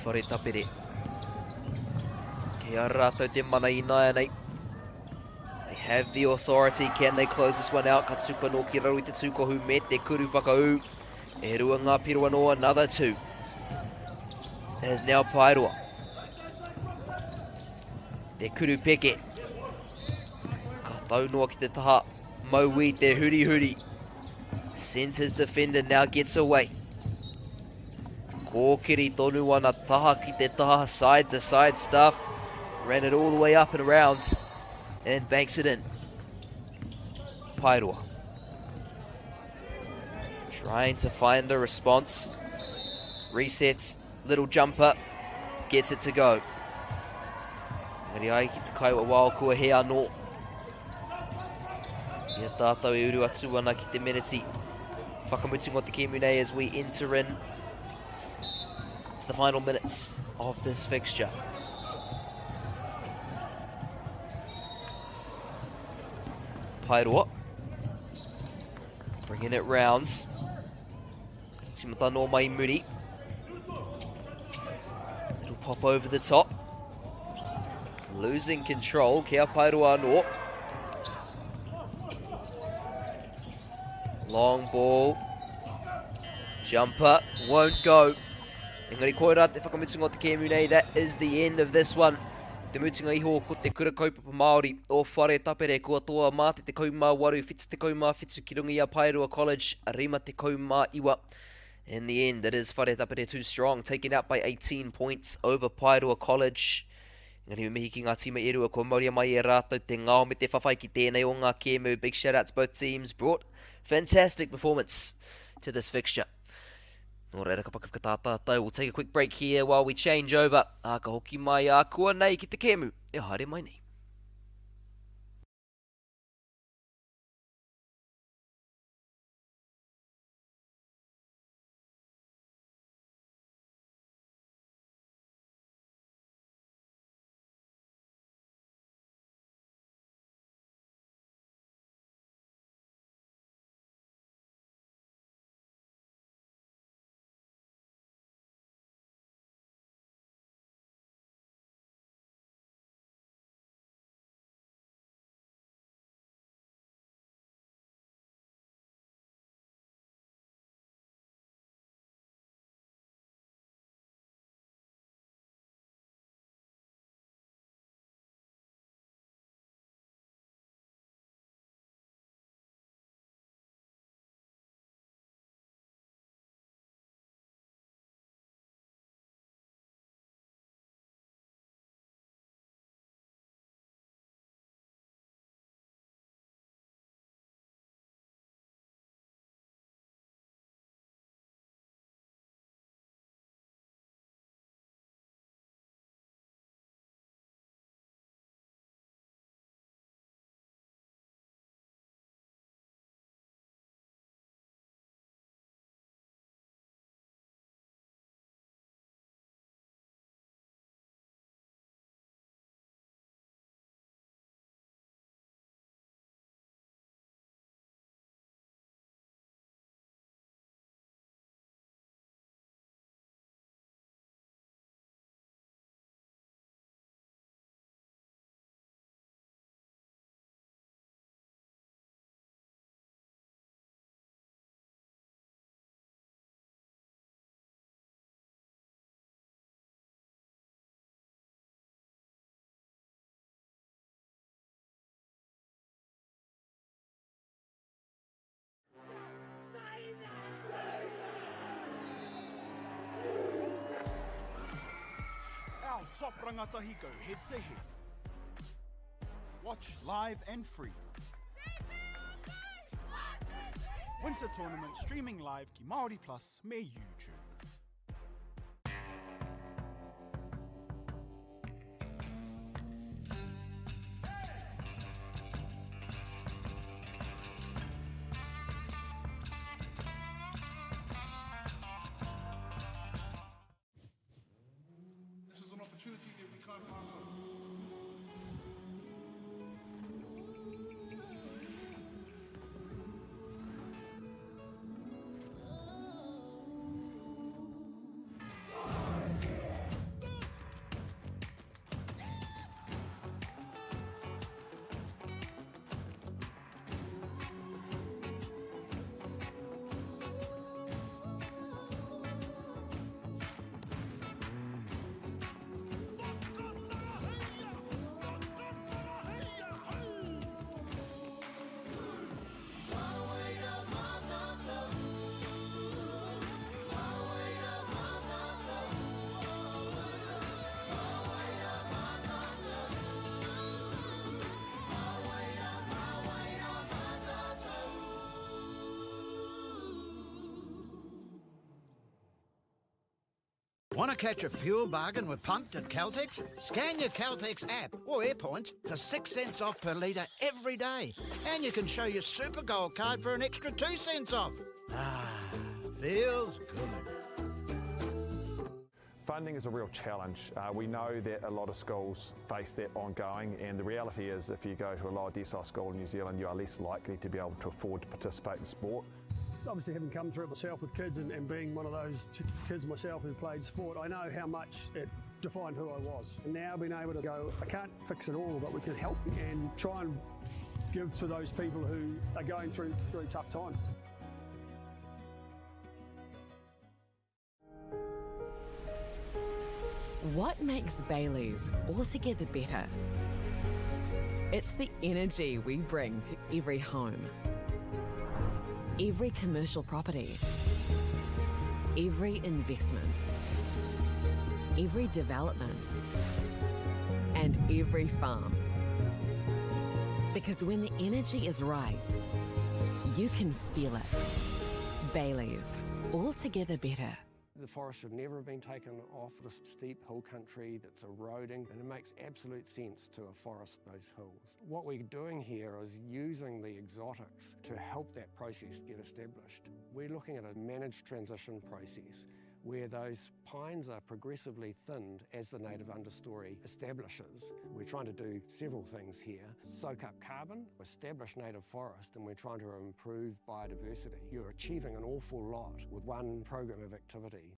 Whare Tapere. Kei a rātou te mana i nāianei. They have the authority. Can they close this one out? Ka tuku anō ki raro i te tūkohu me te kuru whakaū. E rua ngā piro anō, another two. There's now Paeroa. Te kuru peke. Ka tau noa ki te taha. Maui te huri huri. Sends his defender, now gets away. Kōkiri tonu ana taha ki te taha, side to side stuff. Ran it all the way up and around and banks it in. Paeroa. Trying to find a response. Resets, little jumper, gets it to go. Engari ai ki te kaiwa wao kua he anō. Ia tātou e uru atu ana ki te meneti whakamutunga o te kēmu nei as we enter in to the final minutes of this fixture. Paeroa. Bringing it rounds. Timata no mai muri. Little pop over the top. Losing control. Kia Paeroa no. Long ball. Jumper won't go. Engari koirā te whakamutunga o te kēmu nei. That is the end of this one. Te mutunga iho ko te Kura Kaupapa Māori o Whare Tapere kua toa mā te 18, 77 ki runga i a Paeroa College, 59. In the end, it is Whare Tapere too strong, taken out by 18 points over Paeroa College. Engari me mihi ki ngā tīma e rua kua mauria mai e rātou te ngao me te whawhai ki tēnei o ngā kēmu. Big shout out to both teams, brought fantastic performance to this fixture. Nō reira ka paku whakatā tātou. We'll take a quick break here while we change over. Ā, ka hoki mai ā kua nei ki te kēmu e haere mai nei. Our top rangatahi go head to head. Watch live and free. Winter Tournament streaming live ki Māori Plus me YouTube. This is an opportunity that we can't pass up. Want to catch a fuel bargain with Pumped at Caltex? Scan your Caltex app or Airpoints for 6 cents off per litre every day. And you can show your Super Gold card for an extra 2 cents off. Ah, feels good. Funding is a real challenge. We know that a lot of schools face that ongoing, and the reality is if you go to a lower decile school in New Zealand, you are less likely to be able to afford to participate in sport. Obviously, having come through it myself with kids and being one of those kids myself who played sport, I know how much it defined who I was. And now being able to go, I can't fix it all, but we can help and try and give to those people who are going through tough times. What makes Bayleys altogether better? It's the energy we bring to every home, every commercial property, every investment, every development, and every farm. Because when the energy is right, you can feel it. Bayleys, altogether better. The forest should never have been taken off the steep hill country that's eroding, and it makes absolute sense to afforest those hills. What we're doing here is using the exotics to help that process get established. We're looking at a managed transition process where those pines are progressively thinned as the native understory establishes. We're trying to do several things here. Soak up carbon, establish native forest, and we're trying to improve biodiversity. You're achieving an awful lot with one program of activity.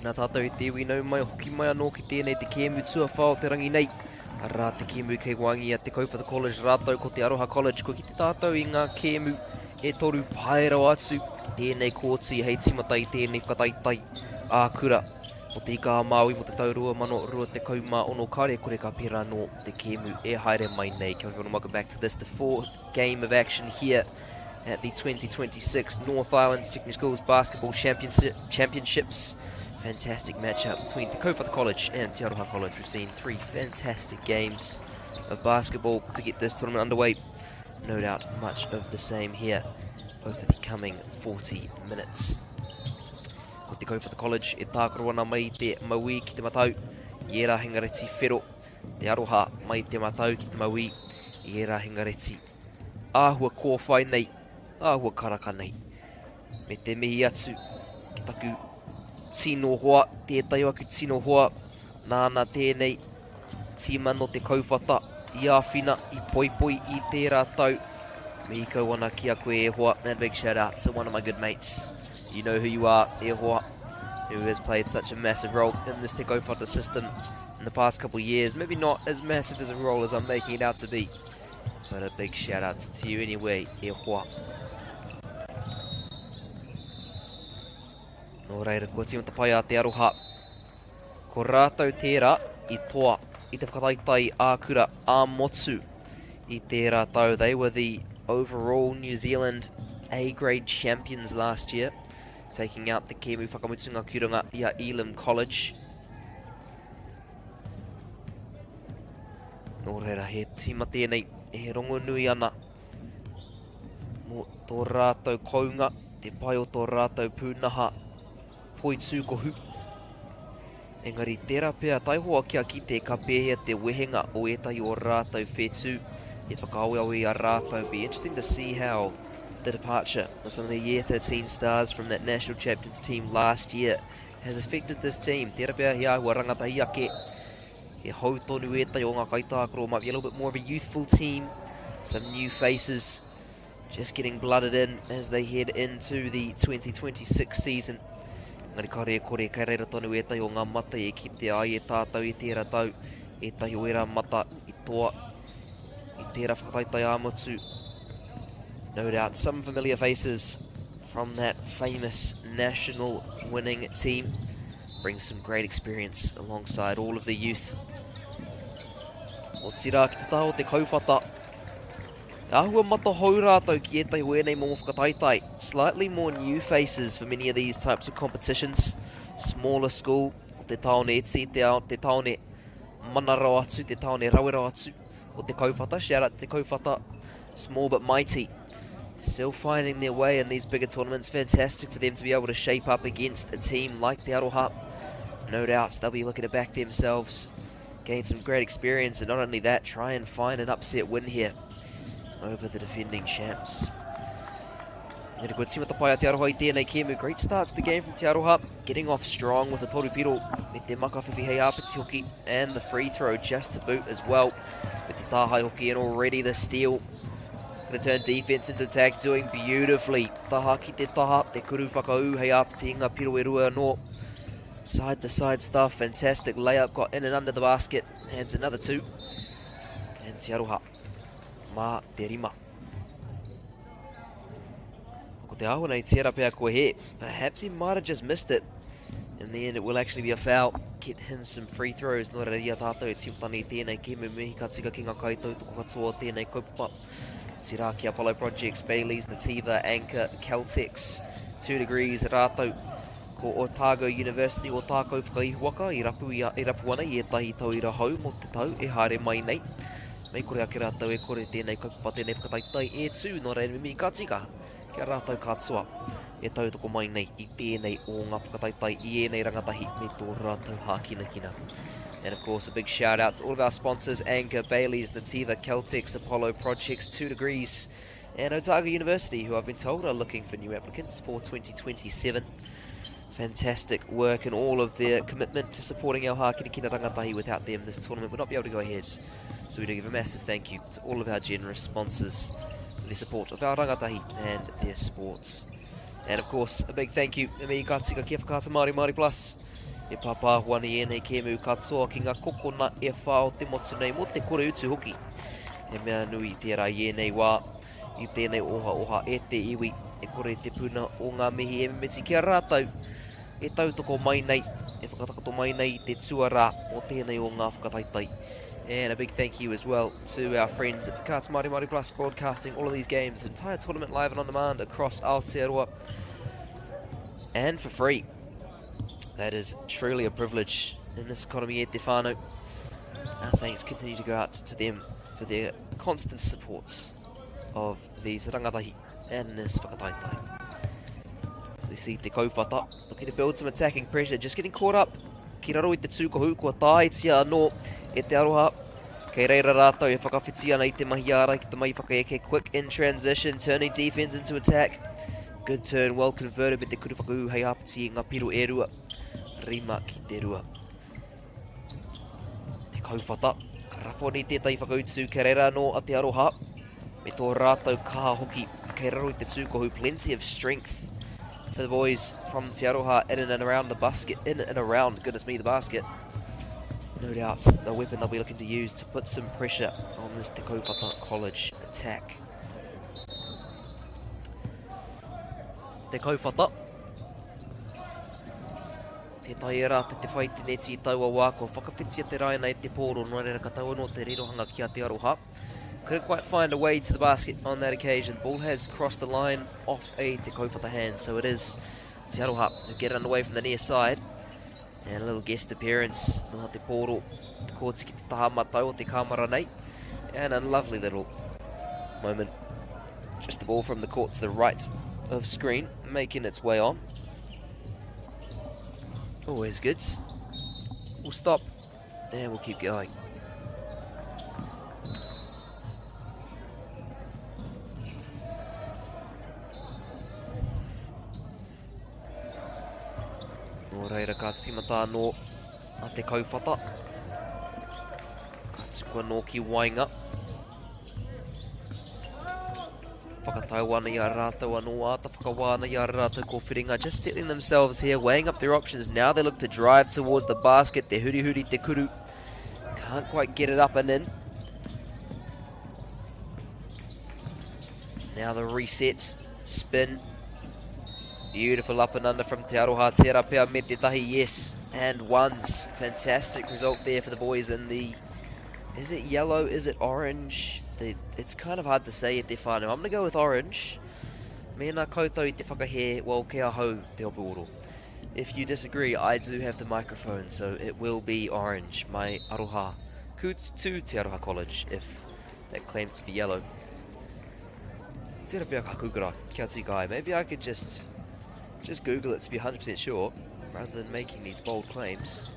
Tēnā tātou i te iwi nau mai, hoki mai anō ki tēnei te kēmu tuawhā o te rangi nei. Arā te kēmu kei waenga i a Te Kauwhata College rātou ko Te Aroha College. Kua kite tātou i ngā kēmu e toru pae rawa atu ki tēnei kōti hei tīmata i tēnei whakataetae ā-kura o Te Ika a Māui mō te tau 2026. Kāre kore ka pērā nō te kēmu e haere mai nei. Kia ora everyone, welcome back to this, the fourth game of action here at the 2026 North Island Secondary Schools Basketball Championship, Championships. Fantastic matchup between Te Kauwhata College and Te Aroha College. We've seen three fantastic games of basketball to get this tournament underway. No doubt much of the same here over the coming 40 minutes. Ko Te Kauwhata College e tākaro ana mai te mauī ki te matau i ērā hingareti whero te aroha mai te matau ki te mauī i ērā hingareti āhua kōwhai nei, āhua karaka nei. Me te mihi atu ki taku tino hoa, tētahi o aku tino hoa, nāna tēnei tīma no te kauwhata i āwhina, i poipoi i tērā tau. Mihi kau ana ki a koe e hoa, and big shout out to one of my good mates. You know who you are, e hoa, who has played such a massive role in this Te Kauwhata system in the past couple of years. Maybe not as massive as a role as I'm making it out to be, but a big shout out to you anyway, e hoa. Nō reira, kua tīmata pai a Te Aroha. Ko rātou tērā i toa i te whakataetae ā-kura ā-motu i tērā tau. They were the overall New Zealand A-grade champions last year, taking out the kēmu whakamutunga ki runga i a Elam College. Nō reira, he tīma tēnei e rongonui ana mō tō rātou kounga, te pai o tō rātou pūnaha poitūkohu. Engari tērā pea taihoa kia kite ka pēhea te wehenga o ētahi o rātou whetū e whakaaweawe i a rātou. Be interesting to see how the departure of some of the year 13 stars from that national champions team last year has affected this team. Tērā pea he āhua rangatahi ake, he hou tonu ētahi o ngā kaitākaro, might be a little bit more of a youthful team, some new faces just getting blooded in as they head into the 2026 season. Engari kāore e kore, kei reira tonu ētahi o ngā mata e kitea ai e tātou i tērā tau, ētahi o ērā mata i toa i tērā whakataetae ā-motu. No doubt some familiar faces from that famous national winning team. Brings some great experience alongside all of the youth. Otirā ki te taha o te kauwhata, Āhua matahou rātou ki ētahi o ēnei momo whakataetae. Slightly more new faces for many of these types of competitions. Smaller school, o te tāone iti, te, ao, te tāone mana rawa atu, te tāone rawe rawa atu o te kauwhata. Shout out to te kauwhata, small but mighty. Still finding their way in these bigger tournaments. Fantastic for them to be able to shape up against a team like Te Aroha. No doubt they'll be looking to back themselves gain some great experience, and not only that, try and find an upset win here over the defending champs. And a good tīmata pai a Te Aroha i tēnei kēmu. Great start to the game from Te Aroha, getting off strong with the toru piro, me te makawhiwhi hei āpiti hoki, and the free throw just to boot as well. With the tāhai hoki and already the steal. Gonna turn defense into attack, doing beautifully. Taha ki te taha, te kuru whakaū hei āpiti i ngā piro e rua anō. Side to side stuff, fantastic layup, got in and under the basket. Hands another two. And Te Aroha, mā te rima. Ko te āhua nei, tērā pea koe he. Perhaps he might have just missed it. In the end, it will actually be a foul. Get him some free throws. Nō reira i a tātou e tīmata nei tēnei kēmu mihi ka tika ki ngā kaitautoko katoa o tēnei kaupapa. Tērā ki Apollo Projects, Bayleys, Nativa, Anchor, Caltex, 2 Degrees, rātou ko Otago University o Tākou Whakaihuwaka i rapu, i, i rapu ana i ētahi tauira hou mō te tau e haere mai nei. Mei kore ake rātou e kore tēnei kaupapa, tēnei whakataetae e tū, nō reira mimi ka tika ki a rātou katoa e tautoko mai nei i tēnei o ngā whakataetae i ēnei rangatahi me tō rātou hākinakina. And of course, a big shout out to all of our sponsors, Anchor, Bailey's, Nativa, Caltex, Apollo Projects, 2 Degrees, and Otago University, who I've been told are looking for new applicants for 2027. Fantastic work and all of their commitment to supporting our hākinakina rangatahi. Without them, this tournament would not be able to go ahead. So we do give a massive thank you to all of our generous sponsors for their support of our rangatahi and their sports. And of course, a big thank you, e mihi ka tika ki a Whakaata Māori Māori Plus. E pāpāho ana i ēnei kēmu katoa ki ngā kokona e whā o te motu nei mō te kore utu hoki. He mea nui tērā i ēnei wā, i tēnei ohaoha e te iwi, e kore te puna o ngā mihi e mimiti ki a rātou e tautoko mai nei, e whakatakoto mai nei i te tuarā o tēnei o ngā whakataetae. And a big thank you as well to our friends at Whakaata Māori Māori Plus broadcasting all of these games, entire tournament live and on demand across Aotearoa and for free. That is truly a privilege in this economy e te whānau. Our thanks continue to go out to them for their constant support of these rangatahi and this whakataetae. So you see Te Kauwhata looking to build some attacking pressure, just getting caught up ki raro i te tūkohu, kua tāitia anō e Te Aroha. Kei reira rātou e whakawhiti ana i te mahi ārai ki te mahi whakaeke, quick in transition, turning defense into attack. Good turn, well converted me te kuru whakaū hei āpiti i ngā piro e rua. Rima ki te rua. Te Kauwhata, raponi tētahi whakautu, kei reira anō a Te Aroha, me tō rātou kaha hoki, kei raro i te tūkohu, plenty of strength for the boys from Te Aroha in and around the basket, in and around, goodness me, the basket. No doubt the weapon they'll be looking to use to put some pressure on this Te Kauwhata College attack. Te Kauwhata. Te taiera te te whai te neti i taua wā, kua whakawhitia te raina e te pōro, nō reira ka tau anō te rirohanga ki a Te Aroha. Couldn't quite find a way to the basket on that occasion. Ball has crossed the line off a Te Kauwhata hand, so it is Te Aroha who get it underway from the near side. And a little guest appearance, nā te pōro, te kōti ki te taha matau o te kāmara nei. And a lovely little moment. Just the ball from the court to the right of screen, making its way on. Always good. We'll stop and we'll keep going. Nō reira ka tīmata anō a Te Kauwhata. Ka tuku anō ki waenga. Whakatau ana i a rātou anō, āta whakawā ana i a rātou kōwhiringa. Just settling themselves here, weighing up their options. Now they look to drive towards the basket. Te hurihuri te kuru. Can't quite get it up and in. Now the resets, spin. Beautiful up and under from Te Aroha. Tērā pea me te tahi, yes, and ones. Fantastic result there for the boys in the... Is it yellow? Is it orange? The, it's kind of hard to say at te whānau. I'm going to go with orange. Mēnā koutou i te whakahē, well, kei ahau te ope oro. If you disagree, I do have the microphone, so it will be orange. My aroha coots to Te Aroha College if that claims to be yellow. Tērā pea ka kūkara, kia tika ai. Maybe I could just, just Google it to be 100% sure, rather than making these bold claims.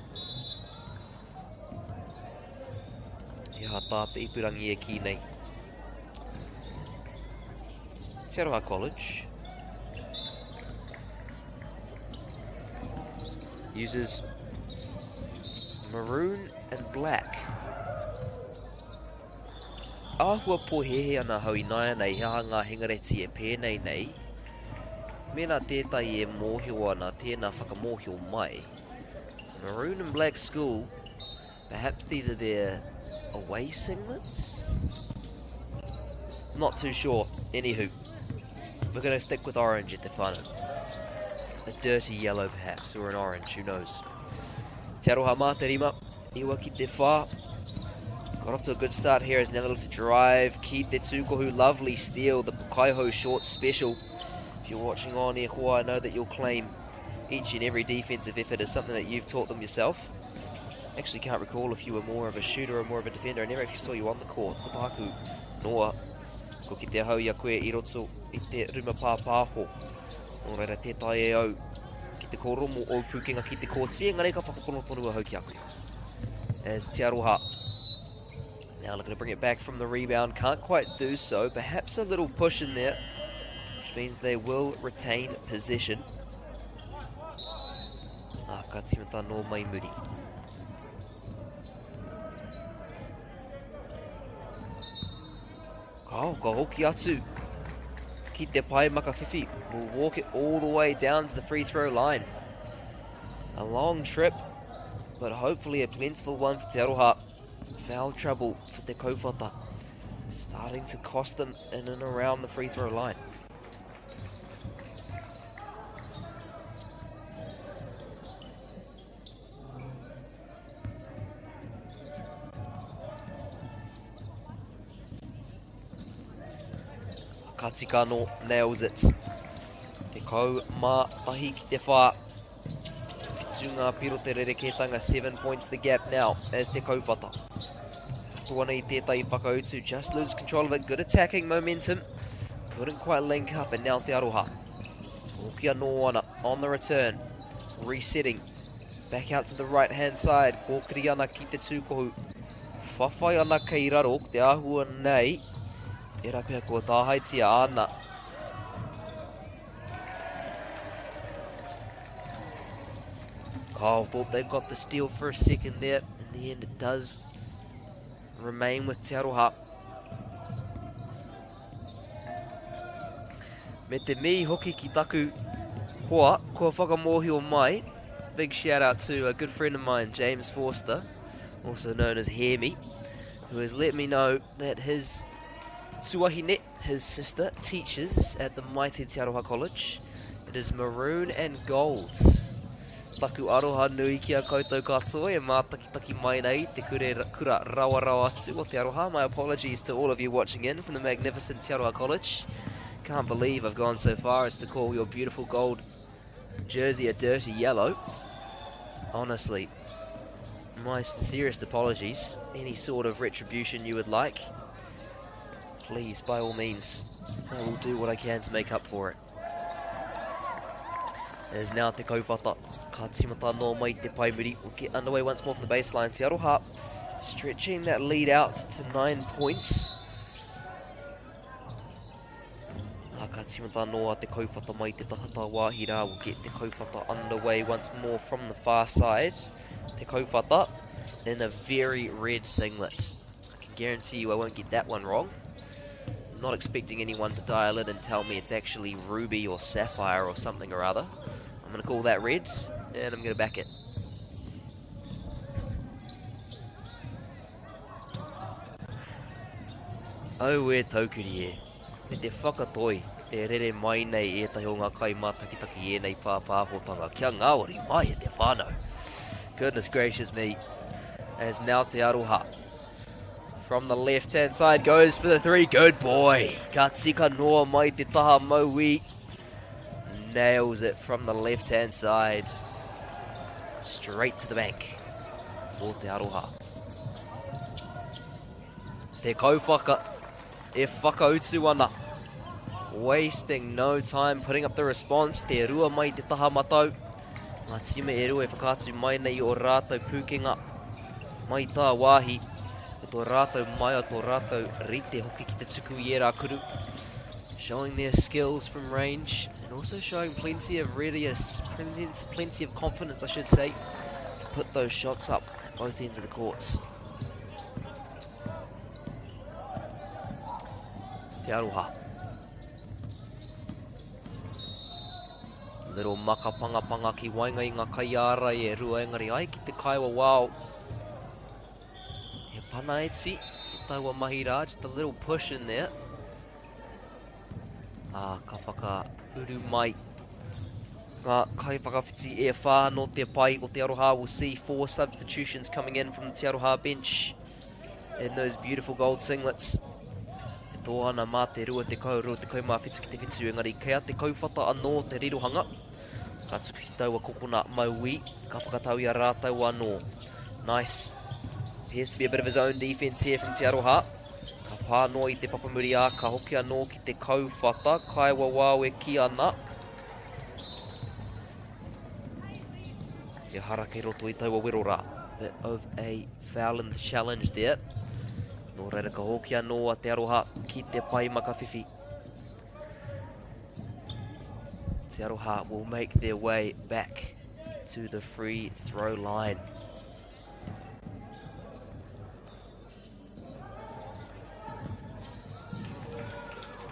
He aha tā te ipurangi e kī nei. Te Aroha College uses maroon and black. Āhua pōhēhē ana ahau ināianei he aha ngā hengareti e pēnei nei. Mēnā tētahi e mōhio ana, tēnā whakamōhio mai. Maroon and black school, perhaps these are their away singlets? Not too sure. Anywho, we're going to stick with orange at the whānau. A dirty yellow perhaps, or an orange, who knows. Te aroha mā te rima, iwa ki te whā. Got off to a good start here as Netherlands to drive. Ki te tūkohu, lovely steal, the Pukaiho short special. If you're watching on e hoa, I know that you'll claim each and every defensive effort is something that you've taught them yourself. Actually can't recall if you were more of a shooter or more of a defender. I never actually saw you on the court. Ko tāku noa, ko ki te hau i a koe i roto i te ruma pāpāho. Nō reira, tē taea e au ki te kōrero mō ōu pūkenga ki te kōti, engari ka whakapono tonu ahau ki a koe. As Te Aroha now looking to bring it back from the rebound, can't quite do so. Perhaps a little push in there, which means they will retain possession. Ah, ka tīmata nō mai muri. Ka, ka hoki atu ki te pae makawhiwhi. Will walk it all the way down to the free throw line. A long trip, but hopefully a plentiful one for Te Aroha. Foul trouble for Te Kauwhata. Starting to cost them in and around the free throw line. Ka tika anō, nails it. 11 ki te whā. Whitu ngā piro te rerekētanga, 7 points the gap now as Te Kauwhata. Rato ana i tētahi whakautu, just lose control of it, good attacking momentum. Couldn't quite link up and now Te Aroha. Hoki anō ana on the return, resetting. Back out to the right hand side, kōkiri ana ki te tūkohu. Whawhai ana kei raro, ko te āhua nei, tērā pea kua tāhaetia āna. Kyle thought they got the steal for a second there. In the end, it does remain with Te Aroha. Me te mihi hoki ki taku hoa, kua whakamōhio mai. Big shout out to a good friend of mine, James Forster, also known as Hemi, who has let me know that his tuahine, his sister, teaches at the mighty Te Aroha College. It is maroon and gold. Taku aroha nui ki a koutou katoa e mātakitaki mai nei te kure, kura rawa rawa atu o Te Aroha. My apologies to all of you watching in from the magnificent Te Aroha College. Can't believe I've gone so far as to call your beautiful gold jersey a dirty yellow. Honestly, my sincerest apologies. Any sort of retribution you would like, please, by all means, I will do what I can to make up for it. As now Te Kauwhata, ka timata no mai te paemuri. We'll get underway once more from the baseline. Te Aroha stretching that lead out to 9 points. Ā, ka tīmata anō a Te Kauwhata mai te taha tāwāhi rā. We'll get Te Kauwhata underway once more from the far side. Te Kauwhata in a very red singlet. I can guarantee you I won't get that one wrong. I'm not expecting anyone to dial in and tell me it's actually ruby or sapphire or something or other. I'm going to call that red, and I'm going to back it. Aue taukiri e. Me te whakatoi e rere mai nei ētahi o ngā kaimātakitaki i ēnei pāpāhotanga. Kia ngāwari mai e te whānau. Goodness gracious me. As now Te Aroha from the left hand side goes for the three. Good boy. Ka tika noa mai te taha mauī. Nails it from the left hand side. Straight to the bank for Te Aroha. Te kauwhaka e whakautu ana. Wasting no time putting up the response. Te rua mai te taha matau. Ngā tīma e rua e whakaatu mai nei o rātou pūkenga mai tā wāhi. Me tō rātou maia, tō rātou rite hoki ki te tuku i ērā kuru. Showing their skills from range and also showing plenty of readiness, plenty, plenty of confidence, I should say, to put those shots up at both ends of the courts. Te Aroha. Little maka pangapanga ki waenga i ngā kaiārai e rua engari ai ki te kaiwa wao. He panaiti, he taua mahi rā, just a little push in there. Ā, ka whakauru mai ngā kaiwhakawhiti e whā nō te pai o Te Aroha. We'll see four substitutions coming in from the Te Aroha bench in those beautiful gold singlets. E tō ana mā te 20, 27 ki te whitu, engari kei a te kauwhata anō te rirohanga. Ka tuku ki taua kokona mauī, ka whakatau i a rātou anō. Nice. Appears to be a bit of his own defense here from Te Aroha. Ka pā noa i te papamuri ā, ka hoki anō ki te kauwhata, kai wawao e kī ana. Ehara kei roto i taua wero rā. Bit of a foul in the challenge there. Nō reira ka hoki anō a Te Aroha ki te pae makawhiwhi. Te Aroha will make their way back to the free throw line.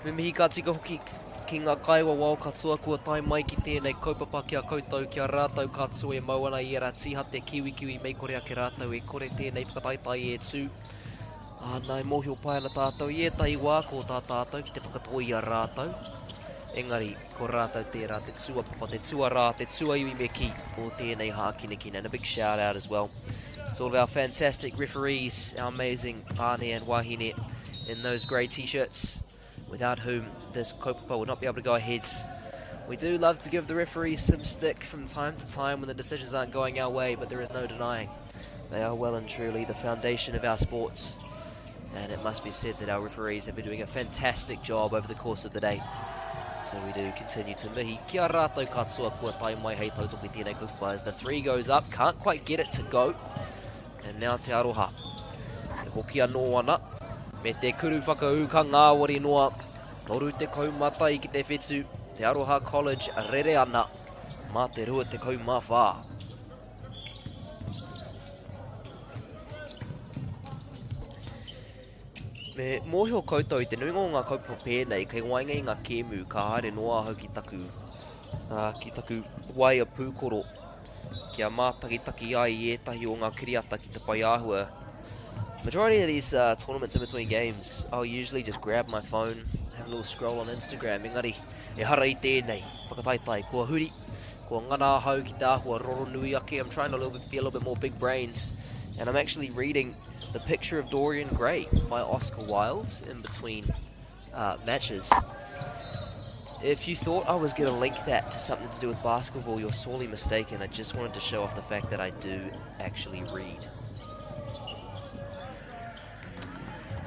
Me mihi ka tika hoki ki ngā kaiwawao katoa kua tae mai ki tēnei kaupapa ki a koutou, ki a rātou katoa e mau ana i ērā tīhate kiwikiwi mei kore ake rātou e kore tēnei whakataetae e tū. Āna e mōhio pai ana tātou i ētahi wā ko tā tātou ki te whakatoi i a rātou. Engari, ko rātou tērā te tuapapa, te tuarā, te tuaiwi me kī o tēnei hākinakina. And a big shout out as well to all of our fantastic referees, our amazing tāne and wahine in those grey t-shirts, without whom this kaupapa would not be able to go ahead. We do love to give the referees some stick from time to time when the decisions aren't going our way, but there is no denying they are well and truly the foundation of our sports. And it must be said that our referees have been doing a fantastic job over the course of the day. So we do continue to mihi. Kia rātou katoa kua tae mai hei tautoko i tēnei kaupapa as the three goes up. Can't quite get it to go. And now Te Aroha. E hoki anō ana. Me te kuru whakaū ka ngāwari noa. 31 ki te whetu. Te Aroha College rere ana. Mā te 24. Me mōhio koutou i te nuinga o ngā kaupapa pēnei, kei waenga i ngā kēmu ka haere noa ahau ki taku, uh, ki taku waea pūkoro kia mātakitaki ai i ētahi o ngā kiriata ki te whai āhua. Majority of these uh, tournaments in between games, I'll usually just grab my phone, have a little scroll on Instagram, engari ehara i tēnei whakataetae, kua huri, kua ngana ahau ki te āhua roronui ake, I'm trying to little bit, be a little bit more big brains, and I'm actually reading The Picture of Dorian Gray by Oscar Wilde in between uh, matches. If you thought I was going to link that to something to do with basketball, you're sorely mistaken. I just wanted to show off the fact that I do actually read.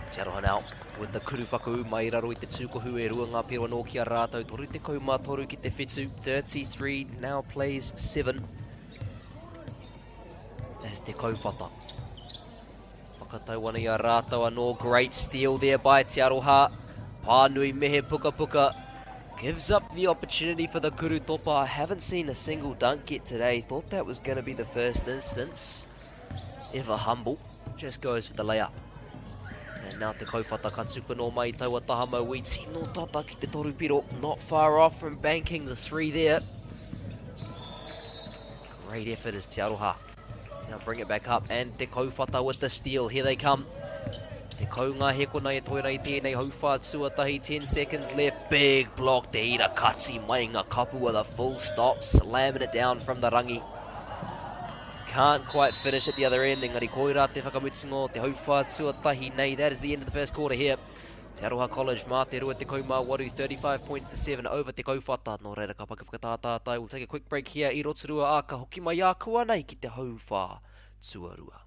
Te Aroha now with the kuru whakaū mai raro i te tūkohu e rua ngā piro anō ki a rātou 33 ki te whitu 33 now plays 7 as te kauwhata. Whakatau ana i a rātou anō. Great steal there by Te Aroha. Pānui mehe puka puka. Gives up the opportunity for the Kuru Topa. I haven't seen a single dunk yet today. Thought that was going to be the first instance. Ever humble. Just goes for the layup. And now te kauwhata ka tuku no mai taua taha mauī. Tino tata ki te toru piro. Not far off from banking the three there. Great effort is Te Aroha. Now bring it back up and Te Kauwhata with the steal. Here they come. Te kaunga he kona e toera i tēnei hauwhā tuatahi. 10 seconds left. Big block. Te ira kati mai ngā kapua. The full stop. Slamming it down from the rangi. Can't quite finish at the other end. Engari koira te whakamutunga o te hauwhā tuatahi nei. That is the end of the first quarter here. Te Aroha College mā te 28, 35 points to 7 over Te Kauwhata. Nō reira ka paka whakatātātai. We'll take a quick break here i Rotorua ā, ka hoki mai ākuanei ki te hauwhā tuarua.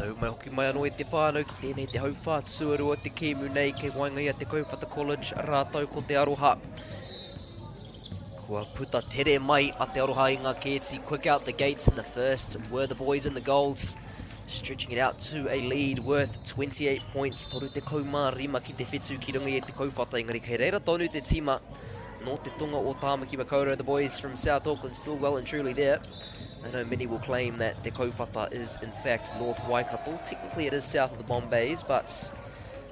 Nau mai hoki mai anō e te whānau ki tēnei te hauwhā tuarua te kēmu nei kei waenga i a Te Kauwhata College rātou ko Te Aroha. Kua puta tere mai a Te Aroha i ngā kēti. Quick out the gates in the first were the boys in the golds. Stretching it out to a lead worth 28 points, 35 ki te whitu ki runga i Te Kauwhata, engari kei reira tonu te tīma nō te tonga o Tāmaki Makaurau, the boys from South Auckland still well and truly there. I know many will claim that Te Kauwhata is in fact North Waikato. Technically it is south of the Bombays, but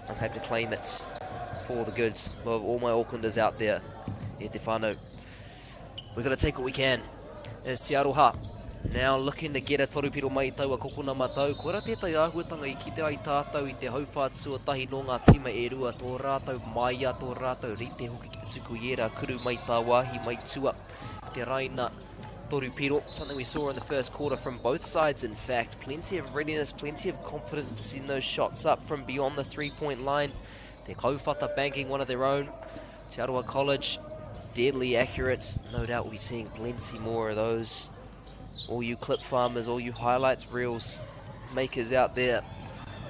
I'm happy to claim it for the good of all my Aucklanders out there. E te whānau. We're going to take what we can. As Te Aroha now looking to get a torupiro mai i taua kokona matau. Koira tētahi āhuatanga i kite ai tātou i te hauwhā tuatahi nō ngā tīma e rua, tō rātou māia, tō rātou rite hoki ki te tuku i ērā kuru mai tāwāhi, mai tua, te raina torupiro. Something we saw in the first quarter from both sides, in fact. Plenty of readiness, plenty of confidence to send those shots up from beyond the three-point line. Te Kauwhata banking one of their own. Te Arawa College, deadly accurate. No doubt we'll be seeing plenty more of those. All you clip farmers, all you highlights reels makers out there,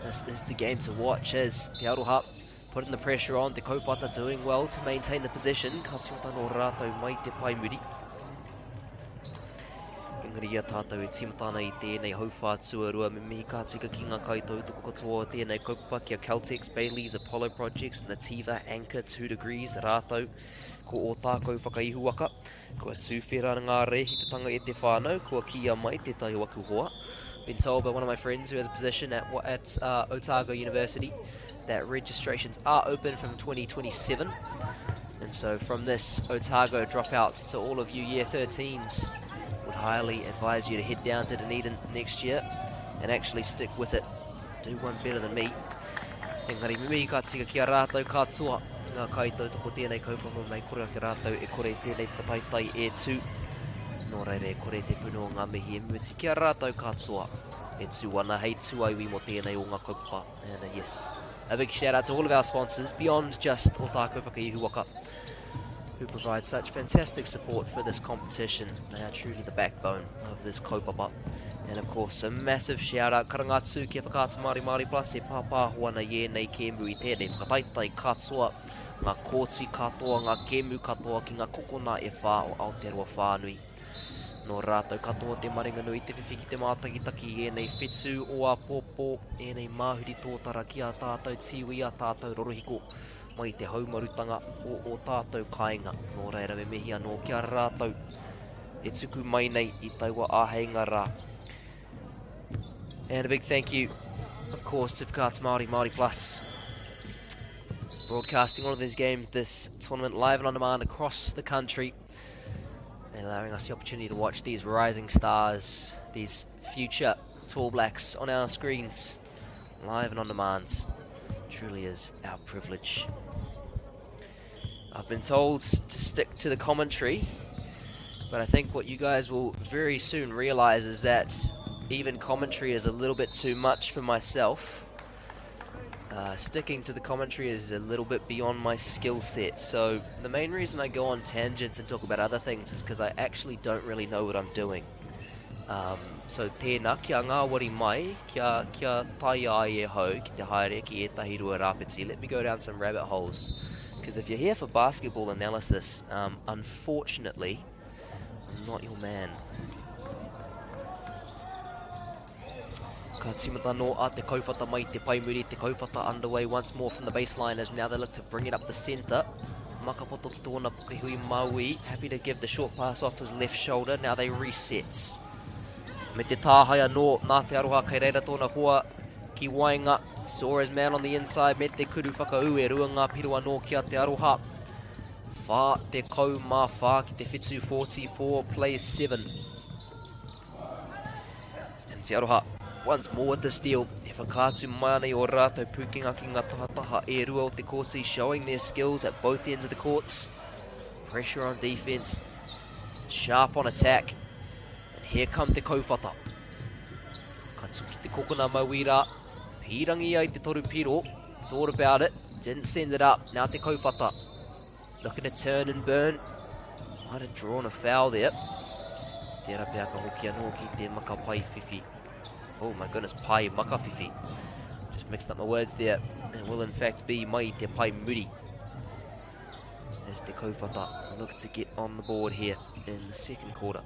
this is the game to watch as Te Aroha putting the pressure on. Te Kauwhata doing well to maintain the position. Ka tīmata no rātou mai te pae muri. Engari i a tātou e tīmata ana i tēnei hauwhā tuarua, me mihi ka tika ki ngā kaitautoko katoa o tēnei kaupapa ki a Caltex, Bayleys, Apollo Projects, Nativa, Anchor, 2 Degrees, rātou ko Ōtākou Whakaihuwaka. Kua tūwhera ngā rēhitatanga e te whānau, kua kīia mai tētahi o aku hoa. Been told by one of my friends who has a position at, at uh, Otago University that registrations are open from 2027. And so from this Otago dropout to all of you year 13s, would highly advise you to head down to Dunedin next year and actually stick with it. Do one better than me. Engari me mihi ka tika ki a rātou katoa, ngā kaitautoko tēnei kaupapa mei kore ake rātou e kore tēnei whakataetae e tū. Nō reira e kore te puna o ngā mihi e mutu ki a rātou katoa e tū ana hei tuaiwi mō tēnei o ngā kaupapa. And uh, yes, a big shout out to all of our sponsors beyond just Ōtākou Whakaihuwaka who provide such fantastic support for this competition. They are truly the backbone of this kaupapa. And of course, a massive shout out karanga atu ki a Whakaata Māori Māori Plus e pāpāho ana i ēnei kēmu i tēnei whakataetae katoa, ngā kōti katoa, ngā kēmu katoa ki ngā kokona e whā o Aotearoa whānui. Nō rātou katoa te maringanui te whiwhi ki te mātakitaki i ēnei whetū o āpōpō, ēnei māhuri tōtara ki ā tātou tīwi, ā tātou rorohiko mai te haumarutanga o ō tātou kāinga. Nō reira me mihi anō ki a rātou e tuku mai nei i taua āheinga rā. And a big thank you, of course, to Whakaata Māori, Māori Plus, broadcasting all of these games, this tournament live and on demand across the country, and allowing us the opportunity to watch these rising stars, these future Tall Blacks on our screens, live and on demand. Truly is our privilege. I've been told to stick to the commentary, but I think what you guys will very soon realize is that even commentary is a little bit too much for myself. Uh, sticking to the commentary is a little bit beyond my skill set. So the main reason I go on tangents and talk about other things is because I actually don't really know what I'm doing. Um, so tēnā, kia ngāwari mai, kia, kia taea ai e hau ki te haere ki ētahi rua rāpeti. Let me go down some rabbit holes. Because if you're here for basketball analysis, um, unfortunately, I'm not your man. Ka tīmata nō a Te Kauwhata mai te paemuri, Te Kauwhata underway once more from the baseline as now they look to bring it up the centre. Makapoto ki tōna pukehui Maui, happy to give the short pass off to his left shoulder, now they reset. Me te tāhae anō, nā Te Aroha kei reira tōna hoa ki waenga. Saw his man on the inside, me te kuru whakaū e rua ngā piro anō ki a Te Aroha. 44 ki te whitu, 44 play 7. And Te Aroha once more with the steal. E whakaatu mai ana i o rātou pūkenga ki ngā tahataha e rua o te kōti, showing their skills at both ends of the courts. Pressure on defense, sharp on attack. And here come Te Kauwhata. Ka tuki te kokona Mauira. Pīrangi ai te toru piro. Thought about it. Didn't send it up. Now Te Kauwhata. Looking to turn and burn. Might have drawn a foul there. Tērā pea ka hoki anō ki te maka pai whiwhi. Oh my goodness, Pai Makawhiwhi. Just mixed up my words there. It will in fact be mai te Pai Muri. As Te Kauwhata look to get on the board here in the second quarter.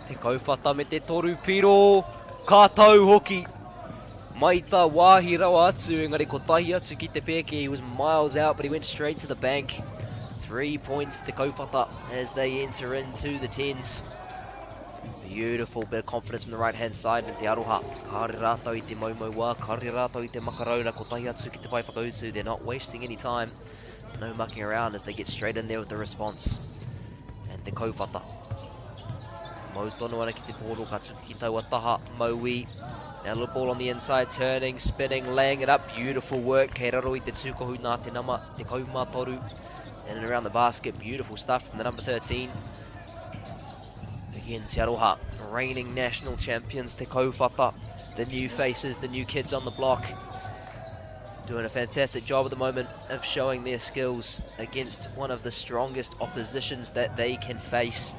Te kauwhata me te toru piro, ka tau hoki. Mai tā wāhi rawa atu, engari kotahi atu ki te pēke. He was miles out, but he went straight to the bank. 3 points for Te Kauwhata as they enter into the tens. Beautiful bit of confidence from the right-hand side and Te Aroha. Kāre rātou i te maumau wā, kāre rātou i te makarauna, kotahi atu ki te whai whakautu. They're not wasting any time. No mucking around as they get straight in there with the response. And Te Kauwhata. Mau tonu ana ki te pōro, ka tuku ki taua taha, Maui. Now little ball on the inside, turning, spinning, laying it up. Beautiful work. Kei raro i te tūkohu nā te nama, te kaumātoru. In and around the basket, beautiful stuff from the number 13. Again, Te Aroha, reigning national champions, Te Kauwhata, the new faces, the new kids on the block. Doing a fantastic job at the moment of showing their skills against one of the strongest oppositions that they can face.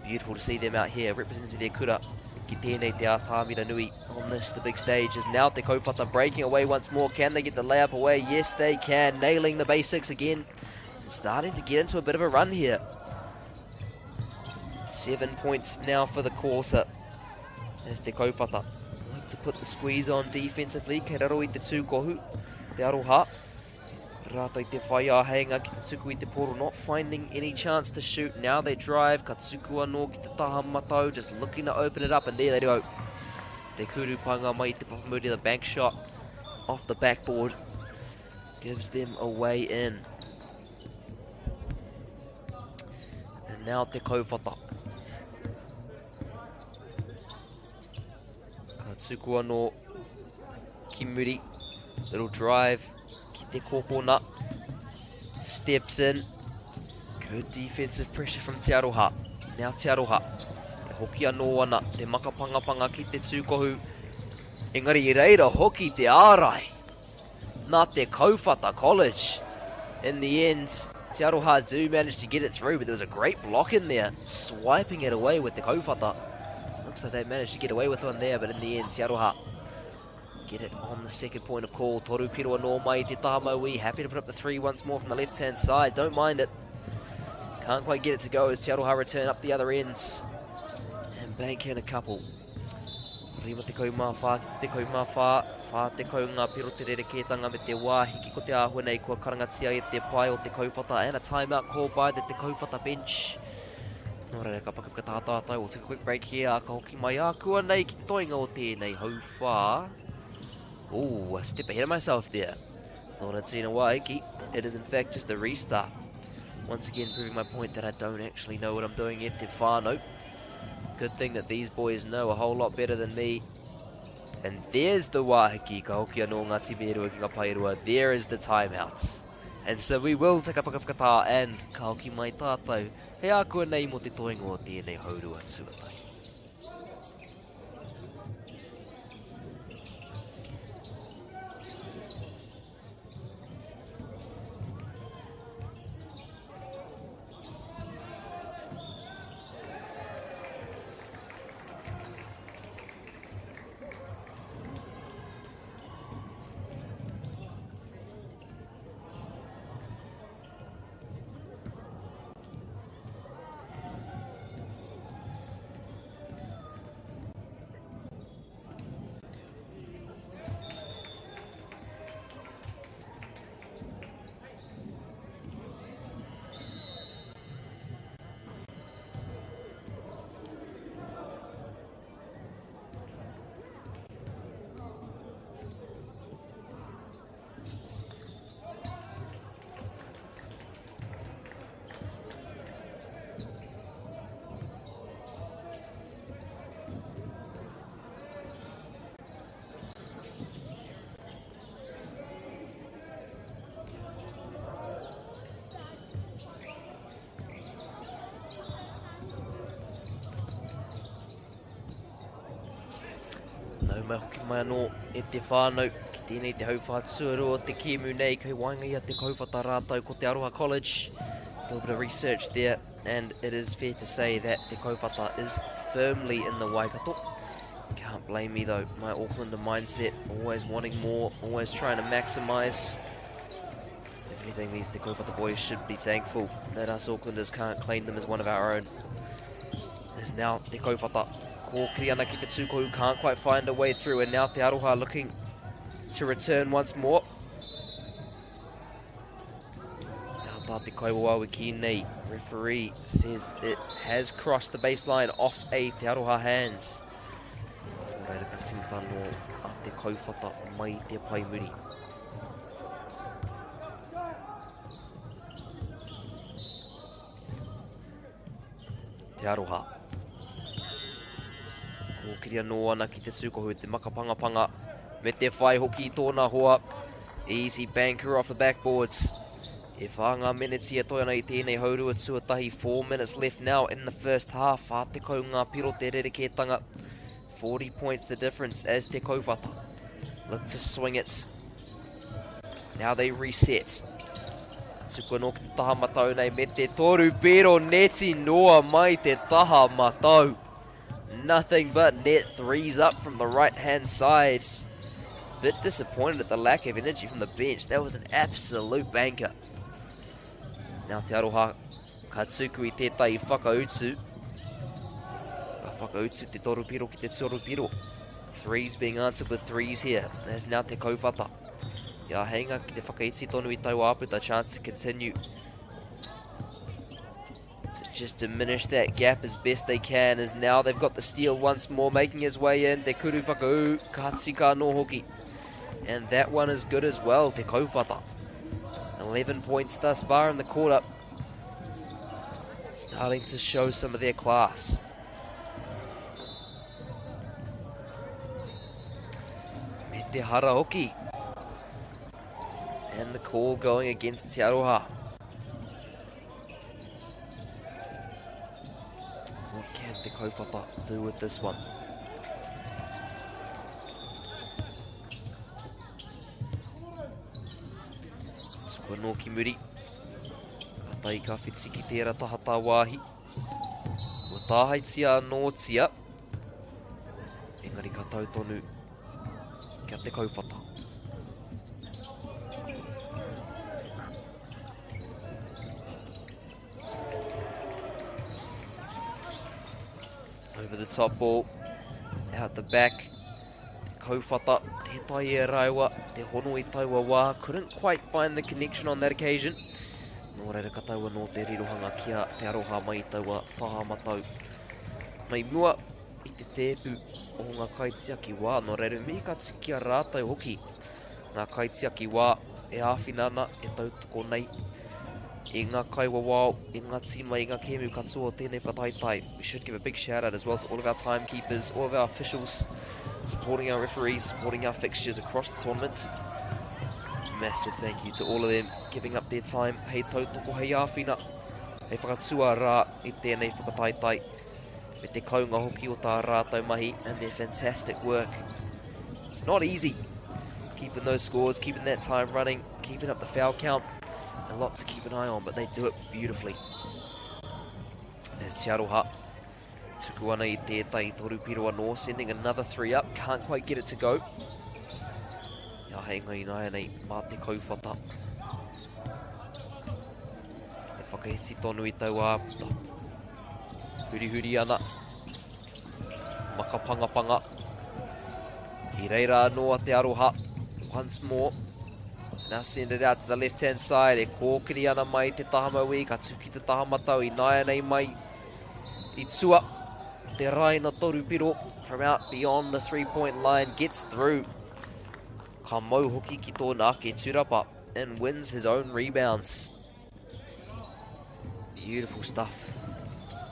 Beautiful to see them out here representing their kura. Ki tēnei te ātāmira nui on this, the big stage, is now Te Kauwhata breaking away once more. Can they get the layup away? Yes, they can. Nailing the basics again. Starting to get into a bit of a run here. 7 points now for the quarter. As Te Kauwhata like to put the squeeze on defensively. Kei raro i te tūkohu, Te Aroha. Rātou te whai āheinga ki te tuku i te poro, not finding any chance to shoot. Now they drive, ka tuku anō ki te taha matau, just looking to open it up, and there they go. Te kuru panga mai te papamuri, the bank shot off the backboard. Gives them a way in. And now Te Kauwhata. Ka tuku anō ki muri. Little drive ki te kōkōna. Steps in. Good defensive pressure from Te Aroha. Now Te Aroha. E hoki anō ana te makapangapanga ki te tūkohu. Engari i reira hoki te ārai. Nā Te Kauwhata College. In the end, Te Aroha do manage to get it through, but there was a great block in there, swiping it away with Te Kauwhata. Looks like they managed to get away with one there, but in the end, Te Aroha get it on the second point of call. Toru Piro anō mai te taha mauī, happy to put up the three once more from the left-hand side. Don't mind it. Can't quite get it to go as Te Aroha return up the other ends and bank in a couple. 54, 14, 40 ngā piro te rerekētanga me te wāhi ko te āhua nei kua karangatia e te pae o Te Kauwhata and a timeout call by the Te Kauwhata bench. Nō reira ka paku whakatā tātou, we'll take a quick break here, ka hoki mai ākua nei ki te toenga o tēnei hauwhā. Ooh, a step ahead of myself there. Thought I'd seen a Waiki. It is in fact just a restart. Once again proving my point that I don't actually know what I'm doing yet, Te whānau. Good thing that these boys know a whole lot better than me. And there's the wāhiki, ka hoki anō ngā tīme ki ngā paerua. There is the timeouts. And so we will take a whakawhakatā and ka hoki mai tātou. He ākua nei mō te toenga o tēnei haurua tuatahi. Nau mai hoki mai anō e te whānau ki tēnei te hauwhā tuarua o te kēmu nei kei waenga i a Te Kauwhata rātou ko Te Aroha College. A little bit of research there and it is fair to say that Te Kauwhata is firmly in the Waikato. Can't blame me though, my Aucklander mindset, always wanting more, always trying to maximise. If anything, these Te Kauwhata boys should be thankful that us Aucklanders can't claim them as one of our own. There's now Te Kauwhata. Kōkiri ana ki te tūkohu, can't quite find a way through, and now Te Aroha looking to return once more. Now tā te kaiwawawe ki nei, referee says it has crossed the baseline off a Te Aroha hands. Nō reira ka tīmata anō a Te Kauwhata mai te pae muri. Te Aroha. Kōkiri anō ana ki te tūkohu te makapangapanga me te whai hoki i tōna hoa. Easy banker off the backboards. E whā ngā meneti e toe ana i tēnei haurua tuatahi. 4 minutes left now in the first half. 40 ngā piro te rerekētanga. 40 points the difference as Te Kauwhata look to swing it. Now they reset. Tuku anō ki te taha matau nei me te toru piro neti noa mai te taha matau. Nothing but net threes up from the right hand side. Bit disappointed at the lack of energy from the bench. That was an absolute banker. It's now Te Aroha ka tuku i tētahi whakautu. Ka whakautu te torupiro ki te torupiro. Threes being answered with threes here. There's now Te Kauwhata. Ia heinga ki te whakaiti tonu i taua aputa. Chance to continue to just diminish that gap as best they can, as now they've got the steal once more, making his way in. Te Kuru Whakau, ka tika anō hoki. And that one is good as well, Te Kauwhata. 11 points thus far in the quarter. Starting to show some of their class. Me te hara hoki. And the call going against Te Aroha. What can Te Kauwhata do with this one? Tuku anō ki muri. Ka tai ka whiti ki tērā taha tāwāhi. Kua tāhaitia anōtia. Engari ka tau tonu kia Te Kauwhata. Over the top ball, out the back. Te Kauwhata, te tai e rāua, te hono i taua wā. Couldn't quite find the connection on that occasion. Nō reira ka tau anō te rirohanga ki a Te Aroha mai i taua taha matau. Mai mua i te tēpu o ngā kaitiaki wā, nō reira mihi ka tuku ki a rātou hoki. Ngā kaitiaki wā e āwhina ana, e tautoko nei i ngā kaiwawao, i ngā tīma, i ngā kēmu katoa o tēnei whakataetae. We should give a big shout out as well to all of our timekeepers, all of our officials, supporting our referees, supporting our fixtures across the tournament. Massive thank you to all of them giving up their time hei tautoko, hei āwhina, hei whakatua rā i tēnei whakataetae me te kounga hoki o tā rātou mahi and their fantastic work. It's not easy keeping those scores, keeping that time running, keeping up the foul count. A lot to keep an eye on, but they do it beautifully. There's Te Aroha. Tuku ana i tētahi toru piro anō, sending another three up. Can't quite get it to go. Ia hei ngai nāianei mā te kauwhata. Te whakahiti tonu i taua āputa. Hurihuri ana. Makapangapanga. I reira anō a Te Aroha. Once more. Now send it out to the left hand side. E kōkiri ana mai te taha mauī. Ka tuki te taha matau i nāianei mai i tua. Te raina toru piro from out beyond the three-point line gets through. Ka mau hoki ki tōna ake turapa and wins his own rebounds. Beautiful stuff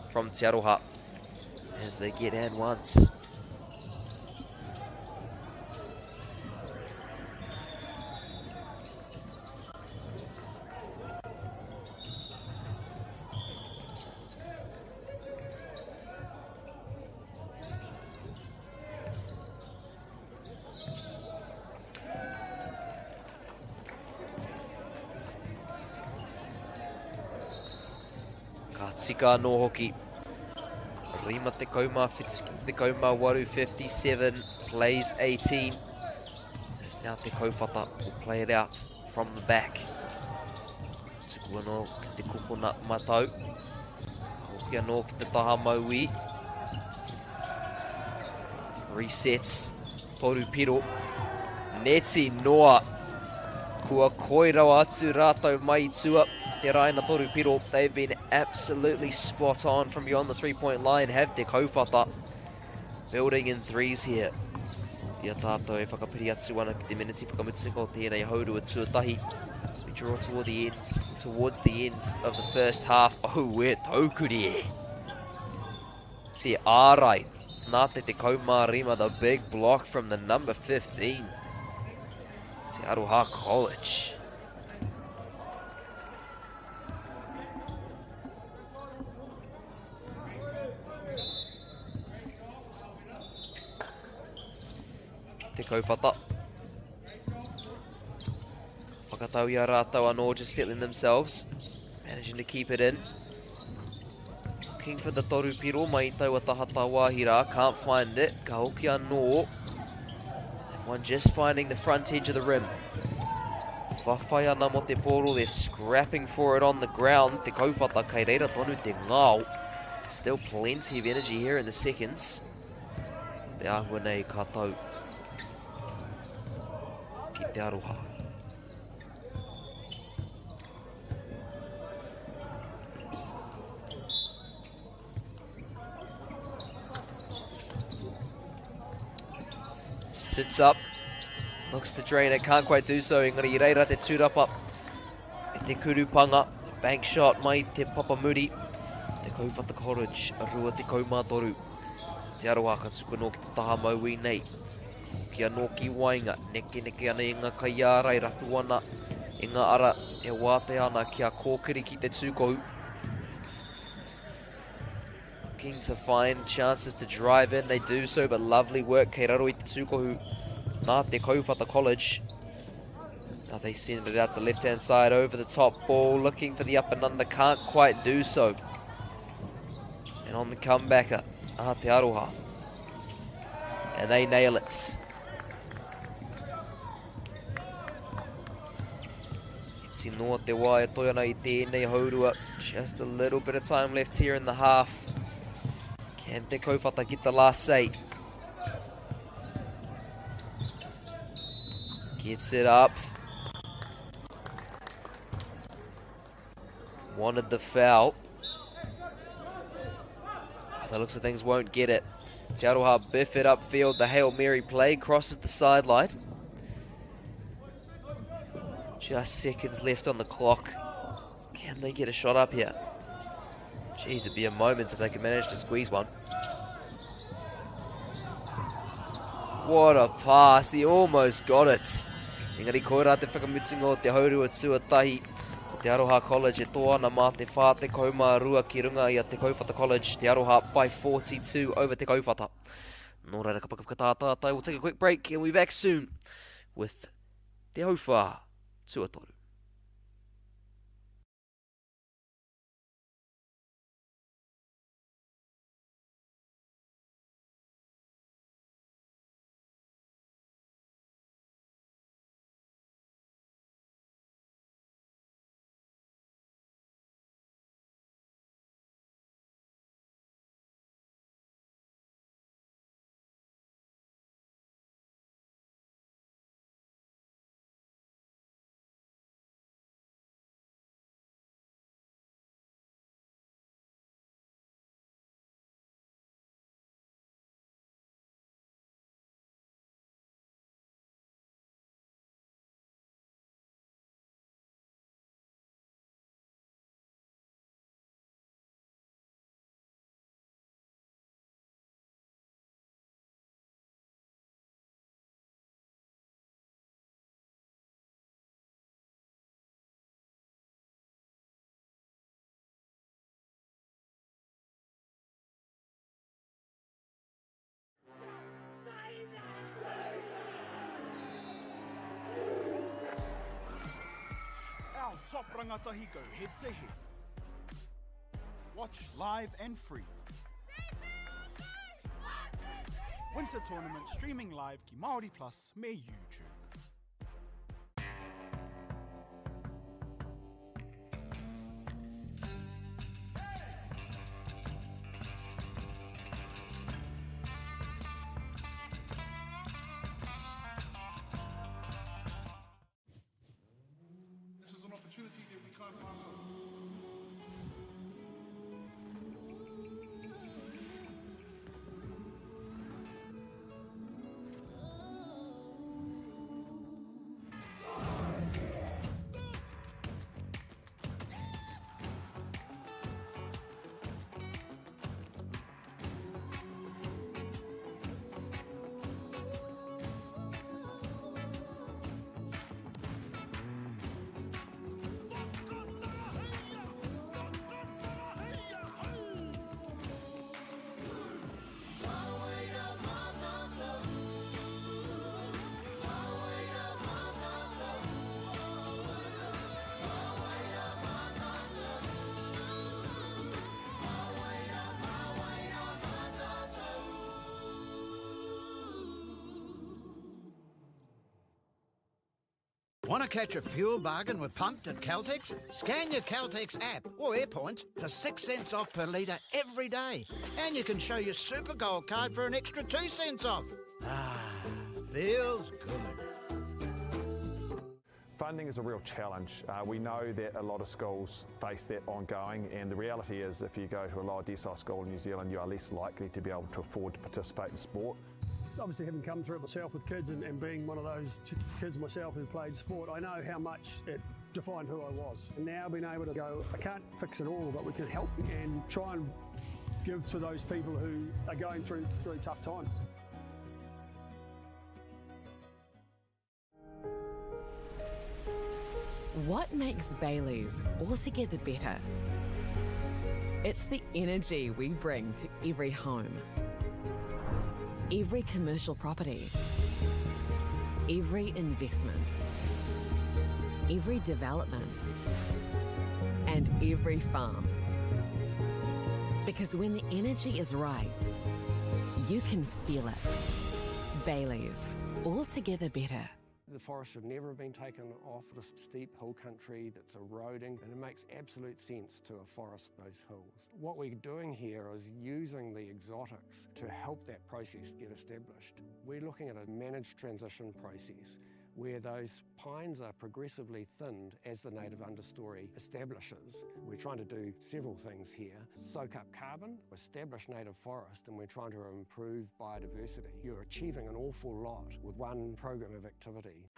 from Te Aroha as they get in once. Tika anō hoki. 57 ki te 18, 57 plays 18. It's now Te Kauwhata will play it out from the back. Tuku anō ki te kokona matau. Hoki anō ki te taha mauī. Resets. Toru piro. Neti noa. Kua koi rawa atu rātou mai i tua. Te raina toru piro. They've been absolutely spot on from beyond the three-point line. Have Te Kauwhata building in threes here. I a tātou e whakapiri atu ana ki te miniti whakamutunga o tēnei haurua tuatahi. We draw toward the end, towards the end of the first half. Oh, we're taukuri. Te ārai. Nā te 15, the big block from the number 15. Te Aroha College. Te Kauwhata. Whakatau i a rātou anō, just settling themselves. Managing to keep it in. Looking for the toru piro mai i taua taha tāwāhi rā. Can't find it. Ka hoki anō. That one just finding the front edge of the rim. Whawhai ana mo te pōro. They're scrapping for it on the ground. Te Kauwhata kei reira tonu te ngao. Still plenty of energy here in the seconds. Te āhua nei ka tau ki te aroha. Sits up, looks to drain it, can't quite do so. Engari i reira te tūrapa e te kurupanga. Bank shot mai te papamuri. Te Kauwhata College, 23. Te Aroha ka tuku anō ki te taha mauī nei. Hoki anō ki waenga, nekeneke ana i ngā kaiārai rapu ana i ngā ara e wātea ana kia kōkiri ki te tūkohu. Looking to find chances to drive in, they do so, but lovely work kei raro i te tūkohu nā te Kauwhata College. Now they send it out the left-hand side over the top ball, looking for the up and under, can't quite do so. And on the comebacker, ah, Te Aroha. And they nail it. Iti noa te wā e toi ana i tēnei haurua. Just a little bit of time left here in the half. Can Te Kauwhata get the last say? Gets it up. Wanted the foul. The looks of things won't get it. Te Aroha biff it upfield. The Hail Mary play crosses the sideline. Just seconds left on the clock. Can they get a shot up here? Jeez, it'd be a moment if they could manage to squeeze one. What a pass. He almost got it. Engari koirā te whakamutunga o te haurua tuatahi. Ko Te Aroha College e toa ana mā te 42 ki runga i a Te Kauwhata College. Te Aroha by 42 over Te Kauwhata. Nō reira ka whakatātātai. We'll take a quick break and we'll be back soon with Te Hauwhā Tuatoru. Our top rangatahi go head to head. Watch live and free. Winter Tournament streaming live ki Māori Plus me YouTube. This is an opportunity that we can't pass up. Want to catch a fuel bargain with Pumped at Caltex? Scan your Caltex app or Airpoints for 6 cents off per litre every day. And you can show your Super Gold card for an extra 2 cents off. Ah, feels good. Funding is a real challenge. Uh, we know that a lot of schools face that ongoing, and the reality is if you go to a lower decile school in New Zealand, you are less likely to be able to afford to participate in sport. Obviously, having come through it myself with kids and, and being one of those kids myself who played sport, I know how much it defined who I was. And now being able to go, I can't fix it all, but we can help and try and give to those people who are going through, through tough times. What makes Bailey's altogether better? It's the energy we bring to every home, every commercial property, every investment, every development, and every farm. Because when the energy is right, you can feel it. Bailey's, altogether better. The forest should never have been taken off this steep hill country that's eroding, and it makes absolute sense to afforest those hills. What we're doing here is using the exotics to help that process get established. We're looking at a managed transition process where those pines are progressively thinned as the native understory establishes. We're trying to do several things here. Soak up carbon, establish native forest, and we're trying to improve biodiversity. You're achieving an awful lot with one program of activity.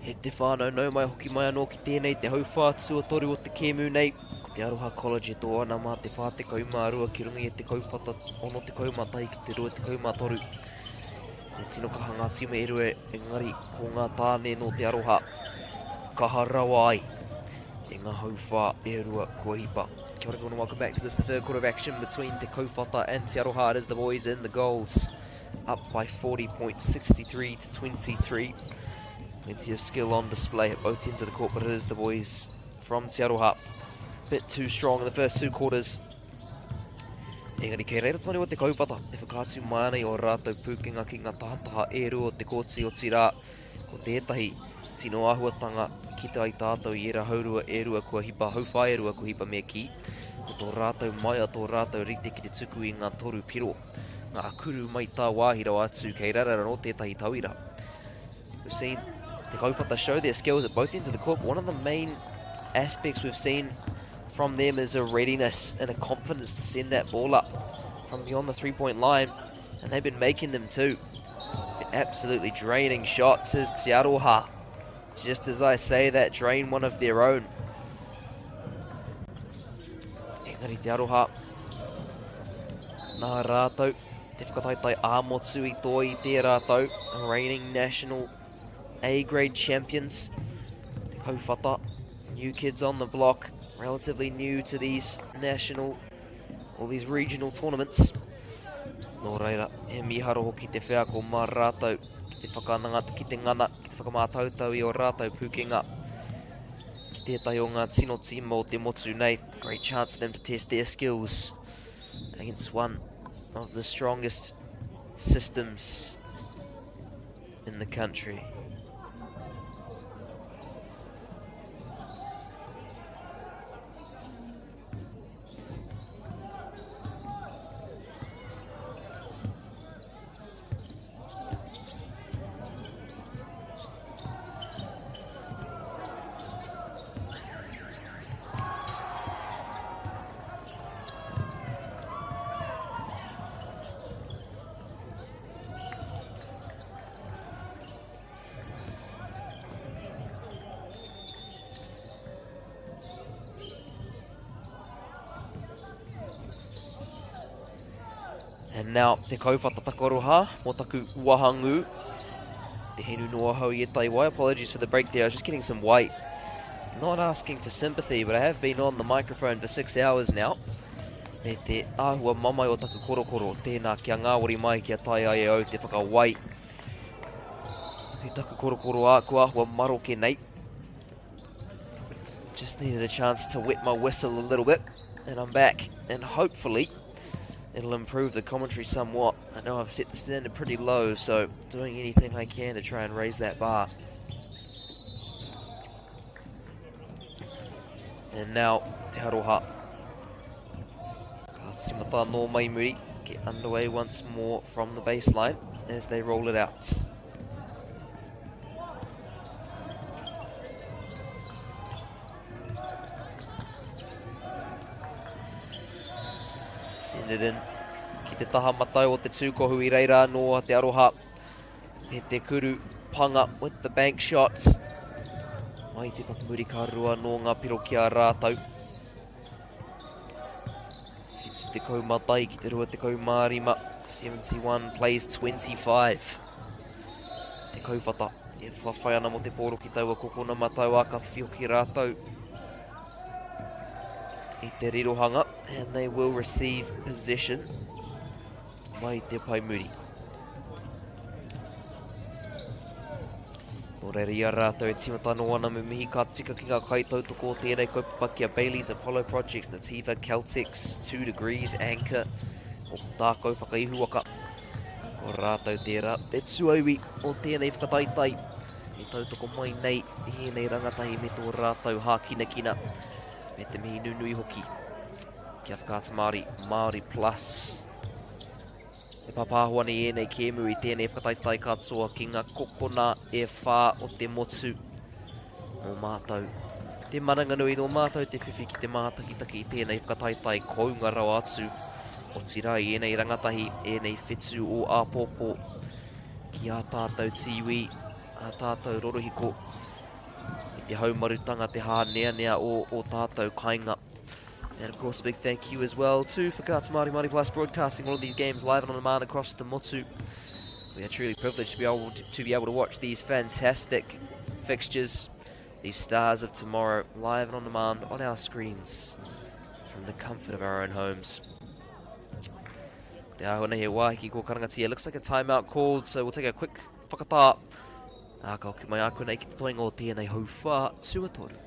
He te whānau nau mai hoki mai anō ki tēnei te hauwhā tuatoru o te kēmu nei. Ko te Aroha College e tō ana mā te 42 ki runga i te kauwhata 61 ki te 23. He tino kaha ngā tīma e rua engari ko ngā tāne nō te Aroha kaha rawa ai e ngā hauwhā e rua kua hipa. Kia ora everyone, welcome back to this the third quarter of action between Te Kauwhata and Te Aroha. It is the boys in the goals, up by 40 points, 63 to 23. Plenty of skill on display at both ends of the court, but it is the boys from Te Aroha. Bit too strong in the first two quarters. Engari kei reira tonu o te kauwhata e whakaatu mai ana i o rātou pūkenga ki ngā tahataha e rua o te kōti o tirā. Ko tētahi tino āhuatanga kite ai tātou i ērā haurua e rua kua hipa, hauwhā e rua kua hipa me kī, ko tō rātou maia, tō rātou rite ki te tuku i ngā toru piro, ngā kuru mai tāwāhi rawa atu kei reira anō tētahi tauira. We've seen Te Kauwhata show their skills at both ends of the court, but one of the main aspects we've seen from them is a readiness and a confidence to send that ball up from beyond the three-point line, and they've been making them too. Been absolutely draining shots is Te Aroha. Just as I say that, drain one of their own. Engari Te Aroha, nā rātou, te whakataetae ā-motu i toi i tērā tau, reigning national A-grade champions. Te Kauwhata, new kids on the block, relatively new to these national or these regional tournaments. Nō reira, he miharo hoki te wheako mā rātou ki te whakananga, ki te ngana, ki te whakamātautau i o rātou pūkenga ki tētahi o ngā tino tīma o te motu nei. Great chance for them to test their skills against one of the strongest systems in the country. And now, te kauwhata takaroha mō taku wahangū. Te henu noa hau i e tai wai. Apologies for the break there. I was just getting some weight. Not asking for sympathy, but I have been on the microphone for 6 hours now. Me te āhua mamae o taku korokoro. Tēnā, kia ngāwari mai, kia tae ai e au te whakawai. I taku korokoro ā, kua āhua maroke nei. Just needed a chance to wet my whistle a little bit, and I'm back. And hopefully, it'll improve the commentary somewhat. I know I've set the standard pretty low, so doing anything I can to try and raise that bar. And now, Te Aroha. Ka tīmata nō mai muri. Get underway once more from the baseline as they roll it out. Send it in. Ki te taha matau o te tūkohu i reira anō a Te Aroha. Me te kuru panga with the bank shots. Mai te papamuri ka rua nō ngā piro ki a rātou. 71 ki te 25. 71 plays 25. Te kauwhata e whawhai ana mō te pōro ki taua kokona matau a ka whiwhi hoki rātou i te rirohanga, and they will receive possession mai te pae muri. Nō reira i a rātou e tīmata anō ana me mihi ka tika ki ngā kaitautoko o tēnei kaupapa ki a Bayleys, Apollo Projects, Nativa, Caltex, 2 Degrees, Anchor, o Tākau Whakaihuwaka. Ko rātou tērā, te tuaiwi o tēnei whakataetae e tautoko mai nei i ēnei rangatahi me tō rātou hākinakina, me te mihi nunui hoki ki a Whakaata Māori, Māori Plus. E pāpāho ana i ēnei kēmu i tēnei whakataetae katoa ki ngā kokona e whā o te motu mō mātou. Te mananganui nō mātou te whiwhi ki te mātakitaki i tēnei whakataetae kounga rawa atu. Otirā i ēnei rangatahi, ēnei whetū o āpōpō ki ā tātou tīwī, ā tātou rorohiko, i te haumarutanga, te hāneanea o ō tātou kainga. And of course, a big thank you as well to Whakaata Māori Māori Plus broadcasting all of these games live and on demand across the motu. We are truly privileged to be able to, to be able to watch these fantastic fixtures, these stars of tomorrow, live and on demand on our screens from the comfort of our own homes. Te āhua nei he wāhi ki ko karangatia. Looks like a timeout called, so we'll take a quick whakatā. Ā, ka hoki mai āku nei ki te toenga o tēnei hauwhā tuatoru.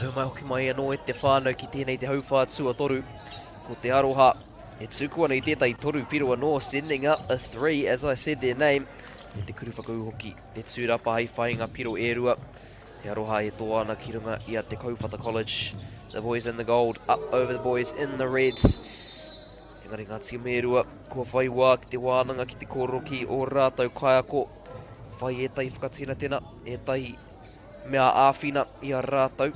Nau mai hoki mai anō e te whānau ki tēnei te hauwhā tuatoru. Ko Te Aroha e tuku ana i tētahi toru piro anō, sending up a three as I said their name. Me te kuru whakaū hoki, te tūrapa hei whainga piro e rua. Te Aroha e tō ana ki runga i a Te Kauwhata College. The boys in the gold, up over the boys in the reds. Engari ngā tīma e rua, kua whai wā ki te wānanga ki te kōrero ki ō rātou kaiako. Whai ētahi whakatenatena, ētahi mea āwhina i a rātou.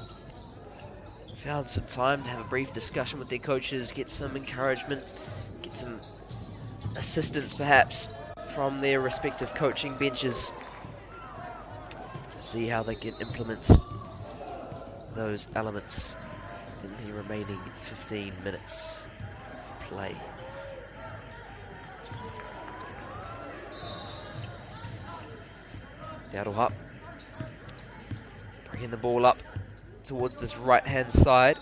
Found some time to have a brief discussion with their coaches, get some encouragement, get some assistance perhaps from their respective coaching benches. See how they can implement those elements in the remaining 15 minutes of play. Te Aroha bringing the ball up towards this right-hand side.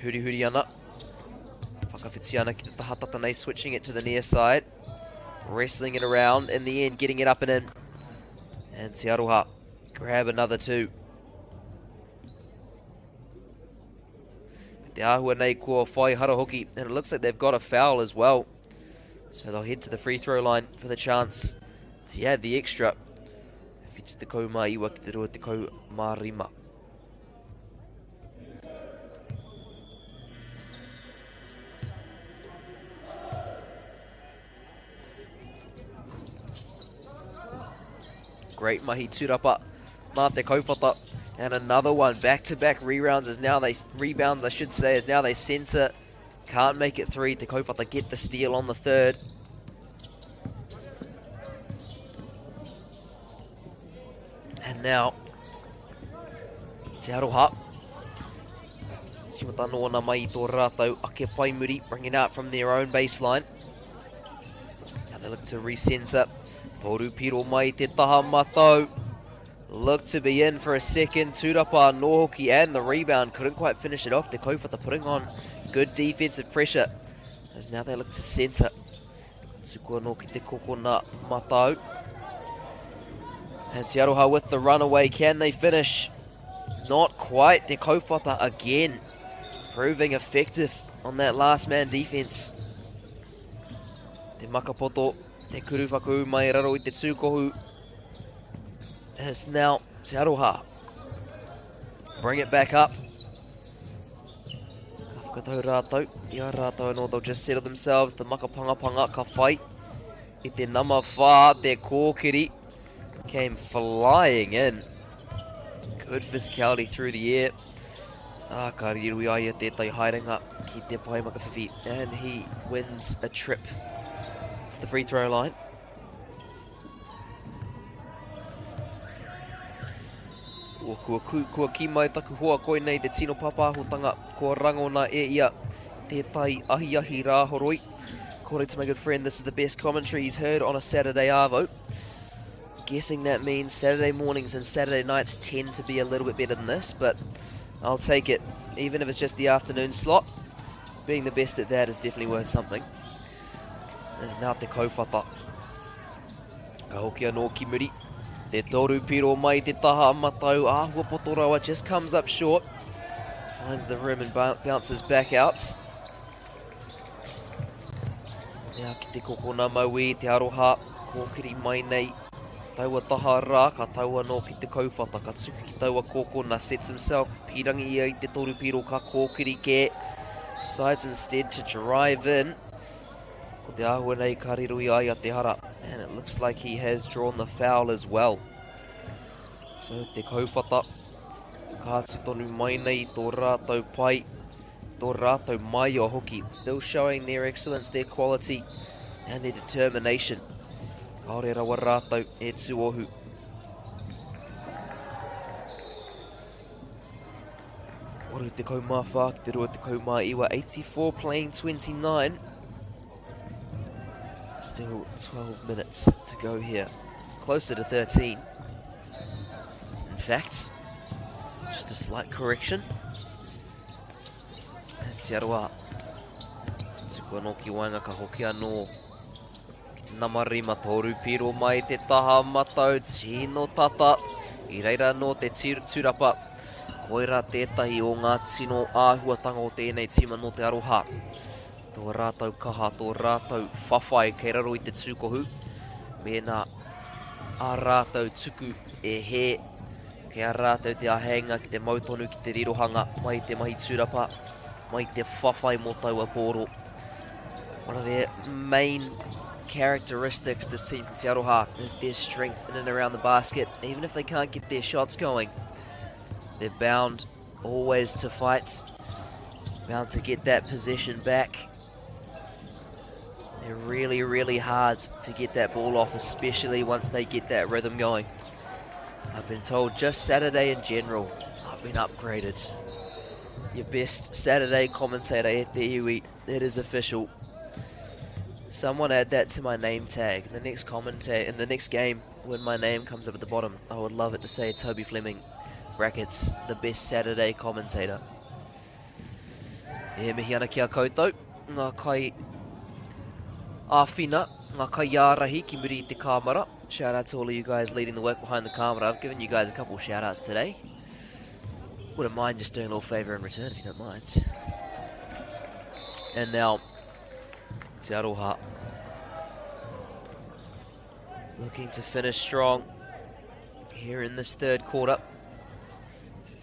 Huri huri ana. Whakawhiti ana ki te taha tata nei, switching it to the near side. Wrestling it around, in the end getting it up and in. And Te Aroha grab another two. Te āhua nei kua whai hara hoki, and it looks like they've got a foul as well. So they'll head to the free throw line for the chance to add the extra. Whiti te kau mā iwa ki te rua te kau mā rima. Great mahi tūrapa mā te kauwhata. And another one, back-to-back -back rebounds as now they rebounds, I should say, as now they center. Can't make it three. Te Kauwhata get the steal on the third. And now, Te Aroha. Timata nōna mai i tō rātou ake pai muri, bringing out from their own baseline. Now they look to recenter. Toru piro mai te taha matau. Looked to be in for a second. Tūrapa anō hoki and the rebound. Couldn't quite finish it off. Te Kauwhata putting on good defensive pressure. As now they look to centre. Tuku anō ki te kokona matau. And Te Aroha with the runaway. Can they finish? Not quite. Te Kauwhata again. Proving effective on that last man defense. Te Makapoto, te kuru whakaū mai raro i te tūkohu. It's now Te Aroha. Bring it back up. Ka whakatau rātou. I a rātou anō, they'll just settle themselves. Te makapangapanga ka whai. I te nama whā, te kōkiri came flying in. Good physicality through the air. Ah, ka riro i a ia tētahi haerenga ki te pae makawhiwhi. And he wins a trip to the free throw line. Kua, kua, kua, kua ki mai taku hoa koinei te tino papāhotanga kua rangona e ia tētahi ahiahi rāhoroi. According to my good friend, this is the best commentary he's heard on a Saturday arvo. Guessing that means Saturday mornings and Saturday nights tend to be a little bit better than this, but I'll take it. Even if it's just the afternoon slot, being the best at that is definitely worth something. There's now te kauwhata. Ka hoki anō ki muri. Te toru piro mai te taha matau. Āhua poto rawa just comes up short. Finds the rim and bounces back out. Mea ki te kokona maui, te aroha, kōkiri mai nei. Taua taha rā, ka tau anō ki te kauwhata, ka tuku ki taua kōkona, sets himself, pīrangi ia i te toru piro, ka kōkiri kē. Decides instead to drive in. Ko te āhua nei ka riro i a ia te hara. And it looks like he has drawn the foul as well. So te kauwhata, whakaatu tonu mai nei i tō rātou pai, tō rātou maio hoki. Still showing their excellence, their quality and their determination. Kaore rawa rātou e tūohu. 84 ki te 29, 84 playing 29. Still 12 minutes to go here. Closer to 13. In fact, just a slight correction. As Te Aroha. Tuku anō ki waenga ka hoki anō. Ki te nama rima, toru piro mai te taha matau, tino tata. I reira anō te tūrapa. Koirā tētahi o ngā tino āhuatanga o tēnei tīma nō Te Aroha. Tō rātou kaha, tō rātou whawhai kei raro i te tūkohu. Mēnā ā rātou tuku e hē, kei a rātou te āheinga ki te mau tonu ki te rirohanga mai te mahi tūrapa, mai te whawhai mō taua pōro. One of their main characteristics, this team from Te Aroha, is their strength in and around the basket. Even if they can't get their shots going, they're bound always to fight, bound to get that possession back. They're really, really hard to get that ball off, especially once they get that rhythm going. I've been told just Saturday in general, I've been upgraded. Your best Saturday commentator at the iwi, it is official. Someone add that to my name tag. In the next commentate, in the next game, when my name comes up at the bottom, I would love it to say Toby Fleming, brackets, the best Saturday commentator. E mihi ana ki a koutou, ngā kai āwhina, ngā kai ārahi ki muri i te kāmara. Shout out to all of you guys leading the work behind the camera. I've given you guys a couple shout outs today. Wouldn't mind just doing a little favour in return if you don't mind. And now, Te Aroha looking to finish strong here in this third quarter.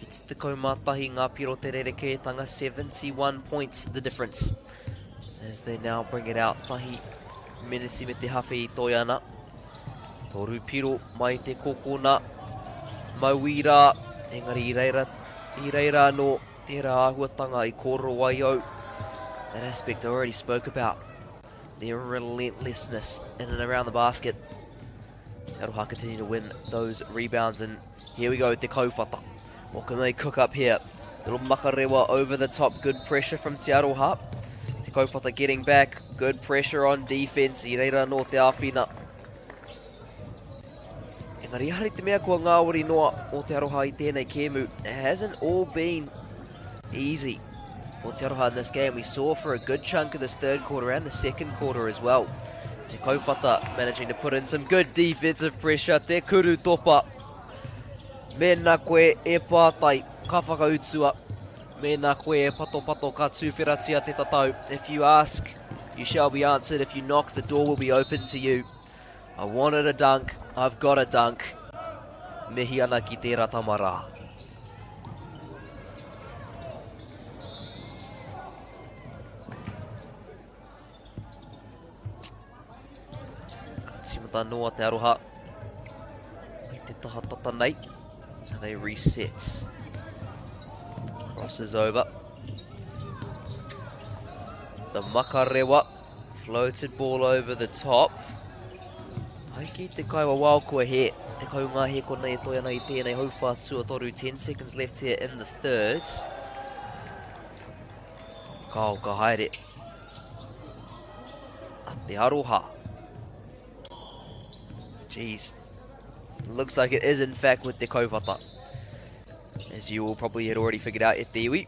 71 ngā piro te rerekētanga, 71 points the difference. As they now bring it out, tahi miniti me te hawhe i toi ana. Toru piro mai te kokona, mauī rā, engari i reira, i reira anō tērā āhuatanga i kōrero ai au. That aspect I already spoke about. Their relentlessness in and around the basket. Aroha continue to win those rebounds, and here we go, Te Kauwhata. What can they cook up here? Little makarewa over the top, good pressure from Te Aroha. Te Kauwhata getting back, good pressure on defense. I reira anō te āwhina. Engari ehara i te mea kua ngāwari noa o Te Aroha i tēnei kēmu. It hasn't all been easy for Te Aroha in this game. We saw for a good chunk of this third quarter and the second quarter as well. Te Kauwhata managing to put in some good defensive pressure. Te Kuru Topa. Mēnā koe e pātai, ka whakautua. Mēnā koe e patopato, ka tūwheratia te tatau. If you ask, you shall be answered. If you knock, the door will be open to you. I wanted a dunk, I've got a dunk. Mihi ana ki tērā tama rā. Ka tīmata noa te aroha. I te taha tata nei. And they reset. Crosses over. The Makarewa. Floated ball over the top. Ai ki te kaiwawao kua he. Te kau ngā he konei e toi ana i tēnei hauwhā tuatoru. 10 seconds left here in the third. Kao ka haere. A te aroha. Jeez. Looks like it is in fact with Te Kauwhata. As you all probably had already figured out, e te iwi.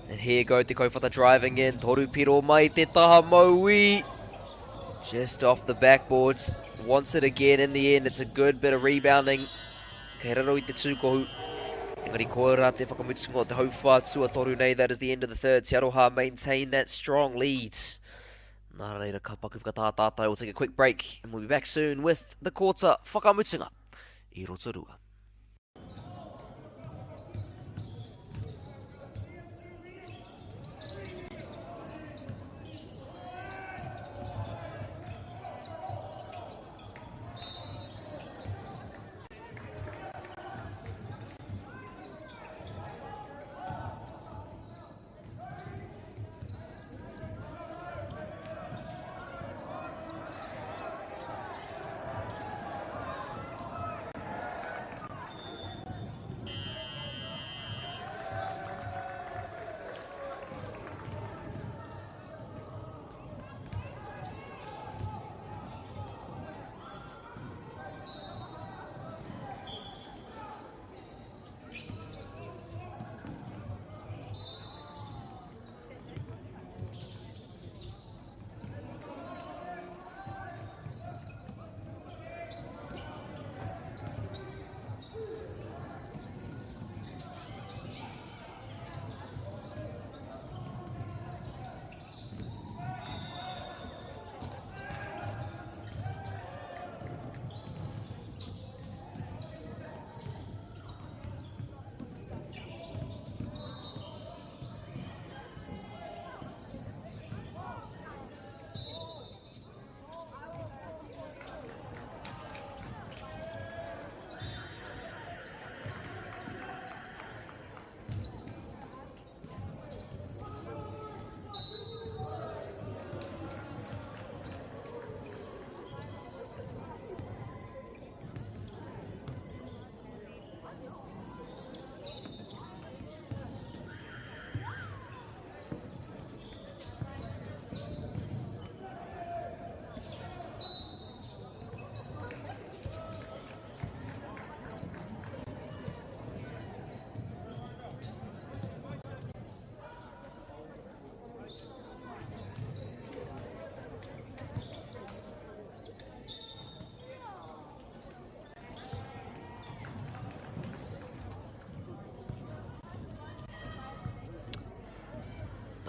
And here go Te Kauwhata driving in. Toru piro mai te taha maui. Just off the backboards. Wants it again in the end. It's a good bit of rebounding. Kei raro i te tūkohu. Engari koira te whakamutunga o te hauwhā tuatoru nei. That is the end of the third. Te Aroha maintain that strong lead. Nā reira ka paku whakatā tātou. We'll take a quick break and we'll be back soon with the quarter whakamutunga i Rotorua.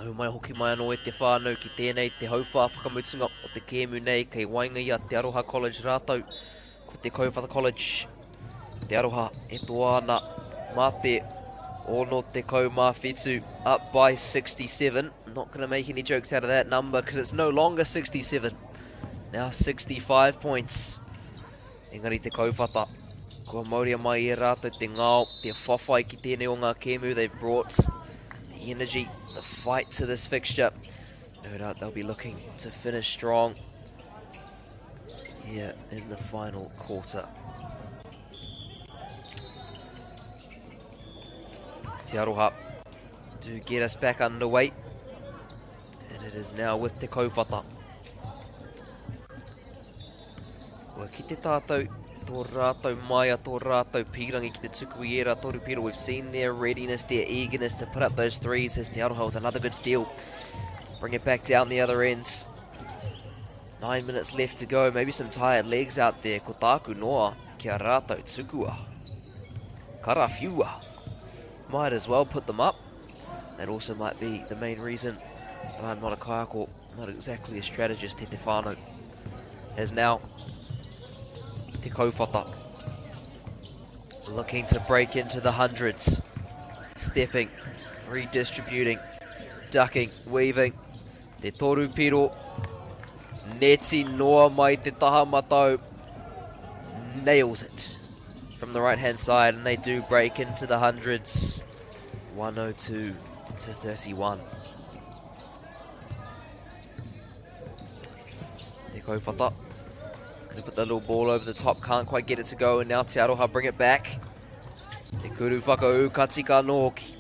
Nau mai hoki mai anō e te whānau ki tēnei te hauwhā whakamutunga o te kēmu nei kei waenga i a Te Aroha College rātou ko Te Kauwhata College. Te Aroha e toa ana mā te 67 up by 67. Not going to make any jokes out of that number because it's no longer 67. Now 65 points. Engari Te Kauwhata, kua mauria mai e rātou te ngao, te whawhai ki tēnei o ngā kēmu. They've brought the energy, the fight to this fixture. No doubt they'll be looking to finish strong here in the final quarter. Te Aroha do get us back underway. And it is now with Te Kauwhata. Kua kite tātou tō rātou maia, tō rātou pīrangi ki te tuku i ērā toru piro. We've seen their readiness, their eagerness to put up those threes as Te Aroha with another good steal. Bring it back down the other ends. 9 minutes left to go. Maybe some tired legs out there. Ko tāku noa kia rātou tukua. Karawhiua. Might as well put them up. That also might be the main reason that I'm not a kaiako, not exactly a strategist te te whānau. As now, Te Kauwhata looking to break into the hundreds. Stepping, redistributing, ducking, weaving. Te toru piro, neti noa mai te taha matau. Nails it from the right-hand side, and they do break into the hundreds. 102 to 31. Te Kauwhata. Gonna put the little ball over the top, can't quite get it to go, and now Te Aroha bring it back. Te Kuru Whakau, Katika Noki.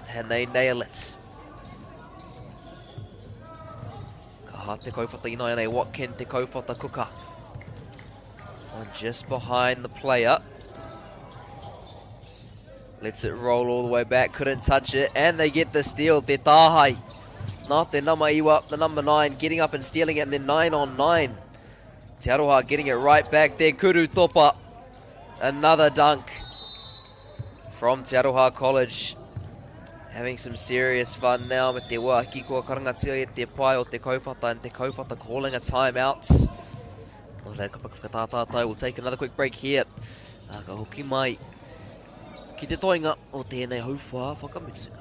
And they nail it. Kaha Te Kauwhata inaianei, what can Te Kauwhata cook up? One just behind the player. Lets it roll all the way back, couldn't touch it, and they get the steal. Te Tāhai, not the number iwa, the number 9, getting up and stealing it, and then 9 on 9. Te Aroha getting it right back there. Kuru Topa, another dunk from Te Aroha College. Having some serious fun now me te wā ki kua karangatia e te pae o Te Kauwhata, and Te Kauwhata calling a timeout. Nō reira, ka whakatātātai, we'll take another quick break here. Ka hoki mai ki te toenga o tēnei hauwhā whakamutunga.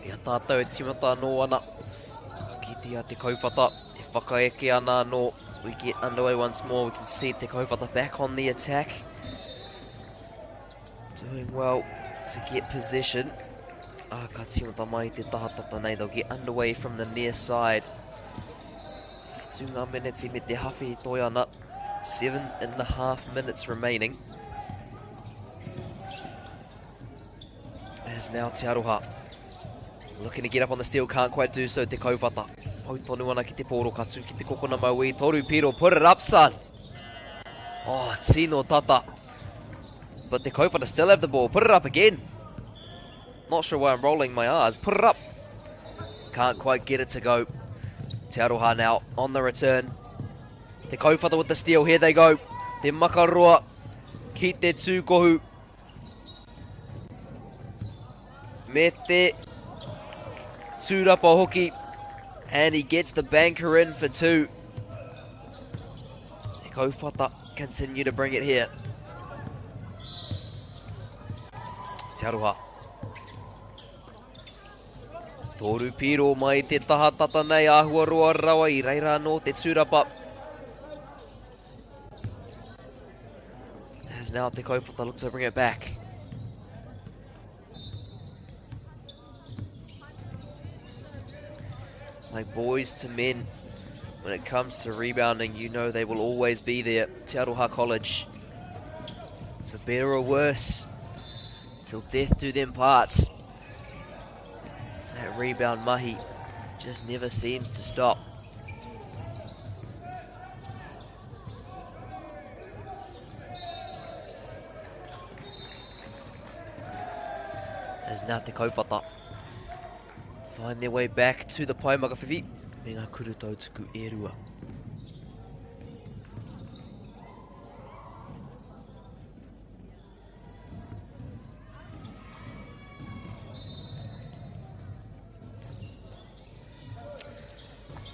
I a tātou e tīmata anō ana, ka kitea Te Kauwhata e whakaeke ana anō. We get underway once more. We can see Te Kauwhata back on the attack. Doing well to get possession. Ah, ka tīmata mai te taha tata nei. They'll get underway from the near side. Whitu ngā miniti me te hawhi e toi ana. 7.5 minutes remaining. As now Te Aroha looking to get up on the steal, can't quite do so. Te Kauwhata. Hau tonu ana ki te pōro, ka tū ki te kokona mauī. Toru piro, put it up, son. Oh, tino tata. But Te Kauwhata still have the ball. Put it up again. Not sure why I'm rolling my eyes. Put it up. Can't quite get it to go. Te Aroha now on the return. Te Kauwhata with the steal. Here they go. Te makaroa ki te tūkohu. Me te tūrapa hoki. And he gets the banker in for two. Te Kauwhata continue to bring it here. Te Aroha. Toru piro mai te taha tata nei āhua roa rawa i reira anō te tūrapa. As now Te Kauwhata look to bring it back. Like boys to men, when it comes to rebounding, you know they will always be there. Te Aroha College, for better or worse, till death do them part. That rebound mahi just never seems to stop. As now Te Kauwhata find their way back to the pae makawhiwhi me ngā kuru tautuku e rua.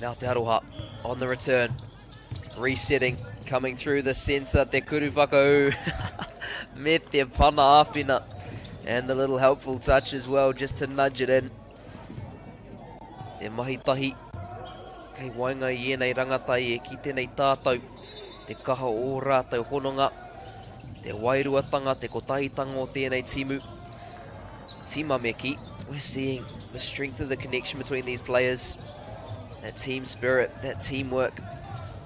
Now Te Aroha on the return. Resetting, coming through the centre. Te Kuru Whakau me te pana āwhina. And the little helpful touch as well, just to nudge it in. Te mahi tahi. Kei waenga i ēnei rangatai e kite nei tātou. Te kaha o rātou hononga. Te wairuatanga, te kotahitanga o tēnei timu. Tima Meki, we're seeing the strength of the connection between these players. That team spirit, that teamwork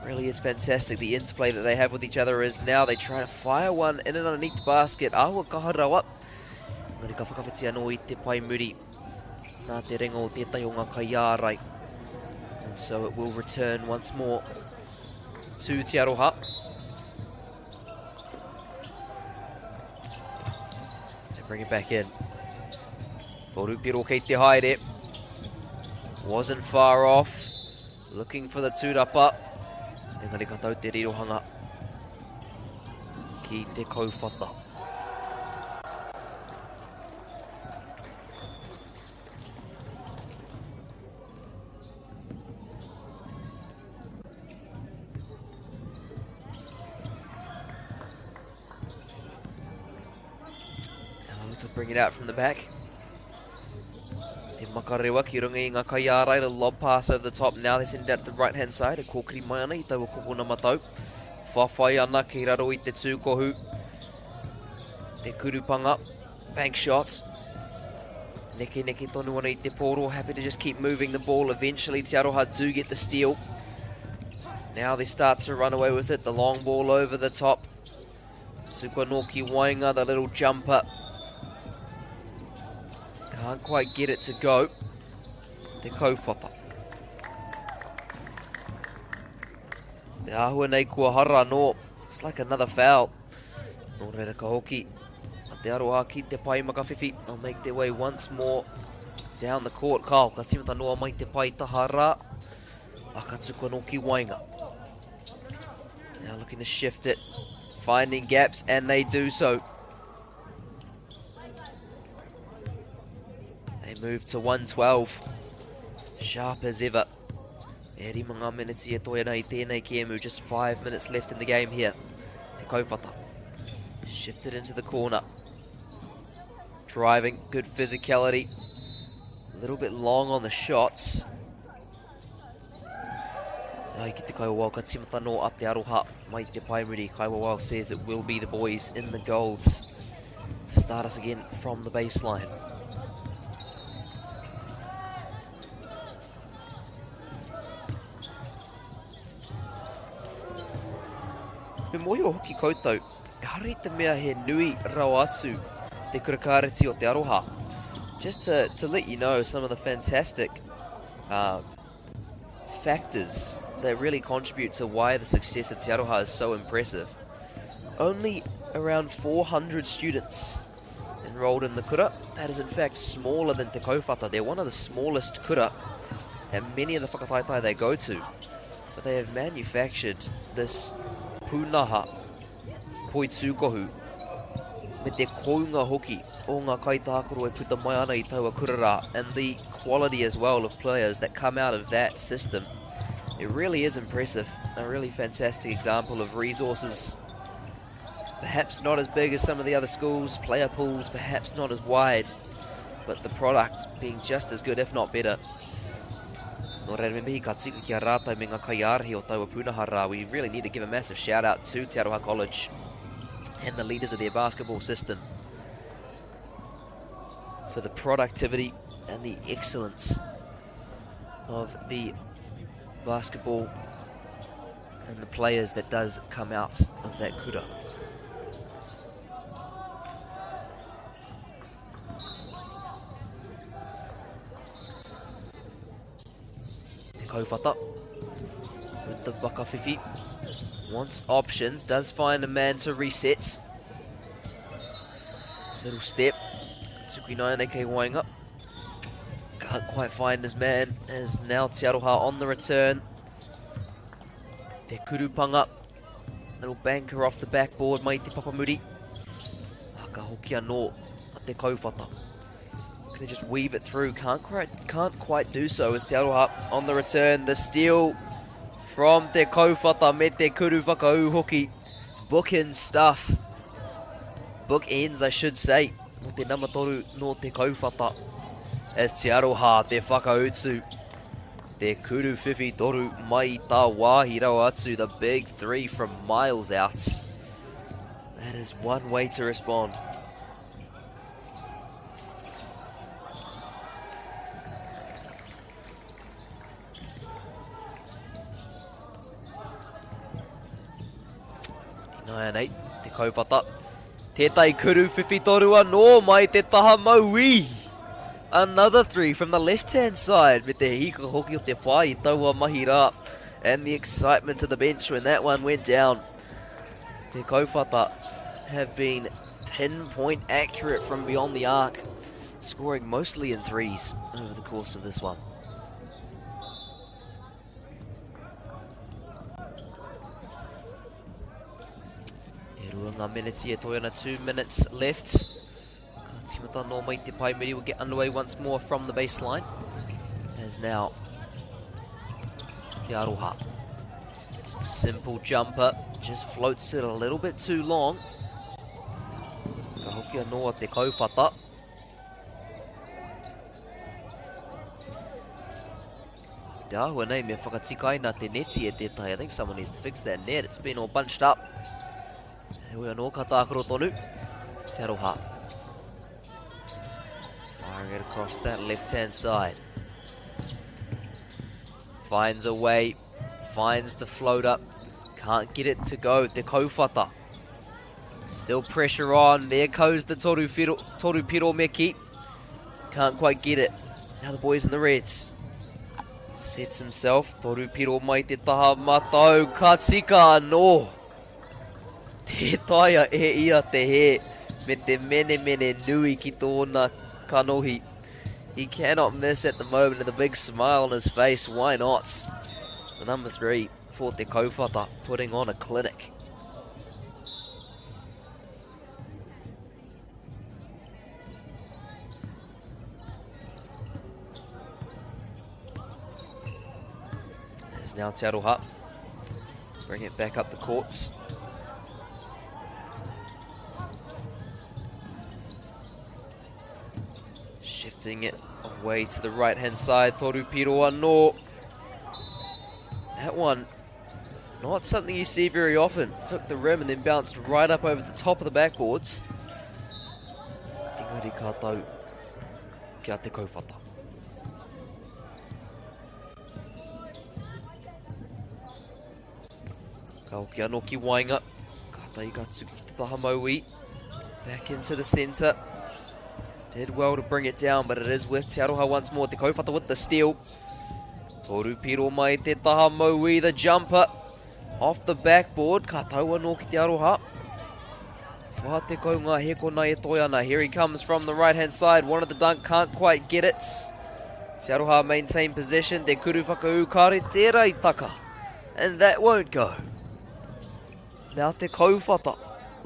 really is fantastic. The interplay that they have with each other is now they try to fire one in and underneath the basket. Ahua kaha rawa. Ngari ka whakawhiti anō i te pai muri. Nā te ringa o tētahi o ngā kaiārai. And so it will return once more to Te Aroha. So they bring it back in. Toru kei te haere. Wasn't far off. Looking for the tūrapa. Engari ka tau te rirohanga ki te kauwhata. To bring it out from the back. Te makarewa ki runga i ngā kaiārai, the lob pass over the top. Now they send it out to the right hand side. E kōkiri mai ana i taua kokona matau. Whawhai ana ki raro i te tūkohu. Te kurupanga. Bank shots. Neke neke tonu ana i te pōro. Happy to just keep moving the ball. Eventually Te Aroha do get the steal. Now they start to run away with it. The long ball over the top. Tukwanoki Wainga, the little jumper. Can't quite get it to go. Te kauwhata. Te āhua nei kua hara anō. It's like another foul. Nō reira ka hoki. A te aroha ki te pai makawhiwhi. They'll make their way once more down the court. Kao, ka timata noa mai te pai taha rā. A ka tuku anō ki waenga. Now looking to shift it. Finding gaps, and they do so. They move to 112. Sharp as ever. E rima ngā miniti e toe ana i tēnei kēmu. Just 5 minutes left in the game here. Te Kauwhata. Shifted into the corner. Driving, good physicality. A little bit long on the shots. Ai ki te Kaiwawao ka timata no a Te Aroha mai te paemuri. Kaiwawao says it will be the boys in the golds to start us again from the baseline. Me mōhio hoki koutou, ehara i te mea he nui rawa atu te kura kāreti o Te Aroha. Just to, to let you know some of the fantastic uh, factors that really contribute to why the success of Te Aroha is so impressive. Only around 400 students enrolled in the kura. That is in fact smaller than Te Kauwhata. They're one of the smallest kura and many of the whakataetae they go to. But they have manufactured this punaha. poitūkohu me te kounga hoki o ngā kaitākaro e puta mai ana i taua kura rā and the quality as well of players that come out of that system. It really is impressive, a really fantastic example of resources perhaps not as big as some of the other schools, player pools perhaps not as wide, but the product being just as good, if not better. Nō reira, me mihi ka tika ki a rātou me ngā kaiārahi o taua pūnaha rā. We really need to give a massive shout out to Te Aroha College and the leaders of their basketball system for the productivity and the excellence of the basketball and the players that does come out of that kura. Te Kauwhata with the whakawhiwhi. Wants options, does find a man to reset. Little step. Tukui 9 AK waenga. Can't quite find his man as now Te Aroha on the return. Te Kurupanga. Little banker off the backboard mai te papamuri. Ah, ka hoki anō a Te Kauwhata. Gonna just weave it through. Can't quite, can't quite do so as Te Aroha on the return. The steal from Te Kauwhata me Te Kuru Whakau hoki. Bookend stuff. Bookends, I should say. No te nama toru no Te Kauwhata. As Te Aroha te whakautu. Te Kuru whiwhi toru mai tā wāhi rawa atu. The big three from miles out. That is one way to respond. Ināianei, te kauwhata. Tētai kuru whiwhi toru anō mai te taha mauī. Another three from the left-hand side me te hika hoki o te whai i taua mahi rā. And the excitement to the bench when that one went down. Te kauwhata have been pinpoint accurate from beyond the arc, scoring mostly in threes over the course of this one. E rua ngā miniti e toe ana, 2 minutes left. Ka tīmata nō mai te pae muri will get underway once more from the baseline. As now, Te Aroha. Simple jumper, just floats it a little bit too long. Ka hoki anō a te kauwhata. Te āhua nei me whakatikaina te neti e tētahi. I think someone needs to fix that net. It's been all bunched up. Heoi anō, ka tākaro tonu. Te Aroha. Firing it across that left-hand side. Finds a way. Finds the floater. Can't get it to go. Te Kauwhata. Still pressure on. There goes the Toru, Firo, Toru Piro Meki. Can't quite get it. Now the boys in the reds. Sets himself. Toru Piro mai te taha matau. Ka tika anō. Tē taea e ia te hē me te menemene nui ki tōna kanohi. He cannot miss at the moment with a big smile on his face. Why not? The number three for Te Kauwhata putting on a clinic. There's now Te Aroha. Bring it back up the courts. Shifting it away to the right-hand side. Toru Piroa no. That one, not something you see very often. Took the rim and then bounced right up over the top of the backboards. Engari ka tau ki a Te Kauwhata. Ka hoki anō ki waenga. Kātahi ka tuku ki te taha mauī. Back into the centre. Did well to bring it down, but it is with Te Aroha once more. Te Kauwhata with the steal. Toru piro mai te taha mauī, the jumper. Off the backboard, ka tau anō ki Te Aroha. Wha te kau ngā hekona e toi ana. Here he comes from the right-hand side. One of the dunk, can't quite get it. Te Aroha maintain possession. Te kuru whakaū, kāre tērā i taka. And that won't go. Now Te Kauwhata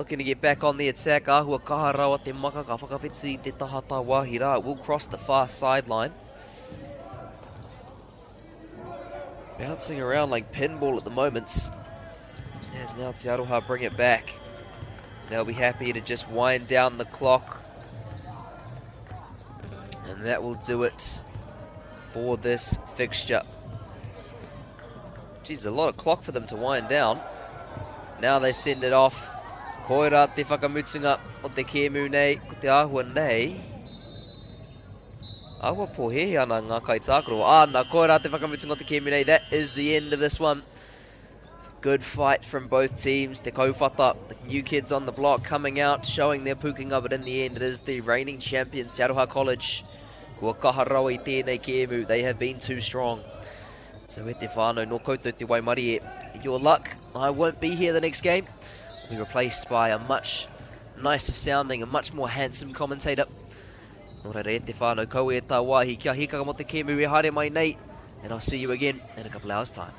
looking to get back on the attack. Āhua kaha rawa te maka ka whakawhiti i te taha tā wāhi rā. Will cross the far sideline. Bouncing around like pinball at the moment. As now Te Aroha bring it back. They'll be happy to just wind down the clock. And that will do it for this fixture. Geez, a lot of clock for them to wind down. Now they send it off. Koira te whakamutunga o te kēmu nei, ko te āhua nei. Āhua pōhēhē ana ngā kaitākaro. Ah, nā, koira te whakamutunga o te kēmu nei. That is the end of this one. Good fight from both teams. Te Kauwhata, the new kids on the block coming out, showing their pukenga, but in the end it is the reigning champions, Te Aroha College. Kua kaha rawa i tēnei kēmu. They have been too strong. So e te whānau, nō koutou te waimarie. Your luck, I won't be here the next game. I'll be replaced by a much nicer sounding and much more handsome commentator. Nō reira e te whānau, kaua e tā wāhi, kia hikaka mō te kēmu e haere mai nei. And I'll see you again in a couple hours time.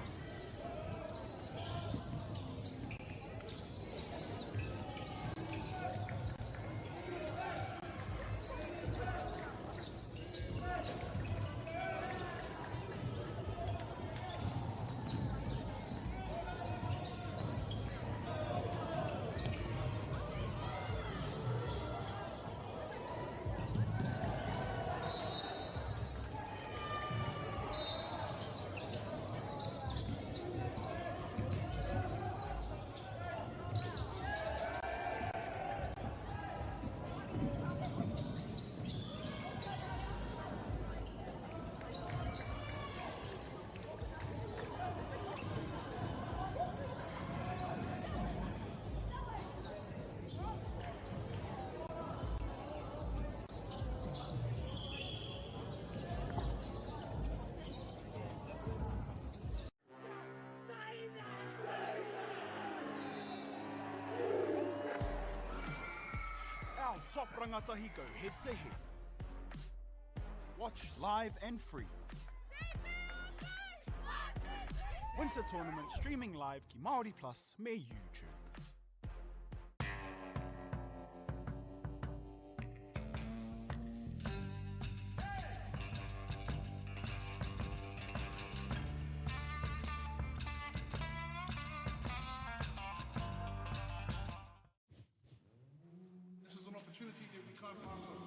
Our top rangatahi go head to head. Watch live and free. Winter Tournament streaming live ki Māori Plus me YouTube. This is an opportunity that we can't pass up.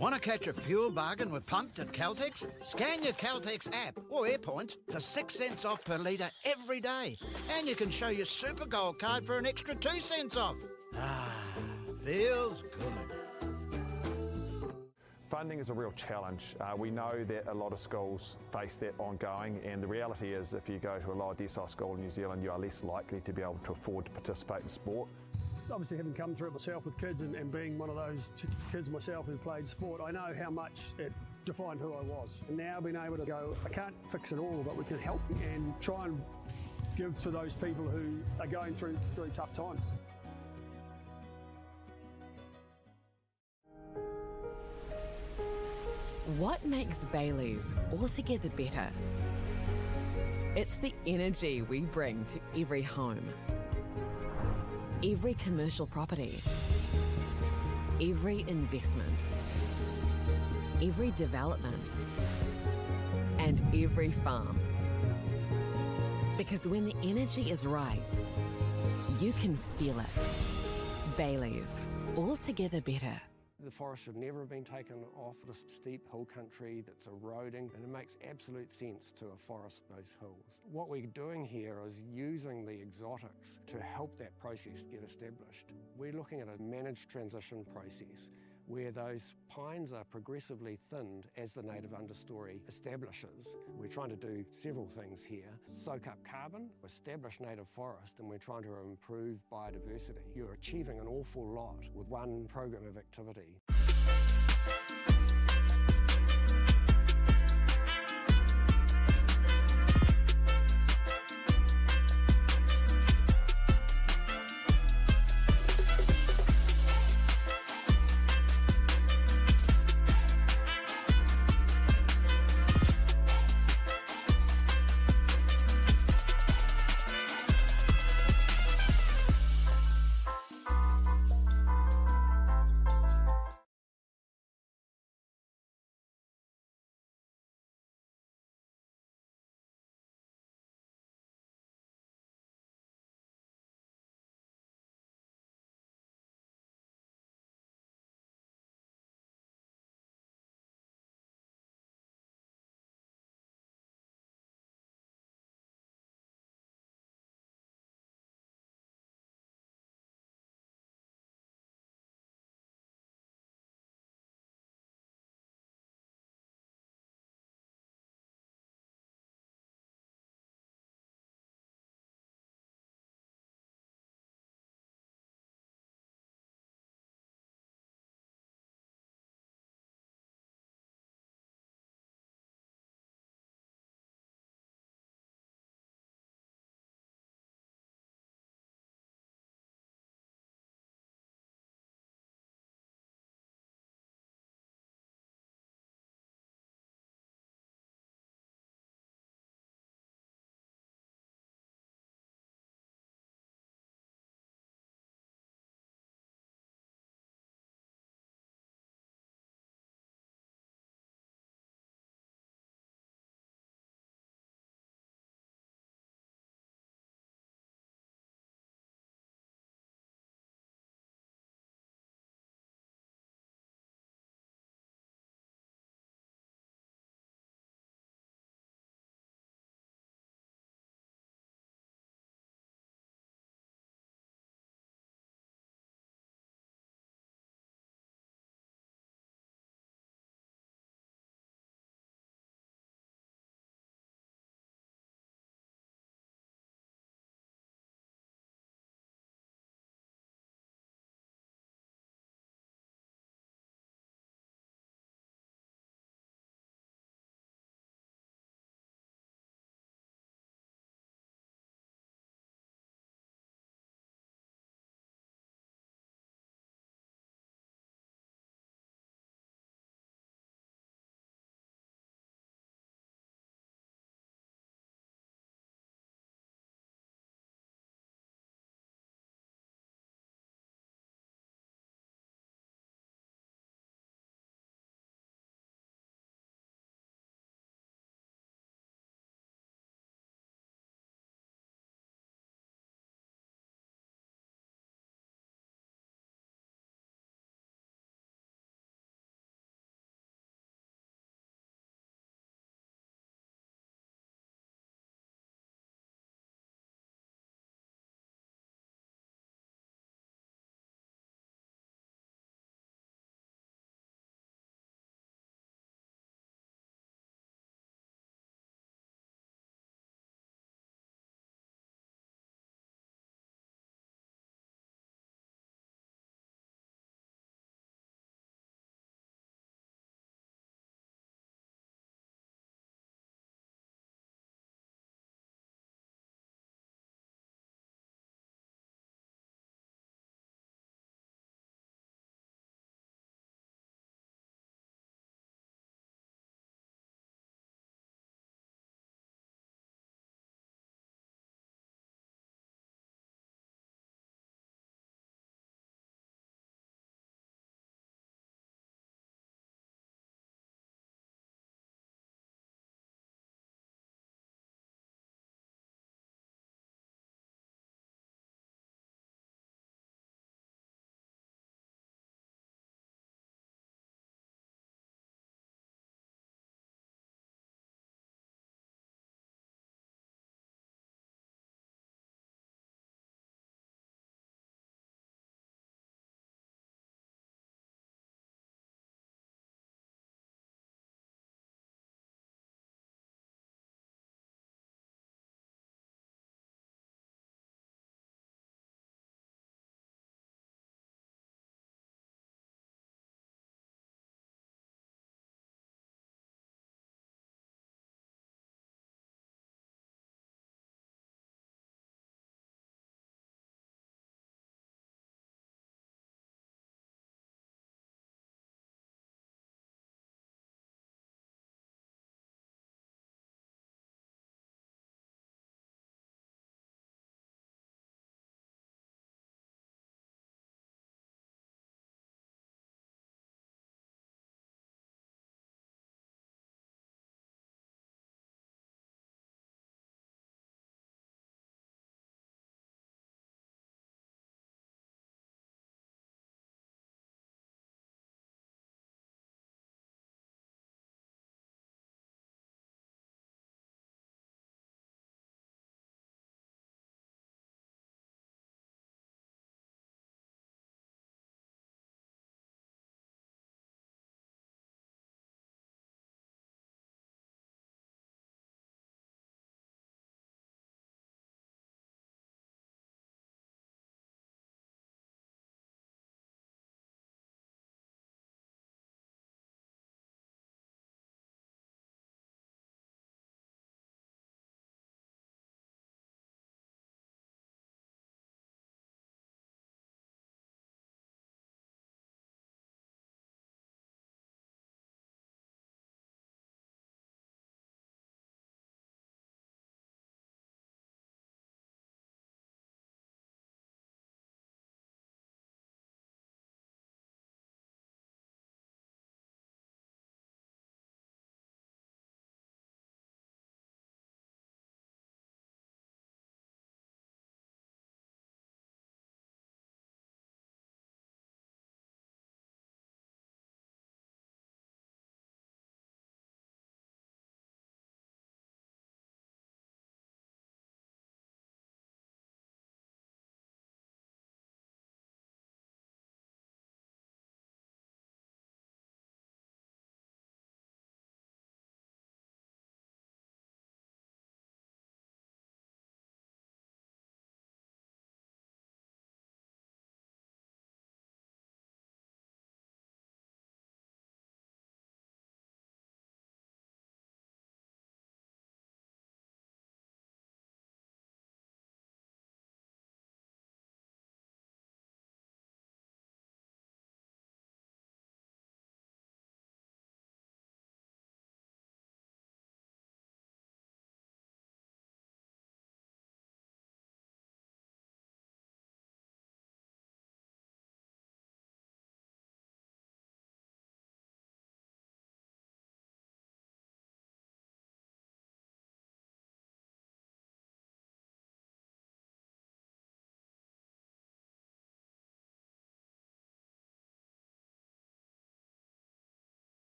Want to catch a fuel bargain with Pumped at Caltex? Scan your Caltex app or Airpoints for 6 cents off per litre every day. And you can show your Super Gold card for an extra 2 cents off. Ah, feels good. Funding is a real challenge. Uh, we know that a lot of schools face that ongoing, and the reality is if you go to a lower decile school in New Zealand, you are less likely to be able to afford to participate in sport. Obviously, having come through it myself with kids and, and being one of those kids myself who played sport, I know how much it defined who I was. And now being able to go, I can't fix it all, but we can help and try and give to those people who are going through really tough times. What makes Bailey's altogether better? It's the energy we bring to every home, every commercial property, every investment, every development, and every farm. Because when the energy is right, you can feel it. Bailey's, altogether better. The forest should never have been taken off this steep hill country that's eroding, and it makes absolute sense to afforest those hills. What we're doing here is using the exotics to help that process get established. We're looking at a managed transition process where those pines are progressively thinned as the native understory establishes. We're trying to do several things here. Soak up carbon, establish native forest, and we're trying to improve biodiversity. You're achieving an awful lot with one program of activity.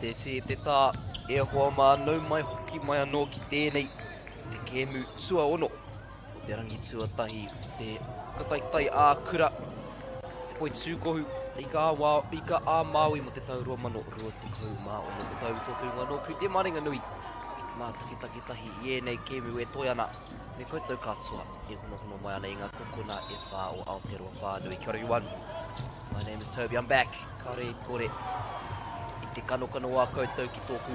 Te tī, te tā, e hoa mā, nau mai hoki mai anō ki tēnei, te kēmu tuaono o te rangi tuatahi, te whakataetae ā-kura, te poitūkohu, te ika ā, ika ā Māui mō te tau 2026. Ko tau tōku ingoa nōku te maringanui ki te mātakitaki tahi i ēnei kēmu e toe ana me koutou katoa e honohono mai ana i ngā kokona e whā o Aotearoa whānui. Kia ora everyone. My name is Toby, I'm back. Kāore i kore i te kanokano a koutou ki tōku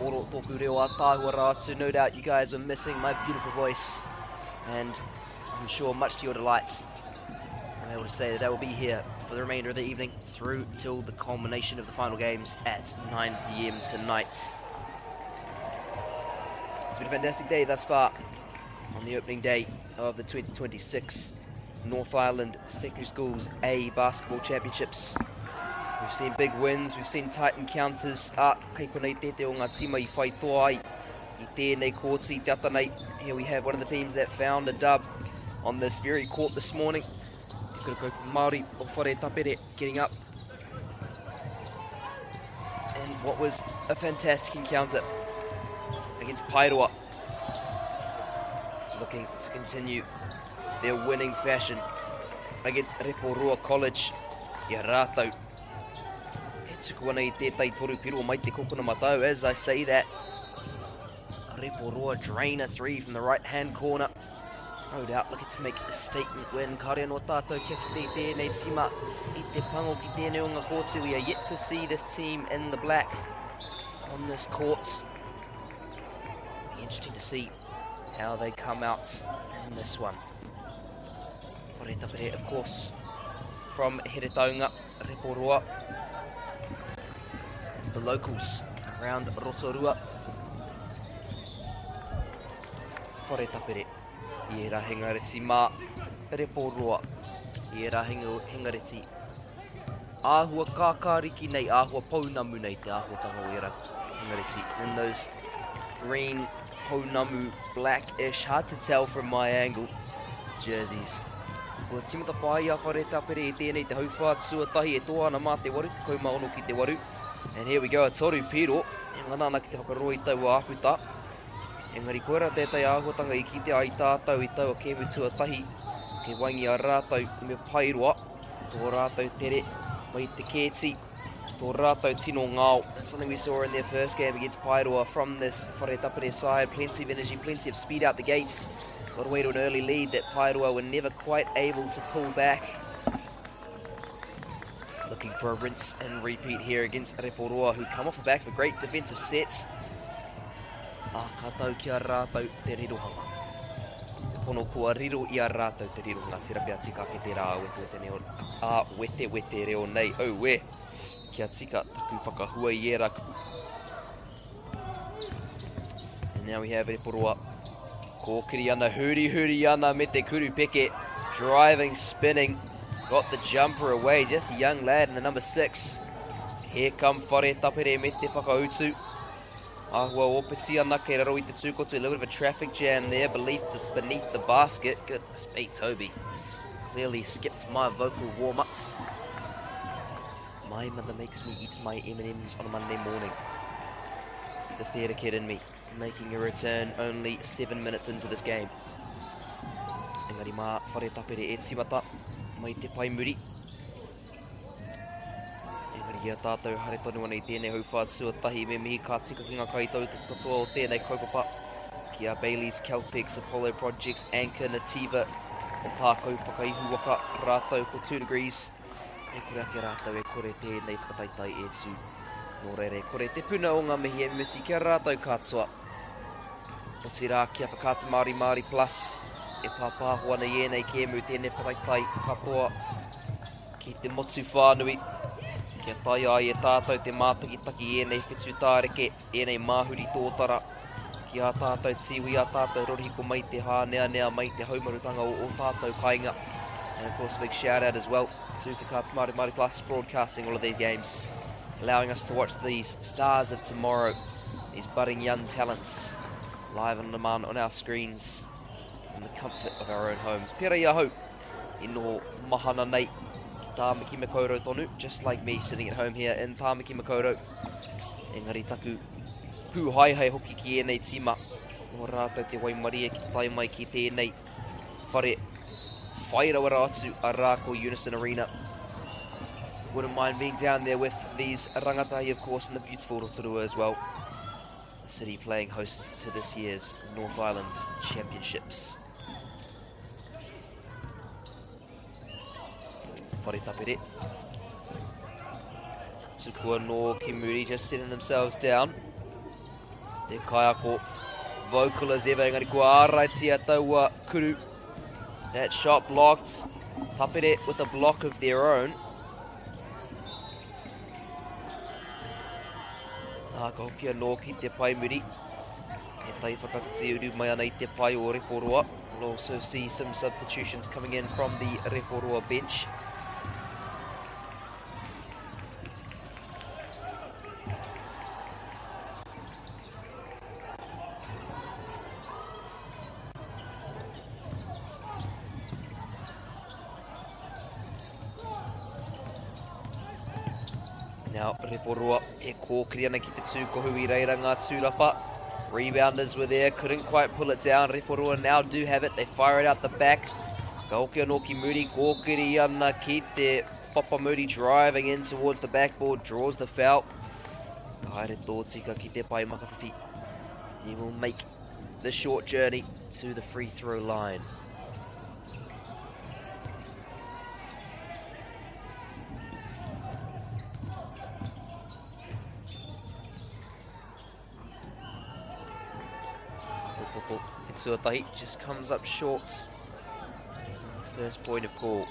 oro, tōku reo ātaahua rā atu. No doubt you guys are missing my beautiful voice. And I'm sure much to your delight, I'm able to say that I will be here for the remainder of the evening through till the culmination of the final games at 9 p.m. tonight. It's been a fantastic day thus far on the opening day of the 2026 North Island Secondary Schools A Basketball Championships. We've seen big wins, we've seen tight encounters. Ah, kei konei tēte o ngā tīma i whai toa ai i tēnei kōti i te ata nei. Here we have one of the teams that found a dub on this very court this morning. Te Kura Kaupapa Māori o Whare Tapere getting up. And what was a fantastic encounter against Paeroa. Looking to continue their winning fashion against Reporoa College. I a rātou e tuku ana i tētahi toru piro mai te kokona matau. As I say that, Reporoa drain a three from the right hand corner. No doubt looking to make a statement win. Kāre anō tātou kia kite i tēnei tīma i te pango ki tēnei o ngā kōti. We are yet to see this team in the black on this court. Be interesting to see how they come out in this one. Whare Tapere, of course, from Heretaunga, Reporoa. The locals around Rotorua. Whare Tapere, i era hingareti mā, Reporoa, i era hingareti. Āhua kākāriki nei, āhua pounamu nei te āhuatanga o era hingareti. In those green pounamu black-ish, hard to tell from my angle, jerseys. Kua tīmata pai a Whare Tapere i tēnei te hauwhā tuatahi e toa ana mā te 86 ki te 8. And here we go, a toru piro, e ngana ana ki te whakaroa i taua āputa. Engari koira tētahi āhuatanga i kitea ai tātou i taua kēmu tuatahi, kei waengi a rātou me Paeroa, tō rātou tere mai te kēti, tō rātou tino ngao. That's something we saw in their first game against Paeroa from this Whare Tapere side. Plenty of energy, plenty of speed out the gates. Got away to an early lead that Paeroa were never quite able to pull back. Looking for a rinse and repeat here against Reporoa, who come off the back of a great defensive set. Ah, ka tau ki a rātou te rirohanga. Te pono kua riro i a rātou te rirohanga. Tira pea tika ake tērā a wetewete nei, a wetewete reo nei. Auē, kia tika taku whakahua i ērā kupu. And now we have Reporoa. Kōkiri ana, huri huri ana me te kuru peke. Driving, spinning. Got the jumper away. Just a young lad in the number 6. Here come Whare Tapere me te whakautu. Āhua ōpeti ana kei raro i te tūkotu. A little bit of a traffic jam there beneath the, beneath the basket. Goodness me, Toby. Clearly skipped my vocal warm-ups. My mother makes me eat my M&Ms on a Monday morning. The theatre kid in me making a return only 7 minutes into this game. Engari mā Whare Tapere e tīmata mai te pae muri. Engari i a tātou haere tonu ana i tēnei hauwhā tuatahi me mihi ka tika ki ngā kaitautoko katoa o tēnei kaupapa ki a Bayleys, Caltex, Apollo Projects, Anchor, Nativa, o Tākou Whakaihu Waka, rātou ko 2 Degrees. E kore ake rātou, e kore tēnei whakataetae e tū. Nō reira, e kore te puna o ngā mihi e mimiti ki a rātou katoa. Otirā, kia Whakaata Māori Māori Plus e pāpāho ana i ēnei kēmu, tēnei whakataetae katoa ki te motu whānui. Kia taea ai e tātou te mātakitaki i ēnei whetū tāreke, ēnei māhuri tōtara, ki ā tātou tīwi, ā tātou rorohiko mai te hāneanea, mai te haumarutanga o ō tātou kāinga. And of course, a big shout out as well to Whakaata Māori Māori Plus broadcasting all of these games, allowing us to watch these stars of tomorrow, these budding young talents, live on demand on our screens in the comfort of our own homes. Pera i ahau, i noho mahana nei ki Tāmaki Makaurau tonu, just like me sitting at home here in Tāmaki Makaurau. Engari taku pūhaehae hoki ki ēnei tīma. Nō rātou te waimarie ki te tae mai ki tēnei whare whai rawa rā atu arā ko Unison Arena. Wouldn't mind being down there with these rangatahi, of course, in the beautiful Rotorua as well. The city playing host to this year's North Island Championships. Whare tapere. Tukua no Kimuri just setting themselves down. Te kaiako vocal as ever, engari kua āraitia taua kuru. That shot blocked. Tapere with a block of their own. Nā, ka hoki anō ki te pae muri. He tai whakawhiti uru mai ana i te pae o Reporoa. We'll also see some substitutions coming in from the Reporoa bench. Now, Reporoa e kōkiri ana ki te tūkohu i reira ngā tūrapa. Rebounders were there, couldn't quite pull it down. Reporoa now do have it, they fire it out the back. Ka hoki anō ki muri, kōkiri ana ki te Papamuri driving in towards the backboard, draws the foul. Ka haere tōtika ki te pae makawhiwhi. He will make the short journey to the free throw line. Poto te tuatahi just comes up short. First point of call.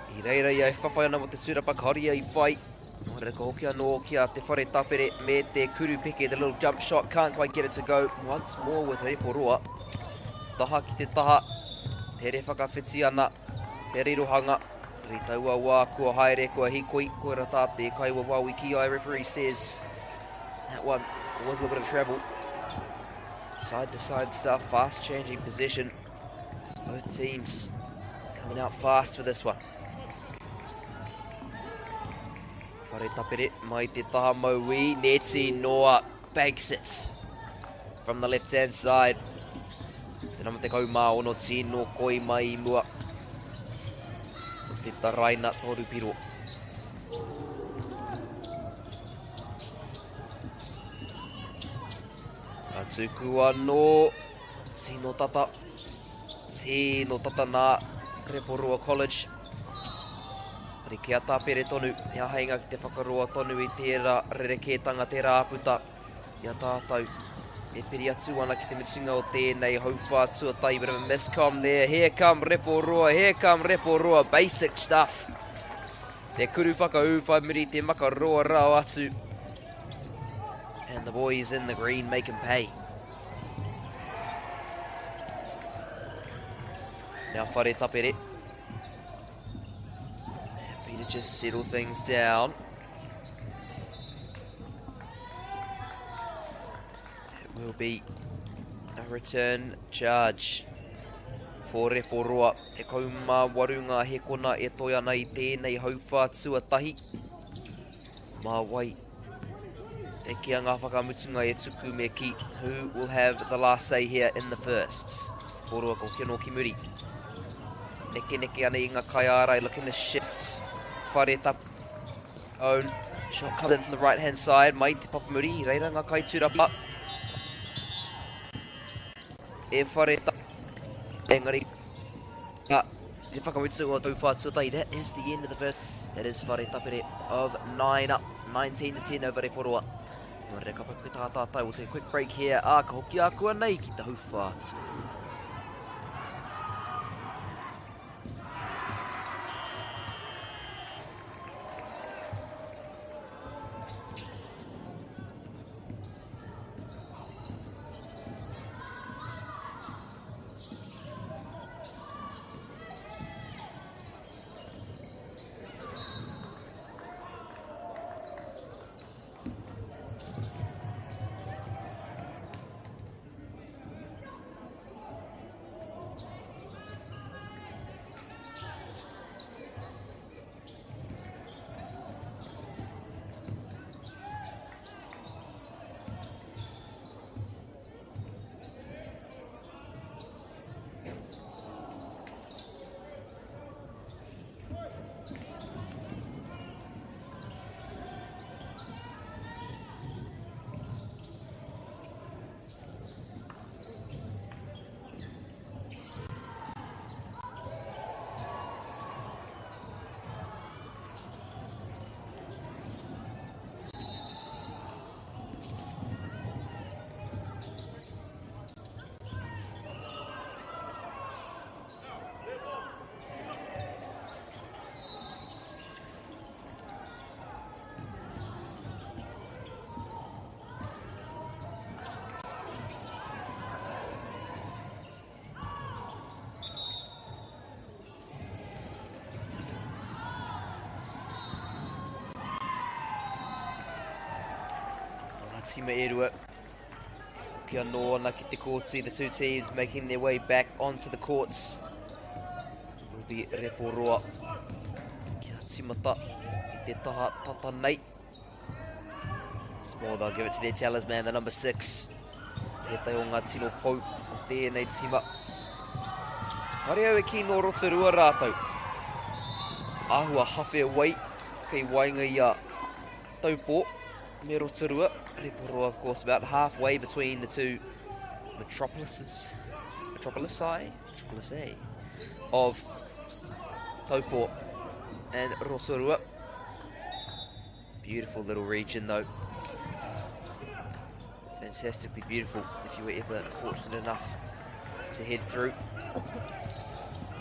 I reira ia e whawhai ana mo te tūrapa, kāore ia i whai. Nō reira ka hoki anō ki a Te Whare Tapere me te Kuru Peke, the little jump shot, can't quite get it to go. Once more with Reporoa. Taha ki te taha, tere whakawhiti ana, te rirohanga. Rei taua wā, kua haere, kua hikoi, kua rata te kaiwawao i ki ai, referee says that one was a little bit of travel. Side to side stuff, fast changing position. Both teams coming out fast for this one. Whare tapere mai te taha mauī, Neti Noa banks it from the left hand side. Te nama te kau mā ono tino koi mai i mua. O te taraina toru piro. Ka tuku anō, tino tata, tino tata nā Reporoa College. Ari kia tāpere tonu, he āheinga ki te whakaroa tonu i tērā rerekētanga, tērā āputa i a tātou. E piri atu ana ki te mutunga o tēnei hauwhā tuatahi, bit of a miscom there. Here come Reporoa, here come Reporoa, basic stuff. Te kuru whakaū whai muri te makaroa rā atu. And the boys in the green make him pay. Now Whare Tapere. Happy to just settle things down. It will be a return charge for Reporoa. Te kaumā waru ngā hekona e toi ana i tēnei hauwhā tuatahi. Mā wai e kia ngā whakamutunga e tuku me ki who will have the last say here in the first. Kōrua ko Keno ki muri. Neke neke ana i ngā kaiārai looking to shift. Whare tap own. Shot comes in from the right hand side. Mai te papamuri. Reira ngā kaitūrapa. E whare tap. Engari. Te whakamutunga o tauwhā tuatahi. That is the end of the first. That is Whare Tapere of 9 up. 19 to 10 over Reporoa. Nō reira ka paku tā tātou. We'll take a quick break here. Ā, ka hoki ākua nei ki te hauwhā atu. tima e rua. Hoki anō ana ki te kōti, the two teams making their way back onto the courts. Will be Reporoa. Kia timata i te taha tata nei. It's more, they'll give it to their talisman, the number 6. Tētahi o ngā tino pou o tēnei tima. Kare au e ki nō Rotorua rātou. Āhua hawhe wai kei waenga i a Taupō me Rotorua. Reporoa, of course, about halfway between the two metropolises, metropolisi, metropolis A, of Taupō and Rotorua. Beautiful little region though. Fantastically beautiful if you were ever fortunate enough to head through.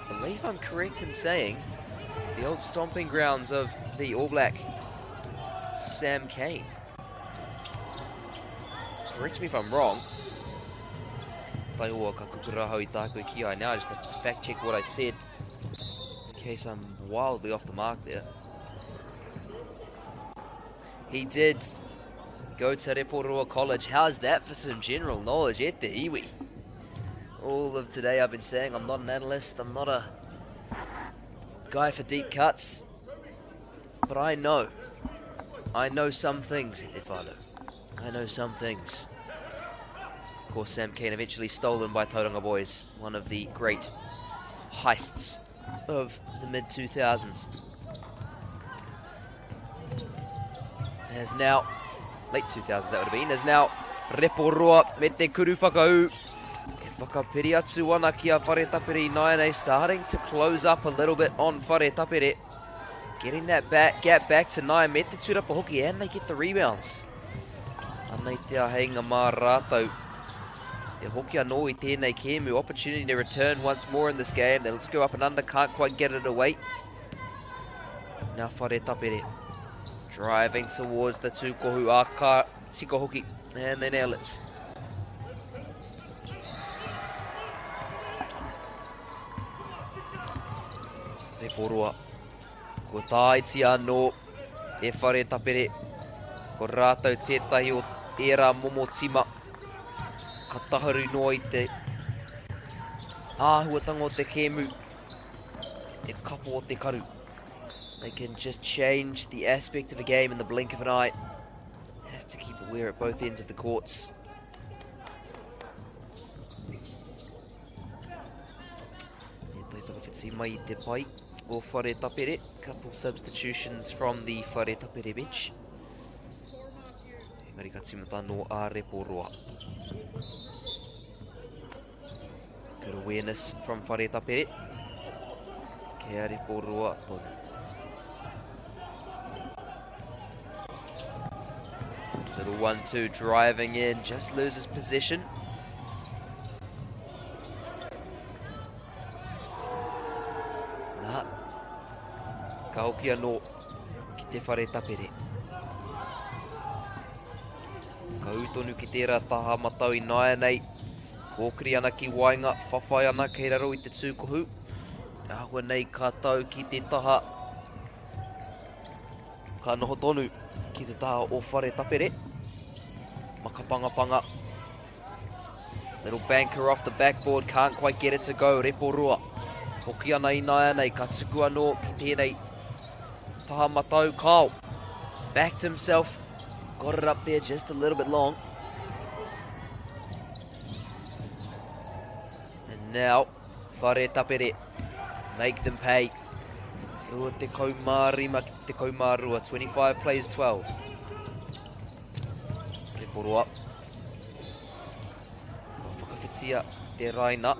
I believe I'm correct in saying the old stomping grounds of the All Black Sam Cane. Correct me if I'm wrong. Taihoa ka kukura i tāku ki ai now. I just have to fact check what I said in case I'm wildly off the mark there. He did go to Reporoa College. How's that for some general knowledge at the iwi? All of today I've been saying I'm not an analyst, I'm not a guy for deep cuts. But I know. I know some things, Itefalo. I know some things. Of course, Sam Cane eventually stolen by Tauranga Boys, one of the great heists of the mid-2000s. As now, late 2000s that would have been, as now Reporoa me te kuru whakau. E whakapiri atu ana ki a Whare Tapere i starting to close up a little bit on Whare Tapere. Getting that back, gap back to 9, me te tūrapa hoki, and they get the rebounds. Anei te aheinga mā rātou. E hoki anō i tēnei kēmu, opportunity to return once more in this game. They let's go up and under, can't quite get it away. Now Whare Tapere driving towards the tūkohu a ka tika hoki, and they nail it. Reporoa. Ko tāiti anō e Whare Tapere. Ko rātou tētahi o ērā momo tima. Ka taharu noa i te āhuatanga o te kēmu. Te kapo o te karu. They can just change the aspect of a game in the blink of an eye. Have to keep aware at both ends of the courts. Tētahi whakawhiti mai i te pai o Whare Tapere. Couple substitutions from the Whare Tapere bench. Engari ka tīmata nō a Reporoa. Good awareness from Whare Tapere. Kei a Reporoa tonu. Little 1-2 driving in, just loses position. Nā, ka hoki anō ki te whare tapere. Ka ū tonu ki tērā taha matau i nāianei. Kōkiri ana ki waenga, whawhai ana kei raro i te tūkohu. Te āhua nei ka tau ki te taha. Ka noho tonu ki te taha o Whare Tapere. Makapangapanga. Little banker off the backboard, can't quite get it to go. Reporua. Hoki ana i nāianei, ka tuku anō ki tēnei taha matau. Kao backed himself, got it up there just a little bit long. And now, Whare Tapere, make them pay. 25 ki te 12, 25 plays 12. Reporoa. Kua whakawhitia te raina.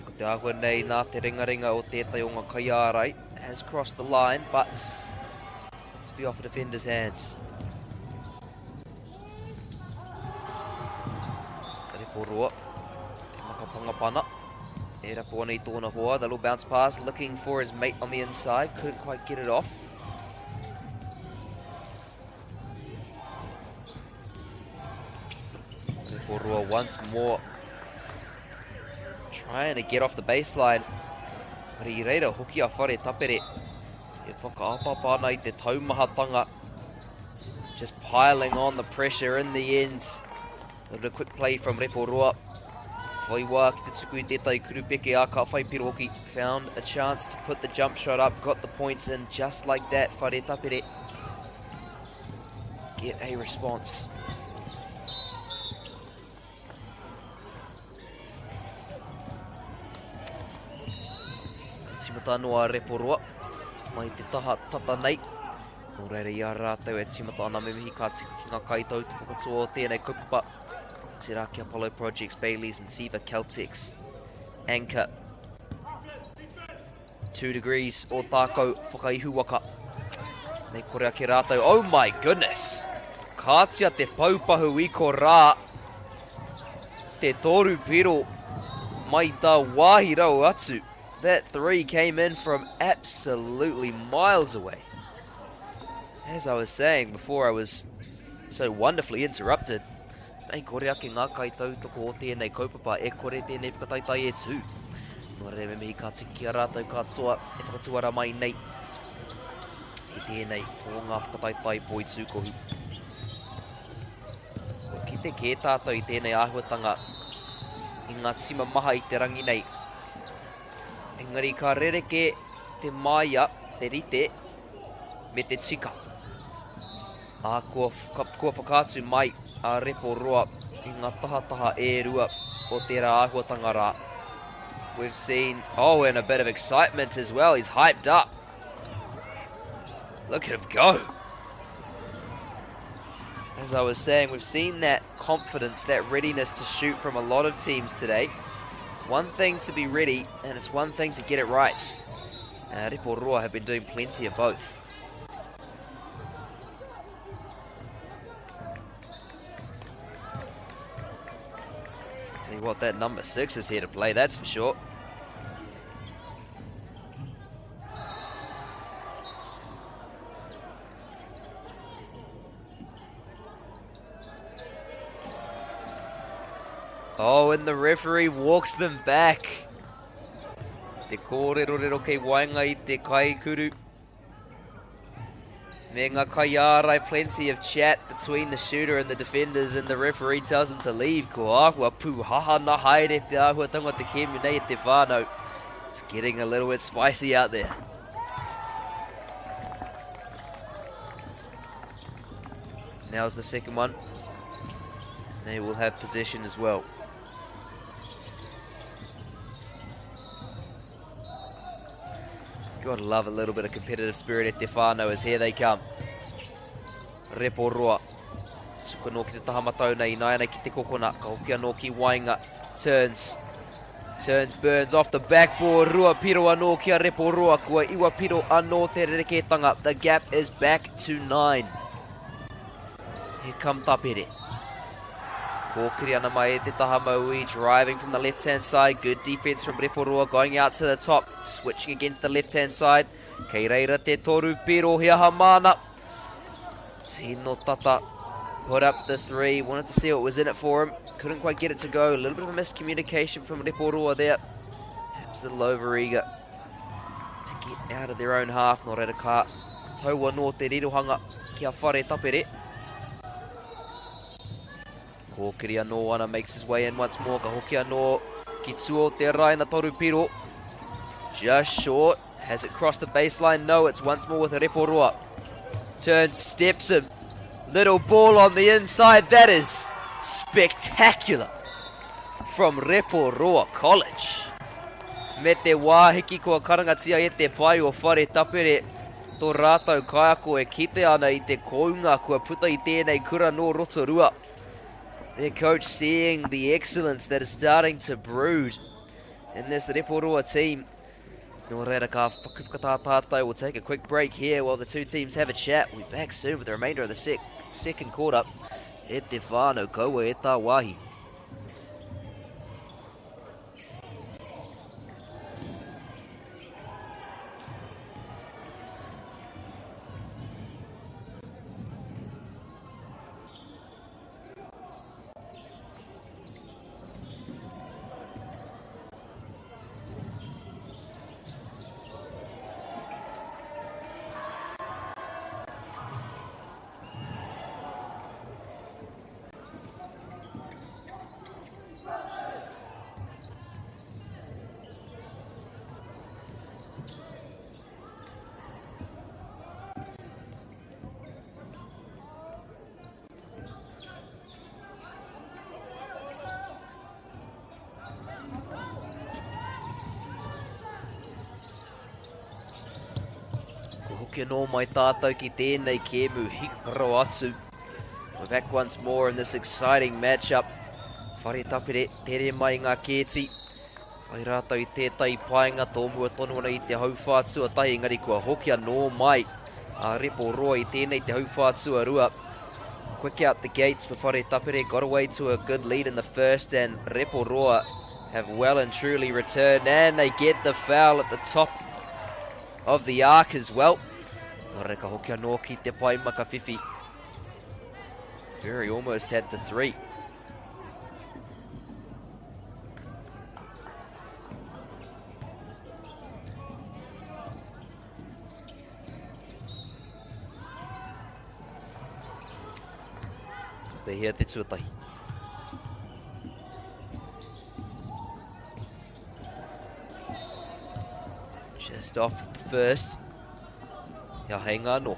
Ko te āhua nei nā te ringaringa o tētahi o ngā kaiārai has crossed the line, but to be off a defender's hands. Reporoa, te makapangapana. E rapu ana i tōna hoa, the little bounce pass, looking for his mate on the inside, couldn't quite get it off. Reporoa once more trying to get off the baseline. But i reira hoki a Whare Tapere e whakaapapa ana i te taumahatanga. Just piling on the pressure in the end. A little bit of quick play from Reporoa. Whai wā ki te tuku i tētahi kurupeke a ka whai piro hoki. Found a chance to put the jump shot up, got the points in just like that. Whare Tapere get a response. Ka timata anō a Reporoa mai te taha tata nei. Nō reira i a rātou e timata ana me mihi ka tika ki ngā kaitautoko katoa o tēnei kaupapa. Tērā ki Apollo Projects, Bayleys, Mativa, Caltex, Anchor. 2 degrees o tākou whakaihuwaka. Nei kore ake rātou. Oh my goodness! Kātia te paupahu i ko rā. Te toru piro mai tā wāhi rau atu. That three came in from absolutely miles away. As I was saying before I was so wonderfully interrupted, Mei kore ake ngā kaitautoko o tēnei kaupapa, e kore tēnei whakataetae e tū. Nō reira me mihi ka tika ki a rātou katoa e whakatuara mai nei i tēnei o ngā whakataetae poitūkohu. Kua kite kē tātou i tēnei āhuatanga i ngā tima maha i te rangi nei. Engari ka rerekē te māia, te rite, me te tika. Ā, kua, kua whakaatu mai a Reporoa i ngā tahataha e rua o tērā āhuatanga rā. We've seen, oh, and a bit of excitement as well. He's hyped up. Look at him go. As I was saying, we've seen that confidence, that readiness to shoot from a lot of teams today. It's one thing to be ready, and it's one thing to get it right. Reporoa have been doing plenty of both. Tell you what, that number 6 is here to play, that's for sure. Oh, and the referee walks them back. Te kōrerorero kei waenga i te kaikuru. Me ngā kaiārai, plenty of chat between the shooter and the defenders, and the referee tells them to leave. Ko āhua pūhaha na haere te āhuatanga o te kēmu nei e te whānau. It's getting a little bit spicy out there. Now's the second one. They will have possession as well. Gotta love a little bit of competitive spirit at te whānau as here they come. Reporoa. Tuku anō ki te taha matau nei, nāianei ki te kokona. Ka hoki anō ki waenga. Turns. Turns, burns off the backboard. Rua piro anō ki a Reporoa. Kua iwa piro anō te rerekētanga. The gap is back to 9. Here come Tapere. Kōkiri ana mai e te taha mauī, driving from the left-hand side. Good defense from Reporoa going out to the top. Switching again to the left-hand side. Kei reira te toru piro, he aha māna. Tino tata put up the three. Wanted to see what was in it for him. Couldn't quite get it to go. A little bit of a miscommunication from Reporoa there. Perhaps a little overeager to get out of their own half. Nō reira ka taua nō te rirohanga ki a Whare Tapere. Kōkiri anō ana, makes his way in once more. Ka hoki anō ki tua o te raina toru piro. Just short. Has it crossed the baseline? No, it's once more with Reporoa. Turns, steps him. Little ball on the inside. That is spectacular from Reporoa College. Me te wāhiki kua karangatia e te pai o Whare Tapere tō rātou kaiako e kite ana i te kounga kua puta i tēnei kura nō Rotorua. Their coach seeing the excellence that is starting to brood in this Reporoa team. Nō reira ka whakatā tātou. We'll take a quick break here while the two teams have a chat. We'll be back soon with the remainder of the second quarter. E te whānau, kaua e tā wāhi. Hoki anō mai tātou ki tēnei kēmu hikaro atu. We're back once more in this exciting matchup. Whare Tapere, tere mai ngā kēti. Whai rātou i tētahi painga tōmua tonu ana i te hauwhā tuatahi, engari kua hoki anō mai a Repo Roa i tēnei te hauwhā tuarua. Quick out the gates for Whare Tapere, got away to a good lead in the first, and Repo Roa have well and truly returned, and they get the foul at the top of the arc as well. Nō reira ka hoki anō ki te pae makawhiwhi. Very almost had the three. Te hea te tuatahi. Just off with the first. Ia heinga anō.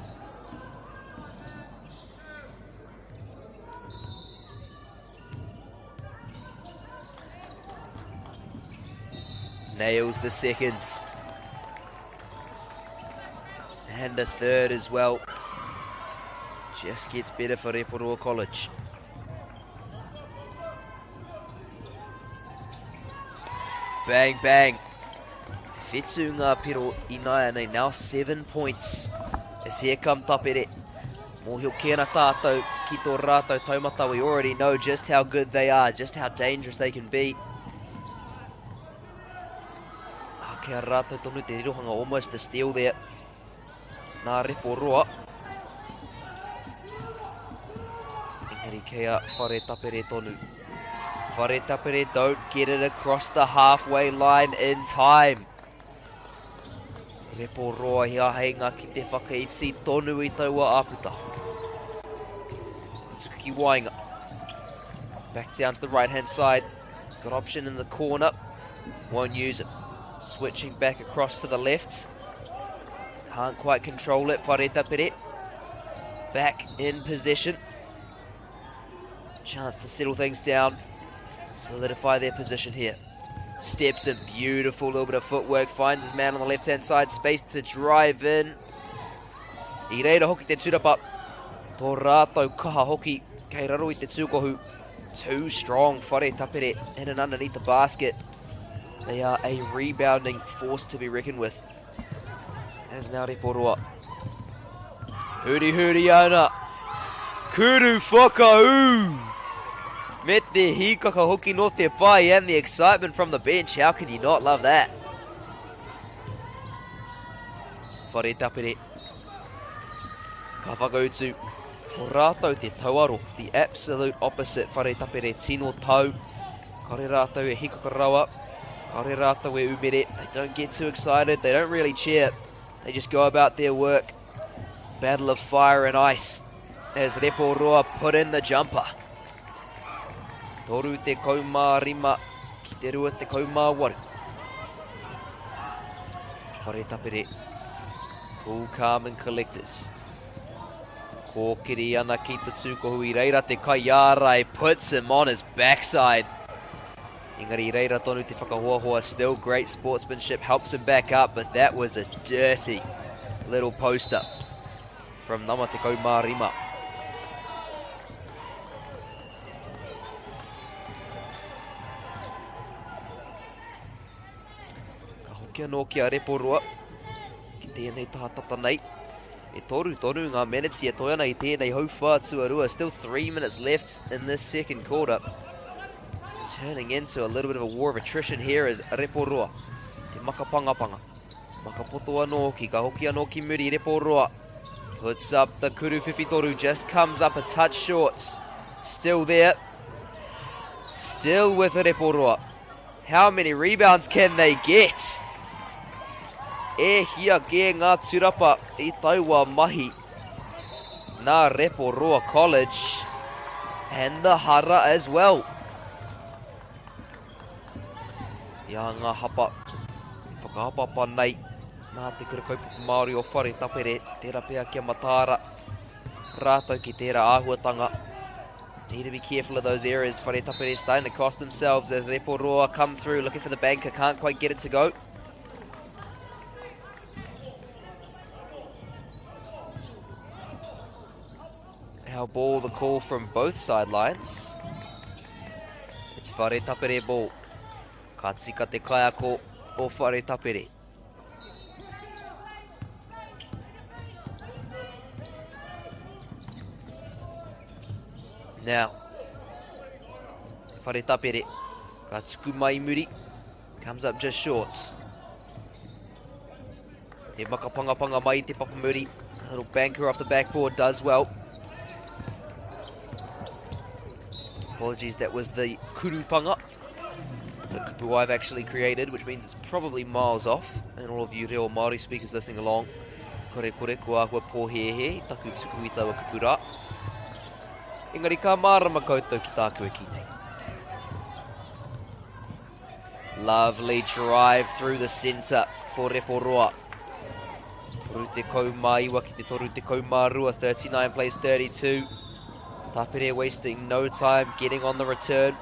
Nails the second. And a third as well. Just gets better for Reporoa College. Bang, bang. Whitu ngā piro ināianei, now 7 points. As here come Tapere. Mōhio kē ana tātou ki tō rātou taumata. We already know just how good they are, just how dangerous they can be. Ah, kia rātou tonu te rirohanga, almost the steal there. Nā Repo Roa. Engari kei a Whare Tapere tonu. Whare Tapere don't get it across the halfway line in time. Repo Roa he āheinga ki te whakaiti tonu i taua āputa. Tuku ki waenga. Back down to the right hand side. Got option in the corner. Won't use it. Switching back across to the left. Can't quite control it. Wharetapere back in possession. Chance to settle things down. Solidify their position here. Steps in, beautiful little bit of footwork. Finds his man on the left-hand side. Space to drive in. I reira hoki te turapa. Tō rātou kaha hoki kei raro i te tūkohu. Too strong, Whare Tapere in and underneath the basket. They are a rebounding force to be reckoned with. As now Reporoa. Huri huri ana. Kuru whakaū. Me te hīkaka hoki no te pai and the excitement from the bench. How can you not love that? Whare Tapere. Ka whakautu. Ko rātou te tauaro, the absolute opposite. Whare Tapere tino tau. Kare rātou e hikaka rawa. Kare rātou e umere. They don't get too excited. They don't really cheer. They just go about their work. Battle of fire and ice as Repo Roa put in the jumper. Toru te kaumā rima ki te rua te kaumā waru. Whare tapere. Cool, calm and collectors. Kōkiri ana ki te tūkohu i reira te kaiārai puts him on his backside. Engari i reira tonu te whakahoahoa still great sportsmanship helps him back up but that was a dirty little poster from nama te kaumārima. Ka hoki anō ki a Reporoa ki tēnei taha tata nei. E toru tonu ngā meneti e toe ana i tēnei hauwhā tuarua. Still 3 minutes left in this second quarter. It's turning into a little bit of a war of attrition here as Reporoa. Te makapangapanga. Makapoto anō hoki. Ka hoki anō ki muri Reporoa. Puts up the kuru whiwhitoru. Just comes up a touch short. Still there. Still with Reporoa. How many rebounds can they get? E hia kē ngā turapa i taua mahi nā Reporoa College and the hara as well. Ia ngā hapa whakahapapa nei nā te kura kaupapa Māori o Whare Tapere, tērā pea kia mataara rātou ki tērā āhuatanga. Need to be careful of those errors. Whare Tapere starting to cost themselves as Reporoa come through looking for the banker. Can't quite get it to go. Our ball, the call from both sidelines. It's Whare Tapere ball. Ka tika te kaiako o Whare Tapere. Now, Whare Tapere. Ka tuku mai muri. Comes up just short. Te makapangapanga mai te papamuri. A little banker off the backboard does well. Apologies, that was the kurupanga. It's a kupu I've actually created, which means it's probably miles off. And all of you reo Māori speakers listening along, kore kore ko ahua pōhēhē, taku tuku i taua kupu rā. Engari ka mārama koutou ki tāku e kī nei. Lovely drive through the centre for Reporoa. 39 ki te 32, 39 plays 32. Tapere wasting no time getting on the return.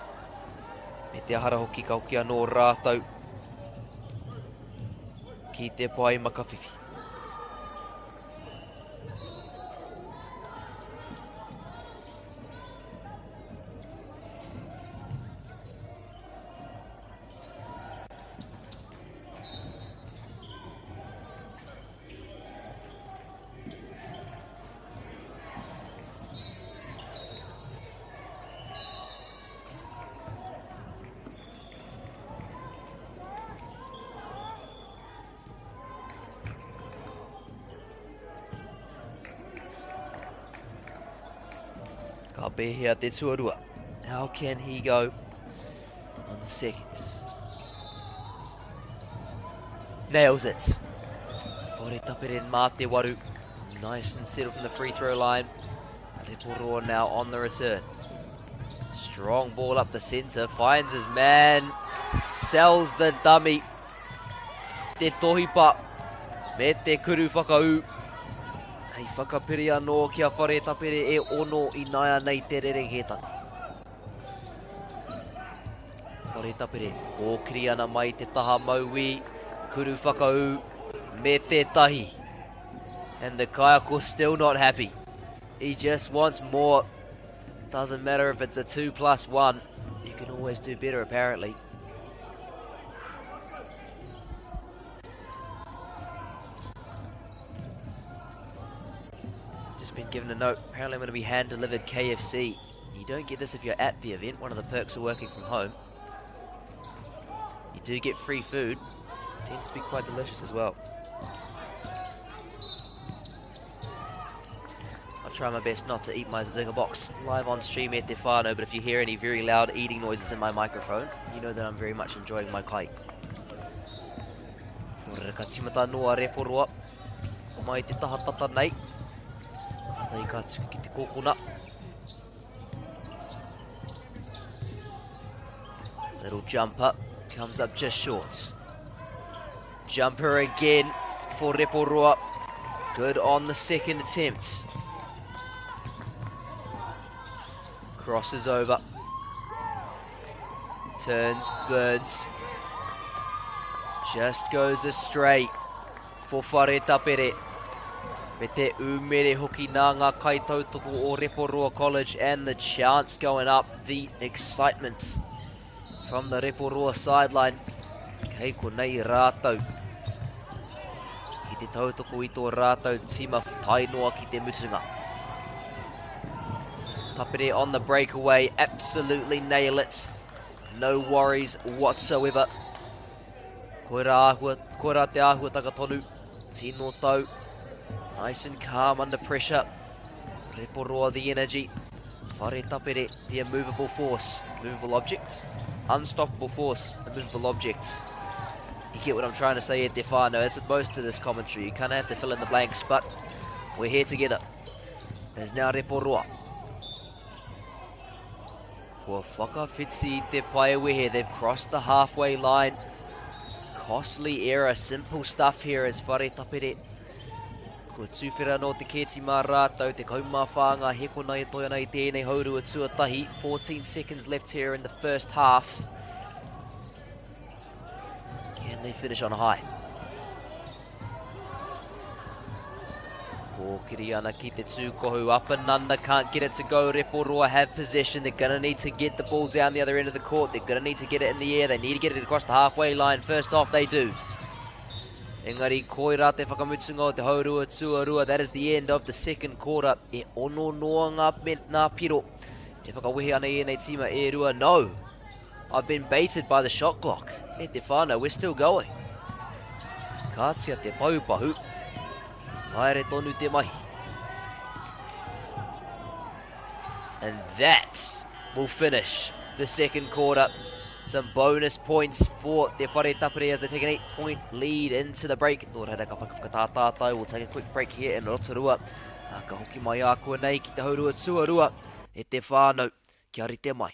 Me te ahara hoki ka hoki anō rātou ki te pae makawhiwhi. Ka pēhea te tuarua. How can he go on the seconds? Nails it. Whare tapere mā te waru. Nice and settled from the free throw line. Reporoa now on the return. Strong ball up the centre. Finds his man. Sells the dummy. Te tohipa. Me te kuru whakaū. Hei whakapiri anō ki a Whare Tapere e ono i naia nei te rerekētanga. Whare Tapere, kōkiri ana mai te taha mauī, kuru whakaū, me te tahi. And the kaiako still not happy. He just wants more. Doesn't matter if it's a 2 plus 1. You can always do better, apparently. Just been given a note. Apparently I'm going to be hand-delivered KFC. You don't get this if you're at the event. One of the perks of working from home. You do get free food. It tends to be quite delicious as well. I'll try my best not to eat my Zinger box live on stream at Te Whānau, but if you hear any very loud eating noises in my microphone, you know that I'm very much enjoying my kai. Nō reira ka tīmata anō a Reporoa. Mai te taha tata nei. Kātahi ka tuku ki te kōkona. Little jumper comes up just short. Jumper again for Reporoa. Good on the second attempt. Crosses over. Turns, burns. Just goes astray for Whare Tapere. Me te umere hoki nā ngā kaitautoko o Reporoa College and the chance going up, the excitement from the Reporoa sideline. Kei konei rātou ki te tautoko i tō rātou tima tae noa ki te mutunga. Tapere on the breakaway, absolutely nail it. No worries whatsoever. Koira, āhua, koira te āhuatanga tonu. Tino tau. Nice and calm under pressure. Reporoa the energy. Whare Tapere, the immovable force. Movable objects. Unstoppable force, immovable objects. You get what I'm trying to say here, Te Whānau. As with most of this commentary, you kind of have to fill in the blanks, but we're here together. There's now Reporoa. Kua whakawhiti te paewehe. They've crossed the halfway line. Costly error. Simple stuff here as Whare Tapere. Kua tūwhera nō te kēti mā rātou, te kaumā whānga hekona e toi ana i tēnei haurua tuatahi. 14 seconds left here in the first half. Can they finish on a high? Kōkiri ana ki te tūkohu. Up and under, can't get it to go. Reporoa have possession. They're going to need to get the ball down the other end of the court. They're going to need to get it in the air. They need to get it across the halfway line. First off, they do. Engari koirā te whakamutunga o te haurua tuarua. That is the end of the second quarter. E ono noa ngā, me, ngā piro. E whakawehe ana i ēnei tīma e rua. No! I've been baited by the shot clock. E te whānau, we're still going. Kātia te paupahu. Haere tonu te mahi. And that will finish the second quarter. Some bonus points for Te Whare Tapere as they take an 8-point lead into the break. Nō reira ka whakatātātou. We'll take a quick break here in Rotorua. Ka hoki mai a koe nei ki te haurua tuarua e te whānau. Kia rite mai.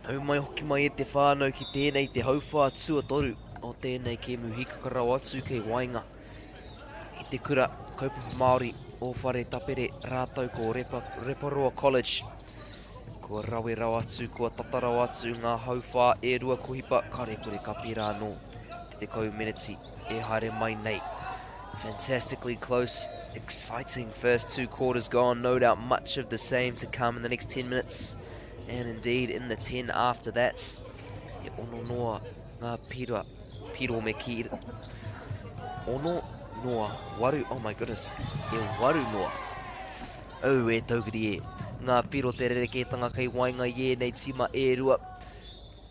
Nau mai hoki mai e te whānau ki tēnei te hauwhā tuatoru o tēnei kēmu hīkaka rawa atu kei waenga i te kura kaupapa Māori o Whare Tapere rātou ko Repa, Reporoa College. Kua rawe rawa atu, kua tata rawa atu ngā hauwhā e rua kohipa, kare kore ka pērā anō te 10 meneti e haere mai nei. Fantastically close, exciting first two quarters gone, no doubt much of the same to come in the next 10 minutes. And indeed in the 10 after that, e ono noa ngā pira, piro me ki, ono noa, waru, oh my goodness, e waru noa. Au e taukiri e, ngā piro te rerekētanga kei waenga i ēnei tīma e rua.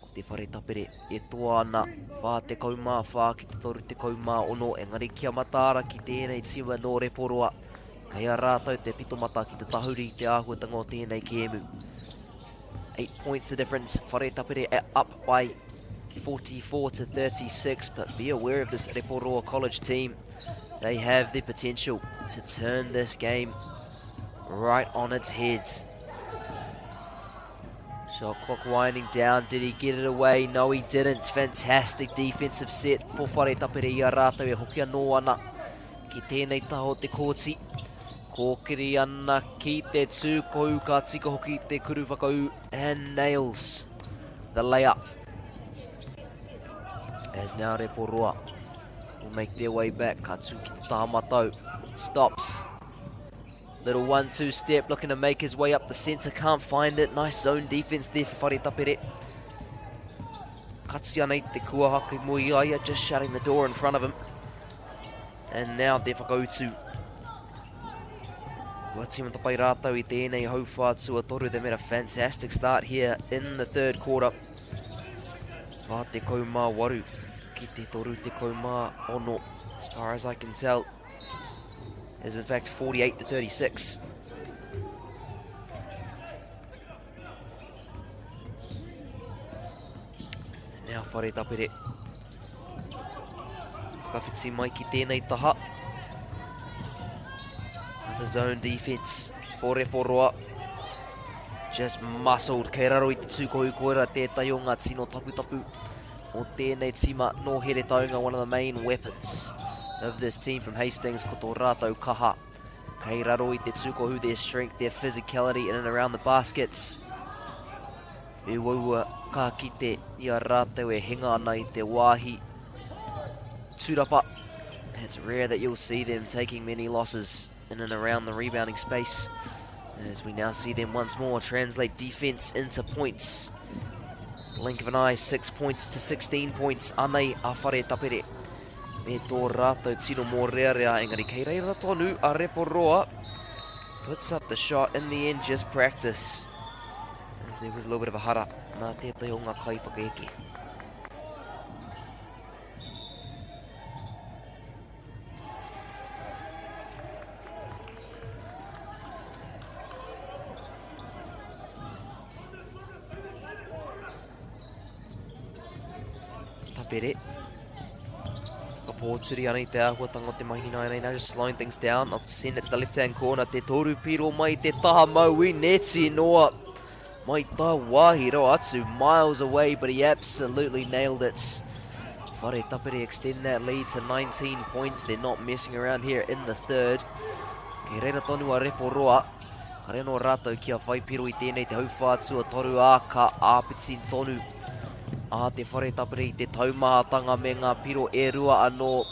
Ko te whare tapere e toa ana 44 ki te 36, engari kia mataara ki tēnei tīma nō Reporoa. Kei a rātou te pitomata ki te tahuri i te āhuatanga o tēnei kēmu. 8 points the difference, Whare Tapere up by 44 to 36, but be aware of this Reporoa College team. They have the potential to turn this game right on its head. Shot clock winding down. Did he get it away? No, he didn't. Fantastic defensive set for Whare Tapere i a rātou e hoki anō ana ki tēnei taha o te kōti. Kōkiri ana ki te tūkohu ka tika hoki te kuru whakaū and nails the layup. As now Reporoa will make their way back. Ka tū ki te taha matau. Stops. Little 1-2 step, looking to make his way up the centre. Can't find it. Nice zone defense there for Whare Tapere. Kati ana i te kuaha ki mua i a ia, just shutting the door in front of him. And now te whakautu. Kua tīmata pai rātou i tēnei hauwhā tuatoru. They made a fantastic start here in the third quarter. 48 ki te 36, as far as I can tell, is in fact 48 to 36. And now Whare Tapere. Whakawhiti mai ki tēnei taha. The zone defense for Reporoa. Just muscled. Kei raro i te tūkohu koira tētahi o ngā tino taputapu o tēnei tīma nō Heretaunga, one of the main weapons of this team from Hastings, ko tō rātou kaha. Kei raro i te tūkohu their strength, their physicality in and around the baskets. Me uaua ka kite i a rātou e hinga ana i te wāhi tūrapa. It's rare that you'll see them taking many losses in and around the rebounding space. As we now see them once more translate defense into points. Blink of an eye, 6 points to 16 points. Anei a Whare Tapere. Me tō rātou tino mōrearea, engari kei reira tonu a Reporoa. Puts up the shot in the end, just practice. As there was a little bit of a hara nā tētahi o ngā kaiwhakaeke. Tapere. Whakapōturi ana i te āhuatanga o te mahi nāianei. Now just slowing things down. I'll send it to the left-hand corner. Te toru piro mai te taha maui. Neti noa. Mai tā wāhi rawa atu. Miles away, but he absolutely nailed it. Whare Tapere extend that lead to 19 points. They're not messing around here in the third. Kei reira tonu a Repo Roa. Kare anō rātou kia whai piro i tēnei te hauwhā tuatoru ā ka āpiti tonu a te Whare Tapere i te taumahatanga me ngā piro e rua anō.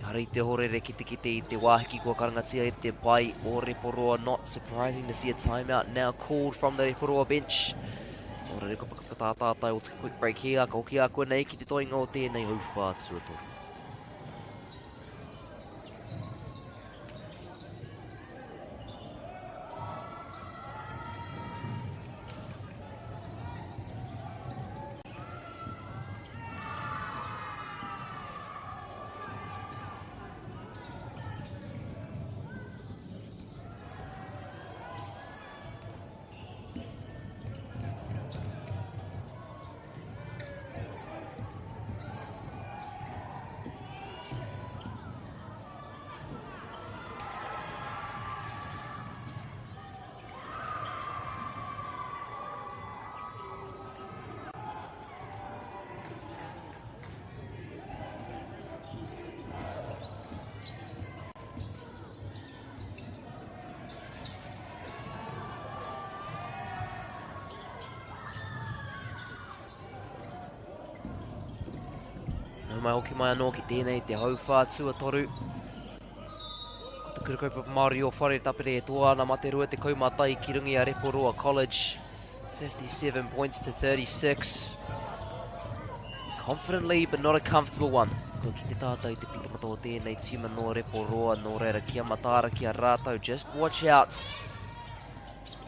Ehara i te horere ki te kite i te wāhiki kua karangatia e te pai o Reporoa. Not surprising to see a timeout now called from the Reporoa bench. Nō reira ka whakatātātai o te quick break here. Ka hoki a koe nei ki te toenga o tēnei hauwhā tuatoru. Nau mai hoki mai anō ki tēnei te hauwhā tuatoru. Ko te Kura Kaupapa Māori o Whare Tapere e toa ana mā te 21 ki runga i a Reporoa College. 57 points to 36. Confidently, but not a comfortable one. Kua ki te tātou i te pitomata o tēnei tīma nō Reporoa, nō reira kia mataara ki a rātou. Just watch out.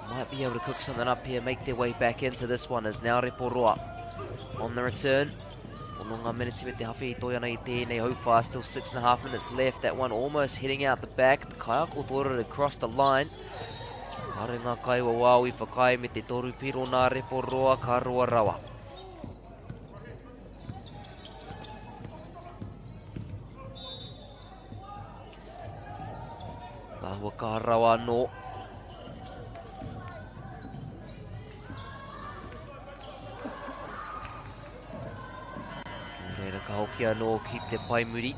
Might be able to cook something up here, make their way back into this one as now Reporoa on the return. Ono ngā miniti me te hawhi i toi ana i tēnei hauwhā, still 6.5 minutes left. That one almost heading out the back. The kaiako thought it had crossed the line. Kāre ngā kaiwawao i whakaae me te toru piro nā Reporoa ka roa rawa. Kāhua kaha rawa anō. Reira ka hoki anō ki te pae muri.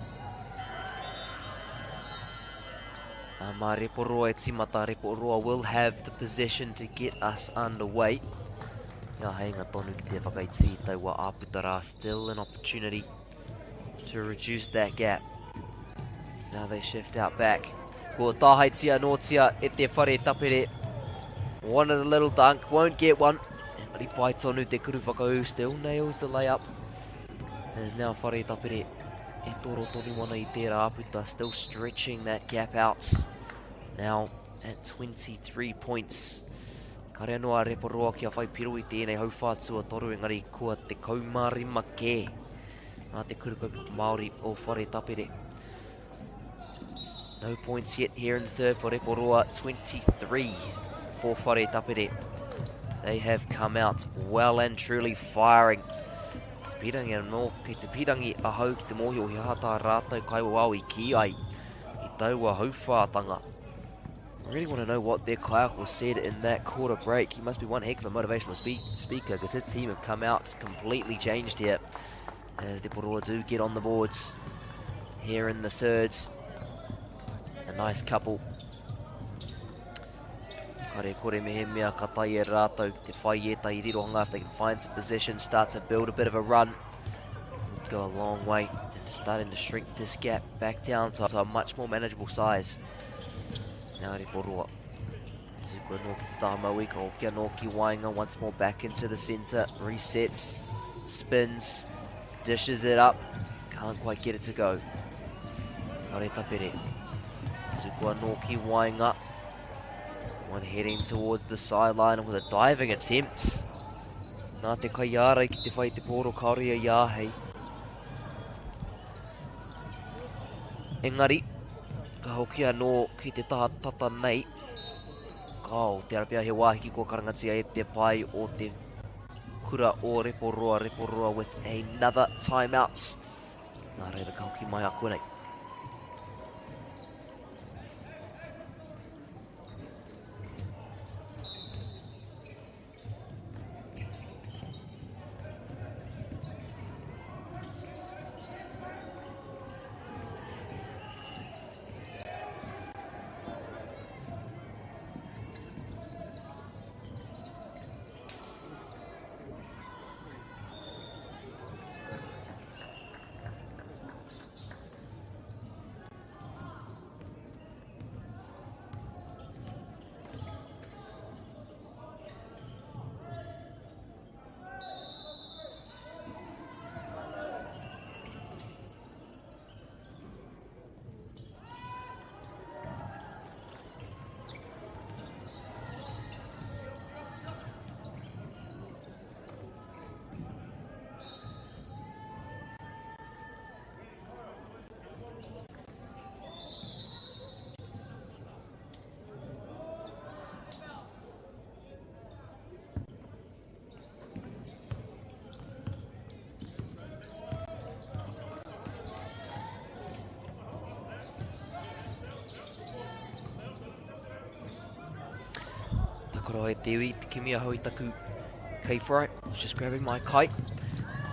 Mā Reporoa e tīmata, Reporoa will have the possession to get us underway. Ngā heinga tonu ki te whakaiti taua āputa rā, still an opportunity to reduce that gap. So now they shift out back. Ko tāhaitia anōtia e te whare tapere. Wanted a little dunk, won't get one. Engari pai tonu te kuru whakaū, still nails the layup. There's now whare tapere e toro tonu ana i tērā aputa, still stretching that gap out. Now at 23 points. Kare anō a Reporoa kia whai piro i tēnei hauwhā tuatoru, engari kua 15 kē nā te Kura Kaupapa Māori o Whare Tapere. No points yet here in the third for Reporoa, 23 for Whare Tapere. They have come out well and truly firing. Te pīrangi anō, kei te pīrangi ahau ki te mōhio he aha tā rātou kaiwawao i kī ai i taua hauwhātanga. I really want to know what their kaiako said in that quarter break. He must be one heck of a motivational speaker because his team have come out completely changed here as the Reporoa do get on the boards here in the thirds. A nice couple. Kare kore mehemea ka tai e rātou te whai ētahi rirohanga if they can find some position, start to build a bit of a run. Would go a long way into starting to shrink this gap back down to a much more manageable size. Now Reporoa. Tuku anō ki te taha maui, ka hoki anō ki waenga, once more back into the centre, resets, spins, dishes it up, can't quite get it to go. Whare Tapere. Tuku anō ki waenga. One heading towards the sideline with a diving attempt. Nā te kaiārai ki te whai te pōro kāore ia i āhei. Engari, ka hoki anō ki te taha tata nei. Kao, tērā pea he wāhi ki kua karangatia e te pae o te kura o Reporoa, Reporoa with another timeout. Nā reira ka hoki mai a konei. Takaro e te iwi, te kimi ahau i taku kei-fry. I was just grabbing my kite.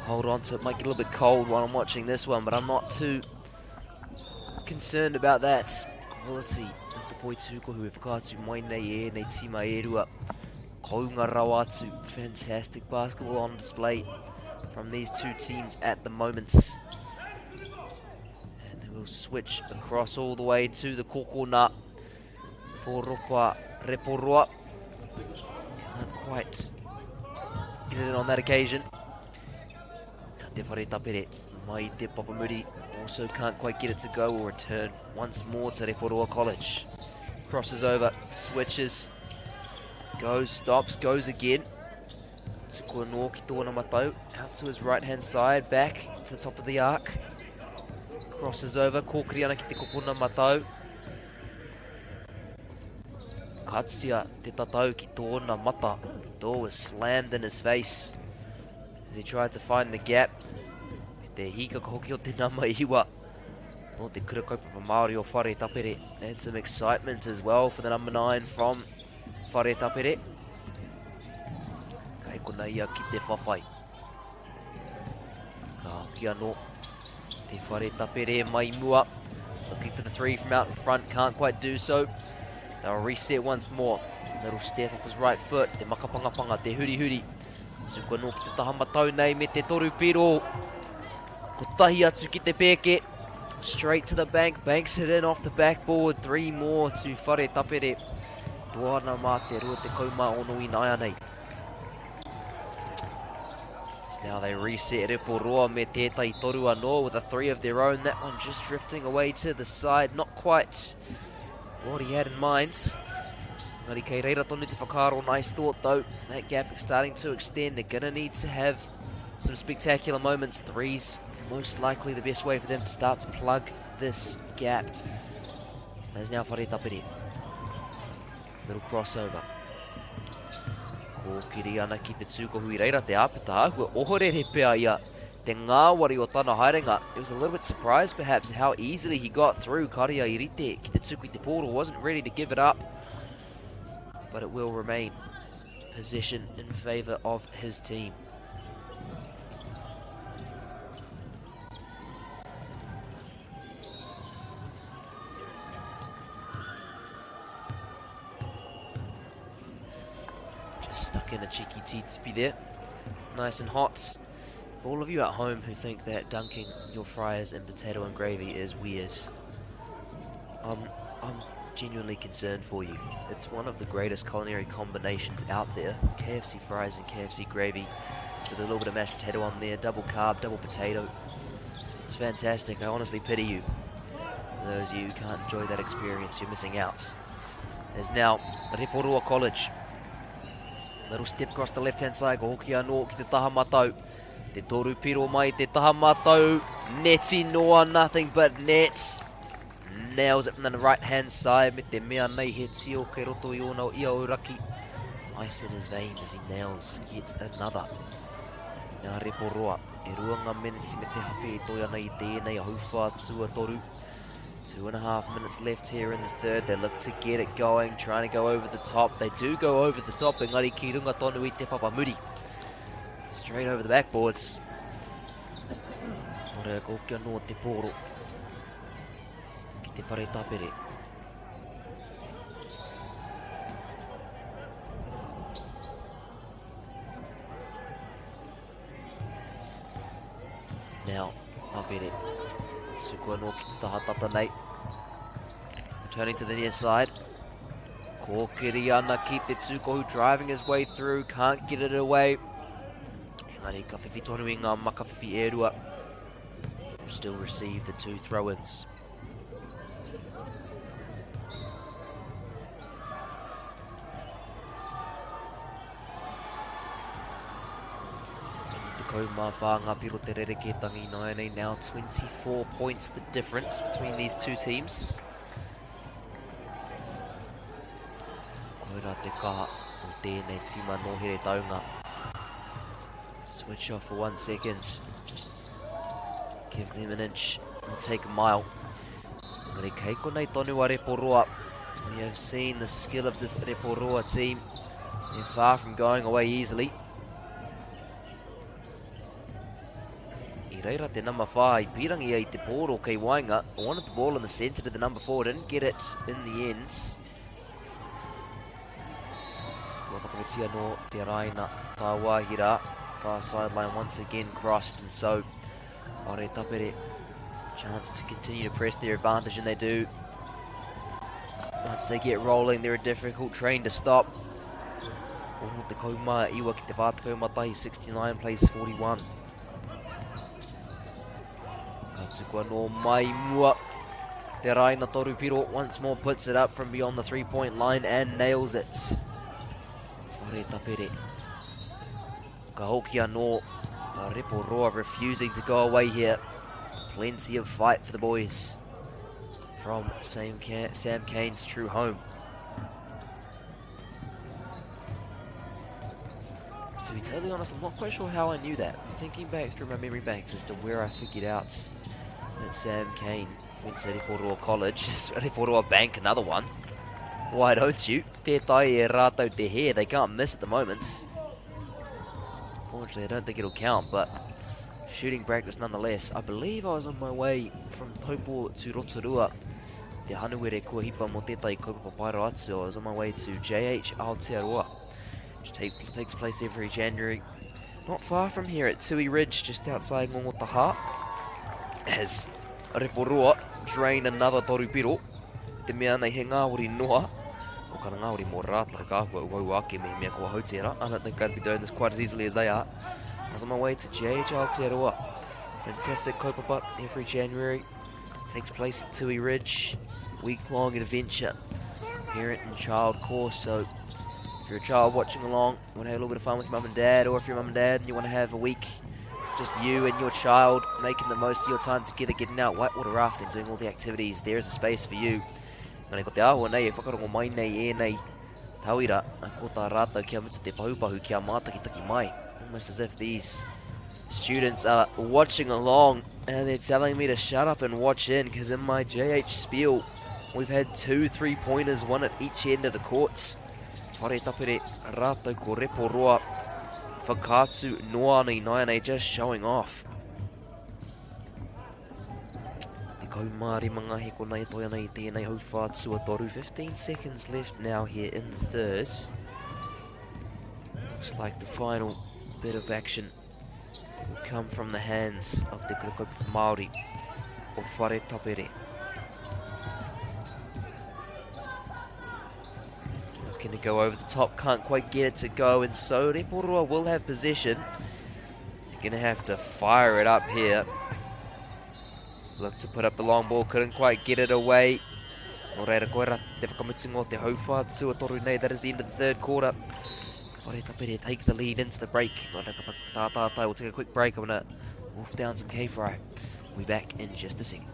Hold on to it, might get a little bit cold while I'm watching this one, but I'm not too concerned about that. Quality of the poitūkohu e whakaatu mai nei e ēnei tīma e rua. Kounga rawa atu. Fantastic basketball on display from these two teams at the moment. Will switch across all the way to the kokona for Ropa Reporoa. Can't quite get it in on that occasion. Te Whare Tapere mai te papamuri also can't quite get it to go. Will return once more to Reporoa College. Crosses over, switches, goes, stops, goes again. Tukua anō ki tōna matau, out to his right hand side, back to the top of the arc. Crosses over, kōkiri ana ki te kokona matau. Katsia te tatau ki tōna mata. Door was slammed in his face as he tried to find the gap. Me te hīkaka hoki o te nama iwa. Nō te kura kaupapa Māori o Whare Tapere. And some excitement as well for the number 9 from Whare Tapere. Kei kona ia ki te whawhai. Ka hoki anō. Te Whare Tapere mai mua. Looking for the three from out in front. Can't quite do so. They'll reset once more. Little step off his right foot. Te makapangapanga, te huri huri. Tuku anō ki te taha matau nei me te toru piro. Kotahi atu ki te pēke. Straight to the bank. Banks it in off the backboard. Three more to Whare Tapere. Toa ana mā te 26 i nāianei. So now they reset Reporoa me tētahi toru anō with a three of their own. That one just drifting away to the side. Not quite what he had in mind. Engari kei reira tonu te whakaaro, nice thought though. That gap is starting to extend. They're going to need to have some spectacular moments. Threes, most likely the best way for them to start to plug this gap. There's now Whare Tapere. Little crossover. Kōkiri ana ki te tūkohu i reira te āpita āhua ohorere pea ia te ngāwari o tana haerenga. He was a little bit surprised perhaps how easily he got through. Karia i rite ki te tuku i te pōro, wasn't ready to give it up. But it will remain possession in favour of his team. Just stuck in a cheeky tea there. Nice and hot. For all of you at home who think that dunking your fries in potato and gravy is weird, I'm, I'm genuinely concerned for you. It's one of the greatest culinary combinations out there. KFC fries and KFC gravy with a little bit of mashed potato on there, double carb, double potato. It's fantastic. I honestly pity you. For those of you who can't enjoy that experience, you're missing out. There's now Reporoa College. Little step across the left-hand side. Ko hoki anō ki te taha matau. Te toru piro mai te taha matau. Neti noa, nothing but nets. Nails it from the right-hand side. Me te mea nei he tio kei roto i ōna ia auraki. Ice in his veins as he nails yet another. Nā Reporoa, e rua ngā miniti me te hawhe e toi ana i tēnei hauwhā tuatoru. 2.5 minutes left here in the third. They look to get it going, trying to go over the top. They do go over the top, engari ki runga tonu i te papamuri. Straight over the backboards. Nō reira, ko hoki anō te pōro ki te whare tapere. Now, Tapere. Tuku anō ki te taha tata nei. Turning to the near side. Kōkiri ana ki te tūkohu, driving his way through, can't get it away. Engari ka whiwhi tonu i ngā makawhiwhi e rua. Still receive the two throw-ins. Tekau mā whā ngā piro te rerekētanga ināianei. Now 24 points the difference between these two teams. Koira te kaha o tēnei tīma nō Heretaunga. Switch off for one second. Give them an inch and take a mile. Engari kei konei tonu a Reporoa. We have seen the skill of this Reporoa team. They're far from going away easily. I reira te number 5, pīrangi ai te pōro kei waenga. Wanted the ball in the centre to the number 4, didn't get it in the end. Kua whakawhitia nō te raina tāwāhi rā. Far sideline once again crossed, and so Whare Tapere Chance to continue to press their advantage, and they do. Once they get rolling, they're a difficult train to stop. Ono te kauma iwa ki te whātekau tahi, 69 plays 41. Ka tukua no mai mua. Te Raina Torupiro once more puts it up from beyond the three-point line and nails it. Whare tapere. Ka hoki anō. Reporoa refusing to go away here. Plenty of fight for the boys from Sam, Sam Cane's true home. To be totally honest, I'm not quite sure how I knew that. I'm thinking back through my memory banks as to where I figured out that Sam Cane went to Reporoa College. Reporoa Bank, another one. Why don't you? Te tai e rātou te he. They can't miss at the moment. Fortunately, I don't think it'll count, but shooting practice nonetheless. I believe I was on my way from Taupo to Rotorua. Te Hanuere kua hipa mo tētai kaupapa paero atu. I was on my way to JH Aotearoa, which takes place every January. Not far from here at Tui Ridge, just outside Ngongotaha. As Reporoa drain another torupiro. Te mea nei he ngāwari noa. O kana ngāwari mō rātara ka hua uau ake me mea kua hautera. I don't think I'd be doing this quite as easily as they are. I was on my way to JH Aotearoa. Fantastic kaupapa every January. Takes place at Tui Ridge. Week-long adventure. Parent and child course. So if you're a child watching along, you want to have a little bit of fun with mum and dad, or if you're mum and dad and you want to have a week just you and your child making the most of your time together, getting out whitewater rafting, doing all the activities, there is a space for you. Ngari ko te āhua nei, e whakarongo mai nei e nei tauira, ko tā rātou kia mutu te pahupahu, kia mātakitaki mai. Almost as if these students are watching along and they're telling me to shut up and watch in, because in my JH spiel, we've had 2 3-pointers, one at each end of the courts. Whare tapere rātou ko Reporoa whakaatu noa ana i nāianei, just showing off. Te kaumārima ngā heko nei toi ana i tēnei hauwhā tuatoru. 15 seconds left now here in the third. Looks like the final bit of action will come from the hands of te Kura Kaupapa Māori o Whare Tapere. Looking to go over the top, can't quite get it to go, and so Reporoa will have possession. They're going to have to fire it up here. Look to put up the long ball, couldn't quite get it away. Nō reira, koira te whakamutunga o te hauwhā tuatoru nei. That is the end of the third quarter. Whare Tapere take the lead into the break. Nō reira, ka tātātai, we'll take a quick break. I'm going to wolf down some K-fry. We'll be back in just a second.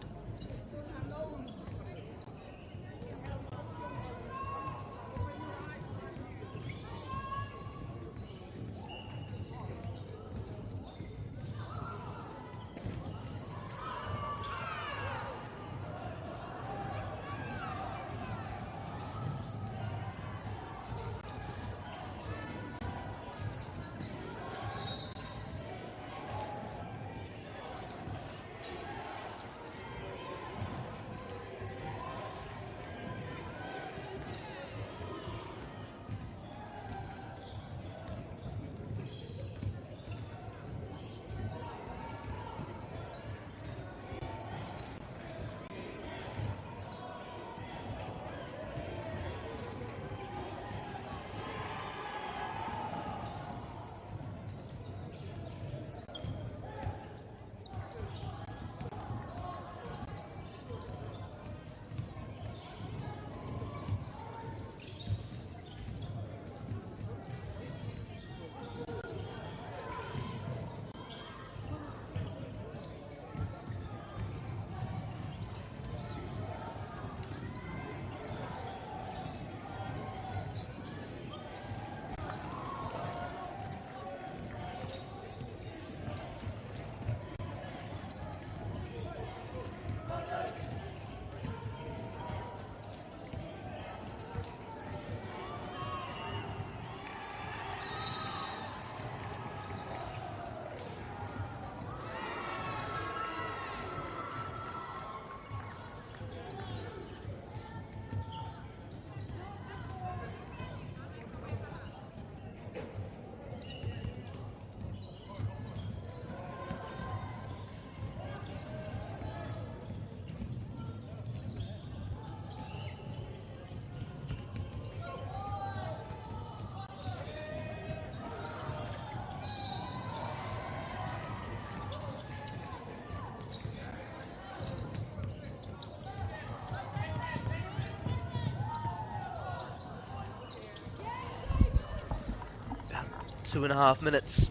2.5 minutes.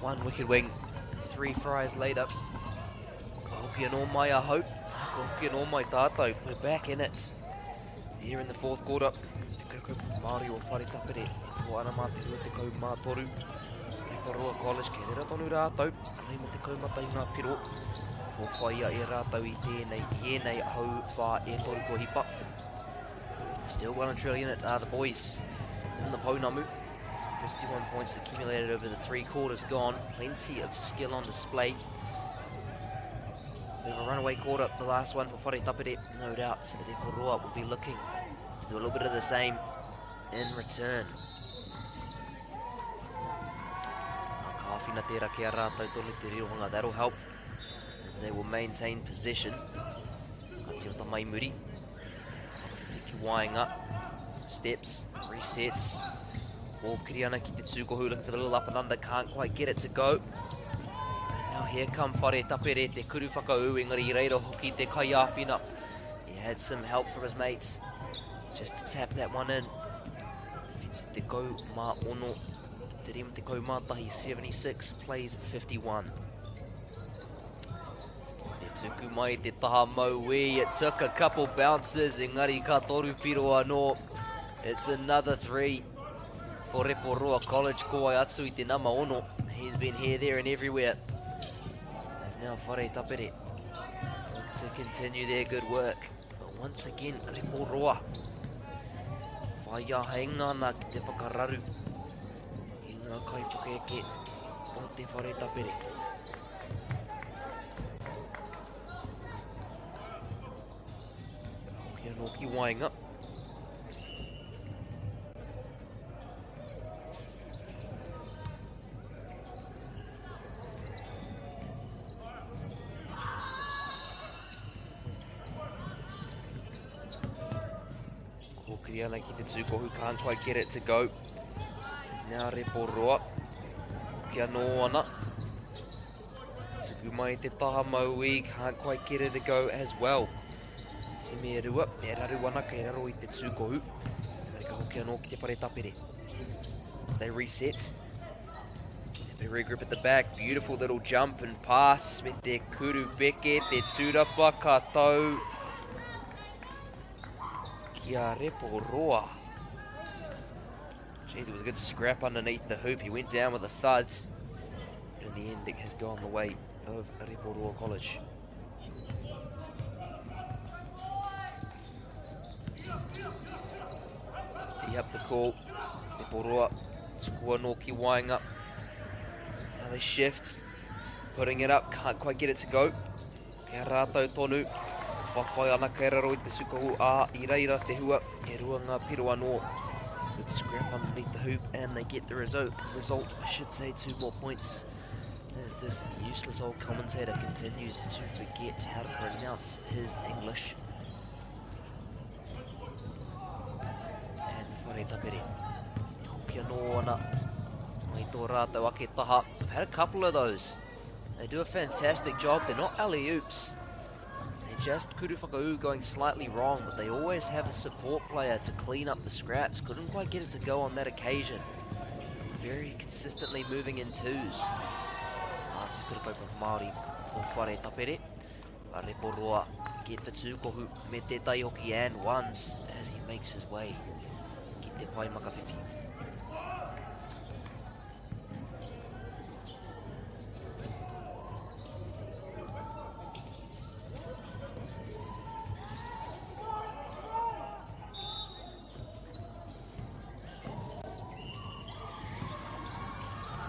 One wicked wing, 3 fries later. Ka hoki anō mai a Hope. Ka hoki anō mai tātou. We're back in it. Here in the fourth quarter. Te Kura Kaupapa Māori o Whare Tapere. E toa ana mā te 23. Reporoa College, kei reira tonu rātou. Anei me te kaumata i ngā piro. Ko whaia e rātou i tēnei, i ēnei hau whā e toru kua hipa. Still well and truly in it are the boys in the Pounamu. 51 points accumulated over the 3 quarters gone. Plenty of skill on display. Bit of a runaway quarter, the last one for Whare Tapere, no doubt. So Reporoa will be looking to do a little bit of the same in return. Ka āwhina tērā ki a rātou tonu te rirohanga. That'll help as they will maintain possession. Ka tīmata mai muri. Whakawhiti ki waenga. Steps, resets. Kōkiri ana ki te tūkohu, looking for the little up and under, can't quite get it to go. And now here come Whare Tapere, te kuru whakaū, engari i reira hoki te kaiāwhina. He had some help from his mates just to tap that one in. Whitu te kau mā ono, te rima te kau mā tahi, 76 plays 51. Te tuku mai te taha mauī, it took a couple bounces, engari ka toru piro anō. It's another 3 for Reporoa College, ko wai atu i te nama ono. He's been here, there and everywhere. There's now Whare Tapere to continue their good work. But once again, Reporoa whai āheinga ana ki te whakararu i ngā kaiwhakaeke o te Whare Tapere. Hoki anō ki waenga. Kōkiri ana ki te tūkohu, can't quite get it to go. He's now Reporoa. Hoki anō ana. Tuku mai te taha mauī, can't quite get it to go as well. Timi e rua, e raru ana kei raro i te tūkohu. Engari ka hoki anō ki te whare tapere. As they reset. They regroup at the back. Beautiful little jump and pass me te kuru peke, te tūrapa ka tau ki a Reporoa. Jeez, it was a good scrap underneath the hoop. He went down with the thuds. But in the end, it has gone the way of Reporoa College. He up the call. Reporoa, tukua anō ki waenga. Now they shift, putting it up, can't quite get it to go. Kia rātou tonu, whawhai ana kei raro i te sukahu a i reira te hua, e rua ngā piro anō. Good scrap underneath the hoop and they get the result, I should say, 2 more points. As this useless old commentator continues to forget how to pronounce his English. And Whare Tapere. Hoki anō ana mai tō rātou ake taha. I've had a couple of those. They do a fantastic job. They're not alley-oops. They're just kuru whakaū going slightly wrong, but they always have a support player to clean up the scraps. Couldn't quite get it to go on that occasion. Very consistently moving in twos. Te Kura Kaupapa Māori o Whare Tapere. A Reporoa get the tūkohu me te tai hoki and ones as he makes his way ki te pae makawhiwhi.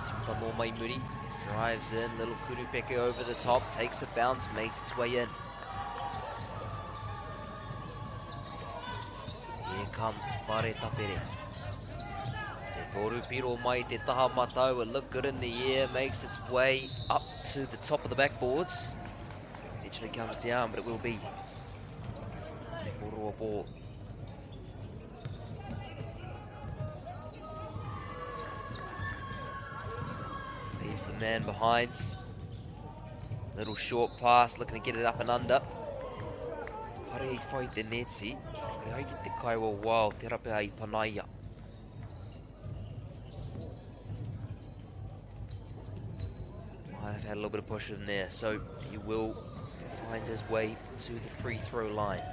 Timothy mai muri drives in, little Kurupeke over the top, takes a bounce, makes its way in. Here come Whare Tapere. Te toru piro mai te taha matau, it looked good in the air, makes its way up to the top of the backboards. Eventually comes down, but it will be Te Poroa ball. Leaves the man behind. Little short pass, looking to get it up and under. Kare i whai te neti, kare ai ki te kaiwa wao, te rape ai panaia. had a little bit of push in there, so he will find his way to the free throw line.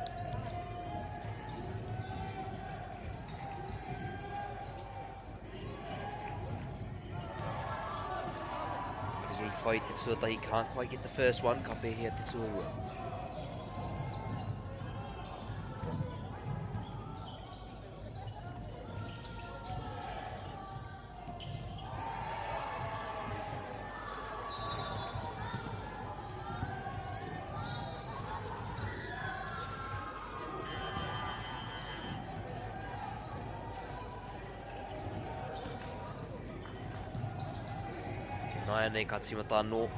He whai te tuatahi, can't quite get the first one, ka pēhea te tuarua. Nāianei ka tīmata anō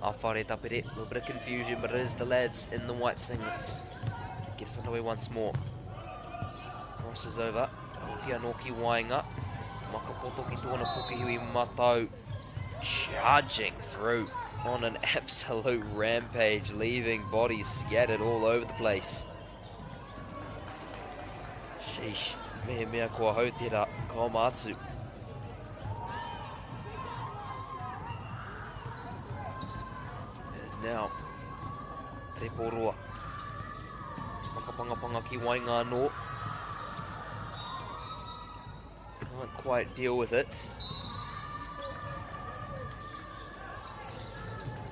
a Whare Tapere. A little bit of confusion, but it is the lads in the white singlets. Get us underway once more. Crosses over. Hoki anō ki waenga. Makapoto ki tōna pokehiwi matau. Charging through on an absolute rampage, leaving bodies scattered all over the place. Sheesh, mehemea ko ahau tērā, ka oma atu. It is now Reporoa. Makapangapanga ki waenga anō. Can't quite deal with it.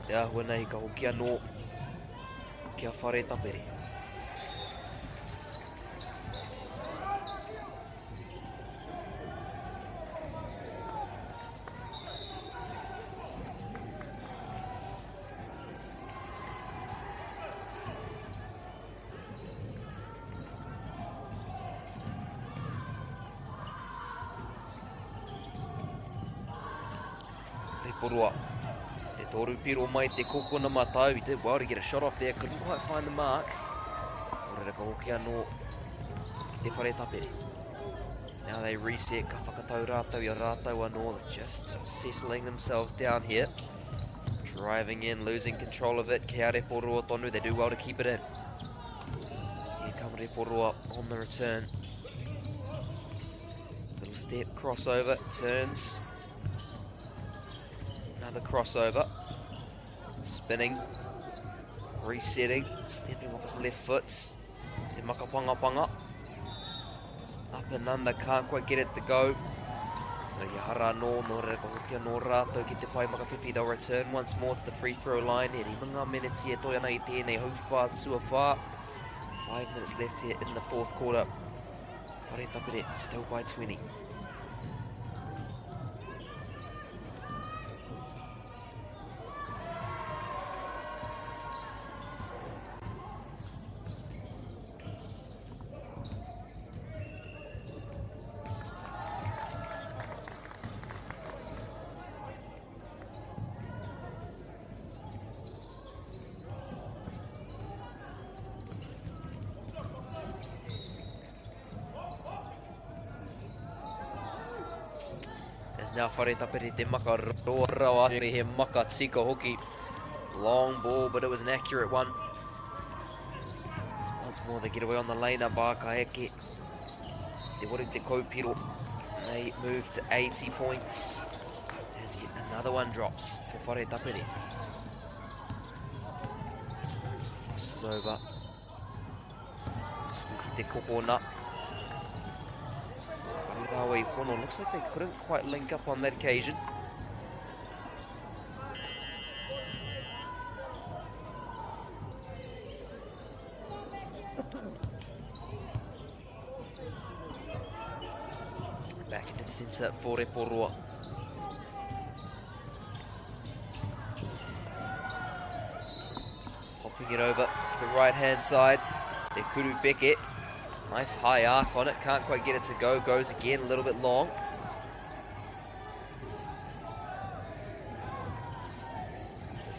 Te āhua nei ka hoki anō kia Whare Tapere. Reporoa. Te toru piro mai te kokona matau. He did well to get a shot off there. Couldn't quite find the mark. Ora ka hoki anō ki te whare tapere. So now they reset. Ka whakatau rātou i a rātou anō. Just settling themselves down here. Driving in, losing control of it. Kia Reporoa tonu. They do well to keep it in. Here come Reporoa on the return. Little step, crossover, turns. Another crossover. Spinning, resetting, stepping off his left foot. Te makapangapanga. Up and under, can't quite get it to go. Ia hara anō, nō reira ka hoki anō rātou ki te pae makawhiwhi. They'll return once more to the free throw line. E rima ngā meneti e toi ana i tēnei hauwhā tuawhā. 5 minutes left here in the fourth quarter. Whare Tapere still by 20. As now Whare Tapere te maka roa rawa atu he maka tika hoki. Long ball, but it was an accurate one. So once more they get away on the lane, a Baka eke. Te waru te kaupiro. They move to 80 points as yet another one drops for Whare Tapere. Crosses over. Te kokona. Rawe Hono. Looks like they couldn't quite link up on that occasion. Back into the centre for Reporoa. Popping it over to the right-hand side. Te Kuru Beckett. Nice high arc on it. Can't quite get it to go. Goes again a little bit long.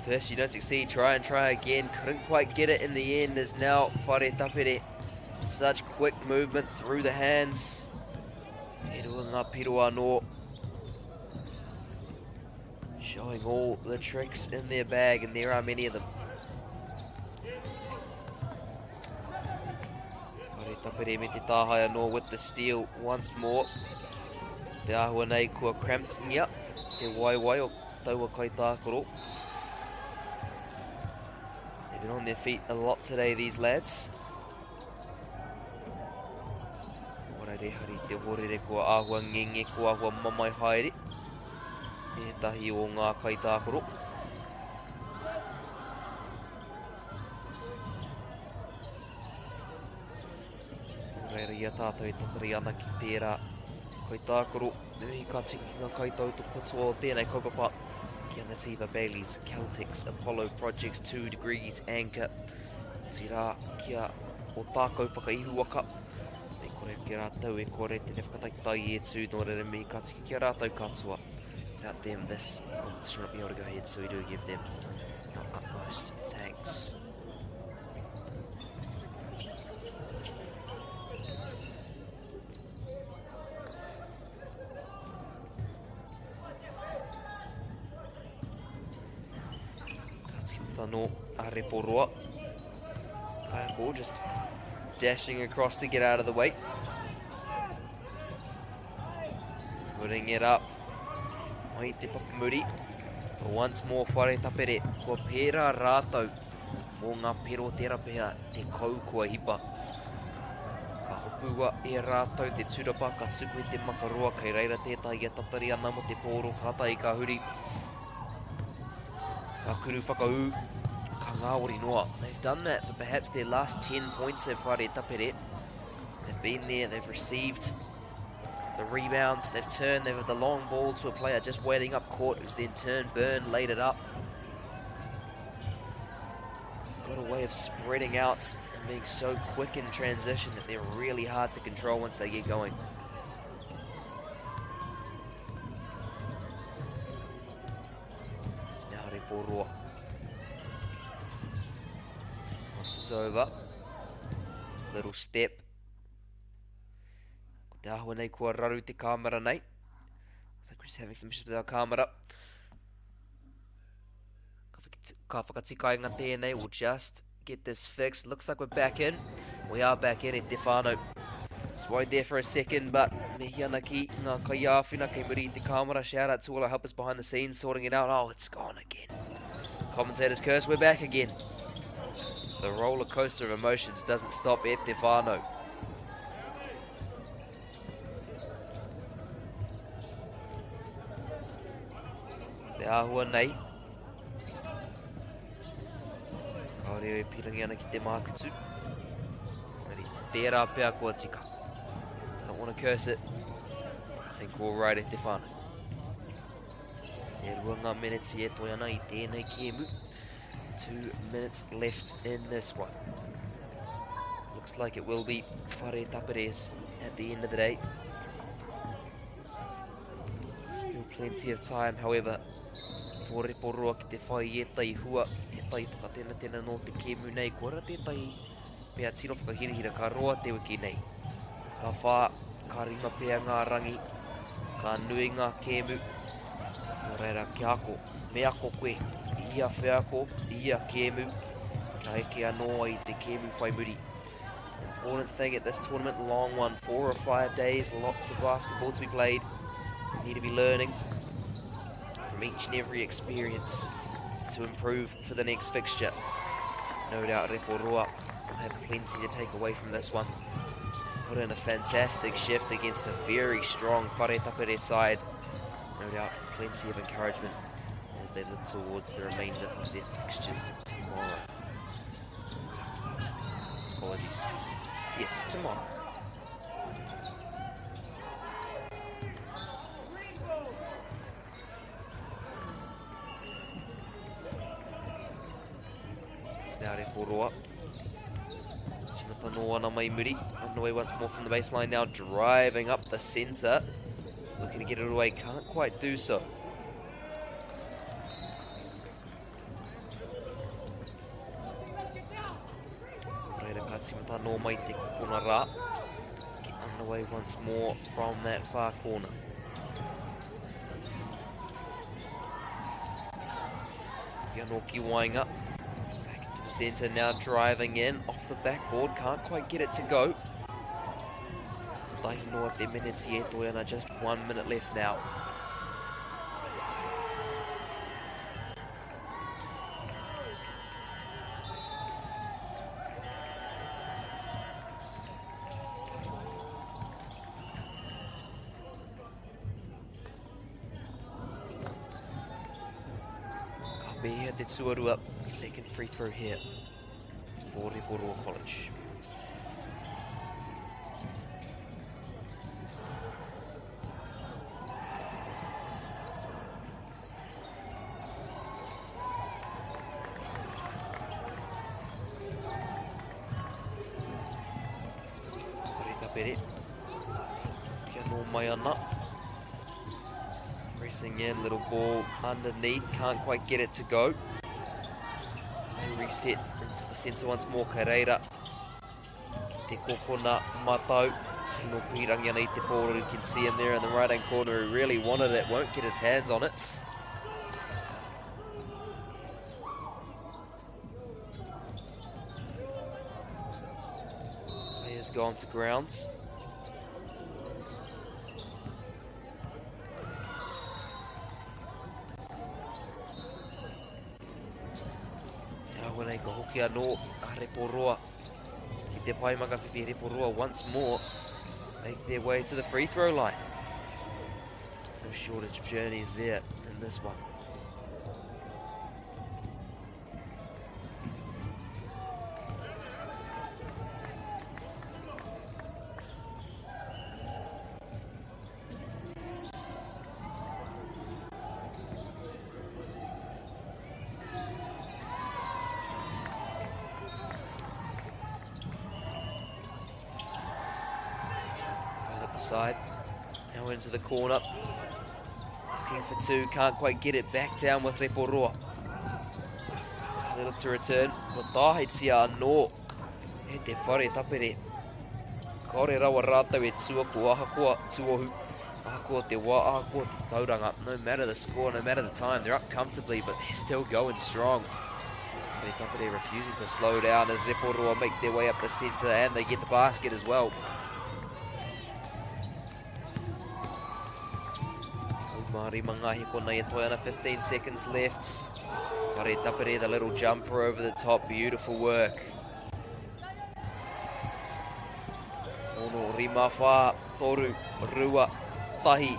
First you don't succeed. Try and try again. Couldn't quite get it in the end. Is now Whare Tapere. Such quick movement through the hands. E rua ngā piro anō. Showing all the tricks in their bag, and there are many of them. Whare Tapere me te tāhae anō with the steal once more. Te āhua nei kua cramped ngia te waewae o taua kaitākaro. Been on their feet a lot today, these lads. Ora rehari te horere kua āhua ngenge, kua āhua mamae haere. Tētahi o ngā kaitākaro. Reira i a tātou e tatari ana ki tērā kaitākaro. Me mihi ka tika ki ngā kaitautoko katoa o tēnei kaupapa. Ki a Nativa Bayleys, Caltex, Apollo Projects, 2 Degrees, Anchor. Otirā ki a Ōtākou Whakaihuwaka. Me kore ake rātou e kore tēnei whakataetae e tū, nō reira mihi ka tika ki a rātou katoa. Without them, this competition won't be able to go ahead, so we do give them our utmost thanks. Ka tīmata anō a Reporoa. Kaiako just dashing across to get out of the way. Putting it up. Mai te papamuri. But once more, Whare Tapere. Kua pērā rātou mō ngā pero tērā pea te kau kua hipa. Ka hopua e rātou te turapa, ka tuku i te makaroa, kei reira tētahi e tatari ana mō te pōro, kātahi ka huri. Ka kuru whakaū, ka ngāwari noa. They've done that for perhaps their last 10 points at Whare Tapere. They've been there, they've received the rebounds, they've turned, they've had the long ball to a player just waiting up court, who's then turned, burned, laid it up. Got a way of spreading out and being so quick in transition that they're really hard to control once they get going. Snare Poroa. Crosses over. Little step. Ko te āhua nei kua raru te kāmera nei. So Chris having some issues with our camera. Ka whakatikainga tēnei, we'll just get this fixed. Looks like we're back in. We are back in e te whānau. It's worried there for a second, but mihi ana ki ngā kaiāwhina kei muri i te kāmera. Shout out to all our helpers behind the scenes sorting it out. Oh, it's gone again. Commentator's curse, we're back again. The roller coaster of emotions doesn't stop e te whānau. Te āhua nei. Kāore e pirangi ana ki te mākutu. Engari, tērā pea kua tika. Don't want to curse it. I think we're right e te whānau. E rua ngā minutes e toi ana i tēnei kēmu. 2 minutes left in this one. Looks like it will be Whare Tapere's at the end of the day. Still plenty of time, however, for Reporoa ki te whai i ētahi hua, ētahi whakatenatena nō te kēmu nei. Kua ra tētahi pea tino whakahirahira ka roa te wiki nei. Ka whā, ka rima pea ngā rangi, ka nui ngā kēmu. Nō reira, kia ako, me ako koe i ia wheako, i ia kēmu, kia eke anō ai i te kēmu whai muri. Important thing at this tournament, long one, 4 or 5 days, lots of basketball to be played. You need to be learning from each and every experience to improve for the next fixture. No doubt Reporoa will have plenty to take away from this one. Put in a fantastic shift against a very strong Whare Tapere side. No doubt plenty of encouragement as they look towards the remainder of their fixtures tomorrow. Apologies. Yes, tomorrow. It's now Reporoa. Timata no ana mai muri. On the way once more from the baseline now, driving up the centre. Looking to get it away, can't quite do so. Reira ka timata no mai te kokona rā. Get underway once more from that far corner. Yanoki waenga. Back into the centre now, driving in off the backboard. Can't quite get it to go. Tahi noa te miniti e toi ana, just 1 minute left now. Whakamihia te tuarua, second free throw here for Reporoa College. Whare Tapere. Kia nō mai ana. Pressing in, little ball underneath, can't quite get it to go. They reset into the centre once more, Kareira. Ki te kokona matau. Tino pirangi ana i te pōro. You can see him there in the right-hand corner. He really wanted it, won't get his hands on it. Players gone to grounds. Ka hoki anō a Reporoa. Ki te pai Makawhiwhi Reporoa once more. Make their way to the free throw line. No shortage of journeys there in this one. Side. Now into the corner. Looking for two, can't quite get it back down with Reporoa. A little to return. Ko tāheitia anō. E te whare tapere. Kaore rawa rātou e tuaku ahakoa tuohu. Ahakoa te wā, ahakoa te tauranga. No matter the score, no matter the time, they're up comfortably, but they're still going strong. Whare Tapere refusing to slow down as Reporoa make their way up the centre, and they get the basket as well. Mari mangahi kona e toi ana, 15 seconds left. Whare Tapere, the little jumper over the top, beautiful work. Ono, rima whā, toru, rua, tahi.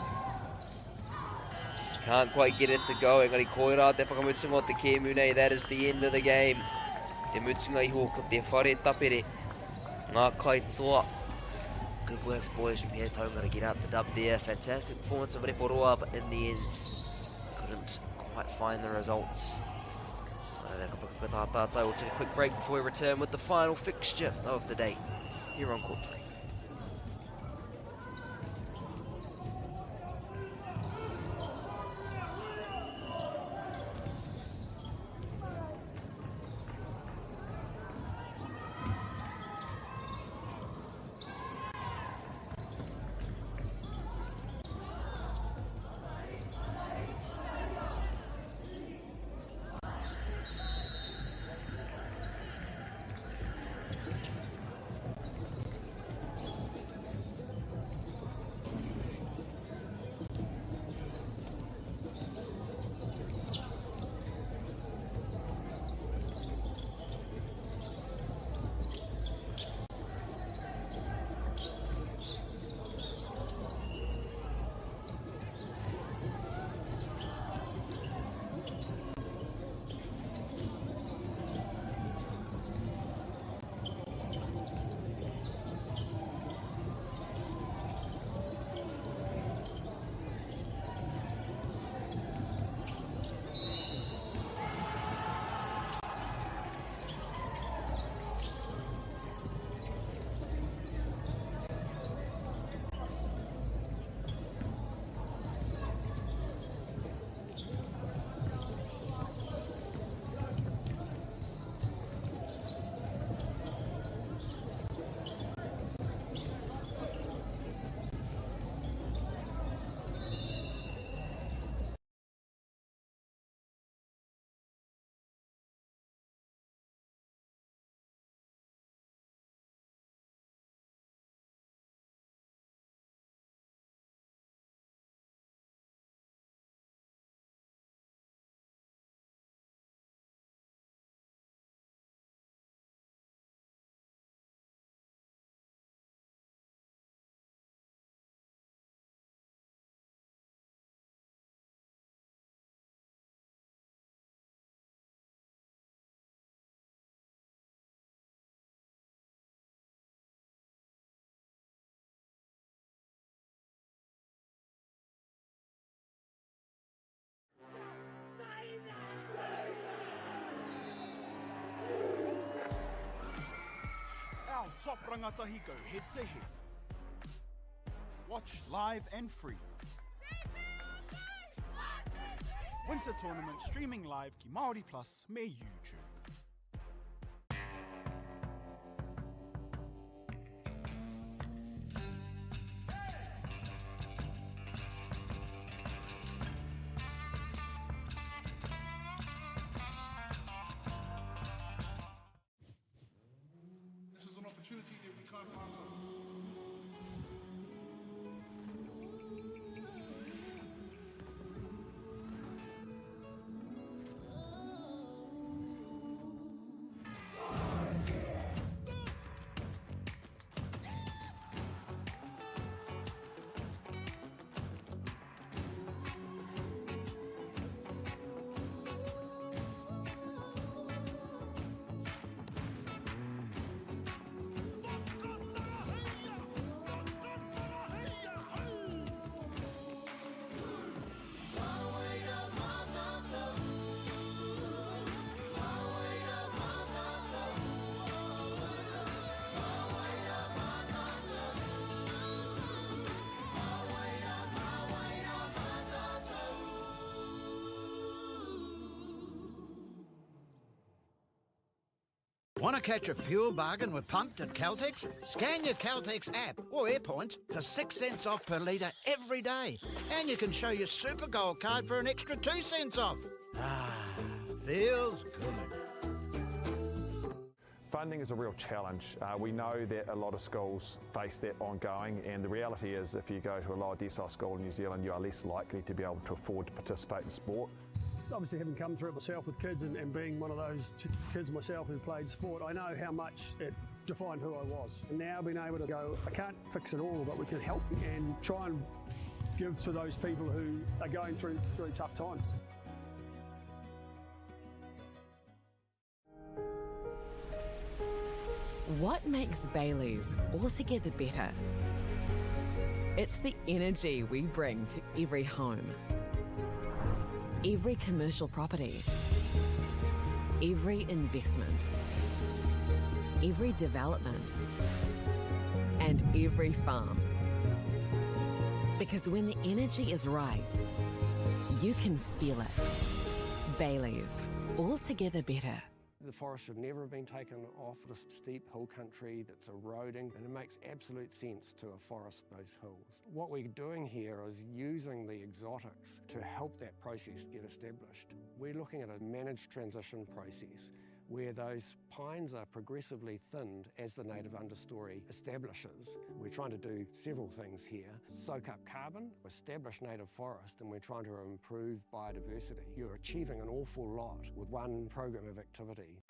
Can't quite get it to go. Engari koira te whakamutunga o te kēmu nei. That is the end of the game. Te mutunga iho ko te Whare Tapere. Ngā kaitoa. Good work for the boys from Heretaunga to get out the dub there. Fantastic performance of Reporoa, but in the end, couldn't quite find the results. We'll take a quick break before we return with the final fixture of the day here on Court 3. top rangatahi go head to head. Watch live and free. Winter Tournament streaming live ki Māori Plus me YouTube. This is an opportunity that we can't pass up. Want to catch a fuel bargain with Pumped at Caltex? Scan your Caltex app or Airpoints for 6 cents off per litre every day. And you can show your Super Gold card for an extra 2 cents off. Ah, feels good. Funding is a real challenge. We know that a lot of schools face that ongoing, and the reality is if you go to a lower decile school in New Zealand, you are less likely to be able to afford to participate in sport. Obviously, having come through it myself with kids and being one of those kids myself who played sport, I know how much it defined who I was. And now being able to go, I can't fix it all, but we can help and try and give to those people who are going through tough times. What makes Bayleys altogether better? It's the energy we bring to every home, every commercial property, every investment, every development, and every farm. Because when the energy is right, you can feel it. Bayleys, altogether better. The forest should never have been taken off this steep hill country that's eroding, and it makes absolute sense to afforest those hills. What we're doing here is using the exotics to help that process get established. We're looking at a managed transition process where those pines are progressively thinned as the native understory establishes. We're trying to do several things here. Soak up carbon, establish native forest, and we're trying to improve biodiversity. You're achieving an awful lot with one program of activity.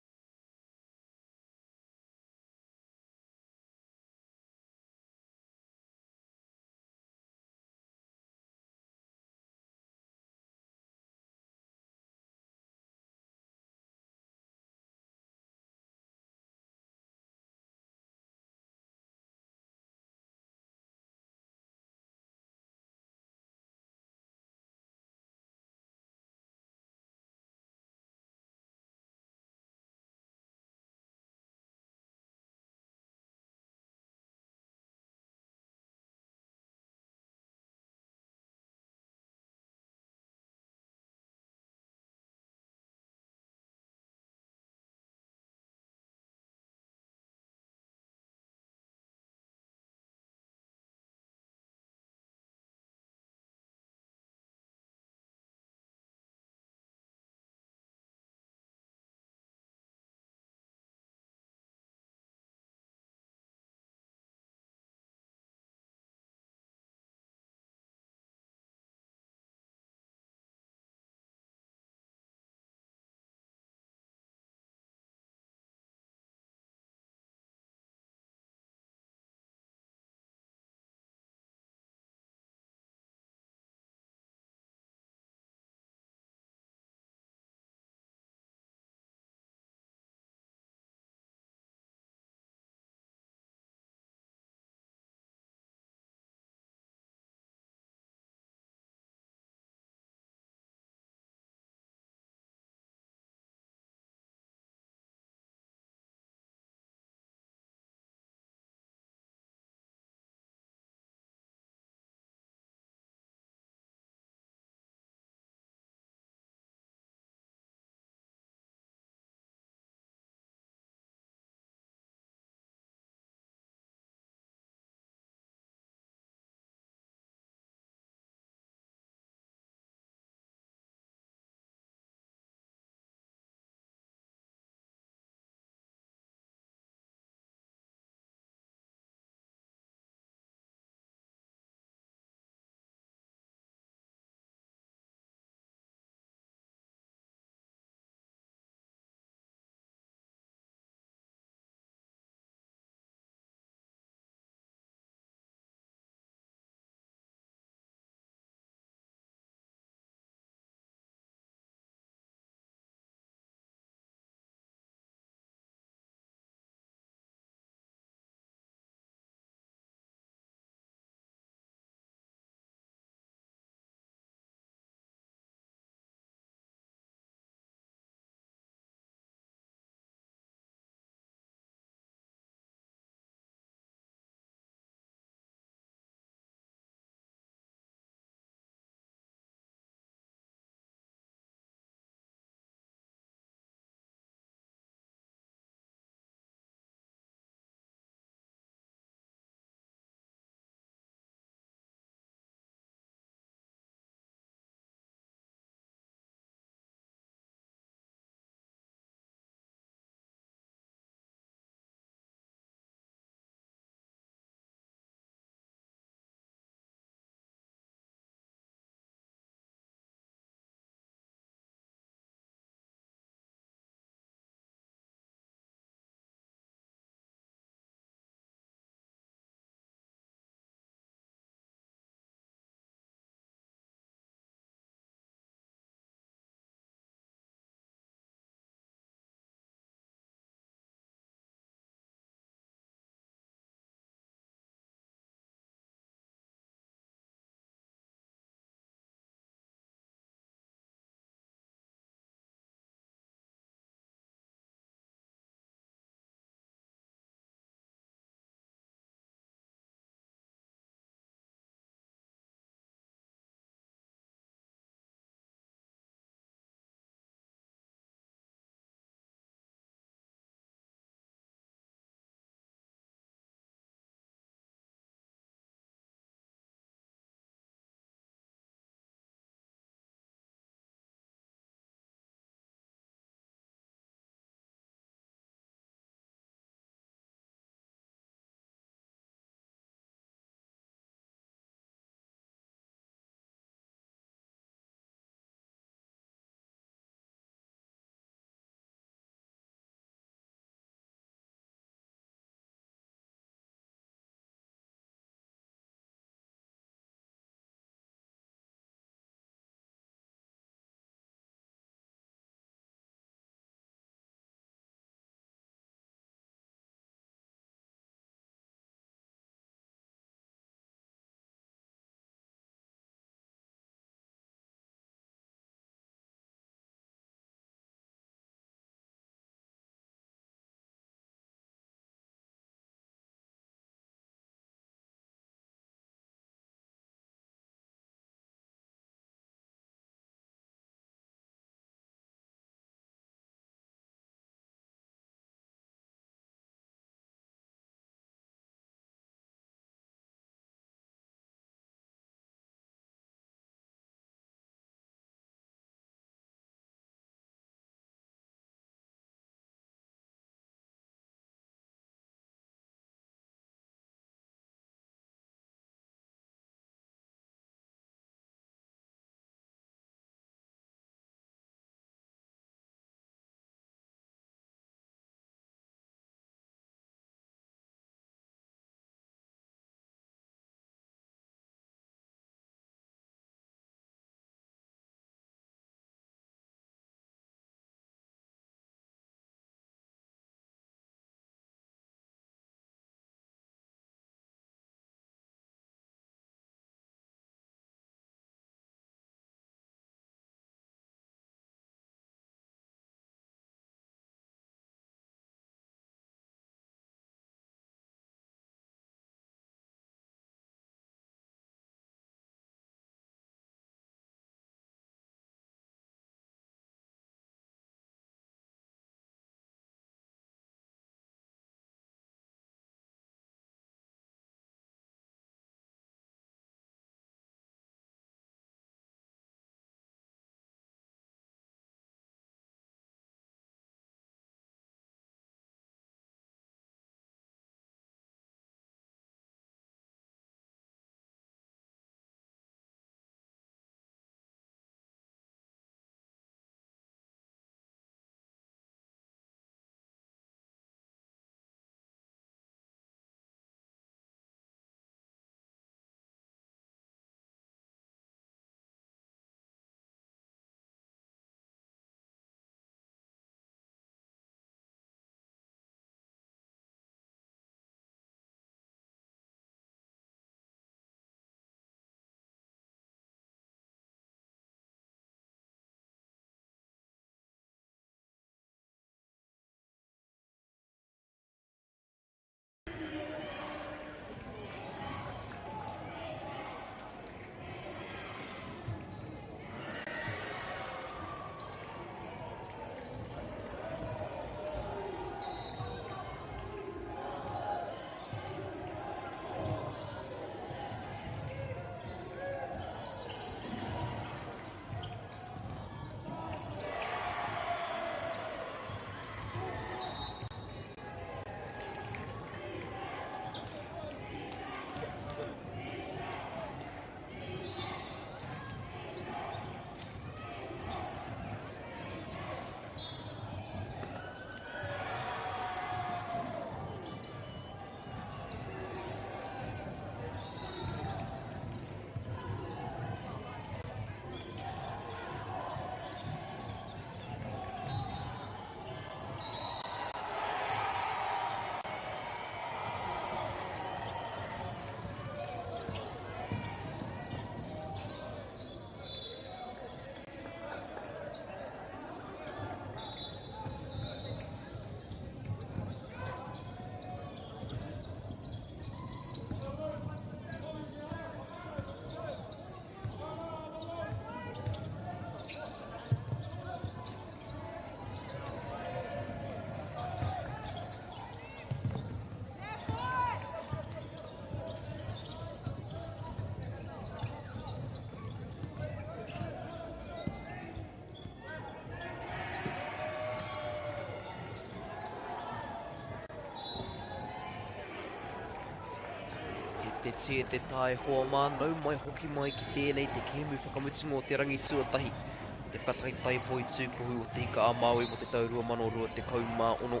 te tē te tae hoa mā, nau mai hoki mai ki tēnei te kēmu whakamutunga o te rangi tuatahi o te whakataetae poitūkohu o Te Ika a Māui mō te tau 2026.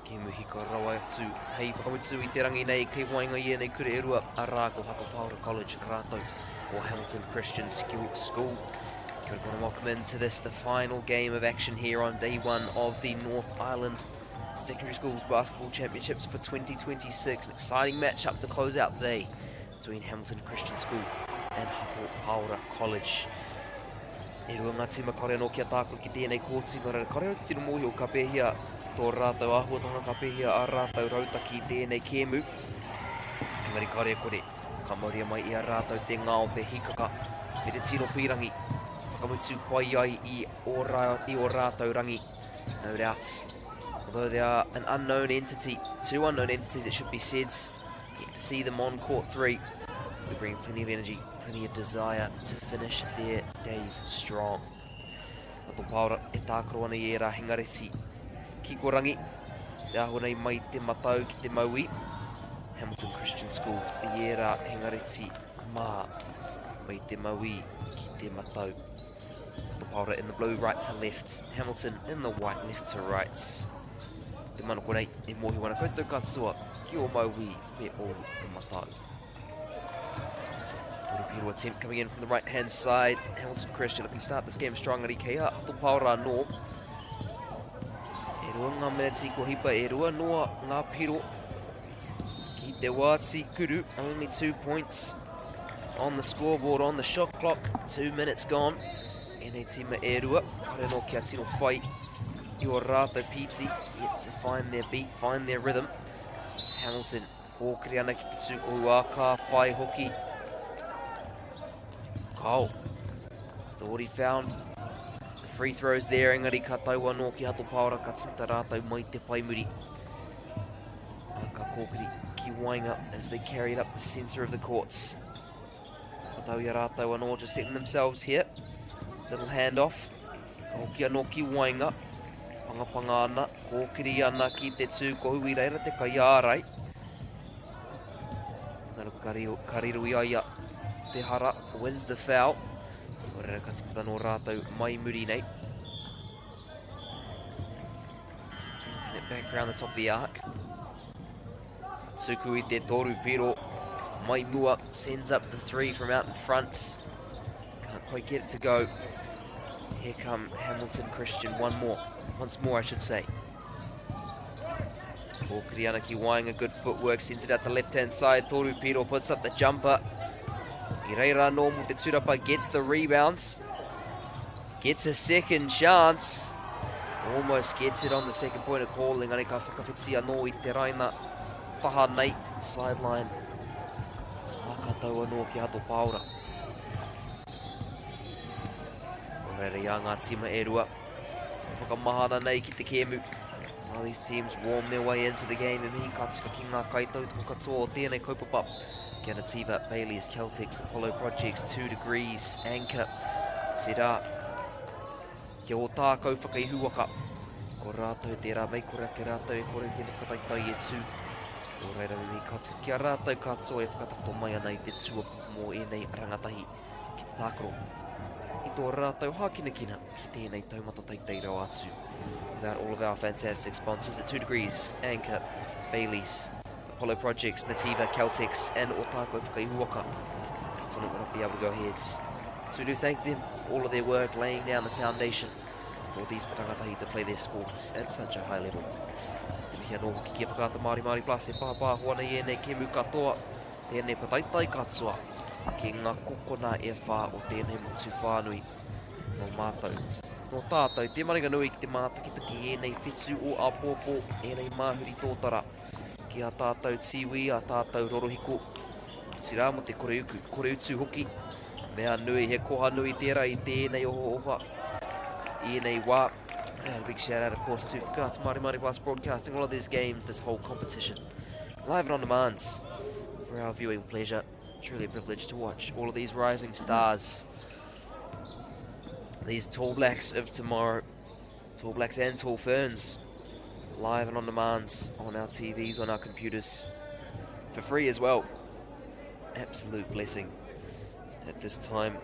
Kēmu hika rawa atu hei whakamutu i te rangi nei kei waenga i ēnei kura e rua, arā ko Hato Paora College rātou ko Hamilton Christian School. Kia ora and welcome into this, the final game of action here on day one of the North Island Secondary Schools Basketball Championships for 2026. An exciting matchup to close out today between Hamilton Christian School and Hato Paora College. E rua ngā tīma kare anō kia tākaro ki tēnei kōti, nō reira kare au te tino mōhio ka pēhea tō rātou āhuatanga, ka pēhea ā rātou rautaki i tēnei kēmu. Engari kare kore, ka mauria mai i a rātou te ngao, te hikaka, me te tino pīrangi, whakamutu pai ai i ō, rā, i ō rātou rangi. No doubt, although they are an unknown entity, two unknown entities it should be said, yet to see them on court three, we bring plenty of energy, plenty of desire to finish their days strong. Hato Paora e tākaro ana i ērā hingareti. Kikorangi, te āhua nei mai te matau ki te mauī. Hamilton Christian School i ērā hingareti mā mai te mauī ki te matau. Hato Paora in the blue, right to left. Hamilton in the white, left to right. Te manako nei, e mōhio ana koutou katoa ki o mauī me o matau. Toru attempt coming in from the right hand side. Hamilton Christian looking to start this game strong at Ikea. Hato Paora anō. E rua ngā miniti ko hipa, e rua noa ngā piro. Ki te wāti kuru, only two points on the scoreboard on the shot clock. 2 minutes gone. Ēnei tīma e rua, kare anō kia tino whai i o rātou pīti, yet to find their beat, find their rhythm. Hamilton kōkiri ana ki te tūkohu ā ka whai hoki. Kao. Thought he found the free throws there, engari ka tau anō ki Hato Paora, ka tīmata rātou mai te paemuri. Ka kōkiri ki waenga as they carry it up the centre of the courts. Ka tau i a rātou anō, just setting themselves here. Little handoff. Ka hoki anō ki waenga. Pangapanga ana, kōkiri ana ki te tūkohu i reira te kaiārai. Ngaro ka riro i a ia te hara, wins the foul. Nō reira ka tīmata nō rātou mai muri nei. And it back around the top of the arc. Tuku i te toru piro. Mai mua sends up the three from out in front. Can't quite get it to go. Here come Hamilton Christian. One more. Once more, I should say. Kōkiri ana ki waenga, good footwork, sends it out the left-hand side. Toru Piro puts up the jumper. I reira anō mō te turapa gets the rebounds. Gets a second chance. Almost gets it on the second point of call. Engari ka whakawhiti anō i te raina taha nei, sideline. Ā, ka tau anō ki Hato Pāora. Nō reira i a ngā tīma e rua. Whakamahana nei ki te kēmu. While these teams warm their way into the game, e mihi ka tika ki ngā kaitautoko katoa o tēnei kaupapa. Ki ana Tiva, Bayleys, Caltex, Apollo Projects, 2 Degrees, Anchor, Tērā, ki o tākau whakaihuwaka. Ko rātou tērā, mei kore ake rātou e kore tēnei whakataetae e tū. Nō reira, me mihi ka tika ki a rātou katoa e whakatakoto mai ana i te tuapu mō ēnei rangatahi ki te tākaro i tō rātou hākinakina ki tēnei taumata teitei rawa atu. Without all of our fantastic sponsors at 2 Degrees, Anchor, Bayleys, Apollo Projects, Nativa, Caltex and Otākou Whakaihuwaka, this tournament will not be able to go ahead. So we do thank them for all of their work laying down the foundation for these rangatahi to play their sports at such a high level. Te mihi anō hoki ki a Whakaata Māori Māori Plus e pāpāho ana i ēnei kēmu katoa, tēnei pataitai katoa ki ngā kokona e whā o tēnei motu whānui nō mātou. Nō tātou, te maringa nui ki te mātakitaki i ēnei whetū o āpōpō, ēnei māhuri tōtara, ki ā tātou tīwī, ā tātou rorohiko, otirā mō te kore uku, kore utu hoki. Mea nui, he koha nui tērā i tēnei ohooha, i ēnei wā. And a big shout out, of course, to Whakaata Māori Māori Plus broadcasting all of these games, this whole competition, live and on demand for our viewing pleasure. Truly a privilege to watch all of these rising stars, these Tall Blacks of tomorrow, Tall Blacks and Tall Ferns, live and on demand on our TVs, on our computers, for free as well. Absolute blessing at this time,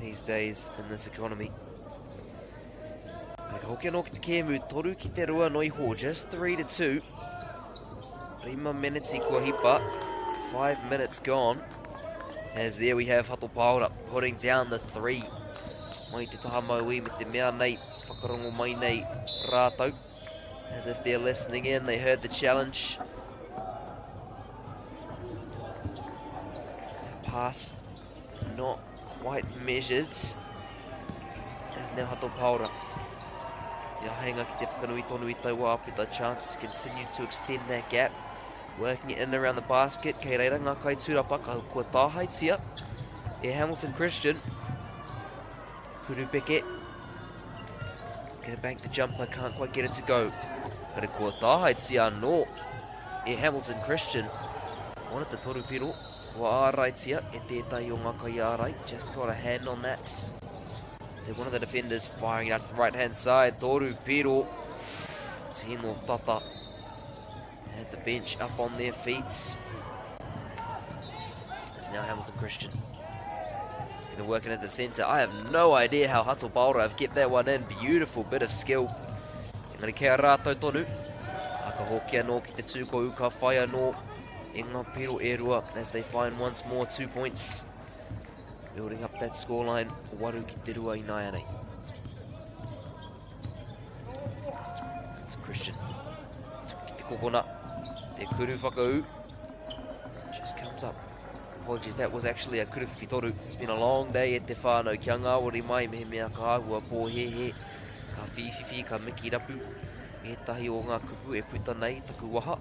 these days, in this economy. Ka hoki anō ki te kēmu, toru ki te rua no iho, just 3 to 2. Rima minutes kua hipa, 5 minutes gone. As there we have Hato Paora putting down the three. Mai te taha mauī me te mea nei, whakarongo mai nei rātou. As if they're listening in, they heard the challenge. Pass not quite measured. As now Hato Paora. Ia hainga ki te whakanui tonu i taua apita. Chance to continue to extend that gap. Working it in around the basket. Kei reira ngā kai tūrapa ka kua tāhaitia e Hamilton Christian. Kurupeke. Gonna bank the jumper, can't quite get it to go. But kua tāhaitia anō e Hamilton Christian. Wanted the toru piro. Kua āraitia e tētahi o ngā kai ārai. Just got a hand on that. Then one of the defenders firing it out to the right-hand side. Toru piro. Tino tata. Had the bench up on their feet. It's now Hamilton Christian. Gonna work it at the centre. I have no idea how Hato Paora have kept that one in. Beautiful bit of skill. Engari kei a rātou tonu. A ka hoki anō ki te tūkohu, ka whai anō e ngā piro e rua as they find once more 2 points. Building up that scoreline, waru ki te rua ināianei. It's Christian. Ki te kokona. Te kuru whakau. Just comes up. Apologies, that was actually a kuru whitoru. It's been a long day at te whānau. Kia ngāwari mai me he mea ka āhua pōhēhē. Ka whīwhiwhi, ka miki rapu. Ētahi o ngā kupu e puta nei taku waha.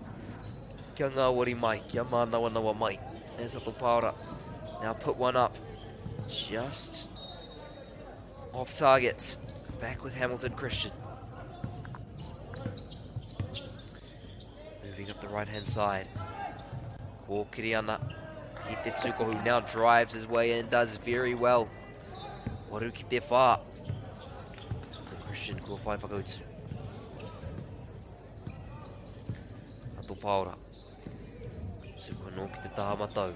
Kia ngāwari mai, kia mānawanawa mai. There's Hato Paora. Now put one up. Just off target. Back with Hamilton Christian. Moving up the right-hand side. Kōkiri ana ki te tūkohu. Now drives his way in, does very well. Waru ki te whā. Hamilton Christian, kua whai whakautu. Hato Paora. Tuku anō ki te taha matau.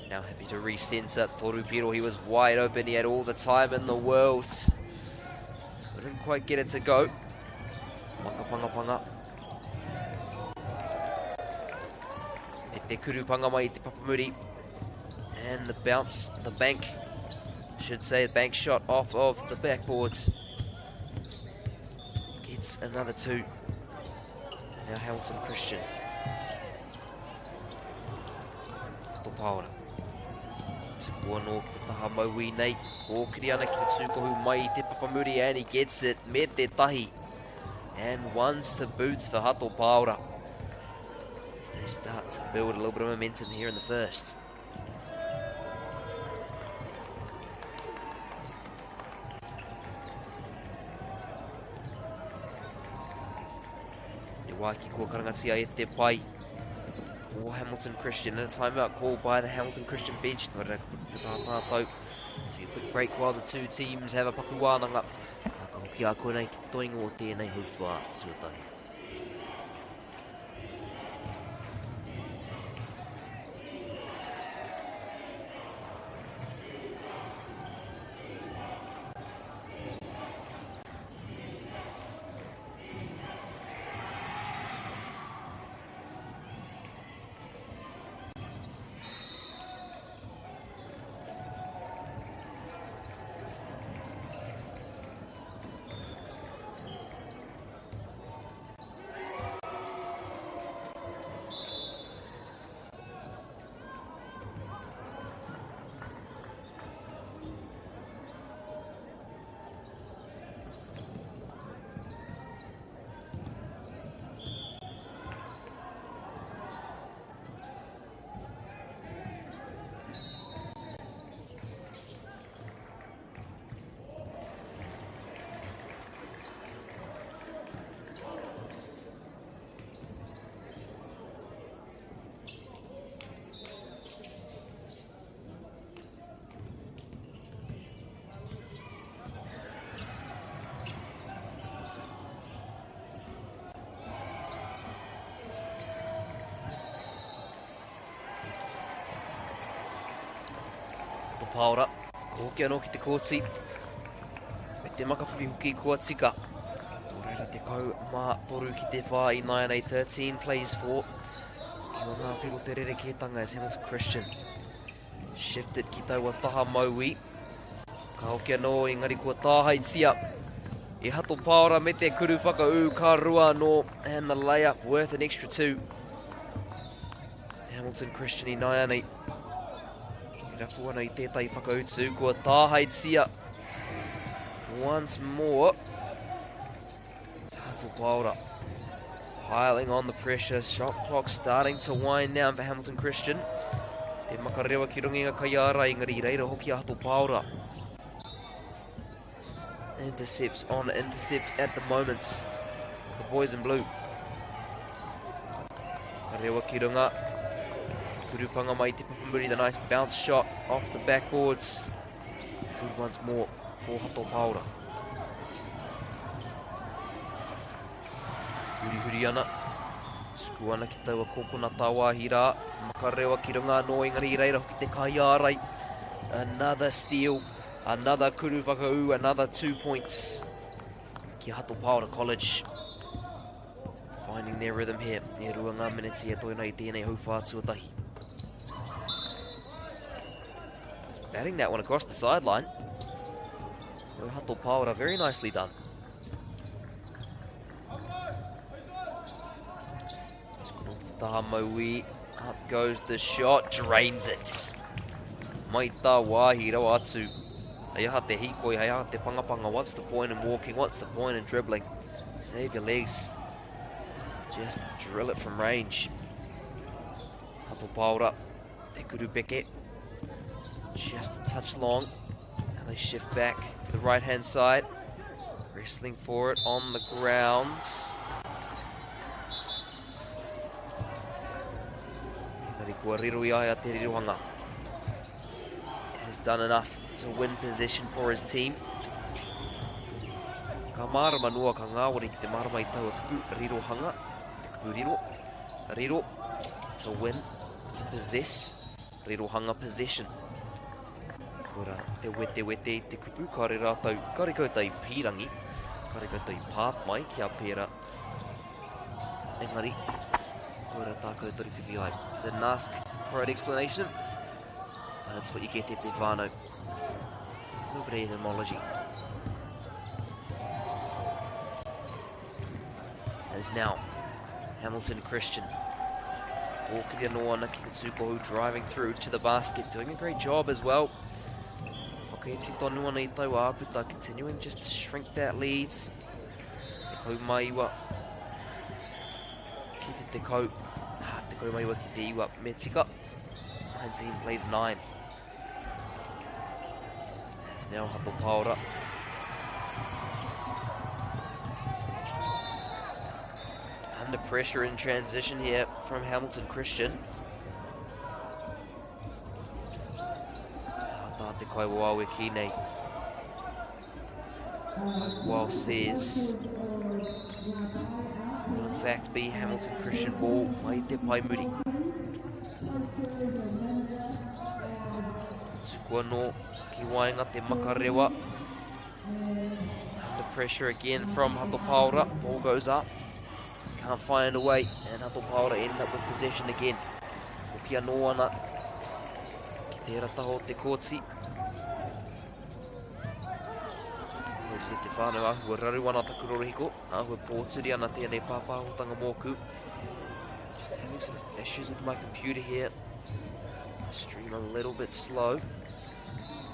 Now happy to recenter Toru Piro. He was wide open. He had all the time in the world. Couldn't quite get it to go. Whakapangapanga. E te kurupanga mai i te papamuri. And the bounce, the bank, should say, the bank shot off of the backboards. Gets another two. Now Hamilton Christian. Hato Paora. Tuku anō ki te taha mauī nei. Kōkiri ana ki te tūkohu mai i te papamuri and he gets it. Me te tahi. And one's to boots for Hato Paora. As they start to build a little bit of momentum here in the first. Te wā ki kua karangatia e te pai o Hamilton Christian. And a timeout call by the Hamilton Christian bench. Nō reira ka puta tā tātou. Take a quick break while the two teams have a paku wānanga. Ka hoki a koe nei ki te toinga o tēnei hauwhā tuatahi. Paora. Ko hoki anō ki te kōti. Me te makawhiwhi hoki kua tika. Nō reira 13 ki te whā i nāianei 13 plays 4. I o ngā piro te rerekētanga as Hamilton Christian. Shifted ki taua taha mauī. Ka hoki anō engari kua tāhaitia. E Hato Paora me te kuru whakaū ka rua anō and the layup worth an extra two. Hamilton Christian i nāianei. E rapu ana i tētahi whakautu kua tāhaitia. Once more. Hato Paora piling on the pressure. Shot clock starting to wind down for Hamilton Christian. Te makarewa ki runga i ngā kaiārai, engari i reira hoki a Hato Paora. Intercepts on intercept at the moment. The boys in blue. Rewa ki runga. Kurupanga mai te papamuri, the nice bounce shot off the backboards. Good once more for Hato Paora. Huri huri ana. Tuku ana ki taua kokona tāwāhi rā. Makarewa ki runga anō, engari i reira hoki te kaiārai. Another steal, another kuru whakaū, another two points. Ki Hato Paora College. Finding their rhythm here. E rua ngā miniti e toe nei tēnei hauwhā tuatahi. Just batting that one across the sideline. Hato Paora, very nicely done. Taha Maui, up goes the shot, drains it. Mai tā wāhi rawa atu. Hei aha te hīkoi, hei aha te pangapanga, what's the point in walking, what's the point in dribbling? Save your legs. Just drill it from range. Hato Paora, te kurupeke. Just a touch long. Now they shift back to the right-hand side. Wrestling for it on the ground. Engari kua riro i a ia te rirohanga. Has done enough to win possession for his team. Ka mārama noa, ka ngāwari ki te mārama i taua kupu rirohanga. Te kupu riro. Riro. To win. To possess. Rirohanga possession. Kura te wetewete i te kupu, kāre rātou, kāre koutou i pīrangi, kāre koutou i pāt mai kia pērā. Engari, kura tā koutou i whiwhi ai. Didn't ask for an explanation, but that's what you get e te whānau. A little bit of etymology. As now, Hamilton Christian Kōkiri anō ana ki te tūkohu, driving through to the basket, doing a great job as well. Whakaiti tonu ana i taua āputa, continuing just to shrink that lead. Te kau maiwa ki te tekau. Ah, te kau maiwa ki te iwa. Me tika. 19 plays 9. As now Hato Paora. Under pressure in transition here from Hamilton Christian. Tā te kai wawe ki nei. While says will in fact be Hamilton Christian ball mai te pai muri. Tuku anō ki waenga te makarewa. Under pressure again from Hato Paora. Ball goes up. Can't find a way. And Hato Paora end up with possession again. Hoki anō ana ki tērā taha o te kōti. Koe te whānau āhua raru ana taku rorohiko. Āhua pōturi ana tēnei pāpāhotanga mōku. Just having some issues with my computer here. The stream a little bit slow.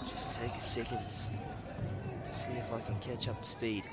Just take a second to see if I can catch up to speed.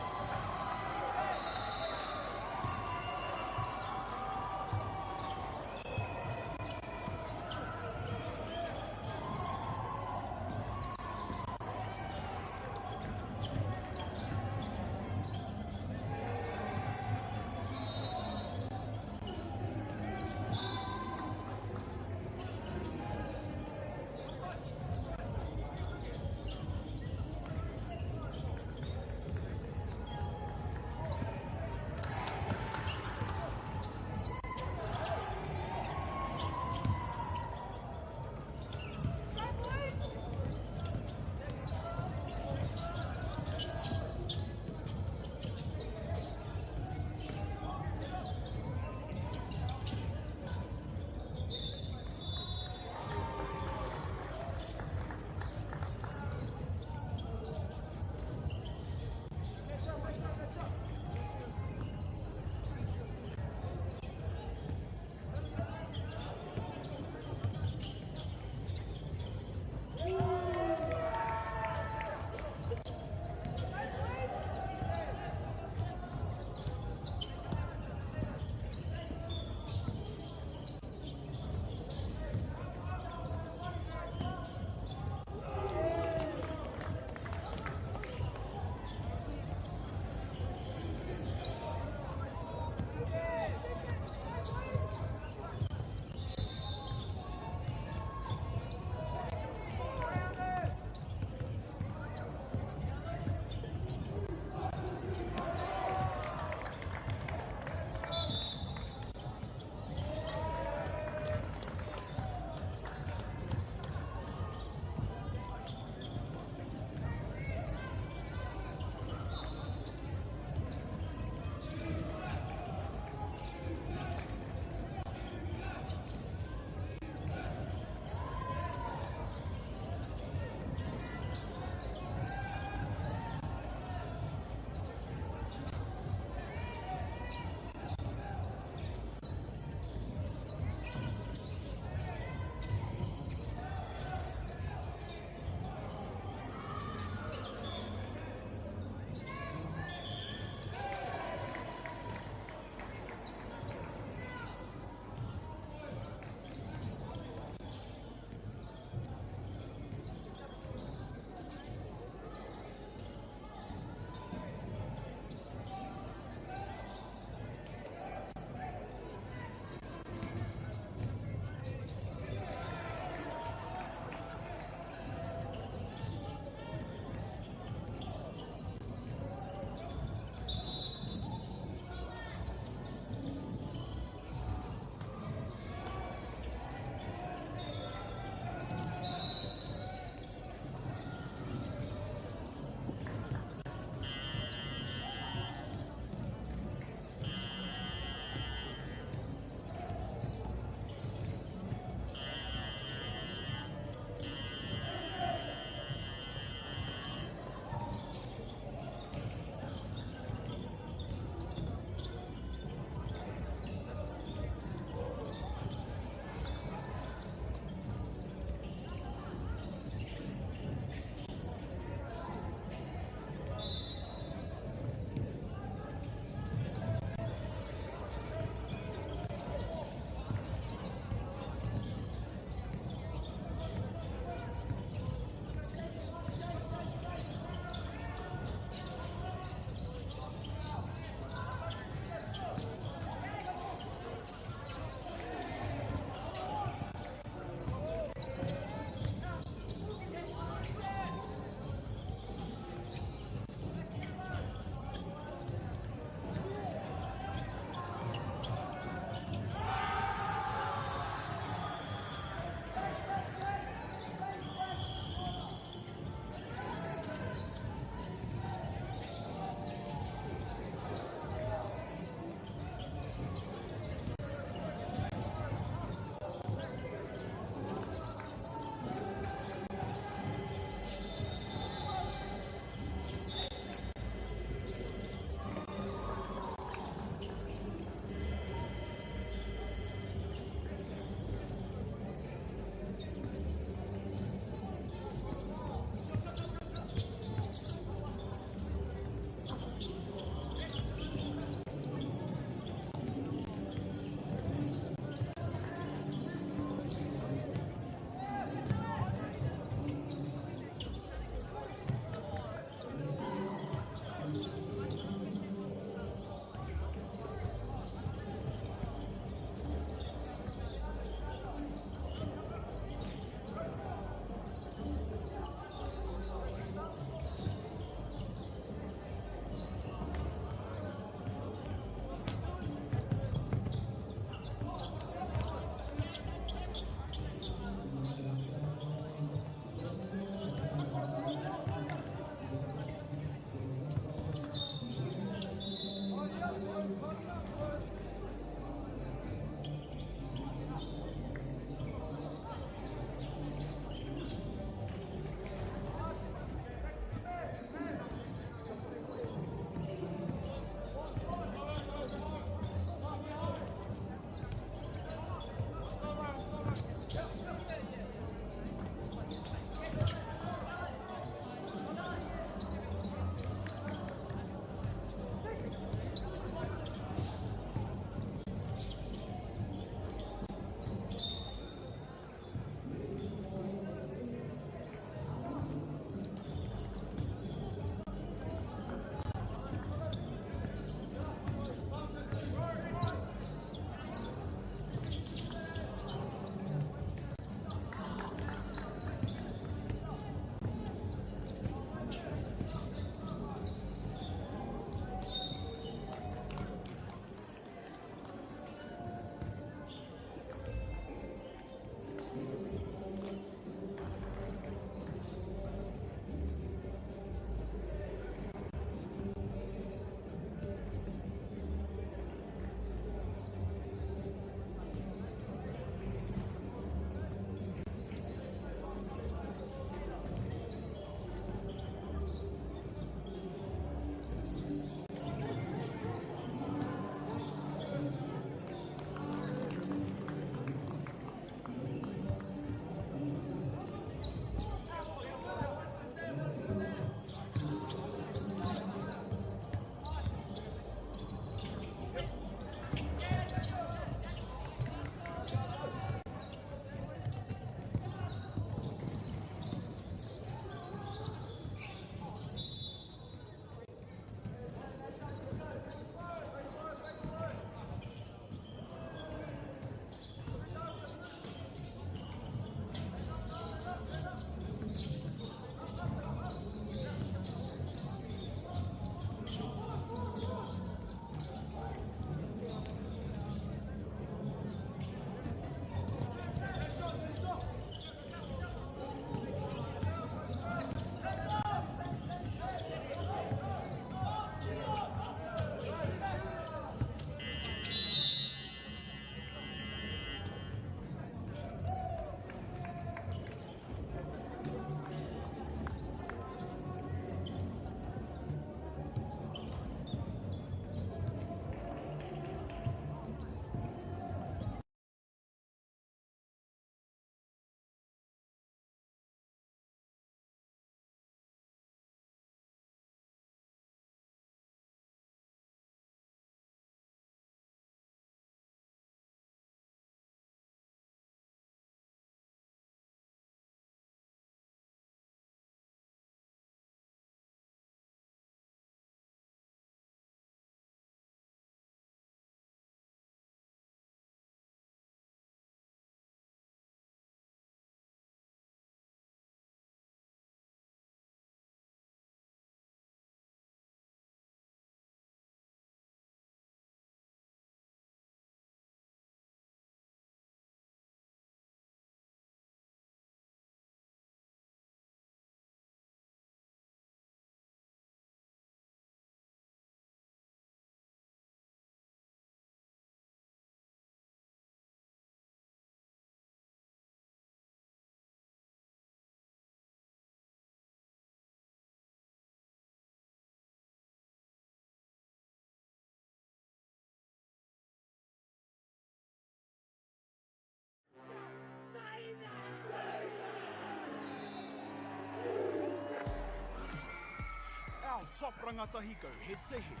top rangatahi go head to head.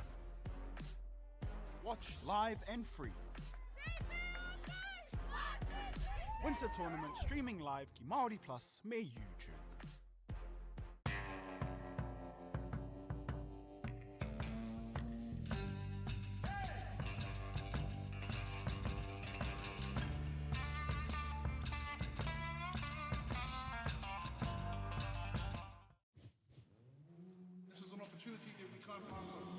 Watch live and free. Winter Tournament streaming live ki Māori Plus me YouTube. This is an opportunity that we can't pass up.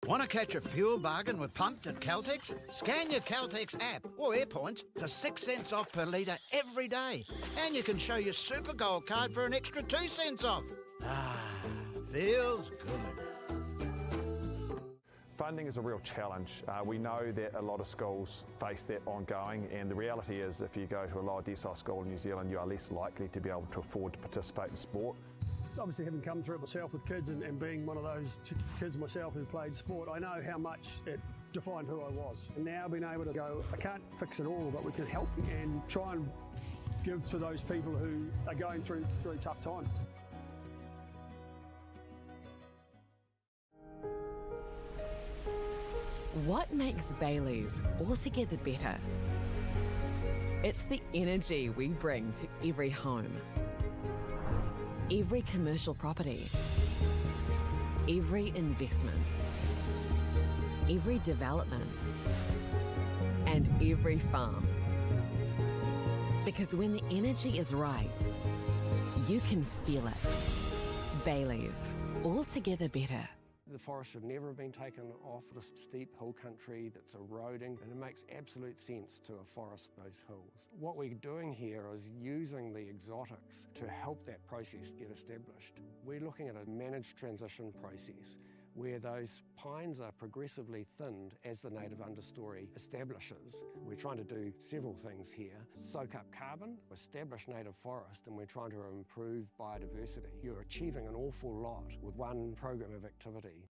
Want to catch a fuel bargain with Pumped at Caltex? Scan your Caltex app or Airpoints for 6 cents off per litre every day. And you can show your Super Gold card for an extra 2 cents off. Ah, feels good. Funding is a real challenge. Uh, we know that a lot of schools face that ongoing, and the reality is if you go to a lower decile school in New Zealand, you are less likely to be able to afford to participate in sport. Obviously, having come through it myself with kids and, and being one of those kids myself who played sport, I know how much it defined who I was. And now being able to go, I can't fix it all, but we can help and try and give to those people who are going through, through tough times. What makes Bayleys altogether better? It's the energy we bring to every home, every commercial property, every investment, every development, and every farm. Because when the energy is right, you can feel it. Bayleys, altogether better. The forest should never have been taken off this steep hill country that's eroding, and it makes absolute sense to afforest those hills. What we're doing here is using the exotics to help that process get established. We're looking at a managed transition process where those pines are progressively thinned as the native understory establishes. We're trying to do several things here. Soak up carbon, establish native forest, and we're trying to improve biodiversity. You're achieving an awful lot with one program of activity.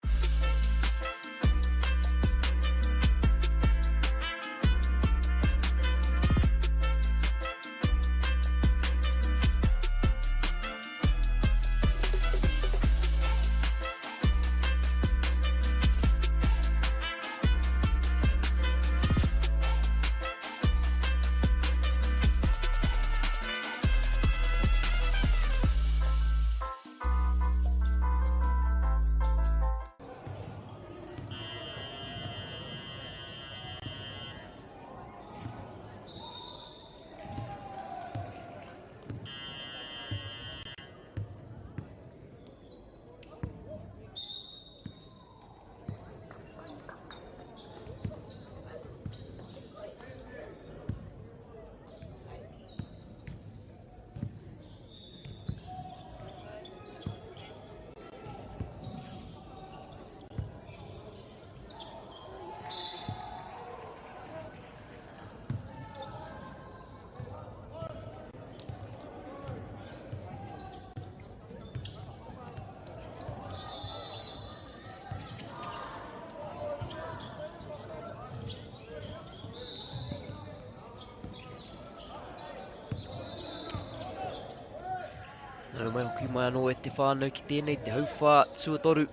Nau mai hoki mai anō e te whānau ki tēnei te hauwhā tuatoru.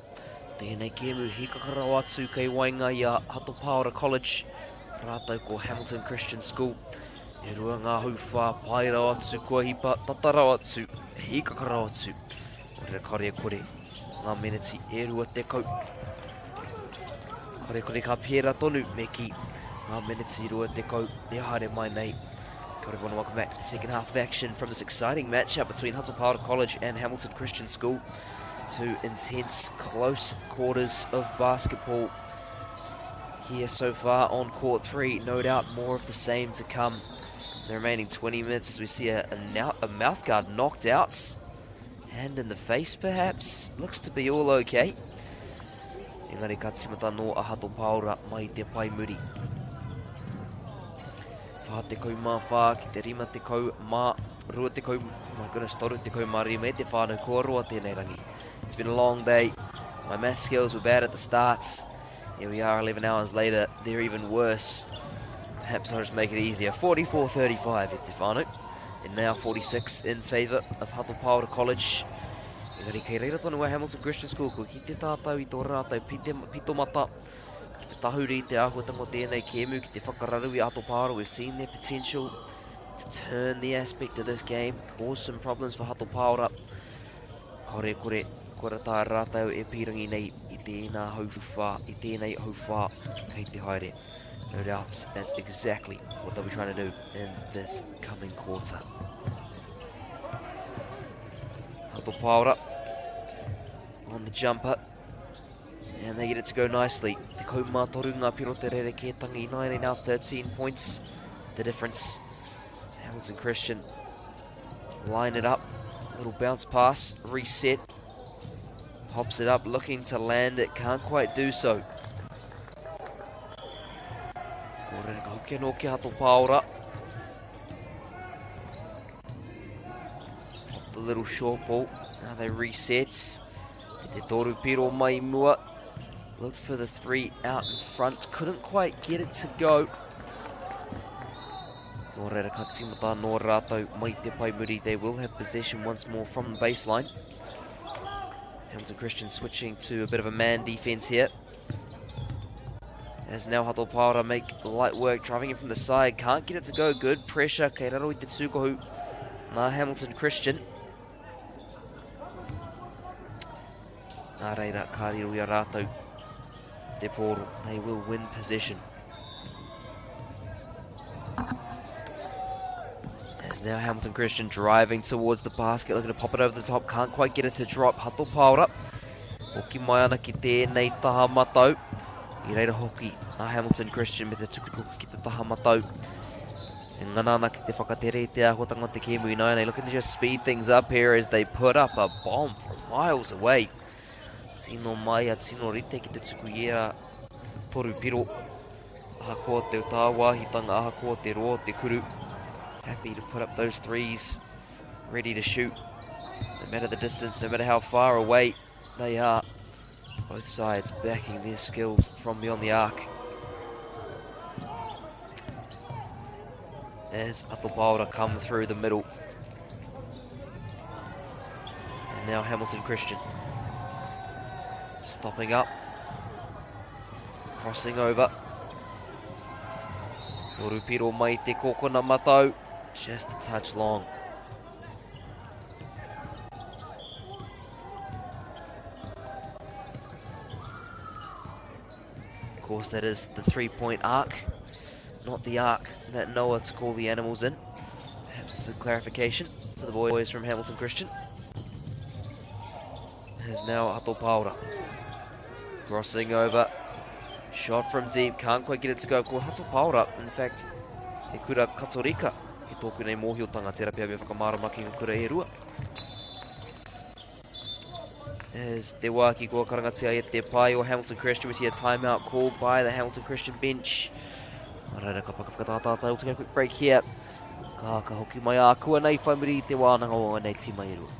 Tēnei kēmu hikaka rawa atu kei waenga i a Hato Pāora College rātou ko Hamilton Christian School. E rua ngā hauwhā pai rawa atu kua hipa, tata rawa atu, hikaka rawa atu. Nō reira kāore e kore ngā meneti e 20. Kore kore ka pērā tonu me ki ngā miniti 20 e haere mai nei. Kia ora everyone, welcome back to the second half of action from this exciting matchup between Hato Paora College and Hamilton Christian School. Two intense, close quarters of basketball here so far on court three. No doubt more of the same to come in the remaining 20 minutes as we see a, a, a mouthguard knocked out. Hand in the face, perhaps. Looks to be all okay. Engari ka timata nō a Hato Paora mai te pae muri. 44 ki te 50 mā 20, oh my goodness, 35 e te whānau kua roa tēnei rangi. It's been a long day. My math skills were bad at the start. Here we are 11 hours later. They're even worse. Perhaps I'll just make it easier. 44-35 e te whānau. And now 46 in favour of Hato Paora College. Engari kei reira tonu a Hamilton Christian School, kua kite tātou i tō rātou pite, pitomata ki te tahuri i te āhuatanga o tēnei kēmu, ki te whakararu i Hato Paora. We've seen their potential to turn the aspect of this game, cause some problems for Hato Paora. Kore kore, kore tā rātou e pīrangi nei i tēnā hauwhā, i tēnei hauwhā kei te haere. No doubt that's exactly what they'll be trying to do in this coming quarter. Hato Paora on the jumper. And they get it to go nicely. Te kaumā toru ngā piro te rerekētanga ināianei now 13 points. The difference. So Hamilton Christian line it up. Little bounce pass, reset. Pops it up, looking to land it. Can't quite do so. Kōrere ka hoki anō ki Hato Paora. Pop the little short ball. Now they reset. Te toru piro mai mua. Looked for the three out in front. Couldn't quite get it to go. Nō reira ka tīmata nō rātou mai te pae muri. They will have possession once more from the baseline. Hamilton Christian switching to a bit of a man defense here. As now Hato Paora make light work, driving it from the side. Can't get it to go. Good pressure. Kei raro i te tūkohu. Nā Hamilton Christian. Nā reira, ka riro i a rātou te pōro. They will win possession. As now Hamilton Christian driving towards the basket, looking to pop it over the top. Can't quite get it to drop. Hato Paora. Hoki mai ana ki tēnei taha matau. I reira hoki a Hamilton Christian me te tukutuku ki te taha matau. E ngana ana ki te whakatere i te āhuatanga o te kēmu ināianei. Looking to just speed things up here as they put up a bomb from miles away. Tino maia, tino rite ki te tuku i ērā toru piro. Ahakoa te tāwāhitanga, ahakoa te roa o te kuru. Happy to put up those threes, ready to shoot. No matter the distance, no matter how far away they are. Both sides backing their skills from beyond the arc. As Hato Paora come through the middle. And now Hamilton Christian. Stopping up. Crossing over. Toru piro mai te kokona matau. Just a touch long. Of course, that is the three-point arc, not the arc that Noah to call the animals in. Perhaps a clarification for the boys from Hamilton Christian. There's now Hato Paora. Crossing over. Shot from deep. Can't quite get it to go. Ko Hato Paora, in fact, he kura Katorika. Ki tōku nei mōhiotanga, tērā pea me whakamārama ki ngā kura e rua. As te wā ki kua karangatia e te pae o Hamilton Christian, we see a timeout called by the Hamilton Christian bench. Nā reira, ka paka whakatātātai, we'll take a quick break here. Ka, ka hoki mai a kua nei whai muri i te wānanga o nei tīma e rua.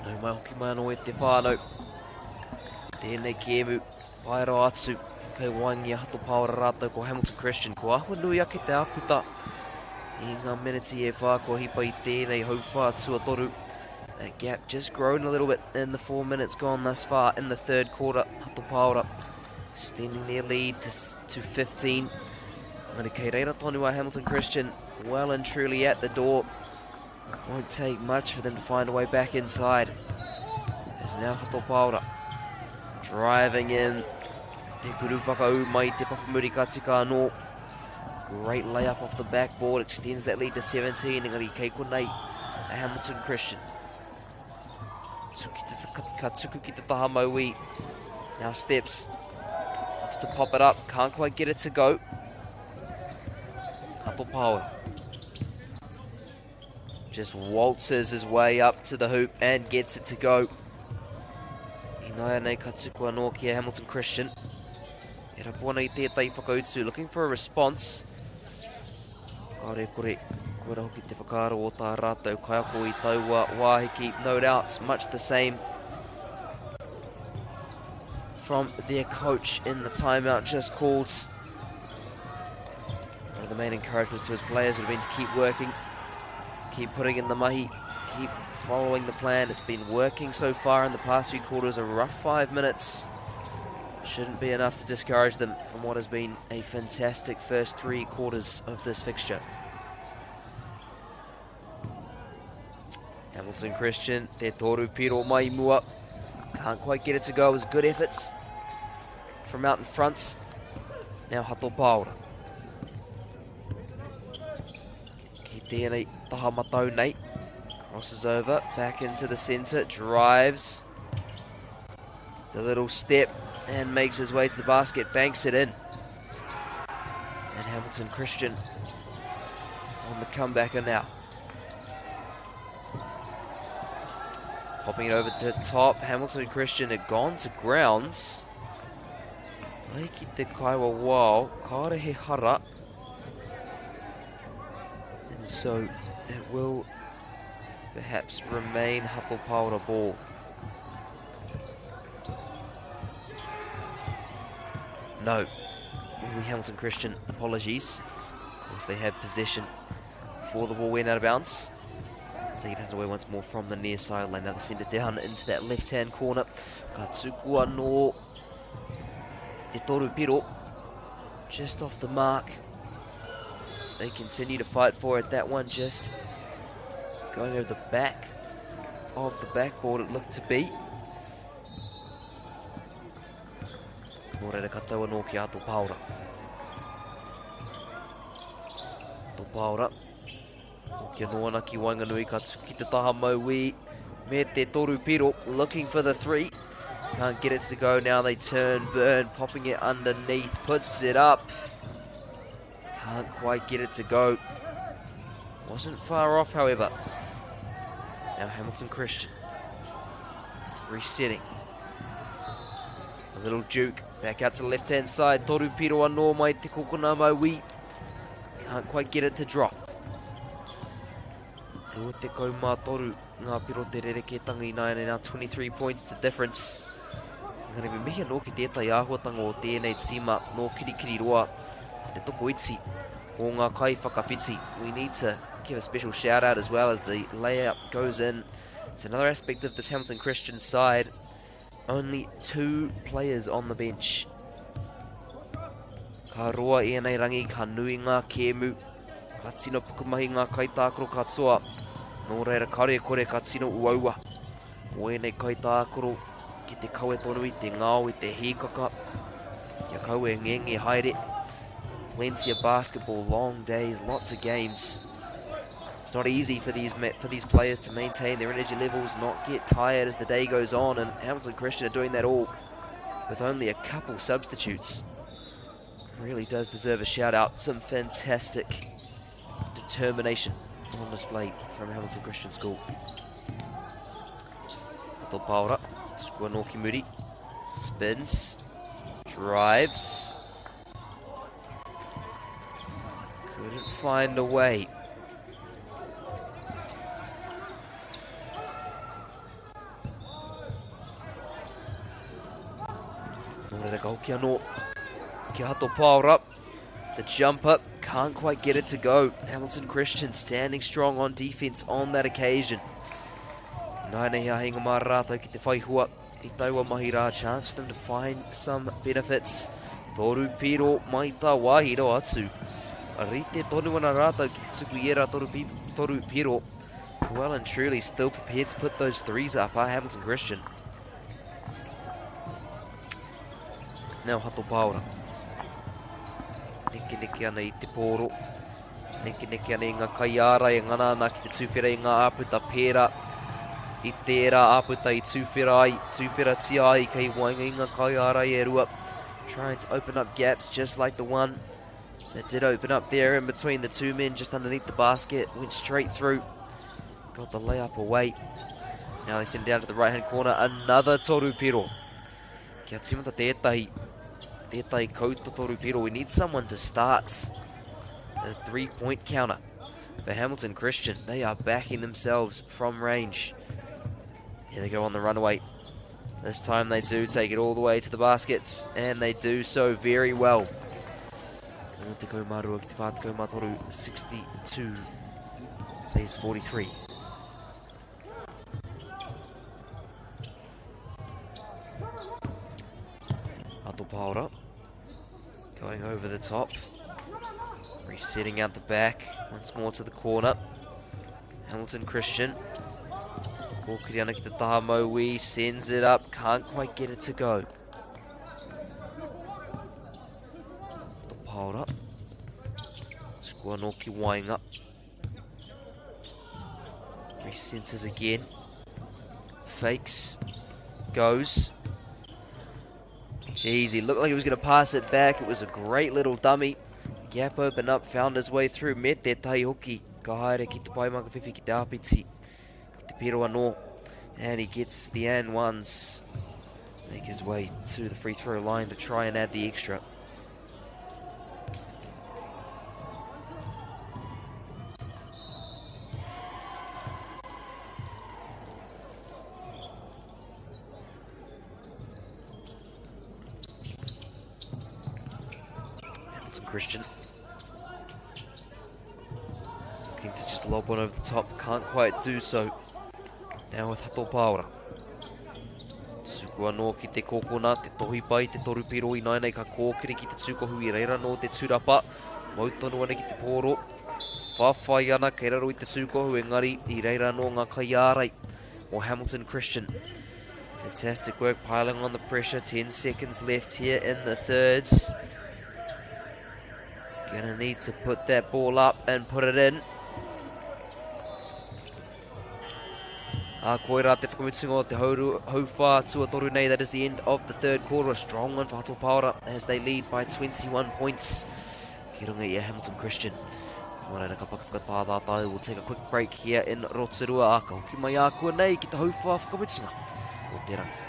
Nau mai hoki mai anō e te whānau. Tēnei kēmu, pai rawa atu, kei waengia Hato Pāora rātou ko Hamilton Christian. Ko āhua nui ake te āputa i ngā miniti e whā kua hipa i tēnei hauwhā tuatoru. That gap just grown a little bit in the four minutes gone thus far in the third quarter. Hato Pāora extending their lead to, to 15. Engari kei reira tonu a Hamilton Christian well and truly at the door. Won't take much for them to find a way back inside. There's now Hato Paora driving in. Te kuru whakaū mai te papamuri ka tika anō. Great layup off the backboard, extends that lead to 17. Engari kei konei a Hamilton Christian. Ka tuku ki te taha mauī. Now steps. Looks to pop it up. Can't quite get it to go. Hato Paora. Just waltzes his way up to the hoop and gets it to go. Inaia nei ka tuku anō ki a Hamilton Christian. E rapu ana i tētahi whakautu, looking for a response. Kāore kore, koira hoki te whakaaro o tā rātou kaiako i taua wāhiki. No doubt, much the same from their coach in the timeout just called. One of the main encouragements to his players would have been to keep working, keep putting in the mahi, keep following the plan. It's been working so far in the past few quarters, a rough five minutes. Shouldn't be enough to discourage them from what has been a fantastic first three quarters of this fixture. Hamilton Christian, Te Toru Piro mai mua. Can't quite get it to go. It was good efforts from out in front. Now Hato Paora. Ki tēnei taha matau nei. Crosses over, back into the centre, drives. The little step and makes his way to the basket, banks it in. And Hamilton Christian on the comebacker now. Popping it over the top, Hamilton Christian had gone to grounds. Ai ki te kaiwa wao, kāre he hara. And so it will perhaps remain Hato Paora ball. No, will be Hamilton Christian, apologies. Of course they had possession before the ball went out of bounds. They get it away once more from the near sideline. Now they send it down into that left-hand corner. Ka tukua no te toru piro. Just off the mark. They continue to fight for it. That one just going over the back of the backboard, it looked to be. Nō reira ka tau anō ki a Ato Paora. Ato Paora. Hoki anō ana ki waenganui ka tuku ki te taha mauī me te toru piro. Looking for the three. Can't get it to go now. They turn, burn, popping it underneath, puts it up. Can't quite get it to go. Wasn't far off, however. Now Hamilton Christian. Resetting. A little juke. Back out to the left-hand side. Toru Piro anō mai te kokona maui. Can't quite get it to drop. Rua te kau mā toru ngā piro te rerekētanga i nāianei now 23 points the difference. Engari me mihi anō ki tētahi āhuatanga o tēnei tīma nō Kirikiriroa te tokoiti o ngā kai whakawhiti. We need to give a special shout out as well as the layup goes in. It's another aspect of this Hamilton Christian side. Only two players on the bench. Ka roa ēnei rangi, ka nui ngā kēmu, ka tino pukumahi ngā kaitākaro katoa. Nō reira, kare kore ka tino uaua o ēnei kaitākaro ki te kawe tonu i te ngao, i te hīkaka, kia kaua e ngenge haere. Plenty of basketball, long days, lots of games. It's not easy for these for these players to maintain their energy levels, not get tired as the day goes on, and Hamilton Christian are doing that all with only a couple substitutes. Really does deserve a shout out. Some fantastic determination on display from Hamilton Christian School. Ato Paora, Tuku ki muri, spins, drives. Couldn't find a way. Nō reira ka hoki anō ki a Hato Paora. The jumper can't quite get it to go. Hamilton Christian standing strong on defense on that occasion. Nāinei he ahinga mā rātou ki te whai hua i taua mahi rā. Chance for them to find some benefits. Toru piro mai tā wāhi rawa atu. Rite tonu ana rātou ki te tuku i ērā toru, toru piro. Well and truly still prepared to put those threes up are Hamilton Christian. It's now Hato Paora. Neke neke ana i te pōro. Neke neke ana i ngā kaiārai e ngana ana ki te tūwhera i ngā āputa pērā. I tērā āputa i tūwhera ai, tūwheratia ai kei waenga i ngā kaiārai e rua. Trying to open up gaps just like the one that did open up there in between the two men just underneath the basket. Went straight through. Got the layup away. Now they send down to the right-hand corner. Another toru piro. Kia tīmata tētahi, tētahi kouta toru piro. We need someone to start the three-point counter. For Hamilton Christian, they are backing themselves from range. Here they go on the runaway. This time they do take it all the way to the baskets, and they do so very well. 62 plays 43. Ato Paora going over the top. Resetting out the back. Once more to the corner. Hamilton Christian. Kōkiri ana ki te taha mauī, sends it up, can't quite get it to go. Te Paora. Tuku anō ki waenga. Recenters again. Fakes. Goes. Jeez, he looked like he was going to pass it back. It was a great little dummy. Gap opened up, found his way through. Me te tahi hoki. Ka haere ki te pae makawhiwhi ki te āpiti. Ki te piro anō. And he gets the and ones. Make his way to the free throw line to try and add the extra. Hamilton Christian. Looking to just lob one over the top. Can't quite do so. Now with Hato Paora. Tuku anō ki te kōkona, te tohi pai, te toru piro i nāinei ka kōkiri ki te tūkohu i reira nō te turapa. Mau tonu ana ki te pōro. Whawhai ana kei raro i te tūkohu engari i reira nō ngā kaiārai o Hamilton Christian. Fantastic work piling on the pressure. 10 seconds left here in the thirds. Gonna need to put that ball up and put it in. A koirā te whakamutunga o te hauru, hauwhā tuatoru nei. That is the end of the third quarter. A strong one for Hato Paora as they lead by 21 points. Ki runga i a Hamilton Christian. Nō reira ka paka whakatā tātou. We'll take a quick break here in Rotorua. Ka hoki mai ākua nei ki te hauwhā whakamutunga o te rangi.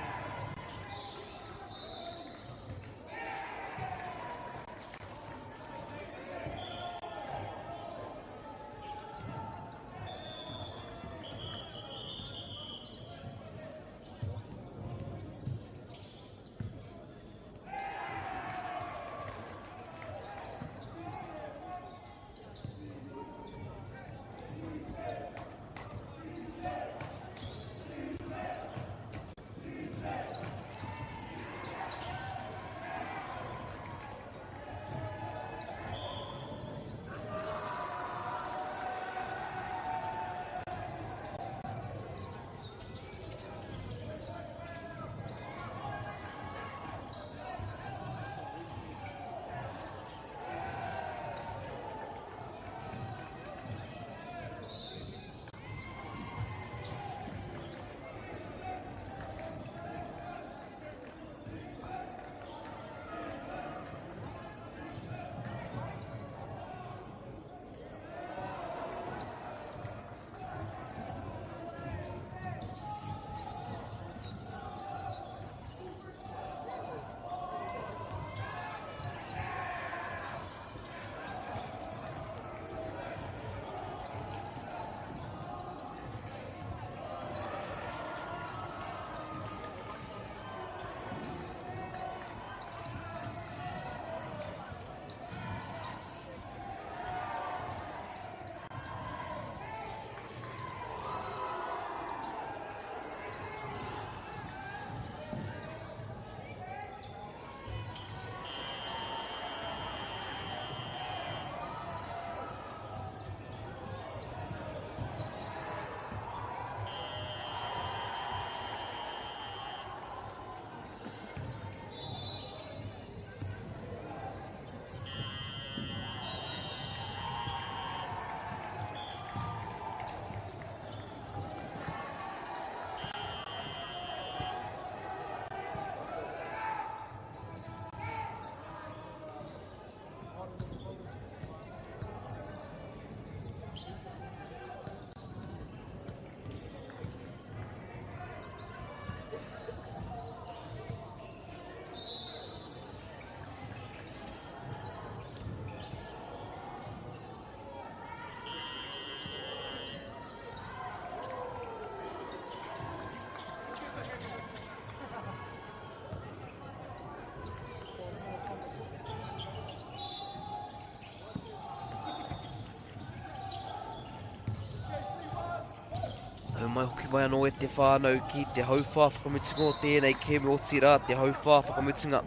Nau mai hoki mai anō e te whānau ki te hauwhā whakamutunga o tēnei kēmu otirā te hauwhā whakamutunga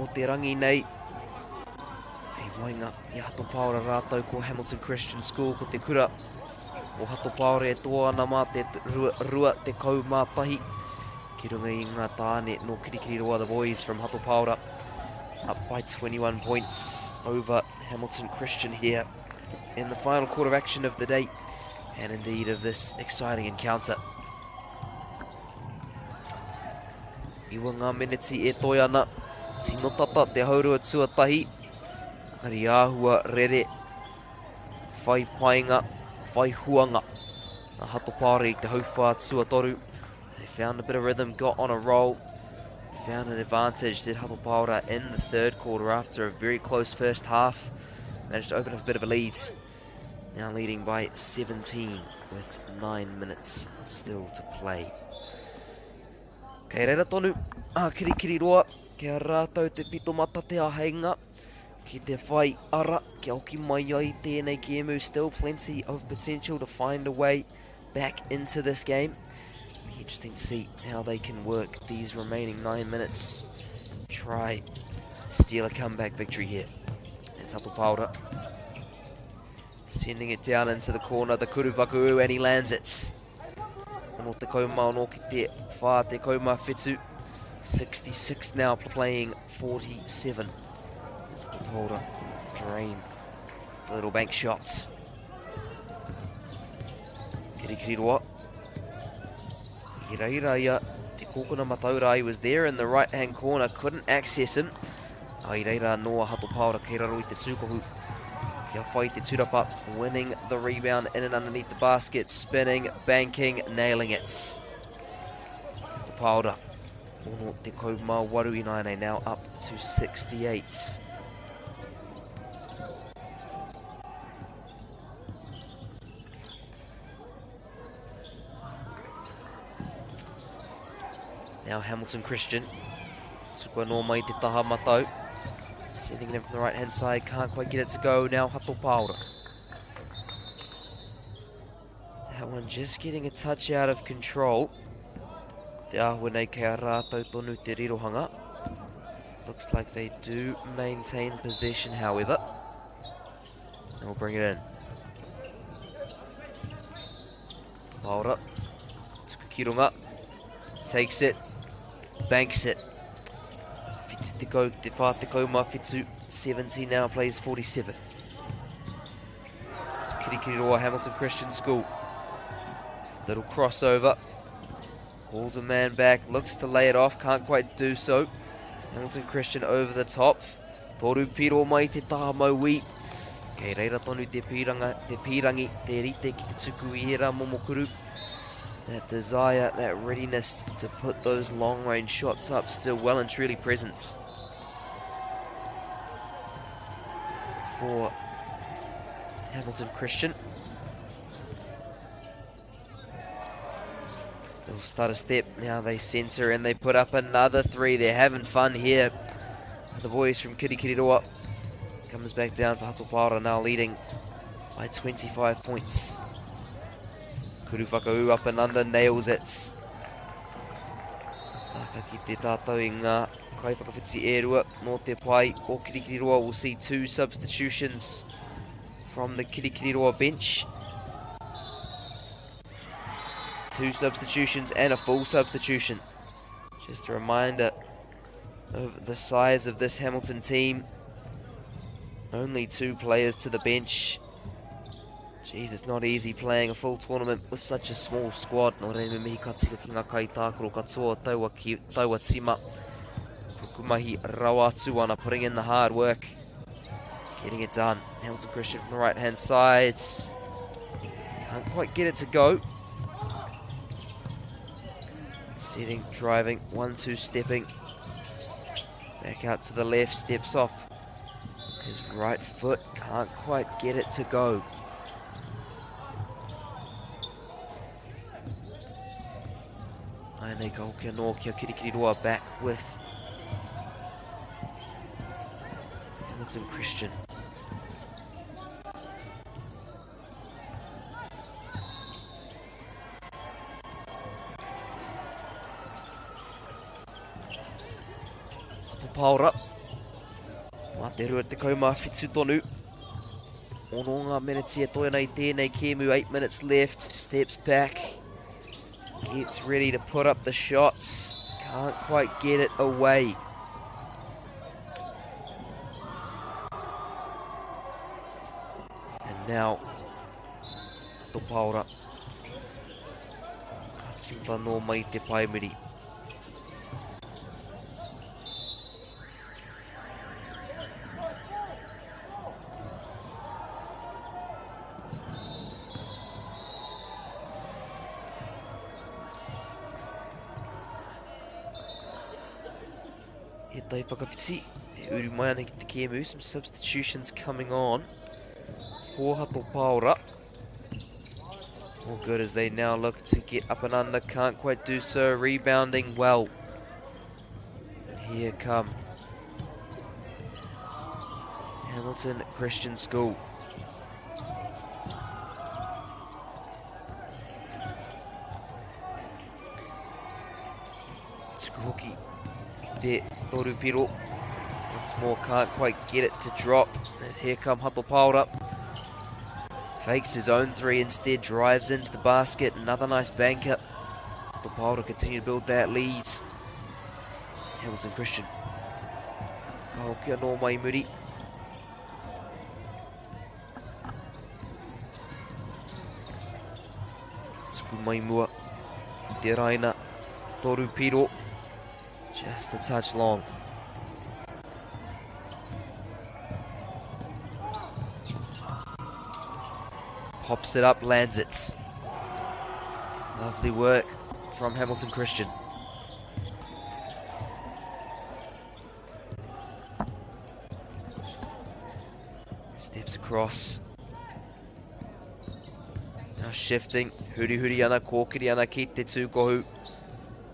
o te rangi nei. Hei waenga i a Hato Paora rātou ko Hamilton Christian School ko te kura o Hato Paora e toa ana mā te 21 ki runga i ngā tāne nō Kirikiriroa the boys from Hato Paora up by 21 points over Hamilton Christian here in the final quarter action of the day and indeed of this exciting encounter. Iwa ngā meneti e toi ana, tino tata te haurua tuatahi, ari āhua rere, whai painga, whai huanga. Nā Hato Pāre i te hauwhā tuatoru. They found a bit of rhythm, got on a roll, found an advantage, did Hato Paora in the third quarter after a very close first half. Managed to open up a bit of a lead. Now leading by 17 with 9 minutes still to play. Kei reira tonu a Kirikiriroa, kia rātou te pito mata te aheinga ki te whai ara kia hoki mai ai tēnei kēmu. Still plenty of potential to find a way back into this game. Be interesting to see how they can work these remaining 9 minutes. Try steal a comeback victory here. It's Hato Paora sending it down into the corner, the Kuruvaku, and he lands it. Ono te kauma ono ki te whā te kauma whitu. 66 now playing 47. It's Hato Paora drain. The little bank shots. Kirikiriroa. I reira ia, te kōkona mataura, he was there in the right hand corner, couldn't access him. I reira anō a Hato Paora kei raro i te tūkohu. Kia whai te turapa, winning the rebound in and underneath the basket, spinning, banking, nailing it. Hato Paora, ono te kaumā waru i nāianei, now up to 68. Now Hamilton Christian. Tukua no mai te taha matau. Sending it in from the right hand side. Can't quite get it to go. Now Hato Paora. That one just getting a touch out of control. Te āhua nei kei a rātou tonu te rirohanga. Looks like they do maintain possession, however. They'll bring it in. Paora. Tukukirunga. Takes it. Banks it. Whitu te kau, te whā te kau mā whitu. 70 now plays 47. It's Kirikiriroa Hamilton Christian School. Little crossover. Calls a man back, looks to lay it off, can't quite do so. Hamilton Christian over the top. Toru piro mai te taha mauī. Kei reira tonu te pīranga, te pīrangi, te rite ki te tuku i ērā momo kuru. That desire, that readiness to put those long range shots up still well and truly present for Hamilton Christian. They'll start a step. Now they center and they put up another three. They're having fun here. The boys from Kirikiriroa comes back down for Hato Paora, now leading by 25 points. Kuruwhakau up and under, nails it. Taka ki te tātou i ngā kaiwhakawhiti e rua nō te pai o Kirikiriroa. We'll see two substitutions from the Kirikiriroa bench. Two substitutions and a full substitution. Just a reminder of the size of this Hamilton team. Only two players to the bench. Jeez, it's not easy playing a full tournament with such a small squad. Nō reira mihi ka tika ki ngā kaitākaro katoa taua, ki, taua tima. Pukumahi rawa atu ana, putting in the hard work. Getting it done. Hamilton Christian from the right-hand side. Can't quite get it to go. Setting, driving, 1-2 stepping. Back out to the left, steps off his right foot. Can't quite get it to go. Aine ka hoki anō kia Kirikiriroa back with Hamilton Christian. Paora. Mā te 27 tonu. Ono ngā miniti e toe ana i tēnei kēmu. 8 minutes left. Steps back. Gets ready to put up the shots. Can't quite get it away. And now, Hato Paora. Ka tīmata nō mai te paemuri. He tai whakawhiti, e uru mai ana ki te kēmu, some substitutions coming on for Hato Paora. All good as they now look to get up and under, can't quite do so, rebounding well. And here come Hamilton Christian School. Tukuhoki te toru piro. Once more, can't quite get it to drop. Here come Hato Paora. Fakes his own three instead, drives into the basket. Another nice banker. Hato Paora continue to build that lead. Hamilton Christian. Ka hoki anō mai muri. Tuku mai mua. Te raina. Toru piro. Just a touch long. Pops it up, lands it. Lovely work from Hamilton Christian. Steps across. Now shifting. Huri huri ana, kōkiri ana ki te tūkohu.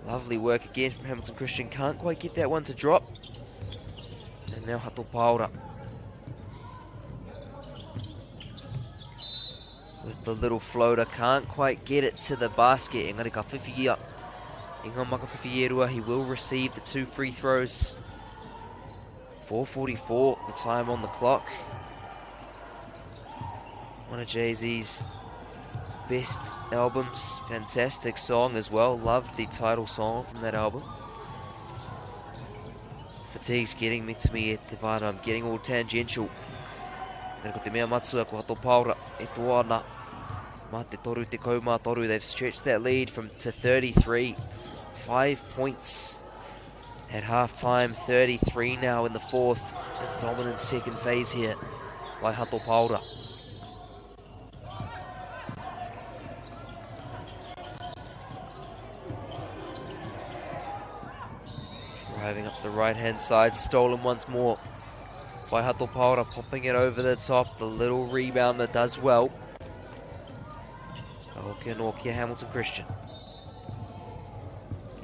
Lovely work again from Hamilton Christian. Can't quite get that one to drop. And now Hato Paora. With the little floater, can't quite get it to the basket. Engari ka whiwhi ia. I ngā maka whiwhi e rua, he will receive the two free throws. 4.44, the time on the clock. One of Jay-Z's best albums. Fantastic song as well. Loved the title song from that album. Fatigue's getting me to me e te whānau. I'm getting all tangential. Mena ko te mea matua ko Hato Paora e toa ana. Mā te toru te kau mā toru. They've stretched that lead from to 33. 5 points at half time. 33 now in the fourth. A dominant second phase here by Hato Paora. Driving up the right-hand side, stolen once more by Hato Paora, popping it over the top. The little rebounder does well. Ka hoki anō ki a Hamilton Christian.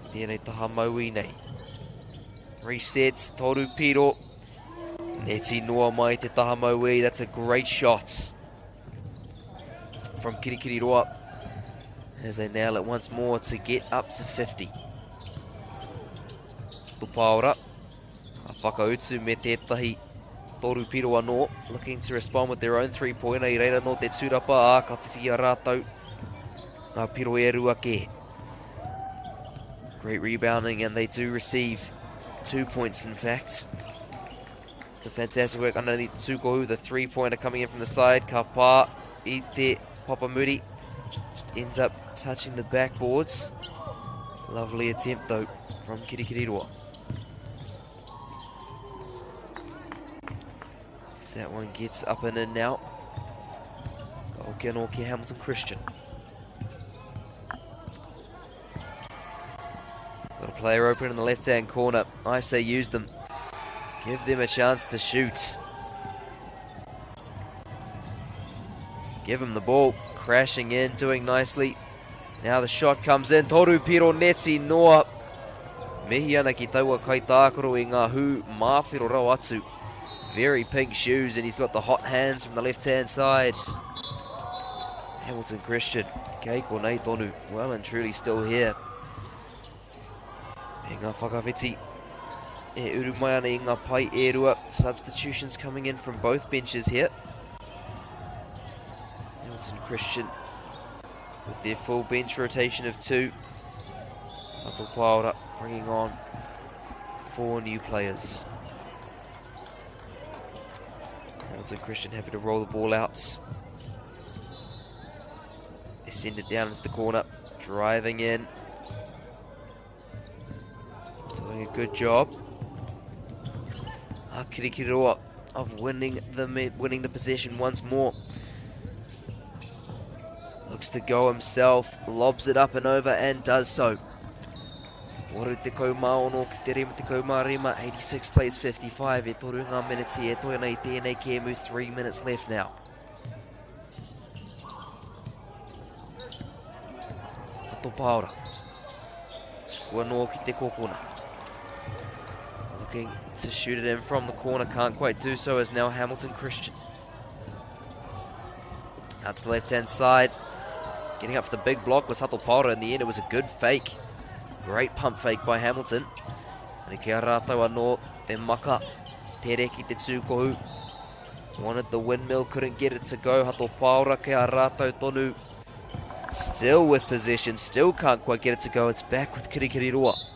Ki tēnei taha mauī nei. Resets, toru piro. Neti noa mai te taha mauī. That's a great shot from Kirikiriroa as they nail it once more to get up to 50. Tupaora, a whakautu me tētahi toru piro anō, looking to respond with their own three-pointer. I reira nō te tūrapa, ā, ka whiwhi a rātou ngā piro e rua kē. Great rebounding, and they do receive 2 points, in fact. The fantastic work underneath the tūkohu, the three-pointer coming in from the side. Ka pā i te papamuri. Just ends up touching the backboards. Lovely attempt, though, from Kirikiriroa. So that one gets up and in now. Ka hoki anō ki Hamilton Christian. Got a player open in the left-hand corner. I say use them. Give them a chance to shoot. Give him the ball. Crashing in, doing nicely. Now the shot comes in. Toru piro neti noa. Mihi ana ki taua kaitākaro i ngā hū māwhero rau atu. Very pink shoes, and he's got the hot hands from the left-hand side. Hamilton Christian, kei konei tonu, well and truly still here. Me ngā whakawhiti. E uru mai ana i ngā pai e rua. Substitutions coming in from both benches here. Hamilton Christian with their full bench rotation of two. Hato Paora bringing on four new players. Hamilton Christian happy to roll the ball out. They send it down into the corner, driving in. Doing a good job. Kirikiriroa of winning the winning the possession once more. Looks to go himself, lobs it up and over and does so. Waru te kau mā ono ki te rima te kau mā rima, 86 plays 55, e toru ngā miniti e toe ana i tēnei kēmu, 3 minutes left now. Ato Paora. Tukua noa ki te kokona. Looking to shoot it in from the corner, can't quite do so as now Hamilton Christian. Out to the left-hand side. Getting up for the big block was Hato Paora. In the end, it was a good fake. Great pump fake by Hamilton. And kia rātou anō te maka. Te reki te tūkohu. Wanted the windmill, couldn't get it to go. Hato Paora kia rātou tonu. Still with possession, still can't quite get it to go. It's back with Kirikiriroa.